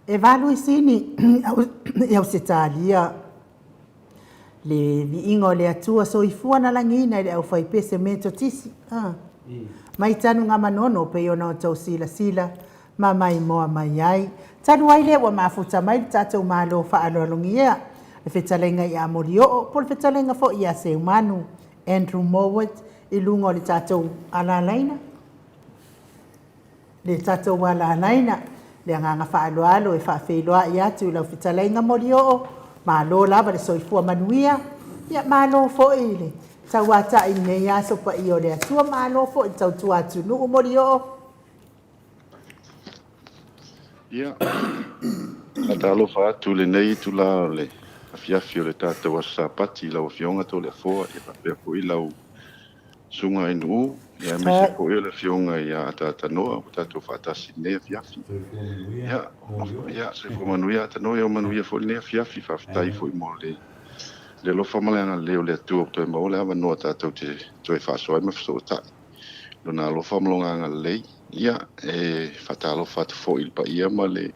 e 8 i Sini i Ausetalia. Le viiga o le Atua soifua na lagiina i le aufaipese Metotisi mai Tanugamanono pei ona outou silasila ma maimoa mai ai. Talu ai lea ua mafuta mai le tatou Malo faaaloalogia le fetalaiga ia Molioo po o le fetalaiga foi ia Seumanu Andrew Mowat i luga o le tatou alalaina. Le tatou alalaina, le agaga faaaloalo e faafeiloai atu i lau fetalaiga Molioo, malo lava le soifua manuia, ia malo foi i le tauatai i lenei aso paia o le Atua, malo foi i le tautua atunuu Molioo. Ia, faatalofa atu i lenei itula o le afiafi o le tatou Aso Sapati i lau Afioga Toleafoa, ia faapea foi lau Susuga i Nu'u, ia aemaise foi o le Afioga ia Ataatanoa ua tatou faatasi i lenei afiafi. Ia, ia, soifua manuia Atanoa, ia manuia foi lenei afiafi. Faafetai foi mo le le alofa ma le agalelei o le Atua ua toe maua le avanoa tatou te toe faasoa ai ma fesootai. Lona alofa ma lona agalelei. Ia, e faatalofa atu foi i le paia ma le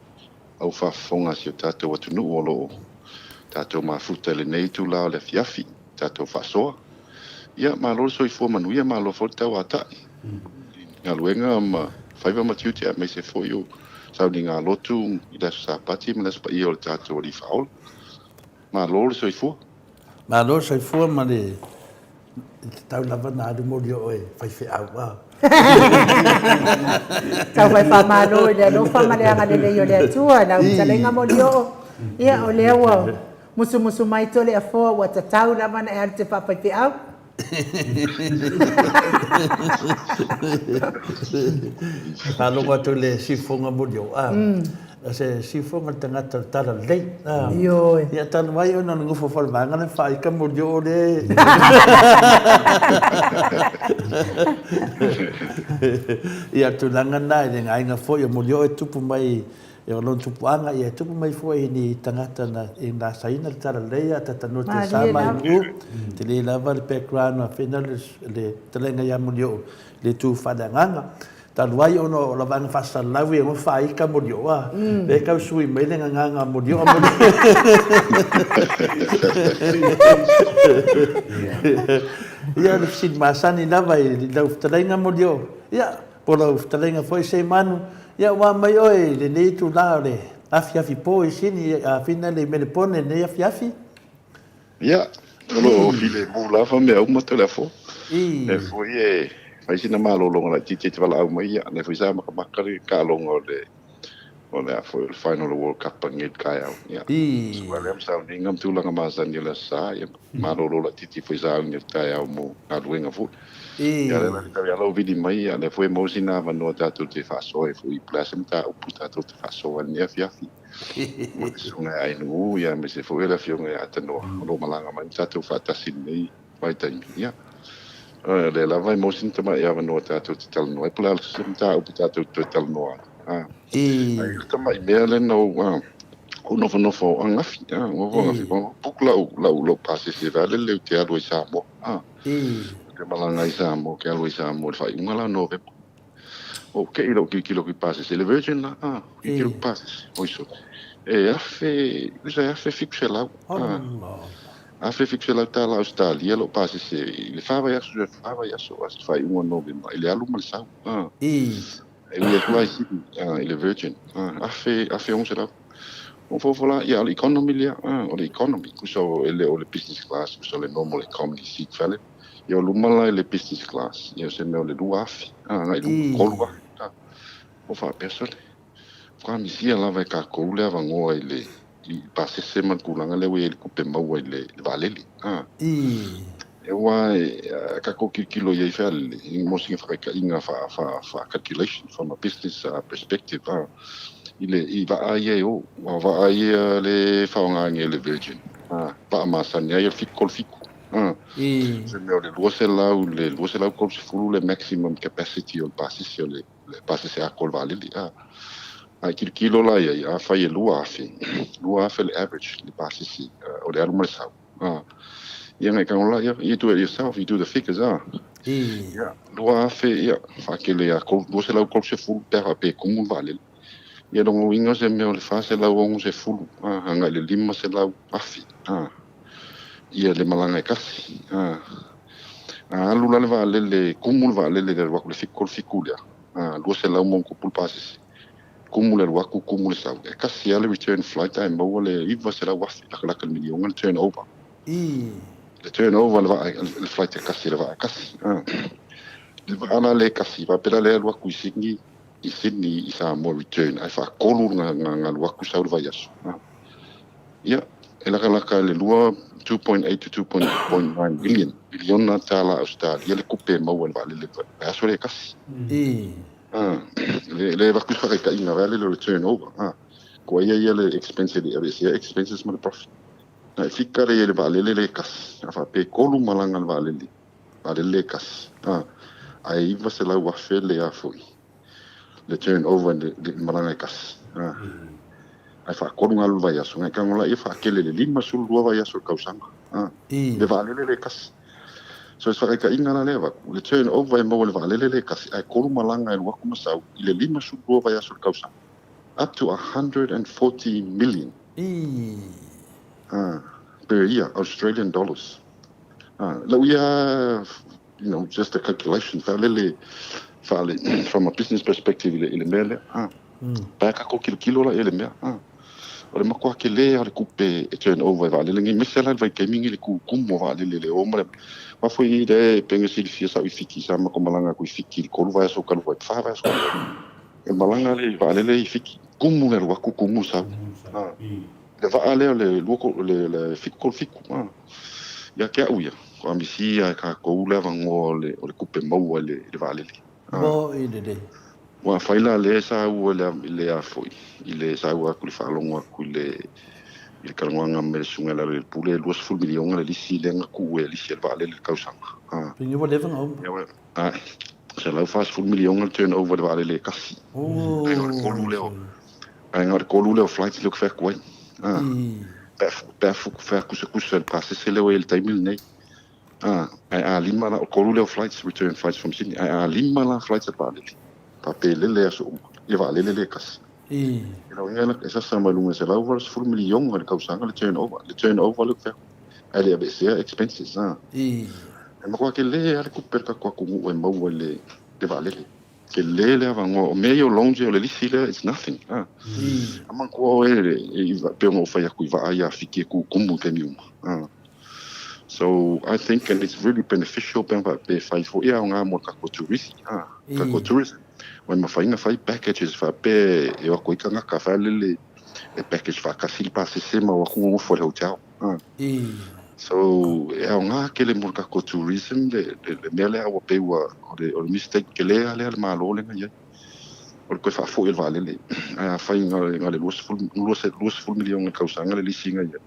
au faafofoga a si o tatou atunuu o lo o tatou mafuta i lenei itula o le afiafi, tatou faasoa. Ia, malo le soifua manuia, malo foi le tauatai i galuega ma faiva ma tiute aemaise foi o sauniga lotu i le Aso Sapati ma le Aso Paia o le tatou Alii Faaola. Malo le soifua. Malo le soifua ma le E tatau lava ona alu moli o oe faifeau a. Tau fai faamalo i le alofa ma le agalelei o le Atua i lau fetalaiga Molioo. Ia, o lea ua musumusu mai Toleafoa ua tatau lava ona e alu te faafaifeau. Faalogo atu i le siufofoga Molioo a. O se siufofoga o le tagata o le talalelei. Ioe. Ia talu ai ona o le nofo foi o le vaega lea faaika Molioo lea. Ia o le tulaga lena i le aiga foi o Molioo e tupu mai o lona tupuaga ia e tupu mai foi i ni tagata na asaina le talalelei a tatanua te sa mai Nu'u. Tele lava le background a fena le fetalaiga ia Molioo le tu faaleagaga. Talu ai ona o la vaega faasalalau ia ua faaika Molioo a, lea e tau sui mai le gagaga Molioo Molioo. Ia o le fesili masani lava i lau fetalaiga Molioo, ia po o lau fetalaiga foi Seimanu, ia ua mai oe i lenei itula o le afiafi po i Sini, a fina le i Melepone i lenei afiafi? Ia, o lo o filemu lava mea uma Toleafoa. Lea foi e fai sina malologa laitiiti e te valaau mai, ia, lea foi sa makamaka le taaloga o le o le a foi o le final o le World Cup anei i le taeao. Ia, suka lea ma sauniga ma tulaga masani o le Aso Sa, ia, malolo laitiiti foi sa auni o le taeao mo galuega foi. Ia, lea la tau ia lou vili mai, ia, lea foi e maua sina avanoa tatou te faasoa ai foi po o le a se mataupu tatou te faasoa ai i lenei afiafi. Ma le susuga ia Ainuu, ia aemaise foi o le afioga ia Atanoa o lo o malaga mai ma tatou faatasi i lenei vaitaimi. Ia, o lea lava e maua sina tamai avanoa tatou te talanoa ai, po o le a se mataupu tatou te toe talanoa ai. Ae i le tamai mea lea na ou, ou nofonofo angafi, nofo angafi, book lau, lau, lou pasese vae lele ou te alu ai i Samoa. Ou te malaga ai i Samoa, ou te alu ai i Samoa i le faaiuga la o Novema. Ou te i lou tilotilo atu i pasese, le Virgin la, a, tilotilo atu i pasese, oi sole, e afe, tusa e 1700, a, 1700 tala Ausetalia lou pasese i le fa vaiaso, le fa vaiaso, a se faaiuga o Novema, i le alu ma le sau, a, e ui atu la i Sydney, a, i le Virgin, a, afe, 1600. Ou fofo la, ia, o le economy lea, a, o le economy, tusa e le o le business class, tusa o le normal economy seat fale. Ia o luma la i le business class, ia o se mea o le 2000, a, agai i luma, 3000, a. O faapea sole, faatoa misia lava e tatou le avanoa i le i pasese ma le tulaga lea ua i ai le tupe maua i le vaalele, a. Aua a tatou tilotilo i ai fealele, mo sina faataitaiga faa, faa, faa calculation from a business perspective, a, i le i vaa ia e o, aua o vaa ia le faaaoga nei e le Virgin, a, vaa masani ai o le 737. Se mea o le 200 i le 230 le maximum capacity o le pasese o le pasese atoa o le vaalele. A e tilotilo la i ai, afai e 2000, 2000 le average le pasese o le alu ma le sau. Ia ona e tago lea, you do it yourself, you do the figures. Ia, 2000, ia, faakele ia 230 pe a faapea e kumu le vaalele. Ia, lona uiga o se mea o le 460, a, agai i le 500,000, a, ia le malaga e tasi, a. A alu la le vaalele, kumu le vaalele i le alu atu i le 737 lea, a, 200 ma ono tupu le pasese. Kumu le alu atu, kumu le sau. E tasi lava le return flight ae maua le 900,000, latalata i le miliona le turnover. Le turnover le vaa, le flight e tasi, le vaa e tasi. Le vaa la lea e tasi, faapea la lea e alu atu i Sydney, i Sydney i Samoa return, ae faatolu na alu atu sau le vaiaso. Ia, e latalata i le 2.8 to 2.9 million, miliona tala Ausetalia le tupe e maua i le vaalele vaiaso lea e tasi. Le avatu se faataitaiga vaeale lea o le turnover, kua ia ia le expense e le i aveesea expenses ma le profit. Na e fika lea i le vaalele lea e tasi, a faapea e tolu malaga le vaalele, vaalele lea e tasi, ae 900,000 le a foi le turnover i le malaga e tasi. Ae faatolu na alu i le vaiaso, na e tago laia faatele i le 52 vaiaso i le tausaga, le vaalele lea e tasi. So o se faataitaiga la lea e avatu, le turnover e maua i le vaalele lea e tasi, ae tolu malaga e alu atu ma sau i le 52 vaiaso i le tausaga, up to 140 million per year, Australian dollars. Lau ia, you know, just a calculation, faalele, faale, from a business perspective i le, i le mea lea. Paea tatou tilotilo la i le mea. O le matua tele lava o le tupe e turn over e vaalele nei, aemaise la le vaitaimi nei i le tutumu o vaalele i le o ma le aua foi i le pei ona silafia sa ou i Fiti, sa matou malaga atu i Fiti i le tolu vaiaso talu ai, fa vaiaso talu ai. E malaga le vaalele i Fiti, tumu le alu atu, tumu le sau. Le vaa lea o le lua le le 737 ia te au ia, ua misia e tatou le avanoa o le o le tupe maua i le i le vaalele. Moʻi lelei. Ua fai la lea saua i le i le a foi i le saua atu i le faalogo atu i le i le talanoaga me le susuga i le Alo i le Pule, e 20 miliona le lisi lea na tuu e lisi e le vaalele i le tausaga. Pei ua leva ona uma. Ae, 140 miliona le turnover i le vaalele e tasi. Ae na o le tolu lea o, ae na o le tolu lea o flights lea ou te fai atu ai. Pe a, pe a faakusakusa i le pasese lea ua i ai i le taimi lenei. Ae a lima la, o le tolu lea o flights, return flights from Sydney, ae a lima la flights a le vaalele, faapea e lele aso uma i le vaalele lea e tasi. I lau inga e sasa mai luga i le 180 miliona i le tausaga le turnover, le turnover lea ou te fai atu, ae le aveesea expenses. E matua tele lava le tupe a le tatou atunuu e maua i le vaalele. Tele le avanoa, o mea ia o loans ia o le lisi lea, it's nothing. A manatua oe pei ona ou fai atu i vaa ia a Fiti e tutumu i taimi uma. So I think and it's really beneficial pe ana faapea e fai foi e aoga mo le tatou tourist, tatou tourism. Ua mafai ona fai packages faapea e o atu ai tagata faalele e package faatasi le pasese ma o atu nonofo i le hotel. So e aoga tele mo le tatou tourism le mea lea ua pei ua o le mistake tele lava lea a le Malo lea na i ai. O le toe faafoi o le vaalele. Ae afai na o le 20 miliona i le tausaga le lisi na i ai.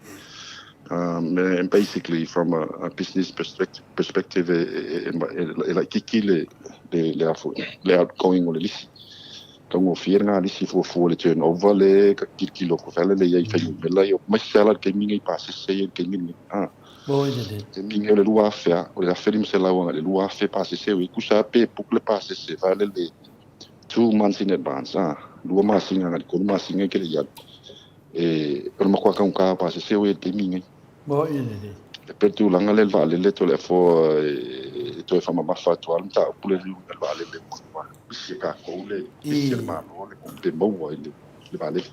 And basically from a business perspective e laitiiti le outgoing o le lisi. Taugofie lena lisi fuafua i le turnover le ta te tilotilo atu foi lele i ai i fuainumera ia, aemaise lava la le taimi lenei i pasese ia i le taimi lenei. Taimi lenei o le 2000 lava, o le 1500 agai i le 2000 pasese ua i ai. Tusa lava pe book le pasese foi lele 2 months in advance, lua masina agai i le tolu masina e te le i alu. E, o le matua taugata o pasese ua i ai i le taimi lenei. E pei o le tulaga lea i le vaalele Toleafoa e toe faamamafa atu lava le mataupu lea i le vaalele ua pisi e tatou le pisi a le Malo le tupe maua i le vaalele.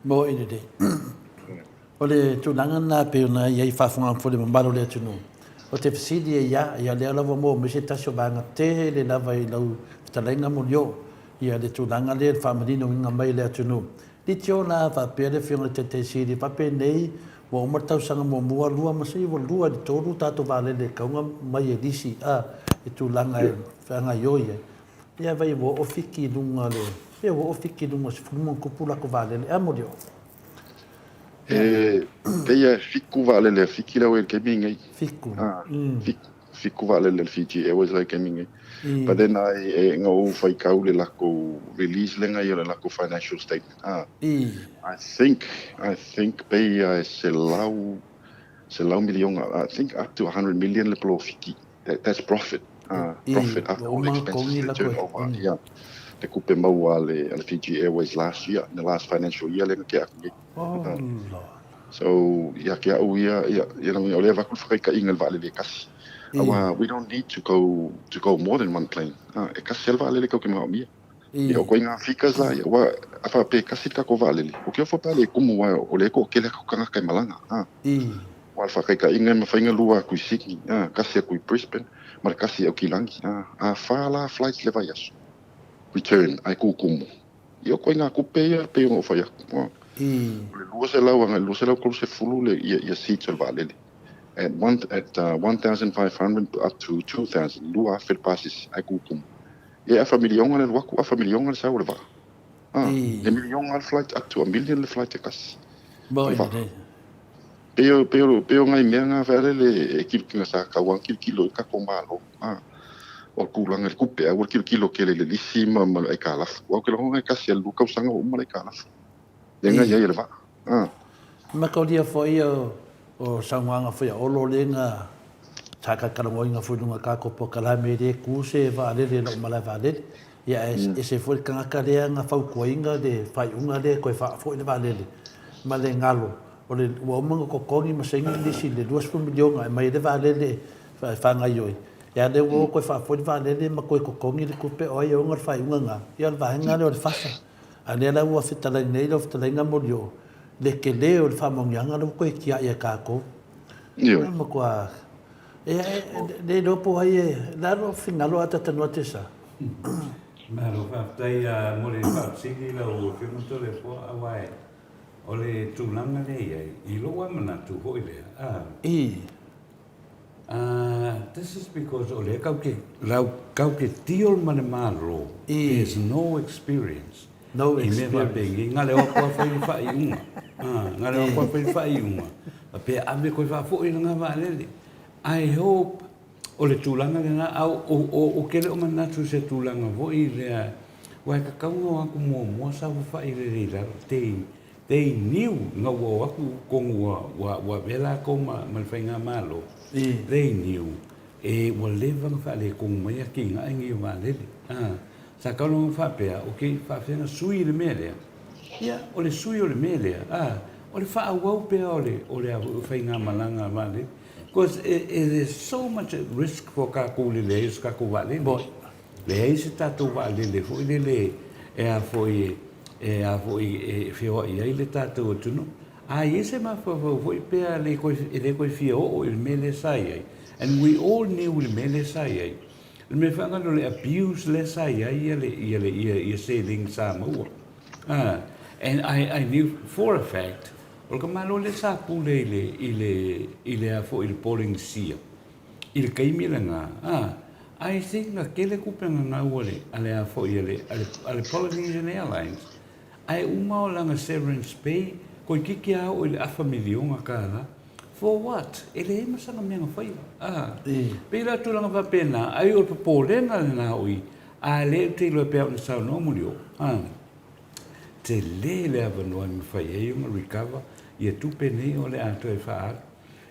Moe lelei. O le tulaga lena pei ona i ai faafogafoga foi le mamalu o le atunuu. O te fesili e ia, ia lea lava ua maua mai se tasi o vaega tele lava i lau fetalaiga Molioo, ia le tulaga lea i le faamaninoina mai e le atunuu. Litio la faapea le Afioga i le Taitaisili, faapenei ua uma le tausaga muamua, lua ma se ua lua i le tolu tatou vaalele e tau ona mai e lisi a i tulaga e feagaioi ai. Ia vai ua oo Fiti i luga o le, ia ua oo Fiti i luga o le sefulu ma ona tupu latou vaalele. A Molioo? E pei e fitu vaalele a Fiti lea ua i ai i le taimi lenei. Fitu. Fitu. Fitu vaalele a le Fiji Airways la i le taimi lenei. But then I, e, na ou faitau le latou release lea na i ai o le latou financial statement. I think, I think pei e 100, 100 miliona, I think up to 100 million le polofiti. That, that's profit. Profit after all expenses, le turnover, ia, le kupe maua a le, a le Fiji Airways last year, in the last financial year lea na tea atu nei. So, ia te au ia, ia, ia, o lea avatu le whakaitaiga i le vaalele e tasi. Aua, we don't need to go, to go more than one plane. E tasi lava le vaalele tatou te manaomia. Ia, o koe ngā figures la, ia, aua, a faapea e tasi le tatou vaalele, o ke ofo pe a le kumu aua o lea e toatele atu tagata e malaga. Aua o le faataitaiga e mafai ona lua atu i Sydney, tasi atu i Brisbane, ma le tasi i Aukilani. A fa la flights i le vaiaso, return, ae tutumu. Ia o ituaiga tupe ia e pei ona ou fai atu. O le 200 agai i le 230 le, ia, ia seats o le vaalele. At one, at 1,500 up to 2,000, 2,000 le pasese, ae tutumu. Ia e afa miliona le alu atu, afa miliona le sau o le vaa. E miliona le flight, up to a million le flight e tasi. O le vaa. Pei o, pei o, pei o nai mea na fai le e kilokina sa tau ana kilokilo i tatou Malo. O le tulaga i le tupe, aua le kilokilo tele i le lisi ma, ma le aitalafu. Aua ou te lagona e tasi a le lua tausaga ua uma le aitalafu. Lea na i ai e le vaa. Mataulia foi o, o saunoaga foi a Olo lea na sa talatalanoaina foi i luga o tatou polokalame e le tu se vaalele i lou malae vaalele. Ia ae ese foi le tagata lea na fautuaina le faaiuga lea e toe faafoi le vaalele ma le galo o le ua uma ona totogi ma saini le lisi i le 20 miliona e aumai ai le vaalele e faagaioi. Ia lea ua o toe faafoi le vaalele ma toe totogi le tupe o ai e ona le faaiuga lena. Ia o le vaega lea o le FASA. A o lea la ua fetalai nei lau fetalaiga Molioo le tele o le faamanuiaga lea ua toe tiai e tatou. Ioe. Matua e le iloa po o ai e, o le a lou finagalo a Tatanoa Tesa? Malo faafetai mo le faafesili lau Afioga Toleafoa aua e o le tulaga lea e i ai, i lou lava manatu foi lea, a. I. This is because o lea kau te, lau, kau te deal ma le Malo, there's no experience. No experience. I mea faapenei, na le o atu lava fai le faaiuga. Na le o atu lava fai le faaiuga, faapea ave koe faafoi lena vaalele. I hope o le tulaga lena, a ou te le o manatu i se tulaga foi lea, aua e tatau ona o atu muamua saofafai lelei i lalo, te They knew ina ua o atu tonu ua ua avea latou ma ma le faigamalo, they knew e ua leva ona faaletonu mai atinae nei o vaalele. A, sa tau lava ona faapea, okay, faafefea ona sui le mea lea? Ia, o le sui o le mea lea, a, o le faaauau pea o le o le a foi o faigamalaga a vaalele. Because it is so much at risk for tatou i le leai o se tatou vaalele. Leai se tatou vaalele foi lele e a foi e a foi e feoai ai le tatou atunuu. A i ai se mafaufau foi pe a le koe e le koe fia oo i le mea lea sa i ai. And we all knew i le mea lea sa i ai. O le mea faagalo o le abuse lea sa i ai ia le ia le ia ia seleni sa maua. Ah, and I I knew for a fact o le tamaloa lea sa pule i le i le i le a foi i le Polynesia i le taimi lena, ah, I think na tele tupe na gau a le, a le a foi a le, a le, a le Polynesian Airlines, ae uma o lana severance pay, toeitiiti a oo i le afa miliona tala, for what? E leai ma sana mea na faia, ah. Pei la tulaga faapena, ai o le popolega lena o i, a lea ou te iloa e pei ona saunoa Molioo, ah, tele le avanoa e mafai ai ona recover ia tupe nei o le a toe faaalu.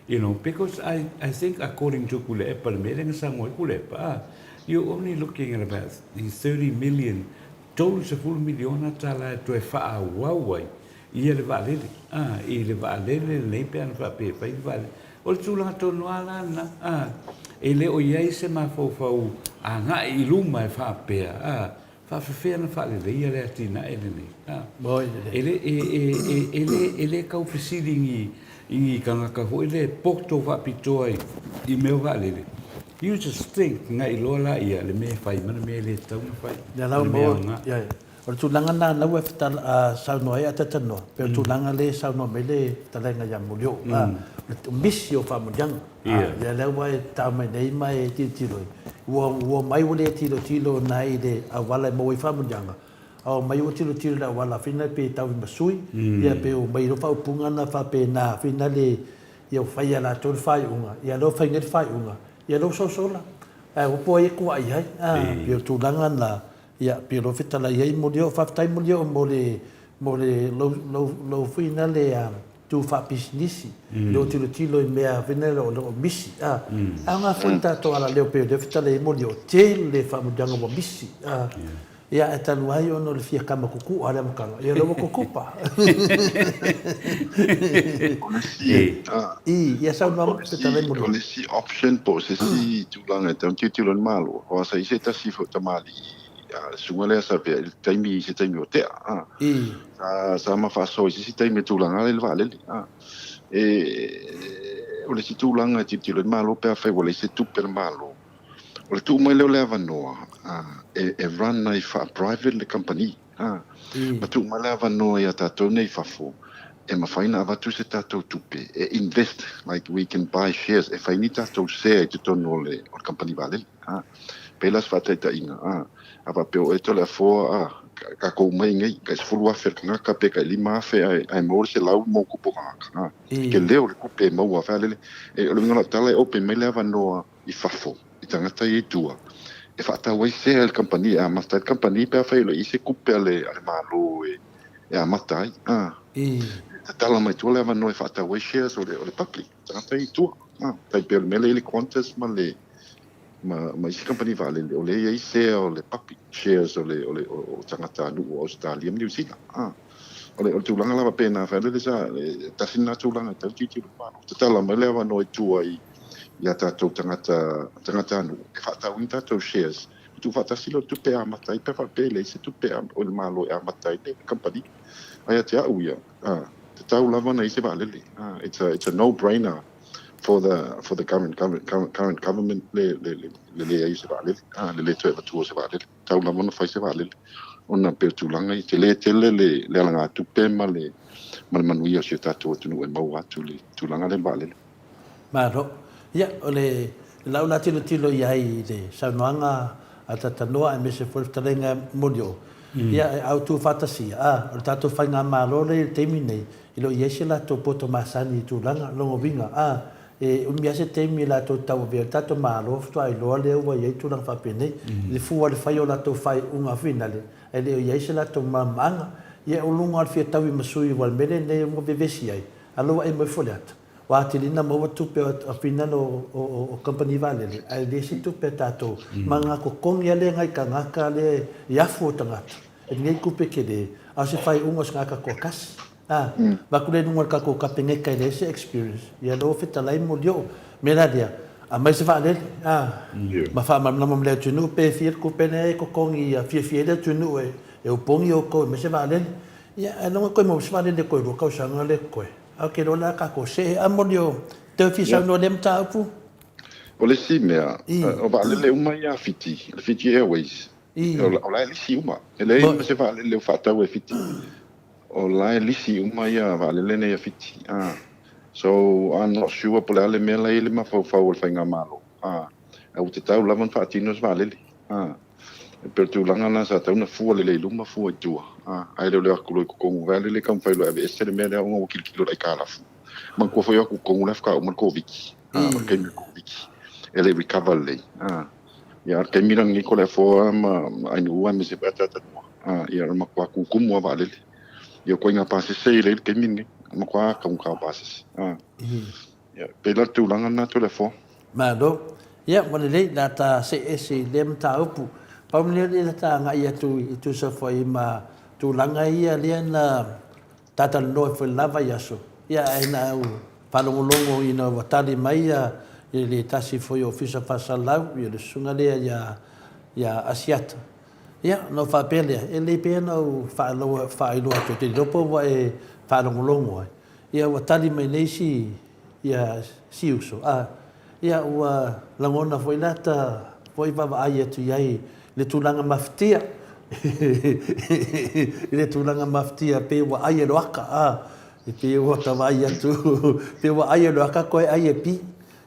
You know, because I, I think according to Tuilaepa, le mea lea na saunoa ai Tuilaepa, ah, you're only looking at about the 30 million, 30 miliona tala e toe faaauau ai ia le vaalele, ah, i le vaalele lenei pe ana faapea e fai le vaalele. O le tulaga tonu lava la lena, ah, e le o i ai se mafaufau agai i luma e faapea, ah, Faafefea ona faaleleia le atinae lenei? A. E le, e, e, e, e le, e le tau fesili i ni, i ni tagata foi le poto faapitoa i, i mea o vaalele. You just think na iloa laia le mea e fai ma le mea e le tatau ona fai, Ia lau le mea maua, aoga. ia, ia. O le tulaga lena lau e fetala, a, saunoa ai a talanoa, pei o le tulaga lea e saunoa mai le fetalaiga ia Molioo, a, o le misi o faamanuiaga. Ia. Ia lea ua e tau mai nei ma e tilotilo ai. Ua, ua omai ua le tilotilo na i le auala e maua ai faamanuiaga, a omai ua tilotilo i le auala fina pe tau i masui, ia pe omai loa faaupuga na faapena fina le, ia ua fai e latou le faaiuga, ia lea ua fai nei le faaiuga, ia lea ua sosola. Ae ua po ai e kuai ai, a, pei o le tulaga lena, ia, pei o lou fetalai ai Molioo, faafetai Molioo mo le, mo le, lou, lou, lou foi na le, tu faapisinisi, i lou tilotilo i mea foi nei o lo o misi, a. E aoga foi le tatou alaleo pei o lea fetalai moni o tele le faamanuiaga ua misi, a. Ia, ae talu ai ona o le fia kama kuku'a le amataga, ia lea ua kukupa. O le isi, I, ia saunoa mai fetalai moni. O le isi option po o se isi tulaga e tatau ona tilotilo ai le Malo, aua sa i ai se tasi foi o tamalii a le susuga lea sa avea i le taimi i se taimi ua tea a sa sa ma faasoa i se isi taimi i le tulaga lea i le vaalele a e o le isi tulaga e tilotilo ai le Malo pe afai ua leai se tupe a le Malo o le tuu mai lea o le avanoa a e e run ai faa-private le kamupani a ma tuu mai le avanoa ia tatou nei i fafo e mafai ona avatu se tatou tupe e invest like we can buy shares e fai ni tatou share i totonu o le o le kamupani vaalele a Pei la se faataitaiga, a, a faapea o oe Toleafoa, a, tatou uma i nei, tai 10,000 le tagata pe tai 5,000 ae, ae maua le 100 ma ona tupu o tagata, a, tele o le tupe e maua, fai lele, e, o le uiga o lau tala e open mai le avanoa i fafo, i tagata ia i tua, e faatau ai sea i le kamupani, e amata ai le kamupani pe afai e le o i ai se tupe a le, a le Malo e, e amata ai, a. E tatala mai tua le avanoa e faatau ai shares o le, o le public, tagata ia i tua, a, tai pei o le mea lea e i ai le Qantas ma le, ma, ma isi kamupani vaalele, o lea e i ai sea o le public shares o le, o le, o, o tagatanuu o Ausetalia ma Niu Sila. Ah. O le, o le tulaga lava pena, fai lele sa, e, tasi lena tulaga e tau tilotilo i Malo. Tatala mai le avanoa i tua i, i a tatou tagata, tagatanuu, e faatau ai ni tatou shares, e tuufaatasi lea o le tupe e amata ai, pe faapea e leai se tupe a, o le Malo e amata ai le kamupani. Ae ia te au ia, ah, tatau lava ona i ai se vaalele. Ah, it's a, it's a no brainer for the for the current current current government le le le le leai o se vaalele a le le toe avatua o se vaalele tau lava ona fai se vaalele ona pei o tulaga ia tele tele le le alagatupe ma le ma le manuia o si o tatou atunuu e maua atu le tulaga lea i le vaalele. Malo. Ia, o le lau la tilotilo i ai i le saunoaga a Tatanoa aemaise foi le fetalaiga Molioo, ia e autufaatasia, a, o le tatou faigamalo lea i le taimi nei, E le o i ai se latou poto masani i tulaga, lona uiga, a, e umi lava se taimi e latou te tauavea ai le tatou Malo faatoa iloa lea ua i ai tulaga faapenei, i le fua o le fai o latou faaiuga finale, ae le o i ai se latou malamalamaaga. Ia, o luga o le fia taui ma sui aua o le mea lenei ua vevesi ai, a la ua e mai Faleata, ua atili ona maua tupe o finale o kamupani vaalele, ae leai se tupe a tatou, ma na totogi lava lea e nai tagata lea i afu o tagata, e lenei tupe tele, a o se faaiuga o se tagata toatasi. A, avatu lea i luga o le tatou Kapeneta e leai se experience, ia lea ua fetalai Molioo. O le mea la lea, aumai se vaalele, a, ma faamalamalama ma le atunuu pe fia le tupe lea e totogi ia fiafia ai le atunuu e opogi outou e aumai se vaalele. Ia, ae logo toe maua se vaalele toe lua tausaga lea totoe. Ae ou te iloa o le a tatou see. A Molioo, toe fia saunoa i lea mataupu? O le isi mea, o vaalele uma ia a Fiti, le Fiji Airways, O la e lisi uma. E leai ma se vaalele o faatau e Fiti. O la e lisi uma ia vaalele nei a Fiti. So, I'm not sure po o le a le mea la e i ai le mafaufau o le faigamalo. Ae ua tatau lava ona faatino se vaalele. E pei o le tulaga lena sa tatau ona fua lelei i luma fua i tua. Ae le o le o atu loa i totonu vaalele taumafai loa e aveese le mea lea ona ua tilotilo i le aitalafu. Manatua foi o atu i totonu la e faatoa uma le Koviti. O le taimi o le Koviti e le i recover lelei. Ia, a o le taimi la lenei Toleafoa ma Ainuu aemaise foi Atatanua, ia o le matua tutumu lava vaalele. Ia, o ituaiga pasese ia e leai i le taimi lenei, o le matua taugata o pasese. Ia, pei la o le tulaga lena Toleafoa. Malo. Ia, ua lelei, o le a ta see ese i lea mataupu. Pau lea o le a ta agai atu e tusa foi ma tulaga ia lea na Talatalanoa foi i le la vaiaso, ia ae na ou faalogologo ina ua tali mai ia le tasi foi o Ofisa Faasalalau, ia le susuga lea ia ia Asiata. Ia ona ou faapea lea, e lelei pea ona ou faailoa atu, ou te le iloa po ua e faalogologo ai, ia ua tali mai nei si ia si uso, a, ia ua lagona foi la ta foi vaavaai atu i ai i le tulaga mafatia, i le tulaga mafatia pei ua ai e loaka, a, e pei ua ta vaai atu, pei ua ai e loaka koe ai e pi.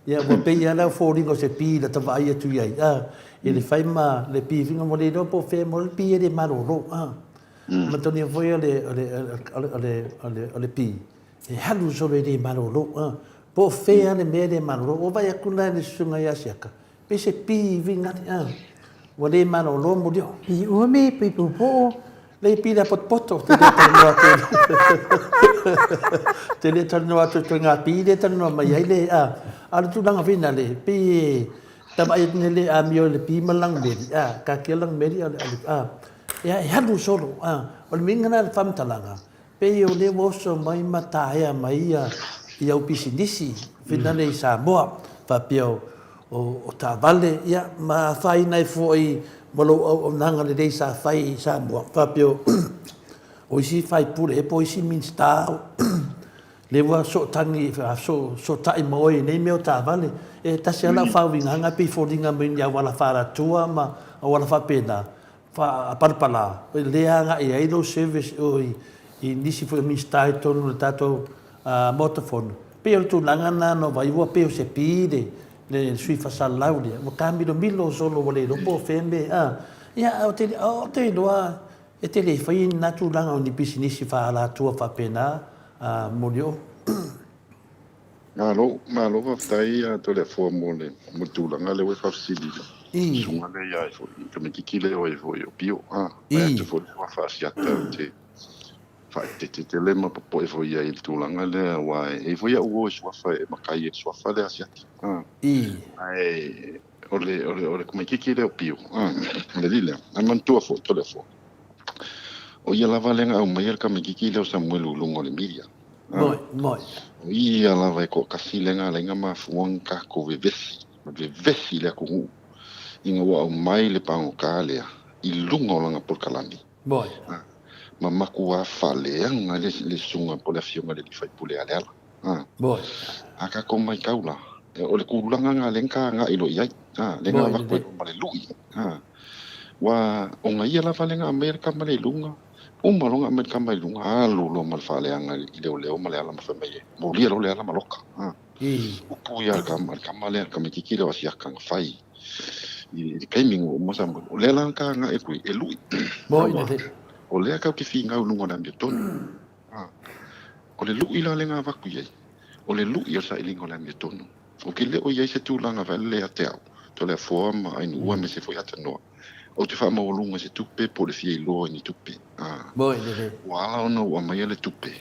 Ia ua pei lava la foliga o se pi i lata vaai atu i ai, a, i le fai ma le pi finga ua le iloa po o fea mo le pi e le malolo, a. Manatua foi o le, o le, o le, o le, o le pi, E alu solo e le malolo a. Po o fea le mea e le malolo. Ua vaai atu la i le susuga ia Siaka, pei se pi i vigale a. Ua le malolo Molioo. Pi umi, pi puupuu. Lei pili a potopoto, te le talanoa atu te le talanoa atu i ngā pili e talanoa mai ai le, a, a le tulaga whina le, pei e tavaai atu nei le amio i le pi ma le langmeri, a, kakia langmeri a o le, a, ia e alu solo, a, o le uiga lena o le faamatalaga, pei o lea ua oso mai ma taea mai ia, i au pisinisi whina le i Samoa, faapea o, o taavale, ia, ma afaina ai foi ma lou auaunaga lelei sa fai i Samoa, faapea o isi faipule ea po o isi Minisita lea ua sootagi, sootai ma oe i nei mea o taavale. E tasi lava lau faauigaga e pei e foliga mai ni auala faaalatua ma auala faapena, faapalapala, lea agai ai lou service i nisi foi o Minisita i totonu o le tatou Maota Fono. E pei o le tulaga lena na ou vaai ua pei o se pi le le sui faasalalau lea, ua taamilomilo solo ua le iloa po o fea mea, a. Ia, ae ou te, ou te iloa e te le faia ni na tulaga o ni pisinisi faaalatua faapena, a Molioo. Malo, malo faafetai ia Toleafoa mo le mo le tulaga lea ua e faafesili i le susuga lea ia ai foi, le tamaititi lea o ai foi o Pio, a, vae atu foi le suafa Asiata ou te faaeteete tele ma popoe foi i ai i le tulaga lea, aua e i ai foi au uo i suafa e makai ai i le suafa lea Asiata, a, ae o le o le o le tamaititi lea o Pio, a, o le alii lea, ae manatua foi Toleafoa, o ia lava lea na aumaia le tamaititi lea o Samuelu i luga o le media. Moi, moi. O ia lava e toatasi lea na ala ai ona mafua ona tatou vevesi, ma vevesi le atunuu ina ua aumai le pagota lea i luga o lana polokalame. Moi. Ma matua faaleaga le le susuga po o le afioga i le alii faipule ia Leala. Moi. A tatou matau la, o le tulaga lena lea na ta agai loa i ai, lea na avatu ai loa ma le lui. Ua, ona ia lava lea na aumaia le tama lea i luga, Uma loa ona aumai le tama i luga, alu loa ma le faaleaga i leoleo ma Leala ma fai mai e molia loa Leala ma loka. Upu ia a le tama, le tama lea, le tamaititi lea o Asiata na fai i le taimi na ua uma Samoa. O lea la na ta agai atu ai, e lui. Aua, o lea tatou te finau i luga o le amiotonu. O le lui la lea na avatu i ai, o le lui o le sailiga o le amiotonu. Ou te le o i ai se tulaga vaelele ia te au, Toleafoa ma Ainuua aemaise foi Atanoa, ou te faamaualuga i se tupe po o le fia iloa i ni tupe. Ua ala ona ou aumaia le tupe,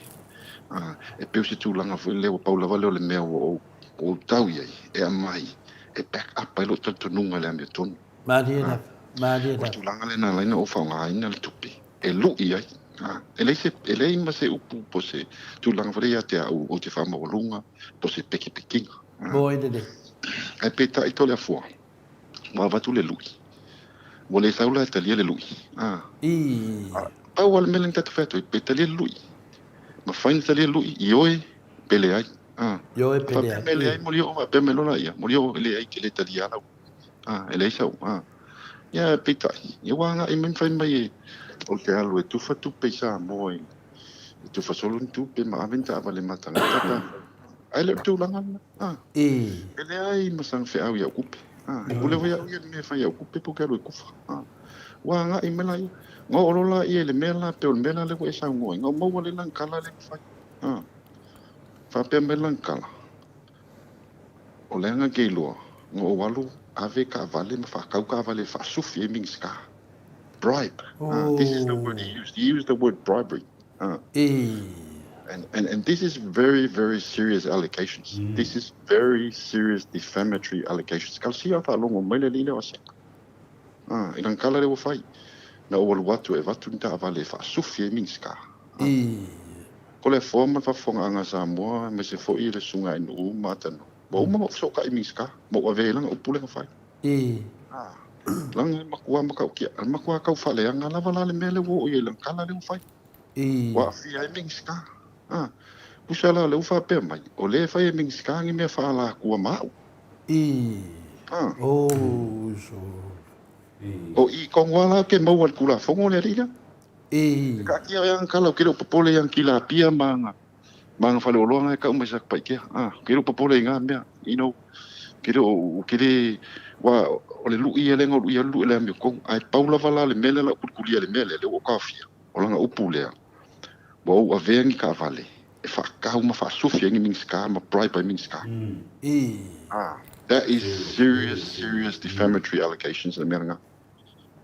e pei o se tulaga foi lea ua pau lava lea o le mea ua ou ua ou tau i ai e aumai e back up ai lou talitonuga i le amiotonu. Malie lava, malie lava. O le tulaga lea na ala ai ona ou faaaogaina le tupe e lui ai. E leai se, e leai ma se upu po o se tulaga foi lea ia te au ou te faamaualuga po o se pekipekiga. Moe lelei. Ae peitai Toleafoa, ua avatu le lui. Ua le sau la e talia le lui. Ii. Pau lava le mea lea na tatou fai atu ai, pe talia le lui. Mafai ona talia le lui, ioe pe leai. Ioe pe leai. Faapea mai leai Molioo, faapea mai loa laia, Molioo e leai, e te le talia lava lau. E leai sau. Ia peitai, ia ua agai mai ma fai mai e, ou te alu e tufa tupe i Samoa i e tufa solo ni tupe ma ave ni taavale ma tagata pe afai. Ae le o le tulaga lena. E leai ma sana feau i au kupe. E pule foi au ia i le mea e fai i au kupe pe ou te alu e tufa. Ua agai mai laia. Na oo loa laia i le mea la, pei o le mea la lea ua e saunoa ai, na ou maua lea lana tala lea na fai. Faapea mai lana tala, O le aga ke iloa, na ou alu ave taavale ma faatau taavale e faasufi ai Minisita. Bribe. This is the word he used. He used the word bribery. And, and, and this is very, very serious allegations. This is very serious defamatory allegations. Kalosia a faalogo mai le alii lea o Asiata. I lana tala lea ua fai. Na ou alu atu e avatu ni taavale e faasufi ai Minisita. Ko le afoa ma le faafofogaaga a Samoa aemaise foi le Susuga ia Ainuu ma Atanoa, ua uma ona ou fesootai i Minisita ma ou avea ai lana upu lea na fai. Leaga e matua matautia, e matua tau faaleaga lava la le mea lea ua oo i ai i lana tala lea ua fai. Ua aafia ai Minisita. Tusa la o lea ua faapea mai, o lea e fai e Minisita ni mea faaalatua ma au. O i tonu lava la ou te maua i le Tulafono le alii lea. E taatia ai ana tala, ou te le o popole i ana tilapia ma ana, ma ana faleoloa na e tau mai Satupaitea. A, ou te le o popole i na mea, you know, ou te le o, ou te le, aua o le lui ia lea na ou luia ai le lui o le amiotonu. Ae pau lava la le mea lea o le a ou tulitulia i le mea lea, lea ua ou taofia, o lana upu lea, ua ou avea ni taavale e faatau ma faasufi ai ni Minisita ma bribe ai Minisita. A, that is serious, serious defamatory allegations le mea lena.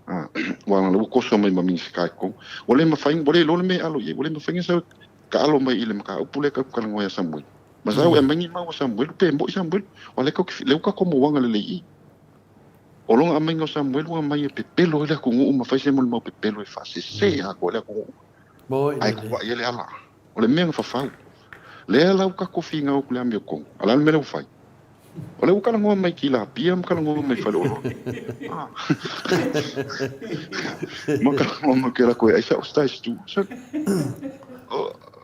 Ua ana ua koso mai ma Minisita i totonu. Ua le mafai, ua le iloa le mea e alo i ai, ua le mafai ona sau e taalo mai i le mataupu lea tatou te talanoa ia Samuelu. Ma sau e aumai ni mau a Samuelu, pe moi Samuelu, aua lea tatou te, lea ua tatou mauaga lelei i i. O lona aumaiga o Samuelu ua aumai e pepelo ai le atunuu ma fai se molimau pepelo e faasese atoa ai le atunuu, ae kuai ai le ala. O le mea na fafau. Lea la ua tatou finau atu i le amiotonu, a o le a le mea lea ua fai? O lea ua talanoa mai tilapia ma talanoa mai faleoloa. Ah. Ma talanoa mai ke lako e ai sa o size 2. So,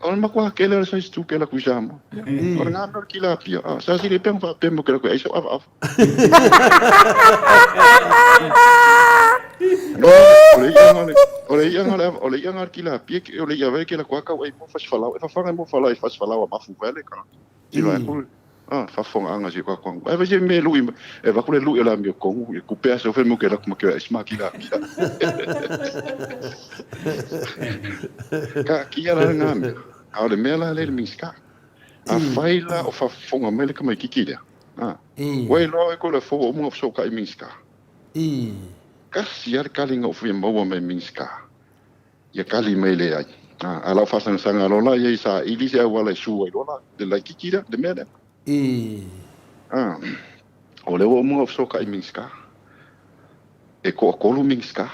o le matua tele o le size 2 ke lako i Samoa. O le ngā mea o le tilapia. Ah, sa sile pea whaapea mo ke lako e ai sa o ava ava. O le i'a nga o le i'a nga le tilapia o le i'a vele ke lako akau ai mo fasifalau. E fafanga mo falau e fasifalau a mafu vele ka. Tilo ai ku ah fafonga'aga si ko ko. Ai vai me lui e va ku le lui o le amiokongu e kupe ase ofe mo ke lako ma ke ai sma tilapia. Ka kia la nga mea. A o le mea la le le Minisita. Afai la o fafofoga mai le tamaititi lea, a, ua iloa oe ko le fou o uma fesootai Minisita. Kasi a le kaliga o fia maua mai Minisita, ia kali mai leai. A, a lau faasagasaga loa la ia i saili se auala e su ai loa la le laititi lea, le mea lea. A, o lea ua uma ona fesootai Minisita. E toatolu Minisita.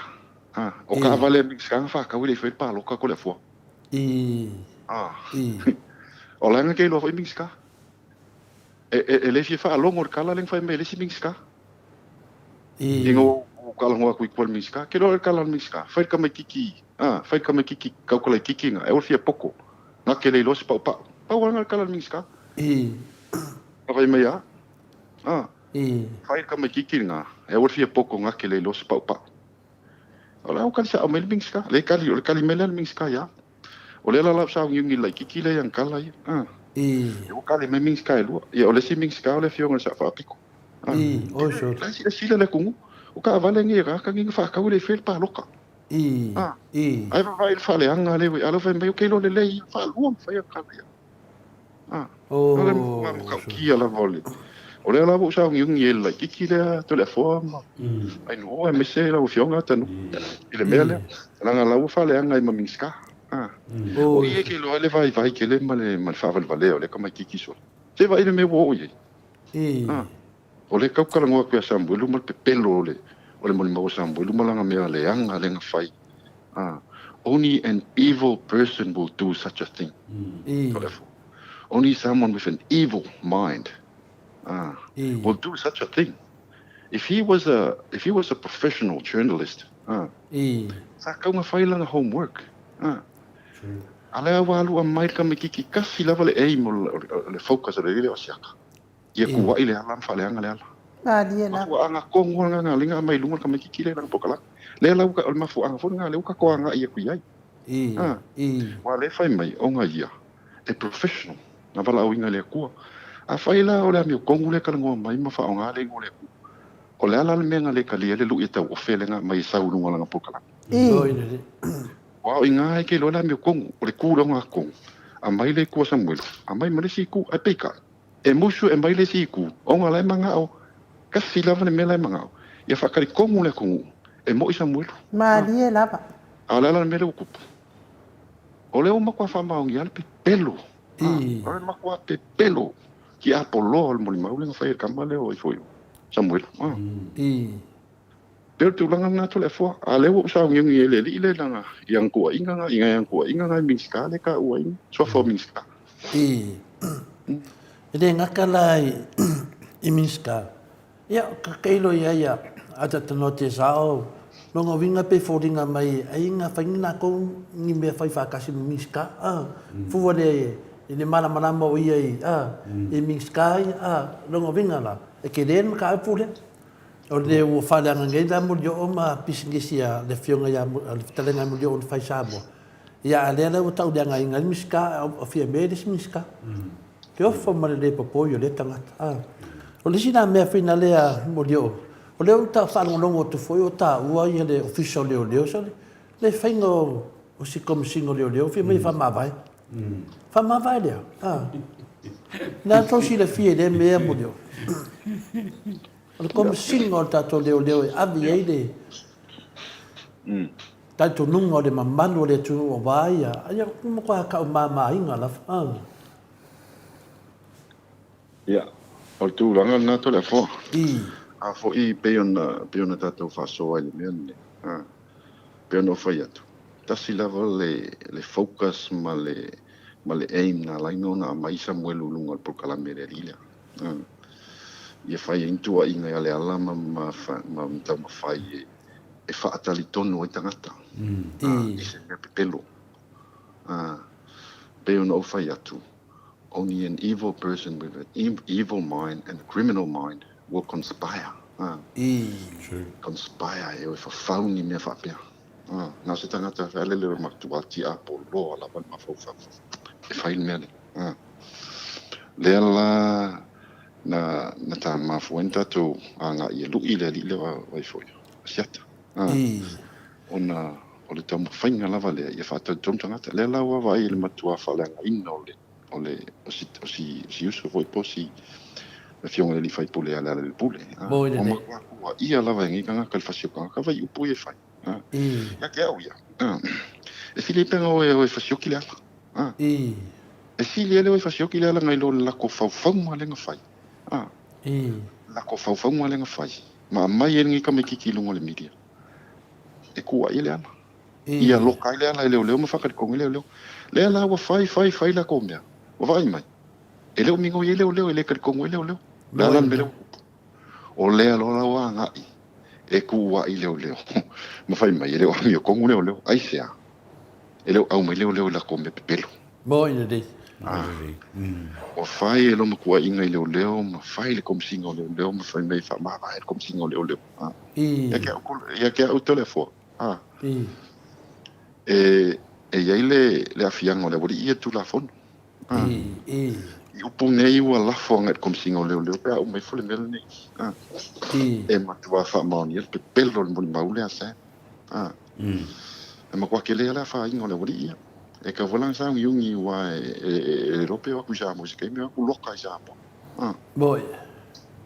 A, o taavale a Minisita na faatau e le i faia le palota ko le afua. A. O la e ke iloa foi Minisita. E le fia faalogo i le tala lea na fai mai e le isi Minisita. Ina ua ou talanoa atu i tua i le Minisita, ke iloa le tala a le Minisita, fai le tamaititi, a, fai le tamaititi tauta laititi na, e aua le fia poto, na te le iloa se paupau. Pau lava lena o le tala a le Minisita. Na fai mai a, a, fai le tamaititi lena, e aua le fia poto na te le iloa se paupau. O le a ua kali sa'o mai le Minisita. Le kali, o le kali mai lea a le Minisita ia au. O lea la la u sauniuni laitiiti lea i ana tala ia. A. Ia ua kali mai Minisita e lua. Ia o le isi Minisita o le Afioga i le Sa'o Faapito. A. La e silasila le atunuu, o taavale nei a tagata nei na faatau e le i faia le palota. A. Ae vaavaai i le faaleaga lea ua i ai, a o lea ua fai mai, ok loa lelei ia, faalua ona fai ana tala ia. A, o le matua matautia lava o le, o lea la ua ou sauniuni ai i le laitiiti lea Toleafoa ma Ainuu aemaise lau Afioga Tanu i le mea lea, leaga la ua faaleaga ai ma Minisita. A, o i e ke iloa ai le vaivai tele ma le ma le faavalevalea o lea tamaitiiti sole. Se vaai le mea ua oo i ai. A, o lea tau talanoa atu ia Samuelu ma le pepelo o le o le molimau a Samuelu ma lana mea leaga lea na fai. A, only an evil person will do such a thing. Therefore, only someone with an evil mind will do such a thing. If he was a if he was a professional journalist, sa kau na fai lana homework. A lea ua alu aumai le tamaititi tasi lava le aim o le focus o le alii lea o Asiata. Ia kuaʻi le ala ma faaleaga le ala. Malie lava. Mafuaaga tonu lena na alii aumai i luga le tamaititi lea i lana polokalame. Lea la ua, o le mafuaaga foi lena lea ua tatou agai atu i ai. A, aua o lea e fai mai, ona ia e professional, na valaauina e le Atua. Afai la o le amiotonu lea e talanoa mai ma faaaoga le igoa o le Atua, o le a la le mea na le talia ai le lui e tauofe lea na aumai e sau i luga o lana polokalame? Aua o i ina e te iloa le amiotonu, o le tu lea o gatonu, aumai le itu a Samuelu, aumai ma le isi itu, ae peitai, E musu e mai le isi itu, ona la e manao, kasi lava le mea la e manao, ia faatalitonu le atunuu, e moʻi Samuelu. Malie lava. A o le a la le mea lea ua tupu? O lea ua matua faamaonia le pepelo. A, o le matua pepelo tiapoloa o le molimau lea na fai e le tama lea o ifo i Samuelu. A. Pei o le tulaga lena Toleafoa, a o lea ua ou sauniuni ai i le alii lea i lana, i ana tuuaiga na, i nai ana tuuaiga na i Minisita lea e taua ai, suafa o Minisita. E le gata la i Minisita, ia, ka tailo i ai a talanoa te sao, lona uiga pe foliga mai ai na fai ni latou ni mea fai faatasi ma Minisita, a, fua lea i le malamalama o ia i, a, i Minisita ia, a, lona uiga la, e tele le mataupu lea. O le ua faaleaga nei la Molioo ma pisinisi a le Afioga ia le Fetalaiga ia Molioo na fai Samoa. Ia a lea la ua tauleagaina ai le Minisita a Fiame le isi Minisita. Ke ofo ma le le popoi o lea tagata. A. O le isi la mea finale a Molioo, o lea ua ta faalogologo atu foi o taua ia le Ofisa o Leoleo sa le faiga o si Komesina o Leoleo fia mai e faamavae. Faamavae lea. A. Na tou silafia i lea mea Molioo. O le Komesina o le tatou Leoleo e ave i ai le. Talitonuga o le mamalu o le atunuu aua ia, ia ua matua taumāmāina lava. Ia, o le tulaga lena Toleafoa. A foi pei ona, pei ona tatou faasoa i le mea lenei, a, pei ona ou fai atu, tasi lava le, le focus ma le, ma le aim na ala ai ona aumai Samuelu i luga o le polokalame a le alii lea. A, ia fai ai ni tuuaiga ia Leala ma, ma, ma taumafai e, e faatalitonu ai tagata, a, i se mea pepelo. A, pei ona ou fai atu, Only an evil person with an evil mind and a criminal mind will conspire. A, conspire e o e fafau ni mea faapea. A, na o se tagata whaelele o matua tiapo loa lava le mafaufau e fai le mea lea. A, lea la na, na tā mafua ai na tātou agai e lui le alii lea o ai foi o Asiata. A, ona o le taumafaiga lava lea ia faatalitonu tagata. Lea la ua vaai i le matua faaleagaina o le o le o si o si o si uso foi po o si afioga i le alii faipule ia Lealailepule. A, ua matua tuuaia lava e nei tagata le fasi o tagata vai upu ia e fai. A, ia te au ia, a, e sili ai pe ana oe e fasioki le ala. A, e sili ai le oe fasioki le ala nai lo le lako faufauga lea na fai. A, lako faufauga lea na fai ma aumai ai lenei tamaititi i luga o le media. E kuaʻi ai le ala. Ia loka ai le ala e leoleo ma faatalitonu ai leoleo. Lea la ua fai, fai, fai latou mea, ua vaai mai, e le o migoi ai leoleo, e le talitonu ai leoleo. O le a la le mea lea ua tupu? O lea loa la ua agai e kuaʻi leoleo ma fai mai e le o amiotonu leoleo. Aisea? E le o ʻau mai leoleo i latou mea pepelo. Moi lelei. Ua fai e lona tuuaiga i leoleo ma fai le Komesina o Leoleo ma fai mai e faamavae le Komesina o Leoleo. Ia te au, ia te au Toleafoa, e, e i ai le, le aafiaga o le aualii ia i le Tulafono. I upu nei ua lafo agai i le Komesina o Leoleo pe a uma ifo le mea lenei. E matua faamaonia le pepelo o le molimau lea a Sam. E matua tele lava le afaina o le aualii ia. E tatau foi la ona sauniuni aua e le iloa pe o atu i Samoa i se taimi o atu loka i Samoa. Moi.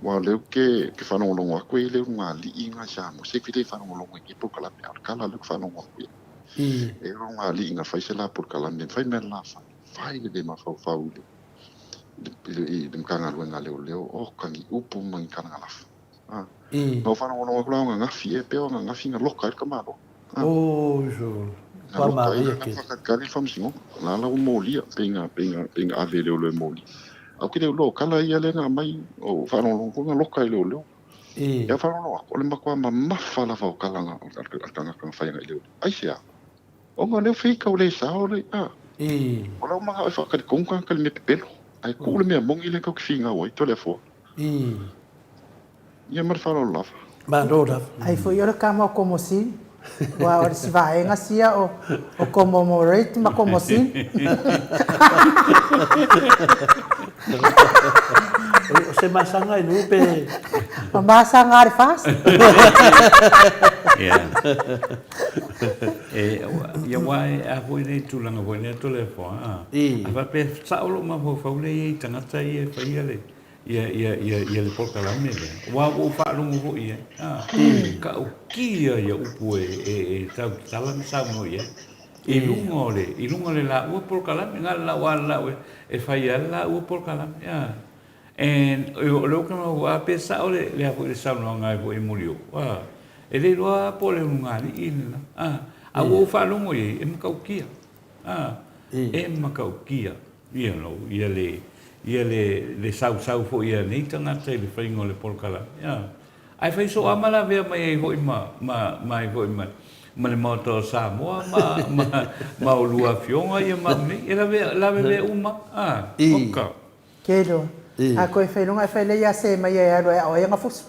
Aua o lea ou te faalogologo atu e i ai le ulugalii lena i Samoa, se i le faalogologo i lenei polokalame, a o le tala lea ou te faalogo atu i ai. E i ai le ulugalii na fai se la polokalame, fai mea la fai, fai le le mafaufau i le Matagaluega a Leoleo, oka ni upu ma ni tala na lafo. Na ou faalogologo atu la o ananafi ea, pei o ananafi na loka ai le tamaloa. Na loka ai la faatalitali le faamasinoga. La la ua molia, pei na, pei na, pei na ave e leoleo e molia. Ae ou te le iloa o tala ia lea na aumai, o faalogologo foi na loka e leoleo. Ia faalogologo atu, o le matua mamafa lava o tala na, a le tagata na fai agai i leoleo. Aisea? Ona o lea ua feita ua le sao le, a. O lau manao e faatalitonu tagata i le mea pepelo, ae tuu le mea moni lea tatou te finau ai, Toleafoa. Ia ma le faaaloalo lava. Malo lava. Ai foi o le kama o Komosini. Aua o le si vaega sia o o commemorate ma Komosini. O se masaga i nuu pe. Ma masaga a le FAST. Ia. E, ia aua e a foi nei tulaga foi nei Toleafoa, a. A faapea e sao lou mafaufau lea e i ai i tagata ia e faia le ia, ia, ia, ia le polokalame lea, aua ua ou faalogo foi i ai, a, taokia ia upu e, e, e tautatala ma saunoa i ai, i luga o le, i luga o le laua polokalame, na o le lau lava le lau e, e fai ai le laua polokalame, a. And, o lea ou te mafaufau, a pe sao le, le a foi le saunoaga ai foi e Molioo, a, e le iloa lava po o le ulugalii lena, a, a ua ou faalogo i ai, e matautia, a, e matautia. You know, ia le, ia le, le sausau foi a nei tagata i le faiga o le polokalame, a. Ae fai soo lava ma lavea mai ai foi ma, ma, ma ai foi ma, ma le Maota o Samoa ma, ma, ma olua afioga ia ma au nei. E lavea, lavevea uma, a, oka. Kelo, a koe whai runga e whai lei a se mai e alu e ao ai anga fusu.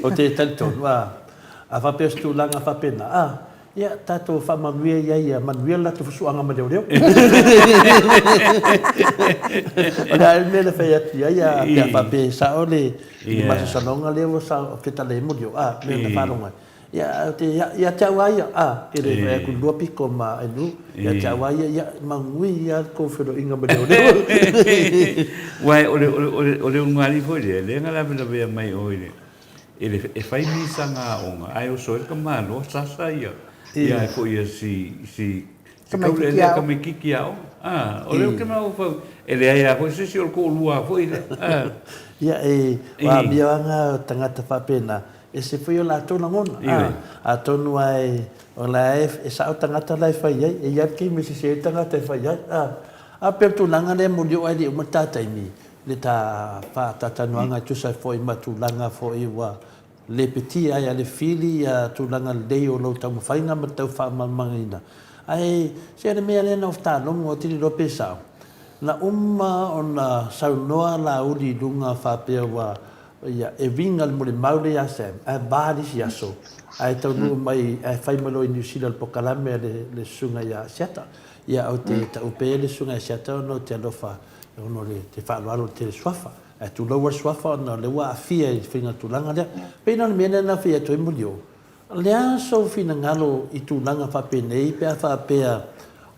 O te talitonu, a, a faapea se tulaga faapena, a, ia, tatou faamanuia ia ia manuia le latou fusuaga ma leoleo. O le a le mea na fai atu i ai, a, pe a faapea e sao le, le masalosaloga lea ua sao, fetalai ai Molioo, a, mea na faalogo ai. Ia, ou te, ia, ia te au lava ia, a, e le fai atu lua pito ma Elu, ia te au lava ia, ia, manuia lava le tou feiloaiga ma leoleo. Aua o le, o le, o le ulugalii foi lea, lea na lavelavea mai oe i le, E le e fai misaga aoga ae oso ai le tamaloa sasa ia ia e foi ia si si si Tamaititi lea aoga. tamaititi aoga a o lea ou te mafaufau e leai lava foi se isi o le toalua foi lea a. Ia e o amioga o tagata faapena, ese foi o latou lagona. A, atonu lava e, o la e, e sao tagata la e fai ai, e i ai le taimi e sese ai le tagata e fai ai. A, a pei o le tulaga lea e mulioo ae le i uma le ta taimi, le ta faatatanuaga e tusa ai foi ma tulaga foi ua lepetia ai a le fili ia tulaga lelei o lou taumafaiga ma le tau faamalamalamaina. Ae se o le mea lea na ou faalogo ou te le iloa pe sao, na uma ona saunoa Laauli i luga faapea ua ia e uiga le molimau lea ia Sam ae va le isi aso ae taunuu mai ae fai mai loa i Niu Sila le polokalame a le susuga ia Asiata. Ia ou te tau pea le susuga ia Asiata ona ou te alofa ona o le te faaaloalo i le tele suafa. Ae tulou lava le suafa ona o lea ua aafia i le faiga tulaga lea. Pei la o le mea lea na fai atu ai Molioo, o le a sou finagalo i tulaga faapenei pe a faapea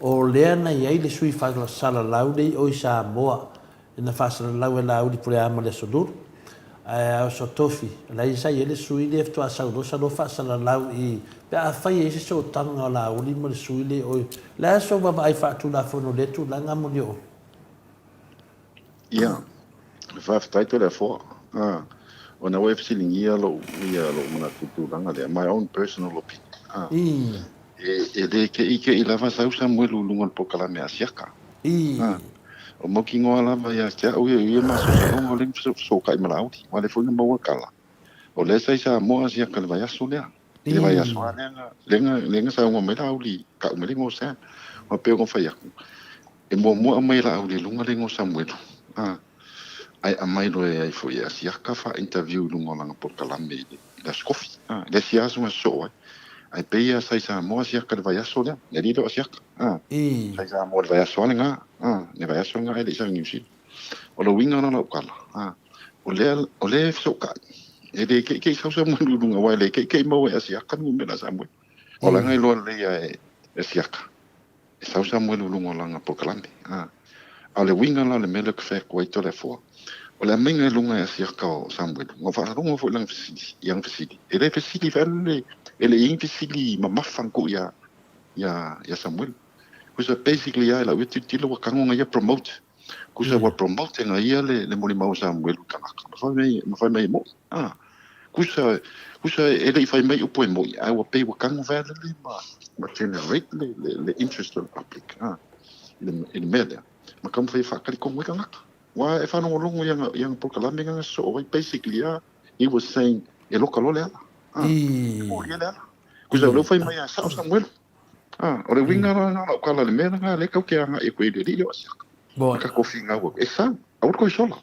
o lea na i ai le sui faasalalau lea i o i Samoa na faasalalau e Laauli Puleama i le Aso Lulu, ae a oso tofi, o la e sa i ai le sui lea faatoa sau loa sa loa faasalalau i pe afai e i ai se sootaga o Laauli ma le sui lea i o i le a sou vaavaai faatulafono i lea tulaga Molioo? Ia, faafetai Toleafoa. A, ona ua e fesiligia lou, ia, lou manatu i le tulaga lea, my own personal opinion, a, e, e le keʻikeʻi lava sau Samuelu i luga o le polokalame a Siaka. A, o mautinoa lava ia te au ia, ia masalosaloga o lea na fesootai ma Laauli, aua o lea foi na maua le tala, o lea sa i Samoa a Siaka i le vaiaso lea. I le vaiaso lava lea na, lea na, lea na saunoa mai Laauli, tau mai le igoa o Sam. Aua pei ona fai atu, e muamua aumai e Laauli i luga le igoa o Samuelu, a, ae aumai loa e ai foi e Asiata faa-interview i luga o lana polokalame i le, i le Aso Kofi, a, i le isi aso na sosoo ai. Ae pei lava sa i Samoa Asiata i le vaiaso lea, le alii lea o Asiata, a, sa i Samoa i le vaiaso lava lena, a, le vaiaso lena ae le i sau i Niu Sila. O le uiga la o lau tala, a, o lea, o lea e fesootai, e le keikei sau Samuelu i luga, aua e le keikei maua e Asiata le numera a Samuelu. O lana iloa lelei lava e Asiata, e sau Samuelu i luga o lana polokalame. A, a o le uiga la o le mea lea ou te fai atu ai Toleafoa, o le aumaiga i luga e Asiata o Samuelu, na ou faalogo foi i lana fesili, i ana fesili, e le fesili foi le, e le i i ai ni fesili mamafa na tuu ia, ia, ia Samuelu. Kusa basically lava i lau ia tilotilo ua tago na ia promote. Kusa ua promote e na ia le, le molimau a Samuelu i tagata. Ma fai mai, ma fai mai e moʻi. Ah. Kusa, kusa e le i fai mai upu e moʻi, ae ua pei ua tago vaelele ma, ma generate le, le, le interest o le public, ah, i le, i le mea lea. Ma taumafai e faatalitonu ai tagata. Aua e faalogologo i ana, i ana polokalame na na sosoo ai, basically lava, he was saying, e loka loa le ala. Ah. E molia le ala. Kusa o lea ua fai mai lava, e sao Samuelu. A, o le uiga la lena o lau tala i le mea lena lea tatou te agai atu ai i le alii lea o Asiata. Ma tatou finau atu, e sau, aua le toe sola.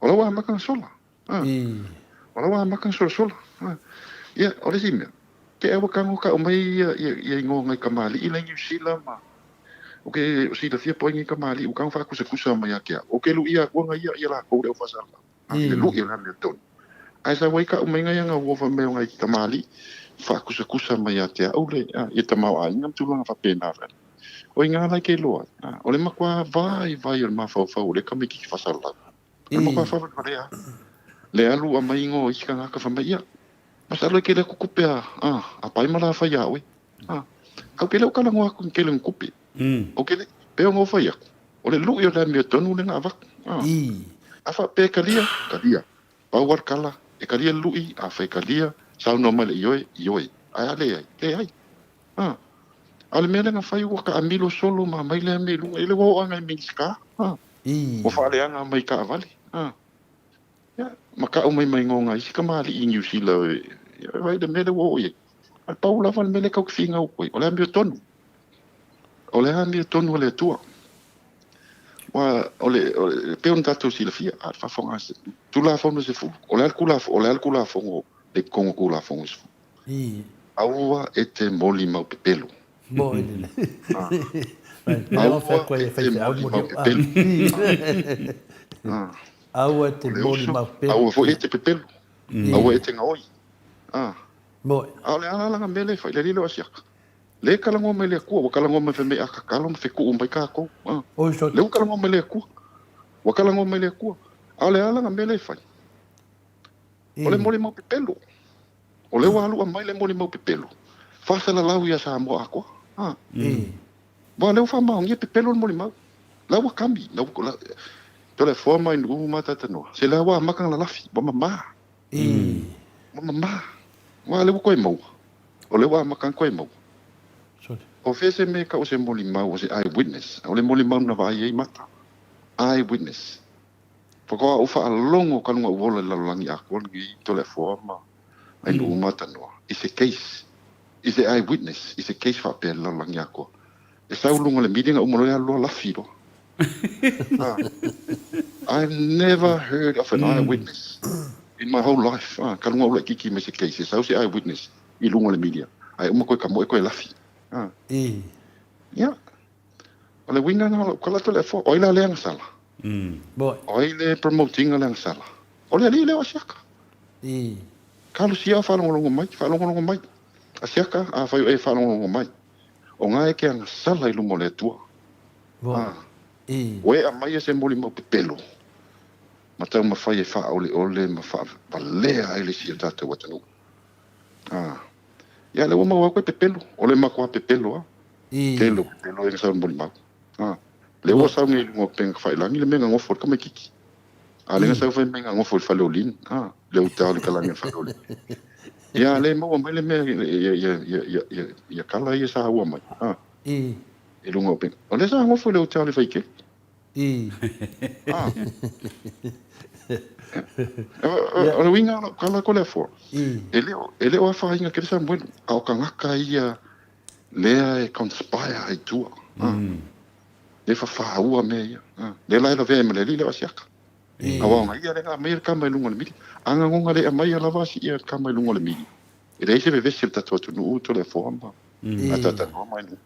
O la ua amata ona sola. A, o la ua amata ona solasola. A, ia, o le isi mea, te i ua tago tau mai ia, ia, ia igoa o nai kamali'i la i Niu Sila ma, ou te silafia po o ai nei kamali'i ua tago faatusatusa mai ia te au. Ou te luʻia atua na ia, ia latou le au faasalalau. A, i le luʻi o le amiotonu. Ae sau ai ka'u maiga ia na ua fai mai o nai tamalii faakusatusa mai ia te a'u le ia tamaoaiga ma tulaga faapena fale. O iga la i ke iloa ai, a, o le matua vaivai o le mafaufau o lea tamaititi faasalalau. O le matua faavalevalea le alu aumai igoa o isi tagata fai mai, ia, masalo e tele atu tupe a, a, a pai ma la fai ia oe. A, ae ou te le o talanoa atu i ni tele o ni tupe. Ou te le, pei ona ou fai atu, o le luʻi o le amiotonu lea na avatu. A, a faapea e talia, talia. Pau lava le tala, e talia le luʻi, afai e talia, saunoa mai le ioe, ioe. Ae a leai, leai. A, a o le mea lea na fai ua taamilo solo ma aumai lea mea i luga, e le ua oo lava i nai Minisita. A, ua faaleaga mai i taavale. A, ia, ma tau mai ma igoa o nai isi kamaliʻi i Niu Sila, ia, vaai i le mea lea ua oo i ai. Ae pau lava le mea lea tatou te finau atu ai, o le amiotonu. O le amiotonu a le Atua. Aua o le, o le, pei ona tatou silafia, a le faafofoga a se Tulafono e 10, o le a le Tulafono, o le a le Tulafono le totonu o Tulafono e 10? Aua e te molimau pepelo. Aua e te molimau pepelo. Aua e te molimau pepelo. Aua foi e te pepelo. Aua e te gaoi. A o le a la lana mea lea e fai, le alii lea o Asiata. Lea e talanoa mai le Atua, ua talanoa mai fai mai a tatalo ma fetuu mai tatou. A, lea ua talanoa mai le Atua. Ua talanoa mai le Atua. A o le a lana mea lea e fai? O le molimau pepelo. O lea ua alu aumai le molimau pepelo, faasalalau ia Samoa atoa. A. Aua o lea ua faamaonia pepelo le molimau. La ua kami, la ua, la, Toleafoa ma Ainuu ma Tatanoa, se la ua amata ona lalafi, ua mama. Ua mama. Aua o lea ua toe maua. O lea ua amata ona toe maua. O fea se mea e tau o se molimau, o se eye witness? O le molimau na vaai ai mata. Eye witness. Faatoa ou faalogo talu na ou ola i le lalolagi atoa lenei Toleafoa ma Ainuu ma Tanoa i se case, i se eye witness i se case faapea i le lalolagi atoa. E sau i luga o le media na uma loa e alu loa lafi loa. Ah. I've never heard of an eye witness in my whole life. Ah, talu na ou laititi mai se case e sau se eye witness i luga o le media ae uma toe tamoe toe lafi. Ah. Ia. O le uiga lena o lau tala Toleafoa, o ai la le agasala? O ai le promote ina le agasala? O le alii lea o Asiata. Talosia o faalogologo mai, faalogologo mai. Asiata, afai o e faalogologo mai, o na e te agasala i luma o le Atua. A, ua e aumaia se molimau pepelo ma taumafai e faaoleole ma faavalea ai le isi o tatou atunuu. A, ia lea ua maua atu e pepelo, o le matua pepelo lava. Tele o pepelo ia na sau i le molimau. A, lea ua sau nei i luga o upega tafailagi le mea na nofo ai le tamaititi. A lea na sau fai mai na nofo i le fale o Lin, a, le uta o le kalagi o le fale o Lin. Ia, a lea e maua mai le mea ia tala ia sa ua mai, a, i luga o upega. O lea sa nofo i le uta o le Faikeli. A. O le uiga o lau tala Toleafoa, e le o afaina tele Samuelu, a o tagata ia lea e conspire ai i tua. Lea e fafaua mea ia. Lea la e lavea ai ma le alii lea o Asiata. Aua o ia lea na aumaia le tama i luga o le mili. A na gona le aumaia lava ia le tama i luga o le mili, e leai se vevesi o le tatou atunuu Toleafoa ma Atatanoa ma Ainuu.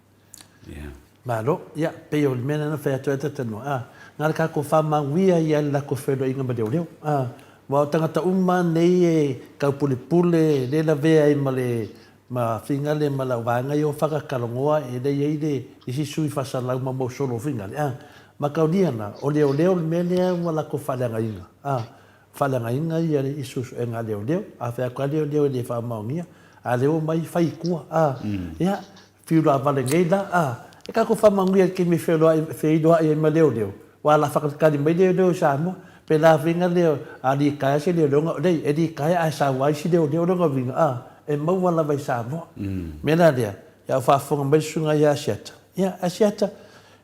Malo, ia, pei o le mea lena na fai atu ai Atatanoa, a, na o le tatou faamanuia ia i le latou feiloaiga ma leoleo. A, aua o tagata uma nei e taupulepule, le lavea ai ma le Ma Figale ma lau vaega ia o Fakakalongoa e le i ai le isi sui faasalalau ma mau solo o Figale, a. Ma kaulia na, o leoleo le mea lea ua latou faaleagaina, a. Faaleagaina ia i suesuega a leoleo, a fai atu lava leoleo e le faamaonia, a lea ua omai fai i tua, a. Ia, fiu laavale nei la, a. E tatou faamanuia i le taimi e feiloai, feiloai ai ma leoleo, aua o le a faatalitali mai leoleo i Samoa, pe la uiga lea, a litaea se leoleo, na, leai, e litaea ae sau lava isi leoleo lona uiga, a. E maua lava i Samoa. O le mea la lea, ia o faafofoga mai le susuga ia Asiata, ia Asiata,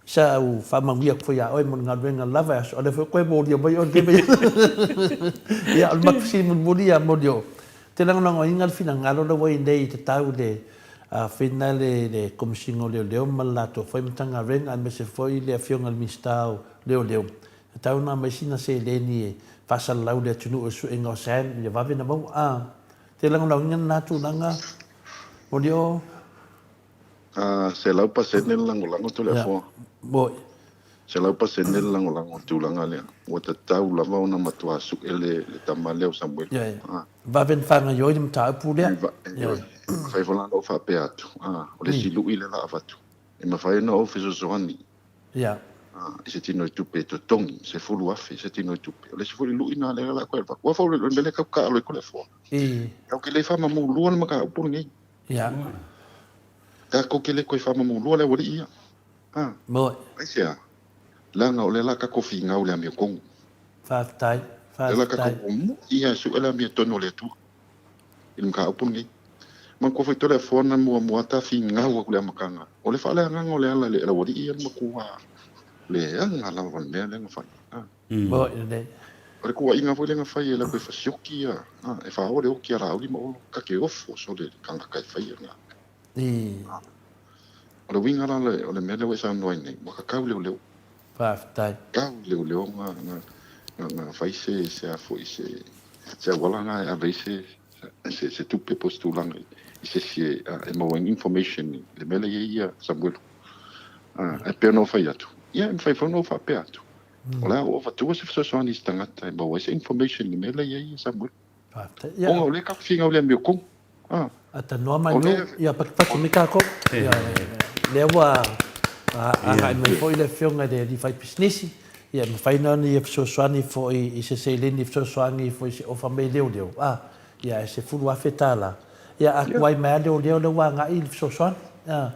sa ou faamanuia atu foi ia oe mo le galuega lava e aso, o lea foi ua toe molia mai oe i lenei vaiaso. Ia, o le matou fesili mulimuli ia Moli o, te lagolagoina le finagalo lea ua i nei i tatau i le fina le le Komesina o Leoleo ma le latou foi Matagaluega aemaise foi le Afioga i le Minisita o Leoleo, tatau ona aumai sina seleni e faasalalau i le atunuu i le suega o Sam ia vave ona maua. A. Te lagolagoina lena tulaga Moli o. A 100% le lagolago Toleafoa. Moni. 100% le lagolago i le tulaga lea. Ua tatau lava ona matua sue le tama lea o Samuelu. Ioe. Vave ona faagaioi le mataupu lea. Ioe. E mafai foi la ona ou faapea atu, o le isi lui lea o le a avatu, e mafai ona ou fesoasoani Ia. I se tinoitupe e totogi, 10,000 se tinoitupe. O le isi foi lui lena lea o le a toe avatu. Aua foi o le mea lea tatou te taalo ai Toleafoa. Tatou te le faamamulua le mataupu lenei. Ia. Tatou te le toe faamamulua le aualii ia. A. Moni. Aisea? Leaga o lea o le a tatou finau i le amiotonu. Faafetai. Faafetai. O lea o le a tatou mu'i lava e sue le amiotonu a le Atua i le mataupu lenei. Manatua foi Toleafoa na muamua ta finau atu i le amataga, o le faaleagaga o le ala i le aualii ia le matua leaga lava o le mea lea na fai. Moni lelei. O le tuuaiga foi lea na fai e latou e fasioki ia, e faaoa le oti a Laauli ma Olo, ta te ofo sole i le tagata e faia lena. O le uiga la o le mea lea ua e saunoa ai nei, ua tatau leoleo. Faafetai. Tau leoleo na fai se se a foi se se auala na e ave ai se se se tupe po o se tulaga i se isi e e maua ai ni information i le mea lea e i ai ia Samuelu. Ae pei ona ou fai atu, ia e mafai foi ona ou faapea atu, o le a ou avatua se fesoasoani i se tagata e maua ai se information i le mea lea e i ai ia Samuelu. Faafetai. Ona o lea tatou te finau i le amiotonu. A tanoa mai no, ia patupatu mai tatou. Ia, lea ua agai mai foi le afioga i le alii faipisinisi. Ia, e mafai ona ia fesoasoani foi i se seleni e fesoasoani foi i se ofa mai leoleo, a, ia, ae $10,000. Ia, a tuai mai lava leoleo lea ua agai i le fesoasoani, a.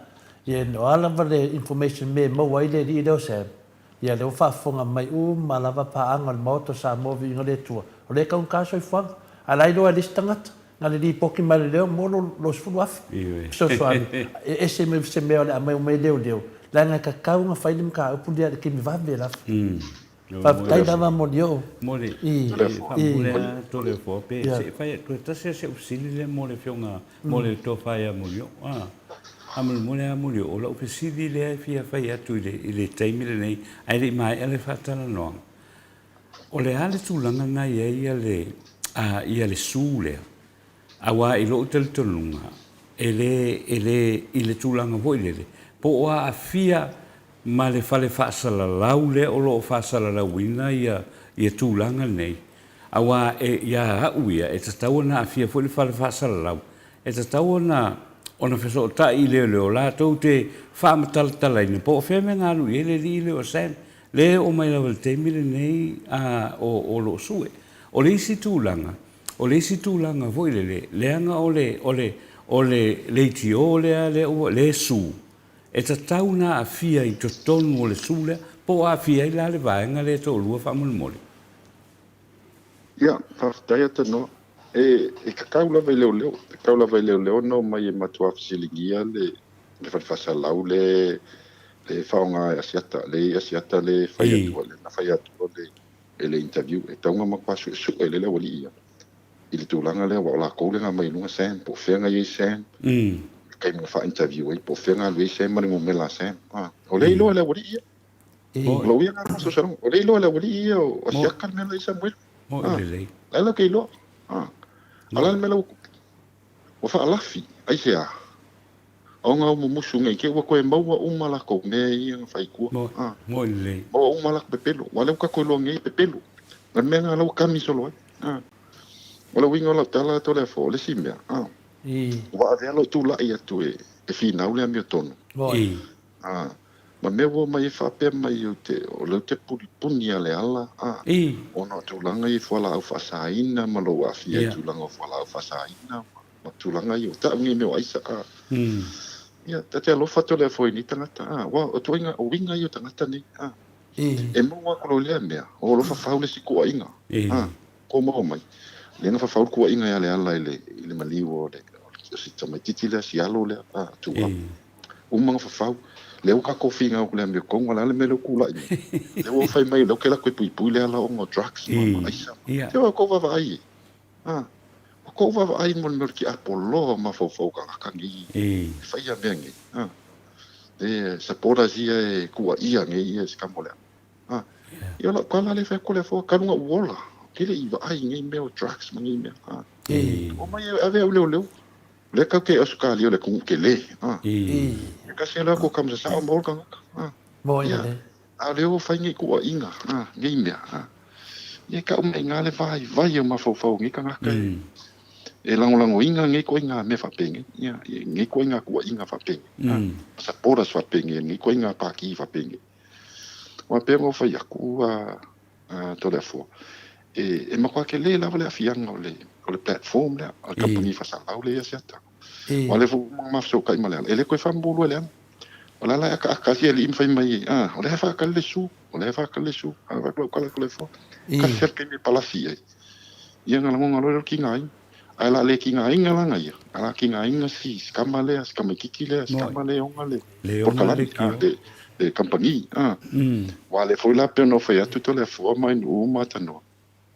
Ia, o a lava le information mea e maua ai le alii lea o Sam, ia, lea ua faafofoga mai uma lava paaga o le Maota o Samoa Viiga le Atua, o lea e taugata le soifuaga. A o la e iloa e le isi tagata. Na le lipoti mai le leo mo lo 10,000 fesoasoani e ese mai se mea o le a aumai mai leoleo, leaga e tatau ona fai le mataupu lea i le taimi vave lava. Faafetai lava Molioo. Moli, faamule lava Toleafoa pe se i fai atu e tasi lava si au fesili lea mo le afioga mo le tofa ia Molioo. Faamolemole lava Molioo, o lau fesili lea e fia fai atu i le taimi lenei ae le i maea le faatalanoaga. O le a le tulaga na i ai le, ia le su lea? Aua i lou talitonuga, e le, e le, i le tulaga foi lele, po o aafia ma le fale faasalalau lea o lo o faasalalauina ia, ia tulaga nei, aua e, ia au ia, e tatau ona aafia foi le fale faasalalau, e tatau ona, ona fesootai i leoleo latou te faamatalatalaina po o fea mea na alu i ai le alii lea o Sam. Lea e oo mai lava i le taimi lenei o lo o sue. O le isi tulaga, o le isi tulaga foi lele, leaga o le, o le, o le leitio lea, lea ua, lea e su, e tatau ona aafia i totonu o le su lea, po o aafia ai la le vaega lea e toalua faamolemole? Ia, faafetai Atanoa. E, e tatau lava i leoleo, e tatau lava i leoleo ona omai e matua fesiligia le, le fale faasalau le le faaaoga e Asiata, le Asiata le fai atua, le na fai atua le e le interview. E tatau ona matua suesue lelei le aualii ia i le tulaga lea, aua o latou lea na aumai i luga Sam, po o fea na i ai Sam, i le taimi na faa-interview ai, po o fea na alu ai Sam ma le numera a Sam. O lea e iloa e le aualii ia. O lou ia na masalosaloga, o lea e iloa e le aualii ia o Asiata le mea la i ai Samuelu. O la e latou te iloa. A o le a le mea la ua tupu? Ua faalafi, aisea? Ona o mumusu nei te i ua toe maua uma latou mea ia na fai i tua. Maua uma latou pepelo. Aua o lea ua tatou iloa nei e pepelo. O le mea lena o lea ua kami solo ai. O le uiga o lau tala Toleafoa, o le isi mea, ua avea lou tulai atu e finau le amiotonu. Ma mea ua omai ai faapea mai ou te, o lea ou te puni a Leala, a, ona o tulaga ia i fualaau faasaina ma lou aafia i tulaga o fualaau faasaina ma tulaga ia, ua tau nei mea o aisa, a. Ia, ta te alofa atu lea foi i nei tagata, a, aua o ituaiga, o uiga ia o tagata nei, a. E maua atu loa i lea mea, o lo fafau le isi tuuaiga, a, ko maua mai. Lea na fafau le tuuaiga ia Leala i le, i le maliu o le, o si tamaititi lea, si alo lea, a, Tuuau. Uma ona fafau. Lea ua tatou finau i le amiotonu, o le a le mea lea ua tulai mai? Lea ua fai mai o lea ou te alu atu e puipui le ala ona o drugs ma aisa. Se ua tou vaavaai e. A, ua tou vaavaai mo le mea o le tiapoloa o mafaufau o tagata nei e faia mea nei. A, e supporters ia e tuuaia nei ia i se tama o le a. A, ia o lau tala lea e fai atu lea fua, talu ona ou ola, ou te le i vaai i nei mea o drugs ma nei mea. A, omai e ave au i leoleo. Lea kau ke Ausetalia o le atunuu tele, a. E tasi lava ko ka masasao ma ola tagata, a. Moi le. A o lea ua fai nei tuuaiga, a, nei mea, a. Ia e tau mai i ina le vaivai o mafaufau o nei tagata e, e lagolagoina nei ituaiga mea faapenei, ia, nei ituaiga tuuaiga faapenei, a. Supporters faapenei, nei ituaiga pati faapenei. Aua e pei ona ou fai atu, a, Toleafoa, e matua tele lava le aafiaga o le o le platform lea a le kamupani faasalalau lea i Asiata. Aua o lea foi ua uma ona ma fesootai ma Leala, e le toe faamomolua e Leala. O le ala e akaaka ai si alii ma fai mai ai, a, o lea e faatali le su, o lea e faatali le su. A avatu lau tala Toleafoa, tasi lava le taimi e palasi i ai. Ia ona lagona loa lea o le tigaina. Ae o le a le tigaina la ia, ae o le a tigaina si kama lea, si tamaititi lea, si kama lea e ona le polokalame, le kamupani. Aua o lea foi la pei ona ou fai atu Toleafoa ma Ainuu ma Tanoa,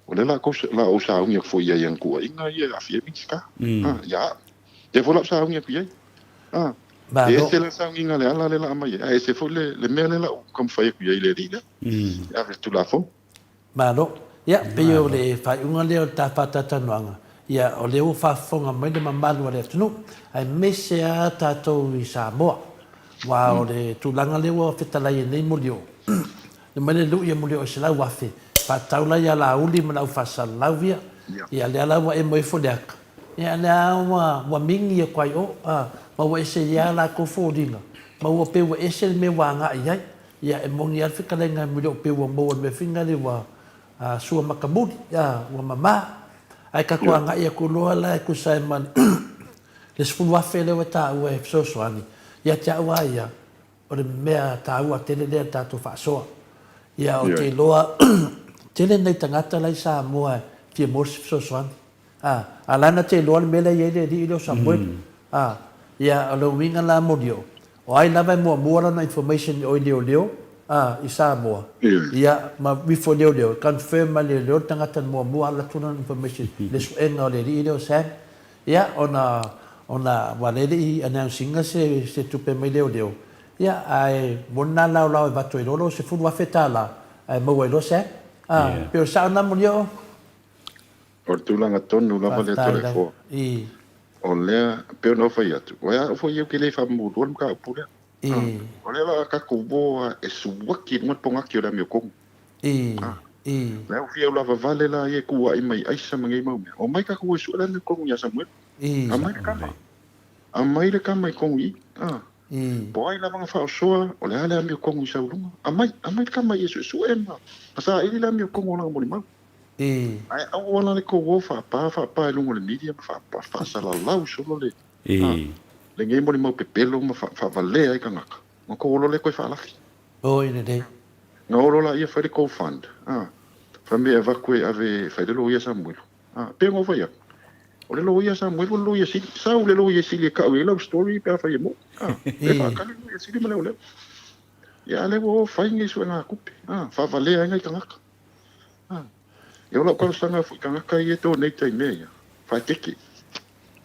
o lea o le a ou sauni atu foi i ai i ana tuuaiga ia e aafia ai Minisita, ia au. Lea foi o le a ou sauni atu i ai. E ese la le sauniga a Leala lea o le a aumai ai, ae ese foi le mea lea o le a ou taumafai atu i ai i le alii lea, e ave i le Tulafono. Malo. Ia, pei o le faaiuga lea o le ta faatatalanoaga, ia, o lea ua faafofoga mai le mamalu o le atunuu, aemaise lava tatou i Samoa, aua o le tulaga lea ua fetalai ai nei Molioo, fai mai le lui a Molioo e 100,000, faatatau la ia Laauli ma le au faasalalau ia, ia lea la ua emo ifo le aka, ia lea ua, ua mingi atu ai o, a, ma ua ese ai lava latou foliga, ma ua pei ua ese le mea ua agai i ai. Ia, e moni lava le fetalaiga e muli o peu ua maua i le mea foi lena ua sua matamuli, ua mama. Ae tatou agai atu loa la e tusa ai ma le $10,000 lea ua taua e fesoasoani, ia te au lava ia, o le mea taua tele lea i le tatou faasoa. Ia ou te iloa tele nai tagata la i Samoa e fia maua se fesoasoani. A, a la na te iloa le mea lea e i ai le alii lea o Samuelu. A, ia o le uiga la Molioo, o ai lava e muamua lana information i o i leoleo, a, i Samoa, ia ma ifo i leoleo, e confirm mai e leoleo le tagata na muamua alu atu lana information i le suega o le alii lea o Sam. Ia, ona, ona, aua o lea e le i announce ina se, se tupe mai leoleo, ia, ae moni na laolao e avatu ai loa lau $10,000, ae maua ai loa Sam. A, pei o le sao lena Molioo? O le tulaga tonu lava lea Toleafoa. O lea, e pei ona ou fai atu, o au foi ou te le faamamulua le mataupu lea. O lea la a tatou o lava e suaki i luga le pogaki o le amiotonu. O lea ua fia ulavavale la ia e tuuai mai aisa ma nei mau mea. Omai tatou e sue le amiotonu ia Samuelu. Aumai le tama. Aumai le tama i totonu i i. Po o ai lava na faaosoa, o le a le amiotonu i sau luga. Aumai, aumai le tama ia e suesue ma saili le amiotonu o lana molimau. Ae aua la le tou o faapa faapa i luga o le media ma faapa faasalalau solo le lenei molimau pepelo ma faavalea ai tagata ona tou olo lea toe faalafi. Oi lelei. Na olo laia fai le tou fund a fai mai e avatu e ave e fai le loia Samuelu a pei ona ou fai atu o le loia Samuelu o le loia sili sau le loia sili e tau i ai lau story pe afai e moi a e faatali le loia sili ma leoleo ia a lea ua o fai nei suega tupe a faavalea ai nai tagata. E o lau talosaga foi i tagata ia e donate ai mea ia, faaeteete,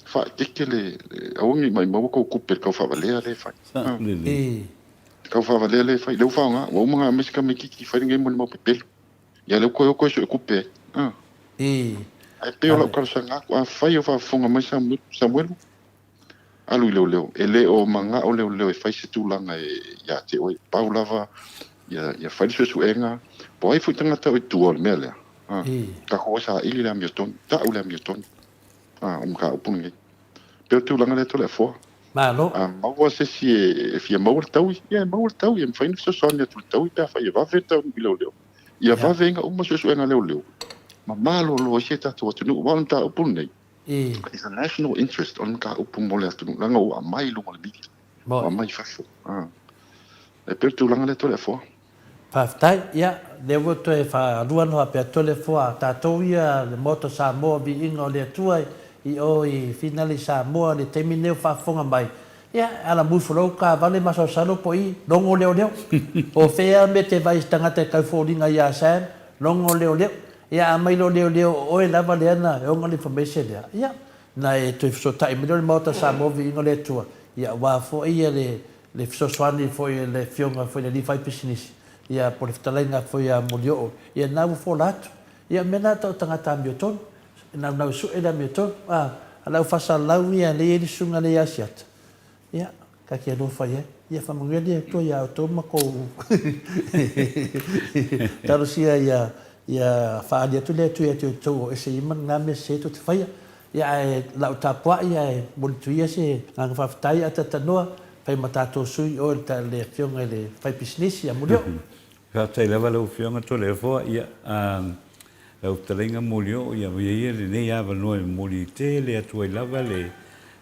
faaeteete le, aua ne i maumau tou tupe i le tau faavalea lea e fai. Le tau faavalea lea e fai, lea ua faaaoga, ua uma ona aumai se tamaitiiti e fai lenei molimau pepelo. Ia lea ua toe o toe sue tupe ai. Ae pei o lau talosaga atu, afai o faafofoga mai Samuelu, Alu i leoleo. E le o manao leoleo e fai se tulaga e ia te oe. Pau lava ia, ia fai le suesuega. Po o ai foi tagata o i tua o le mea lea. A, tatou o e saili le amiotonu. Tau le amiotonu. A, o le mataupu lenei. Pei o le tulaga lea Toleafoa. Malo. A maua se isi e fia maua le taui, ia e maua le taui. E mafai ona fesoasoani atu i le taui pe afai e vave le taunuu i leoleo. Ia vave ai ona uma suesuega a leoleo ma malolo ai si a tatou atunuu. Aua o le mataupu lenei, It's a national interest, o le mataupu mo le atunuu, leaga ua aumai i luga o le media, ua aumai i fafo. E pei o le tulaga lea Toleafoa. Faafetai. Ia, lea ua toe faalua ona faapea Toleafoa, a tatou ia le Maota o Samoa, viiga o le Atua i o i Finale i Samoa i le taimi lenei o faafofoga mai, ia, e ala mufu loa taavale masalosalo po i, logo leoleo. Po o fea mea te vaai i se tagata e tau foliga ia Sam, logo leoleo. Ia a aumai loa leoleo o oe lava lea na e ona le information lea, ia, na e toe fesootai mai lea o le Maota o Samoa Viiga o le Atua, ia aua foi ia le le fesoasoani foi a le Afioga foi i le alii faipisinisi, ia po o le fetalaiga foi ia Molioo, ia na ua fola atu. Ia o mea na atau o tagata amiotonu, e naunau e sue le amiotonu, a, a le au faasalalau ia lea e i ai le susuga lea ia Asiata, Ia, ta te alofa i ai. Ia faamanuia le Atua ia outou ma kou talosia ia ia faaali atu le Atua ia te outou o ese ia ma lena mea sese tou te faia. Ia ae lau tapuai ae momoli atu ia se agaga faafetai ae talanoa fai ma tatou sui oe le afioga i le faipisinisi ia Molioo. Faafetai lava lau Afioga Toleafoa, ia, lau fetalaiga Molioo, ia avea ia lenei avanoa e momoli tele atu ai lava le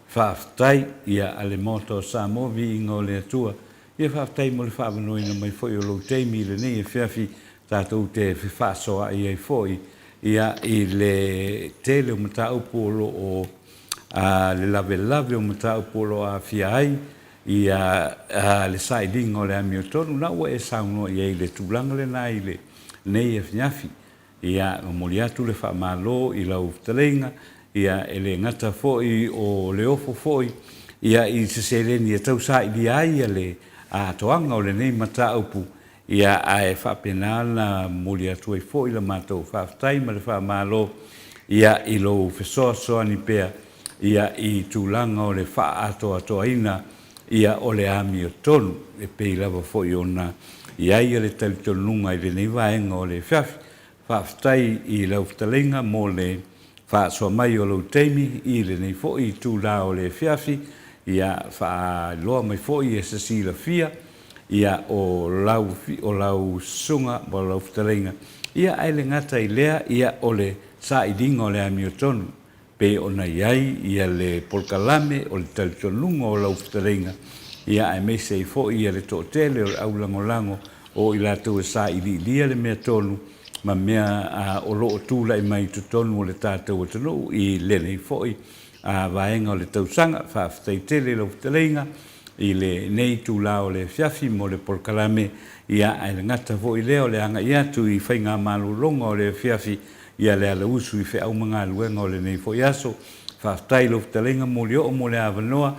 faafetai, ia, a le Maota o Samoa, viiga o le Atua. Ia faafetai mo le faaavanoaina mai foi o lou taimi i lenei afiafi tatou te fefaasoaai ai foi, ia, i le tele o mataupu o lo o, le lavelave o mataupu o lo o aafia ai Ia, le sailiga o le amiotonu, la ua e saunoa i ai i le tulaga lena i lenei afiafi. Ia, momoli atu le faamalo i lau fetalaiga, ia, e le gata foi o le ofo foi, ia, i se seleni e tau sailia ai le atoaga o lenei mataupu, Ia, ae faapena ona momoli atu ai foi la matou faafetai ma le faamalo, ia, i lou fesoasoani pea, ia, i tulaga o le faaatoatoaina, ia, o le amiotonu, e pei lava foi ona i ai le talitonuga i lenei vaega o le afiafi. Faafetai i lau fetalaiga mo le faasoa mai o lou taimi i lenei foi itula o le afiafi, ia faailoa mai foi e se silafia, Ia, o lau, o lau susuga ma lau fetalaiga, ia, ae le gata i lea, ia, o le sailiga o le amiotonu, pei ona i ai ia le polokalame o le talitonuga o lau fetalaiga, ia, aemaise ai foi ia le toatele o le aulagolago o i latou e sailiilia le mea tonu ma mea o lo o tulai mai i totonu o le tatou atunuu i lenei foi vaega o le tausaga. Faafetai tele i lau fetalaiga i lenei itula o le afiafi mo le polokalame, ia, ae le gata foi lea o le agai atu i faigamalologa o le afiafi, ia le alausu i feau ma galuega o lenei foi aso. Faafetai i lau fetalaiga Molioo mo le avanoa,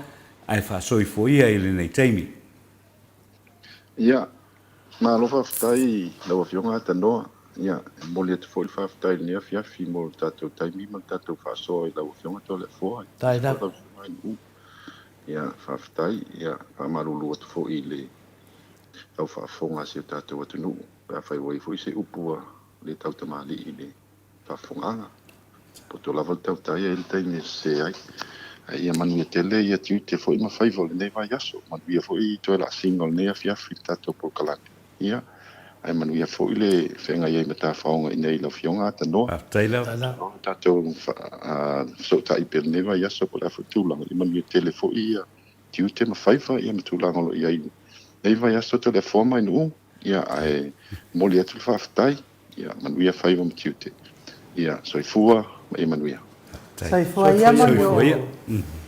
ae faasoifua ia i lenei taimi. Ia, malo faafetai i lau Afioga Atanoa. Ia, e momoli atu foi le faafetai i lenei afiafi mo le tatou taimi ma le tatou faasoa i lau Afioga Toleafoa, aemaise foi lau Susuga i Ia, faafetai. Ia, faamalulu atu foi i le tau faafofoga a si o tatou atunuu, pe afai ua i ai foi se upu ua le tautamalii i le faafofogaaga. Poto lava le tautai e i ai le taimi e sese ai. Ae ia manuia tele ia tiute foi ma faiva o lenei vaiaso. Manuia foi toe laasiga o lenei afiafi i le tatou polokalame. Ia, ae manuia foi le feagai ai ma tafaoga i inei i lau Afioga Atanoa. Faafetai lava. Masalo tatou fesootai pea i lenei vaiaso po o le a foi tulaga, ia manuia tele foi ia tiute ma faiva ia ma tulaga o lo o i ai i lenei vaiaso Toleafoa ma Ainuu. Ia, ae momoli atu le faafetai. Ia manuia faiva ma tiute. Ia soifua ma ia manuia. Soifua ia Molioo.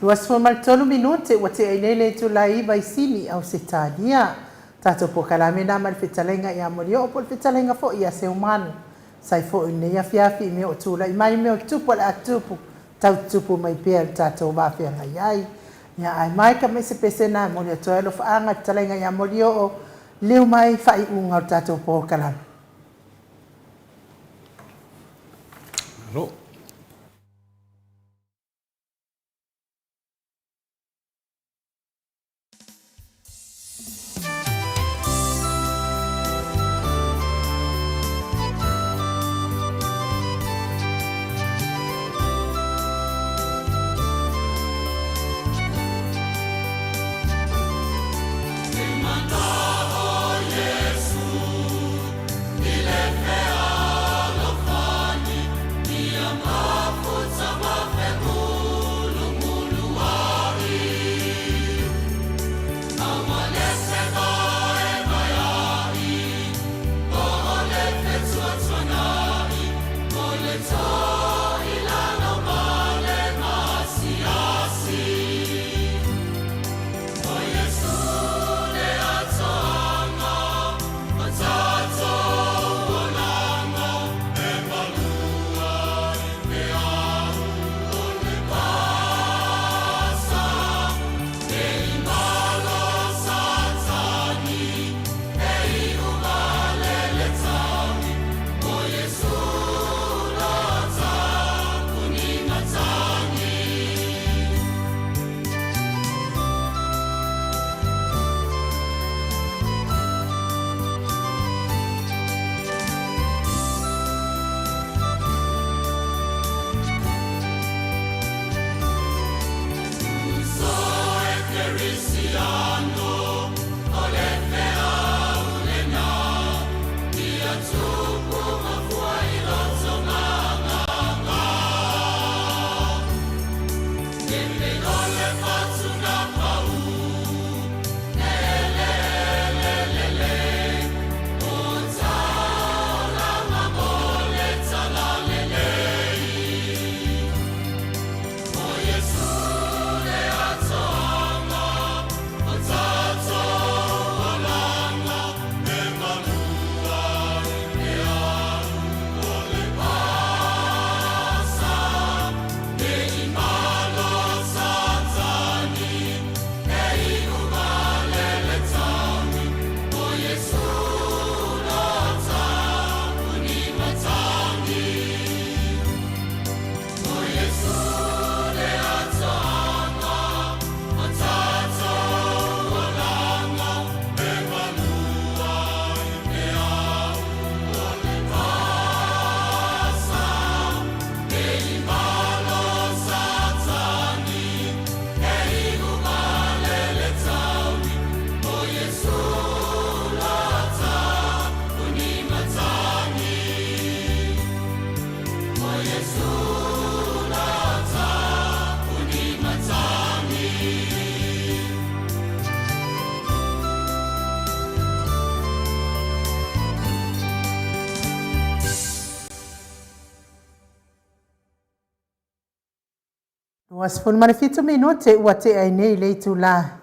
23 minute ua tea ai nei le itula e 9 i Sini, Ausetalia. Tatou polokalame na ma le fetalaiga ia Molioo po o le fetalaiga foi ia Seumanu. Sai foi i lenei afiafi i mea o tulai mai, mea o tupu o le a tupu, tau tupu mai pea i le tatou va feagai ai. Ia ae mai ka mai se pese na e momoli atu ai alofaaga i le fetalaiga ia Molioo, liliu mai faaiuga o le tatou polokalame. Malo. 27 minute ua tea ai nei le itula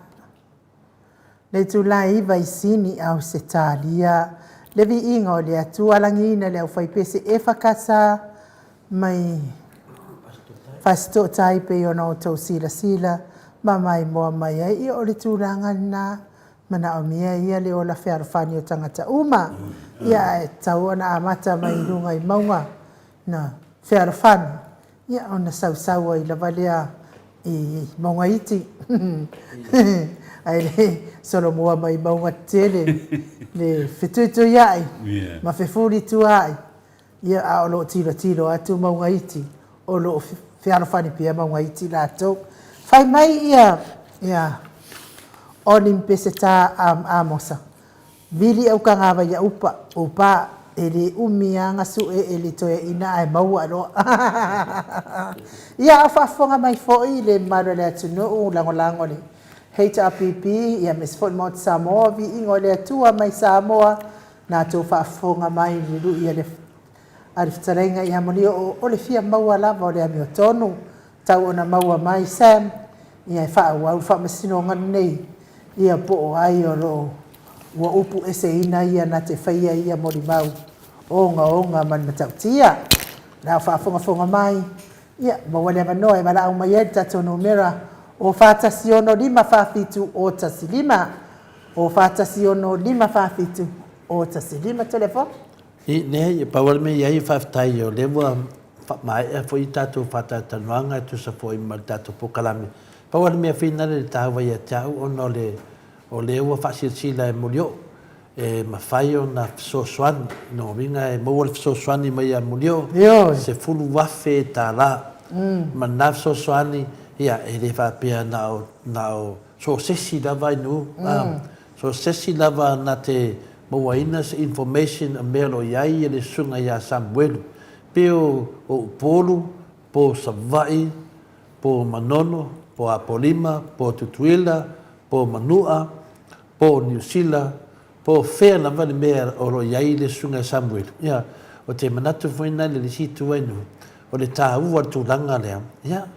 le itula e 9 i Sini, Ausetalia. Le viiga o le Atua lagiina le aufaipese EFKS mai Fasitootai pei ona outou silasila ma maimoa mai ai. Ia o le tulaga lena manaomia ia le ola fealofani o tagata uma. Ia ae tatau ona amata mai i luga i mauga na fealofani, ia ona sausau ai lava lea i mauga iti. Ae le solomua mai mauga tetele le fetuituiai ma fefulituaai. Ia, a o lo o tilotilo atu mauga iti, o lo o fealofani pea mauga iti latou. Fai mai ia, ia Onim Peseta Amosa, Vili au kagava ia upa, upa, e le umi a ga suʻe e le toeaina ae maua loa. Ia, a o faafofoga mai foi le mamalu o le atunuu, lagolago le HRPP, ia aemaise foi le Maota Samoa, viiga o le Atua mai Samoa, Na tou faafofoga mai i le lui a le a le fetalaiga ia Malioo o le fia maua lava o le amiotonu tau ona maua mai Sam ia e faaauau le faamasinoga lenei ia po o ai o lo o ua upu eseina ia na te faia ia molimau ogaoga ma le matautia. La o faafogafoga mai ia maua le avanoa e valaau mai ai le tatou numera o 4 1 6 4 7 0 1 5. O 4 1 6 5 4 7 0 1 5 telefoni. I, leai, e pau lava le mea i ai, faafetai o lea ua faamaea foi tatou faatalatalanoaga e tusa foi ma le tatou polokalame. Pau lava le mea finale i le taua ia te au ona o le, o lea ua faasilasila e Molioo e mafai ona fesoasoani, lona uiga e maua le fesoasoani mai ia Molioo, $10,000. Ma lena fesoasoani, ia, e le faapea na o, na o So o sesi lava i nuu, so o sesi lava na te mauaina se information o mea o lo o i ai le susuga ia Samuelu, pe o Upolu, po o Savaii, po o Manono, po o Apolima, po o Tutuila, po o Manua, po o Niu Sila, po o fea lava le mea o lo o i ai le susuga ia Samuelu. Ia, o te manatu foi na i le isi itu ai nuu, o le taua o le tulaga lea, ia,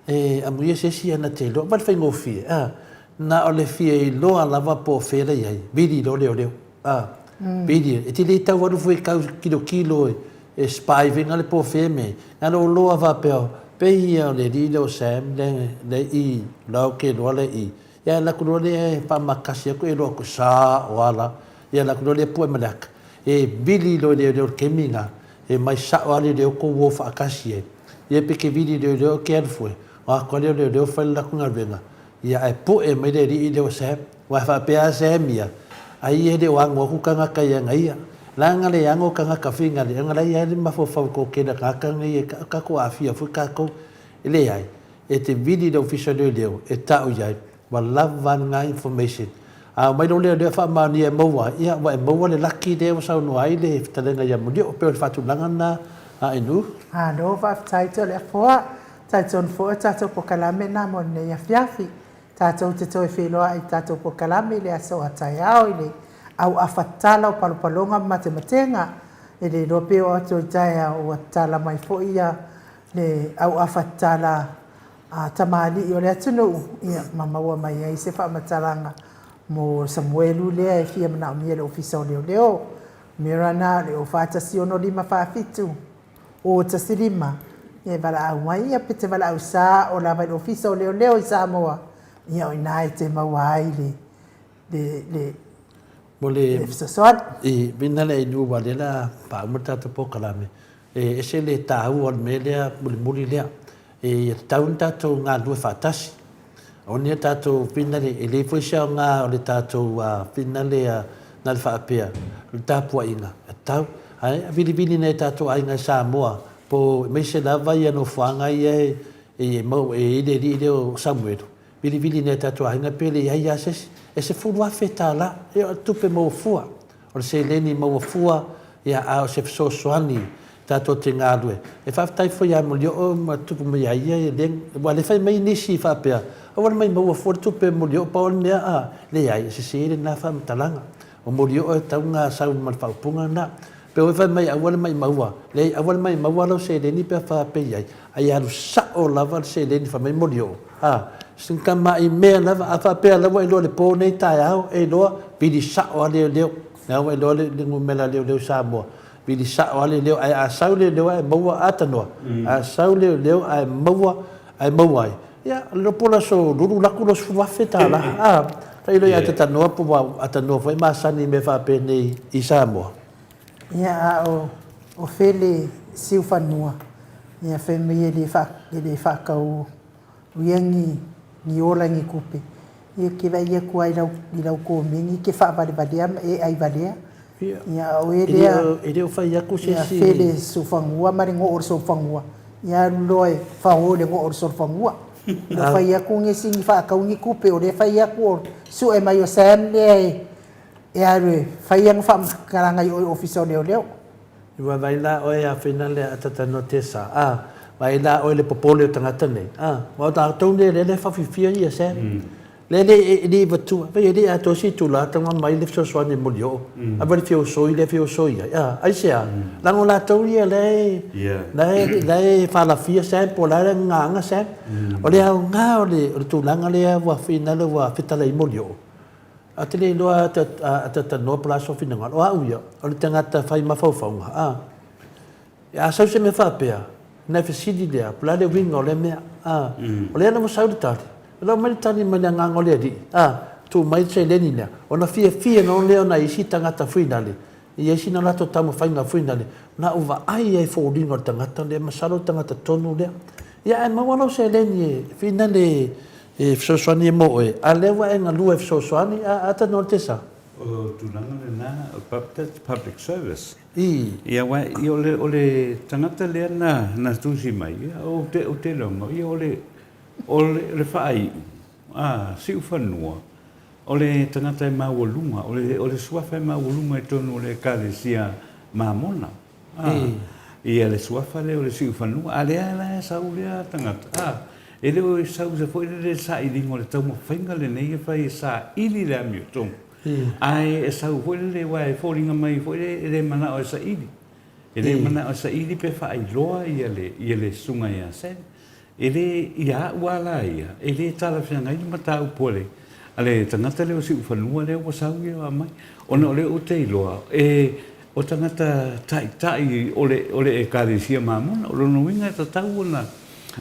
E amuia se isi ana te iloa, vai le faigofie, a, na o le fia iloa lava po o fea la i ai, vili loa leoleo, a, vili, e te le tau alu foi e tau kilokilo e spy foi na le po o fea mea, na o lou iloa faapea, pei ia o le alii lea o Sam lea e i, la ou te iloa la e i, ia alu atu loa lea e faamakasi atu e iloa atu, sao lava la, ia alu atu loa lea pue ma le ata, e vili loa e leoleo i le taimi lena, e mai sao lava leoleo tou o faatasi ai. Ia pe ke vili leoleo ke alu fue, o atu lea o leoleo fai le latou galuega, ia ae pue mai le alii lea o Sam. Aua e faapea lava Sam ia, ai e le o ano atu tagata ia na ia. Leaga le ano tagata faigaluega, leaga la e i ai le mafaufau i le toatele o tagata nei e tatou aafia foi tatou. E leai, e te vili i le ofisa o leoleo e tau i ai, Ua lava lena information. A omai loa leoleo faamaonia e maua ai, ia ua e maua le laki lea ua saunoa ai le fetalaiga ia Molioo, pei o le faatulaga lena a Inu. Malo faafetai Toleafoa. Talitonu foi o tatou polokalame na mo lenei afiafi. Tatou te toe feiloai i tatou polokalame i le aso a taeao i le auafa tatala o palopaloga ma matematega. E le iloa pe oo atu i taeao ua tatala mai foi ia le auafa tatala a tamalii o le atunuu, ia, ma maua mai ai se faamatalaga mo Samuelu lea e fia manaomia e le Ofisa o Leoleo. Mera na o le 0 4 1 6 5 4 7 0 1 5, ia e valaau mai, ia pe te valaau sa o lava i le Ofisa o Leoleo i Samoa, ia o ina e te maua ai le, le, le, Mo le, le fesoasoani. I, mina le inu ua lea la faauma le tatou polokalame, e ese le taua o le mea lea mulimuli lea. E ia tatau ona tatou galulue faatasi. O ni a tatou finale, e leai foi se aoga o le tatou finale na le faapea, o le tapuaiga, e tatau. Ae vilivili nai tatou aiga i Samoa, po aemaise lava ia nofoaga ia e mau e i ai le alii lea o Samuelu, vilivili nai tatou aiga pe leai lava se isi. E $10,000, ia o le tupe maua fua. O le seleni maua fua, ia, a o se fesoasoani Tatou te galue. E faafetai foi ia Molioo ma tupu mai ia ia e le, ua le fai mai nisi faapea, aua le maimau'a fua le tupe Molioo pau o le mea a, leai, e sese lena faamatalaga. O Molioo e tatau ona sau ma le faaupuga lena. Pe ua fai mai aua le maimaua, leai aua le maimaua lau seleni pe a faapei ai, ae alu sao lava le seleni fai mai Molioo, a, sin tamai mea lava, a faapea la ua iloa i le po nei taeao, e iloa, vili sao lava leoleo, lena ua iloa le numera leoleo i Samoa, Vili sao lava leoleo ae a sau leoleo ae maua a tanoa a sau leoleo ae maua ae maua ai ia le po le aso lulu laku 20,000 tala a tailo ia te tanoa po ua atanoa foi masani i mea faapenei i Samoa. Ia a o o fele siufanua ia fai mai e le faa e le faatau Ia ni ni ola ni tupe, ia ke vaai atu lava i lau i lau komeni e te faavalevalea ma e ai valea. Ia a o e lea E le o fai atu se isi. Ia fele solofanua ma le noo o le solofanua, ia alu loa e fao i le noo o le solofanua. E le o fai atu nisi ni faatau ni tupe, o lea e fai atu o sue mai o Sam lea e e alu e fai ana faamatalaga i o i le Ofisa o Leoleo. Ua vaai la oe a fina lea a tatanoa te sa a vaai la oe le popole o tagata nei a ua o tatou nei lea le faafifia ia Sam lea le e le vatua vai e le atoa se itula taga mai le fesoasoani moli oo a vai le fia osoi lea fia osoi ai a aisea leaga o latou ia la e la e la e falafia Sam po o le a le gagaaga Sam o le aoga o le tulaga lea ua fina le ua fetalai moli oo A te le iloa a tatanoa po o le a sou finagalo, o au ia, o le tagata fai mafaufauga, a. A sau se mea faapea, ona e fesili lea, po o le a le uiga o lea mea, a. O lea la ua sau le tali, o lea ua aumai le tali mai le Agaga o le Alii, a, tuu mai le seleni lea, ona fiafia loa lea o nai isi tagata fuinale, e i ai sina latou taumafaiga fuinale, na ou vaai ai i foliga o le tagata lea, masalo o le tagata tonu lea. Ia ae maua lau seleni e finale E fesoasoani ai mo oe, a lea ua e galue e fesoasoani, a, a tanoa le tesa. O tulaga lena, that's public service. I. Ia aua ia o le, o le tagata lea na, na tusi mai, ia ou te, ou te iloa, ia o le, o le, o le faaiu, a, siufanua, o le tagata e maualuga, o le, o le suafa e maualuga i totonu o le Ekalesia Mamona. A, ia le suafa lea o le siufanua, a lea la e sau lea tagata, a, e le o sau se foi lele sailiga o le taumafaiga lenei e fai e saili le amiotonu, ae e sau foi lele aua e foliga mai foi lele e le manao e saili, e le manao e saili pe faailoa ia le, ia le susuga ia Sam. E le, ia au lava la ia, e le talafeagai le mataupu a le, a le tagata lea o Siufanua lea ua sau ia aumai, ona o lea ou te iloa, e, o tagata taitai o le, o le Ekalesia Mamona. O lona uiga e tatau ona,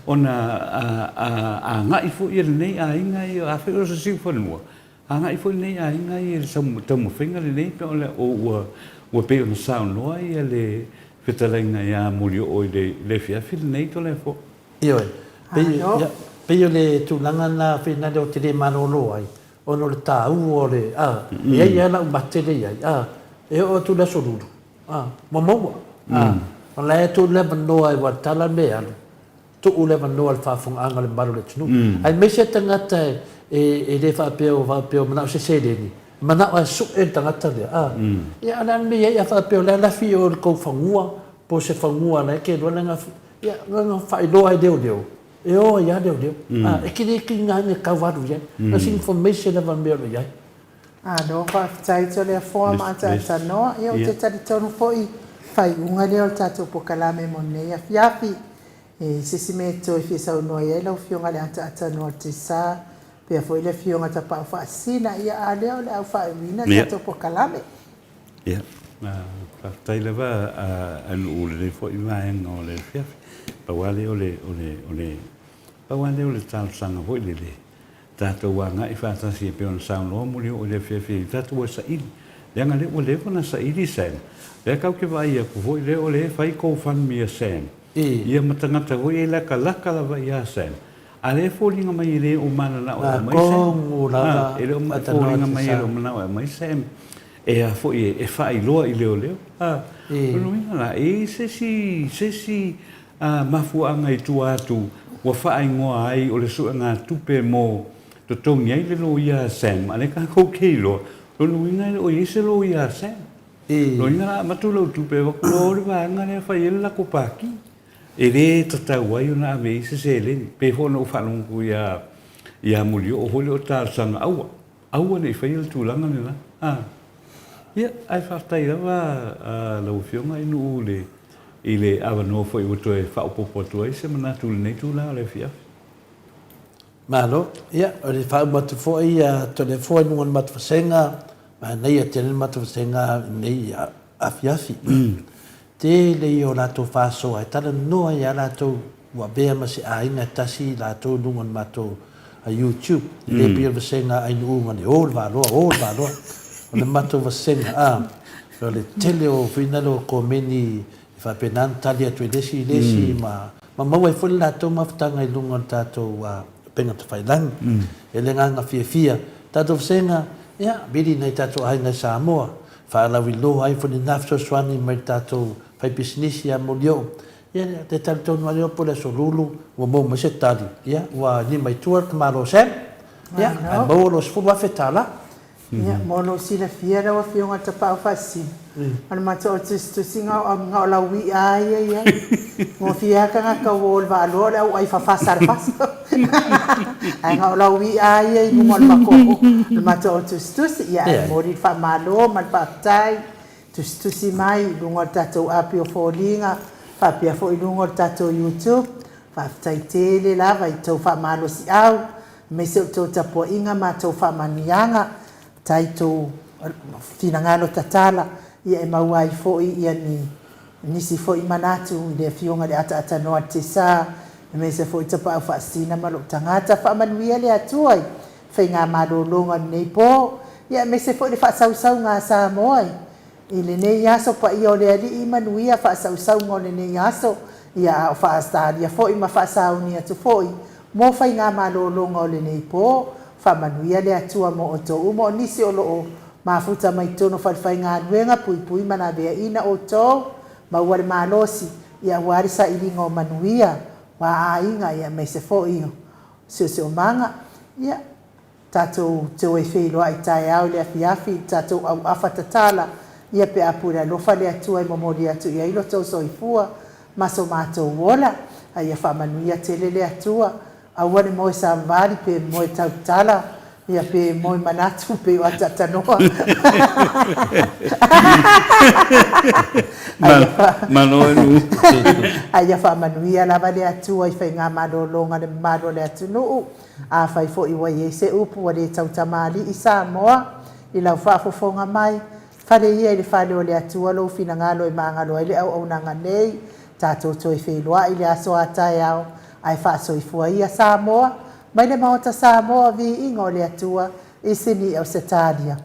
ona a, a, agai foi e lenei aiga ia, afai o se Siufanua, agai foi lenei aiga ia i le taumafaiga lenei, pe o le, o ua, ua pei ona saunoa ia le fetalaiga ia Molioo i le, i le afiafi lenei Toleafoa. Ioe. Pei, ia, pei o le tulaga lena Fernando ou te le malolo ai, ona o le taua o le, a, e i ai lava lau mate lea e i ai, a, e oo atu i le aso Lulu, a, ua maua, a, o la e tuu le avanoa e tala le mea e alu, tuu le avanoa i le faafofogaaga a le mamalu o le atunuu. Aemaise tagata e le faapea o faapea o manao se seleni, manao lava e sue le tagata lea, a. Ia a o le a le mea e i ai a faapea o la e lafi i o i le tou fanua po o se fanua la e te iloa lana, ia lana faailoa ai leoleo, e o ai lava leoleo, a. E te le tiga ai e tau alu i ai. Na o se information lava o le mea o lo o i ai. Malo faafetai Toleafoa ma Ataatanoa. Ia ou te talitonu foi faaiuga lea o le tatou polokalame mo lenei afiafi. E se isi mea e toe fia saunoa i ai lau Afioga i le Ataatanoa o le Tesa, pea foi le Afioga Tapaau Faasina, ia a lea o le au faaiuina le tatou polokalame. Ia, faafetai lava a Nuu i lenei foi vaega o le afiafi. Pau lava lea o le, o le, o le, pau lava lea o le talosaga foi lele, tatou agai faatasi e pei ona saunoa Mulioo i le afiafi i tatou o e saili. Leaga lea ua leva ona saili Sam. Lea tatou te vaai atu foi lea o lea e fai GoFundMe a Sam. Ia ma tagata foi e latalata lava ia Sam. A lea e foliga mai e le o mananao e aumai Sam. E le o foliga mai e le o manao e aumai Sam. E a foi e faailoa i leoleo. A, o lona uiga la, e i ai se isi, se isi mafuaaga i tua atu ua faaigoa ai o le suegatupe mo totogi ai le loia a Sam, a o lea tatou te iloa, o lona uiga e le o i ai se loia a Sam. Lona uiga la avatu lau tupe avatu loa o le vaega lea e fai ai le latou pati. E le tatau ai ona ave i ai se seleni. Pei foi ona ou faalogo atu ia ia Molioo foi lea o talosaga aua, aua ne i faia le tulaga lena. A, ia, ae faafetai lava lau Afioga Inu i le i le avanoa foi ua toe faaopoopo atu ai se manatu i lenei tulaga o le afiafi. Malo. Ia, o le faauma atu foi ia Toleafoa i luga o le matou vasega, manaia tele le matou vasega i lenei afiafi. Tele ia o latou faasoa e talanoa ai lava latou ua avea ma se aiga e tasi i latou i luga o le matou YouTube. E le pei o le vasega a Ainuu na le o le Valoa, o le Valoa. O le matou vasega, a, o le tele o foi na o komeni e faapena ona tali atu e le isi i le isi ma ma maua ai foi le latou mafutaga i luga o le tatou upega tafailagi. E le agaga fiafia tatou vasega, ia, vili nai tatou aiga i Samoa, faalauiloa ai foi lena fesoasoani mai le tatou faipisinisi ia Molioo. Ia, te talitonu lava lea po o le Aso Lulu ua maua mai se tali, ia, ua lima i tua le tamaloa o Sam, ia, ae maua lou $10,000. Ia, mo lou silafia lau Afioga i le Tapaau Faasisina, o le matou tusitusiga o auga o lau i'a lava ia e i ai. Gofie lava tagata ua o i le Vaaloa o le au ai fafasa a le fasa. Ae na o lau i'a lava ia i luga o le matou, le matou au tusitusi. Ia, ae momoli le faamalo ma le faafetai, tusitusi mai i luga o le tatou api o foliga, faapea foi i luga o le tatou YouTube. Faafetai tele lava i tou faamalosiau. Aemaise o tou tapuaiga ma tou faamanuiaga, tai tou finagalo tatala, ia e maua ai foi ia ni nisi foi manatu i le Afioga i le Ataatanoa Tesa, aemaise foi Tapaau Faasina ma lou tagata. Faamanuia le Atua i faigamalologa o lenei po, ia aemaise foi le faasausauga a Samoa i I lenei aso paia o le Alii, manuia faasausauga o lenei aso, ia a o faastalia foi ma faasauni atu foi mo faigamalologa o lenei po. Faamanuia le Atua mo outou uma o nisi o lo o mafuta mai totonu o falefaigaluega, puipui ma laveaina outou, maua le malosi, ia aua le sailiga o manuia o aiga, ia aemaise foi o siosiomaga, ia. Tatou te o e feiloai taeao i le afiafi i le tatou auafa tatala ia pe a pule alofa le Atua e momoli atu i ai lo tou soifua ma so matou ola. A ia faamanuia tele le Atua. Aua le moe savavali pe moe tautala ia pe moe manatu pei o Atatanoa. A ia faamanuia lava le Atua i faigamalologa le mamalu o le atunuu. Afai foi ua i ai se upu ua le tautamalii Samoa i lau faafofoga mai, fale ia i le fale o le Atua lou finagalo e magalo ai le auaunaga nei, tatou toe feiloai i le aso a taeao, ae faasoifua ia Samoa, mai le Maota Samoa, viiga o le Atua i Sini Ausetalia.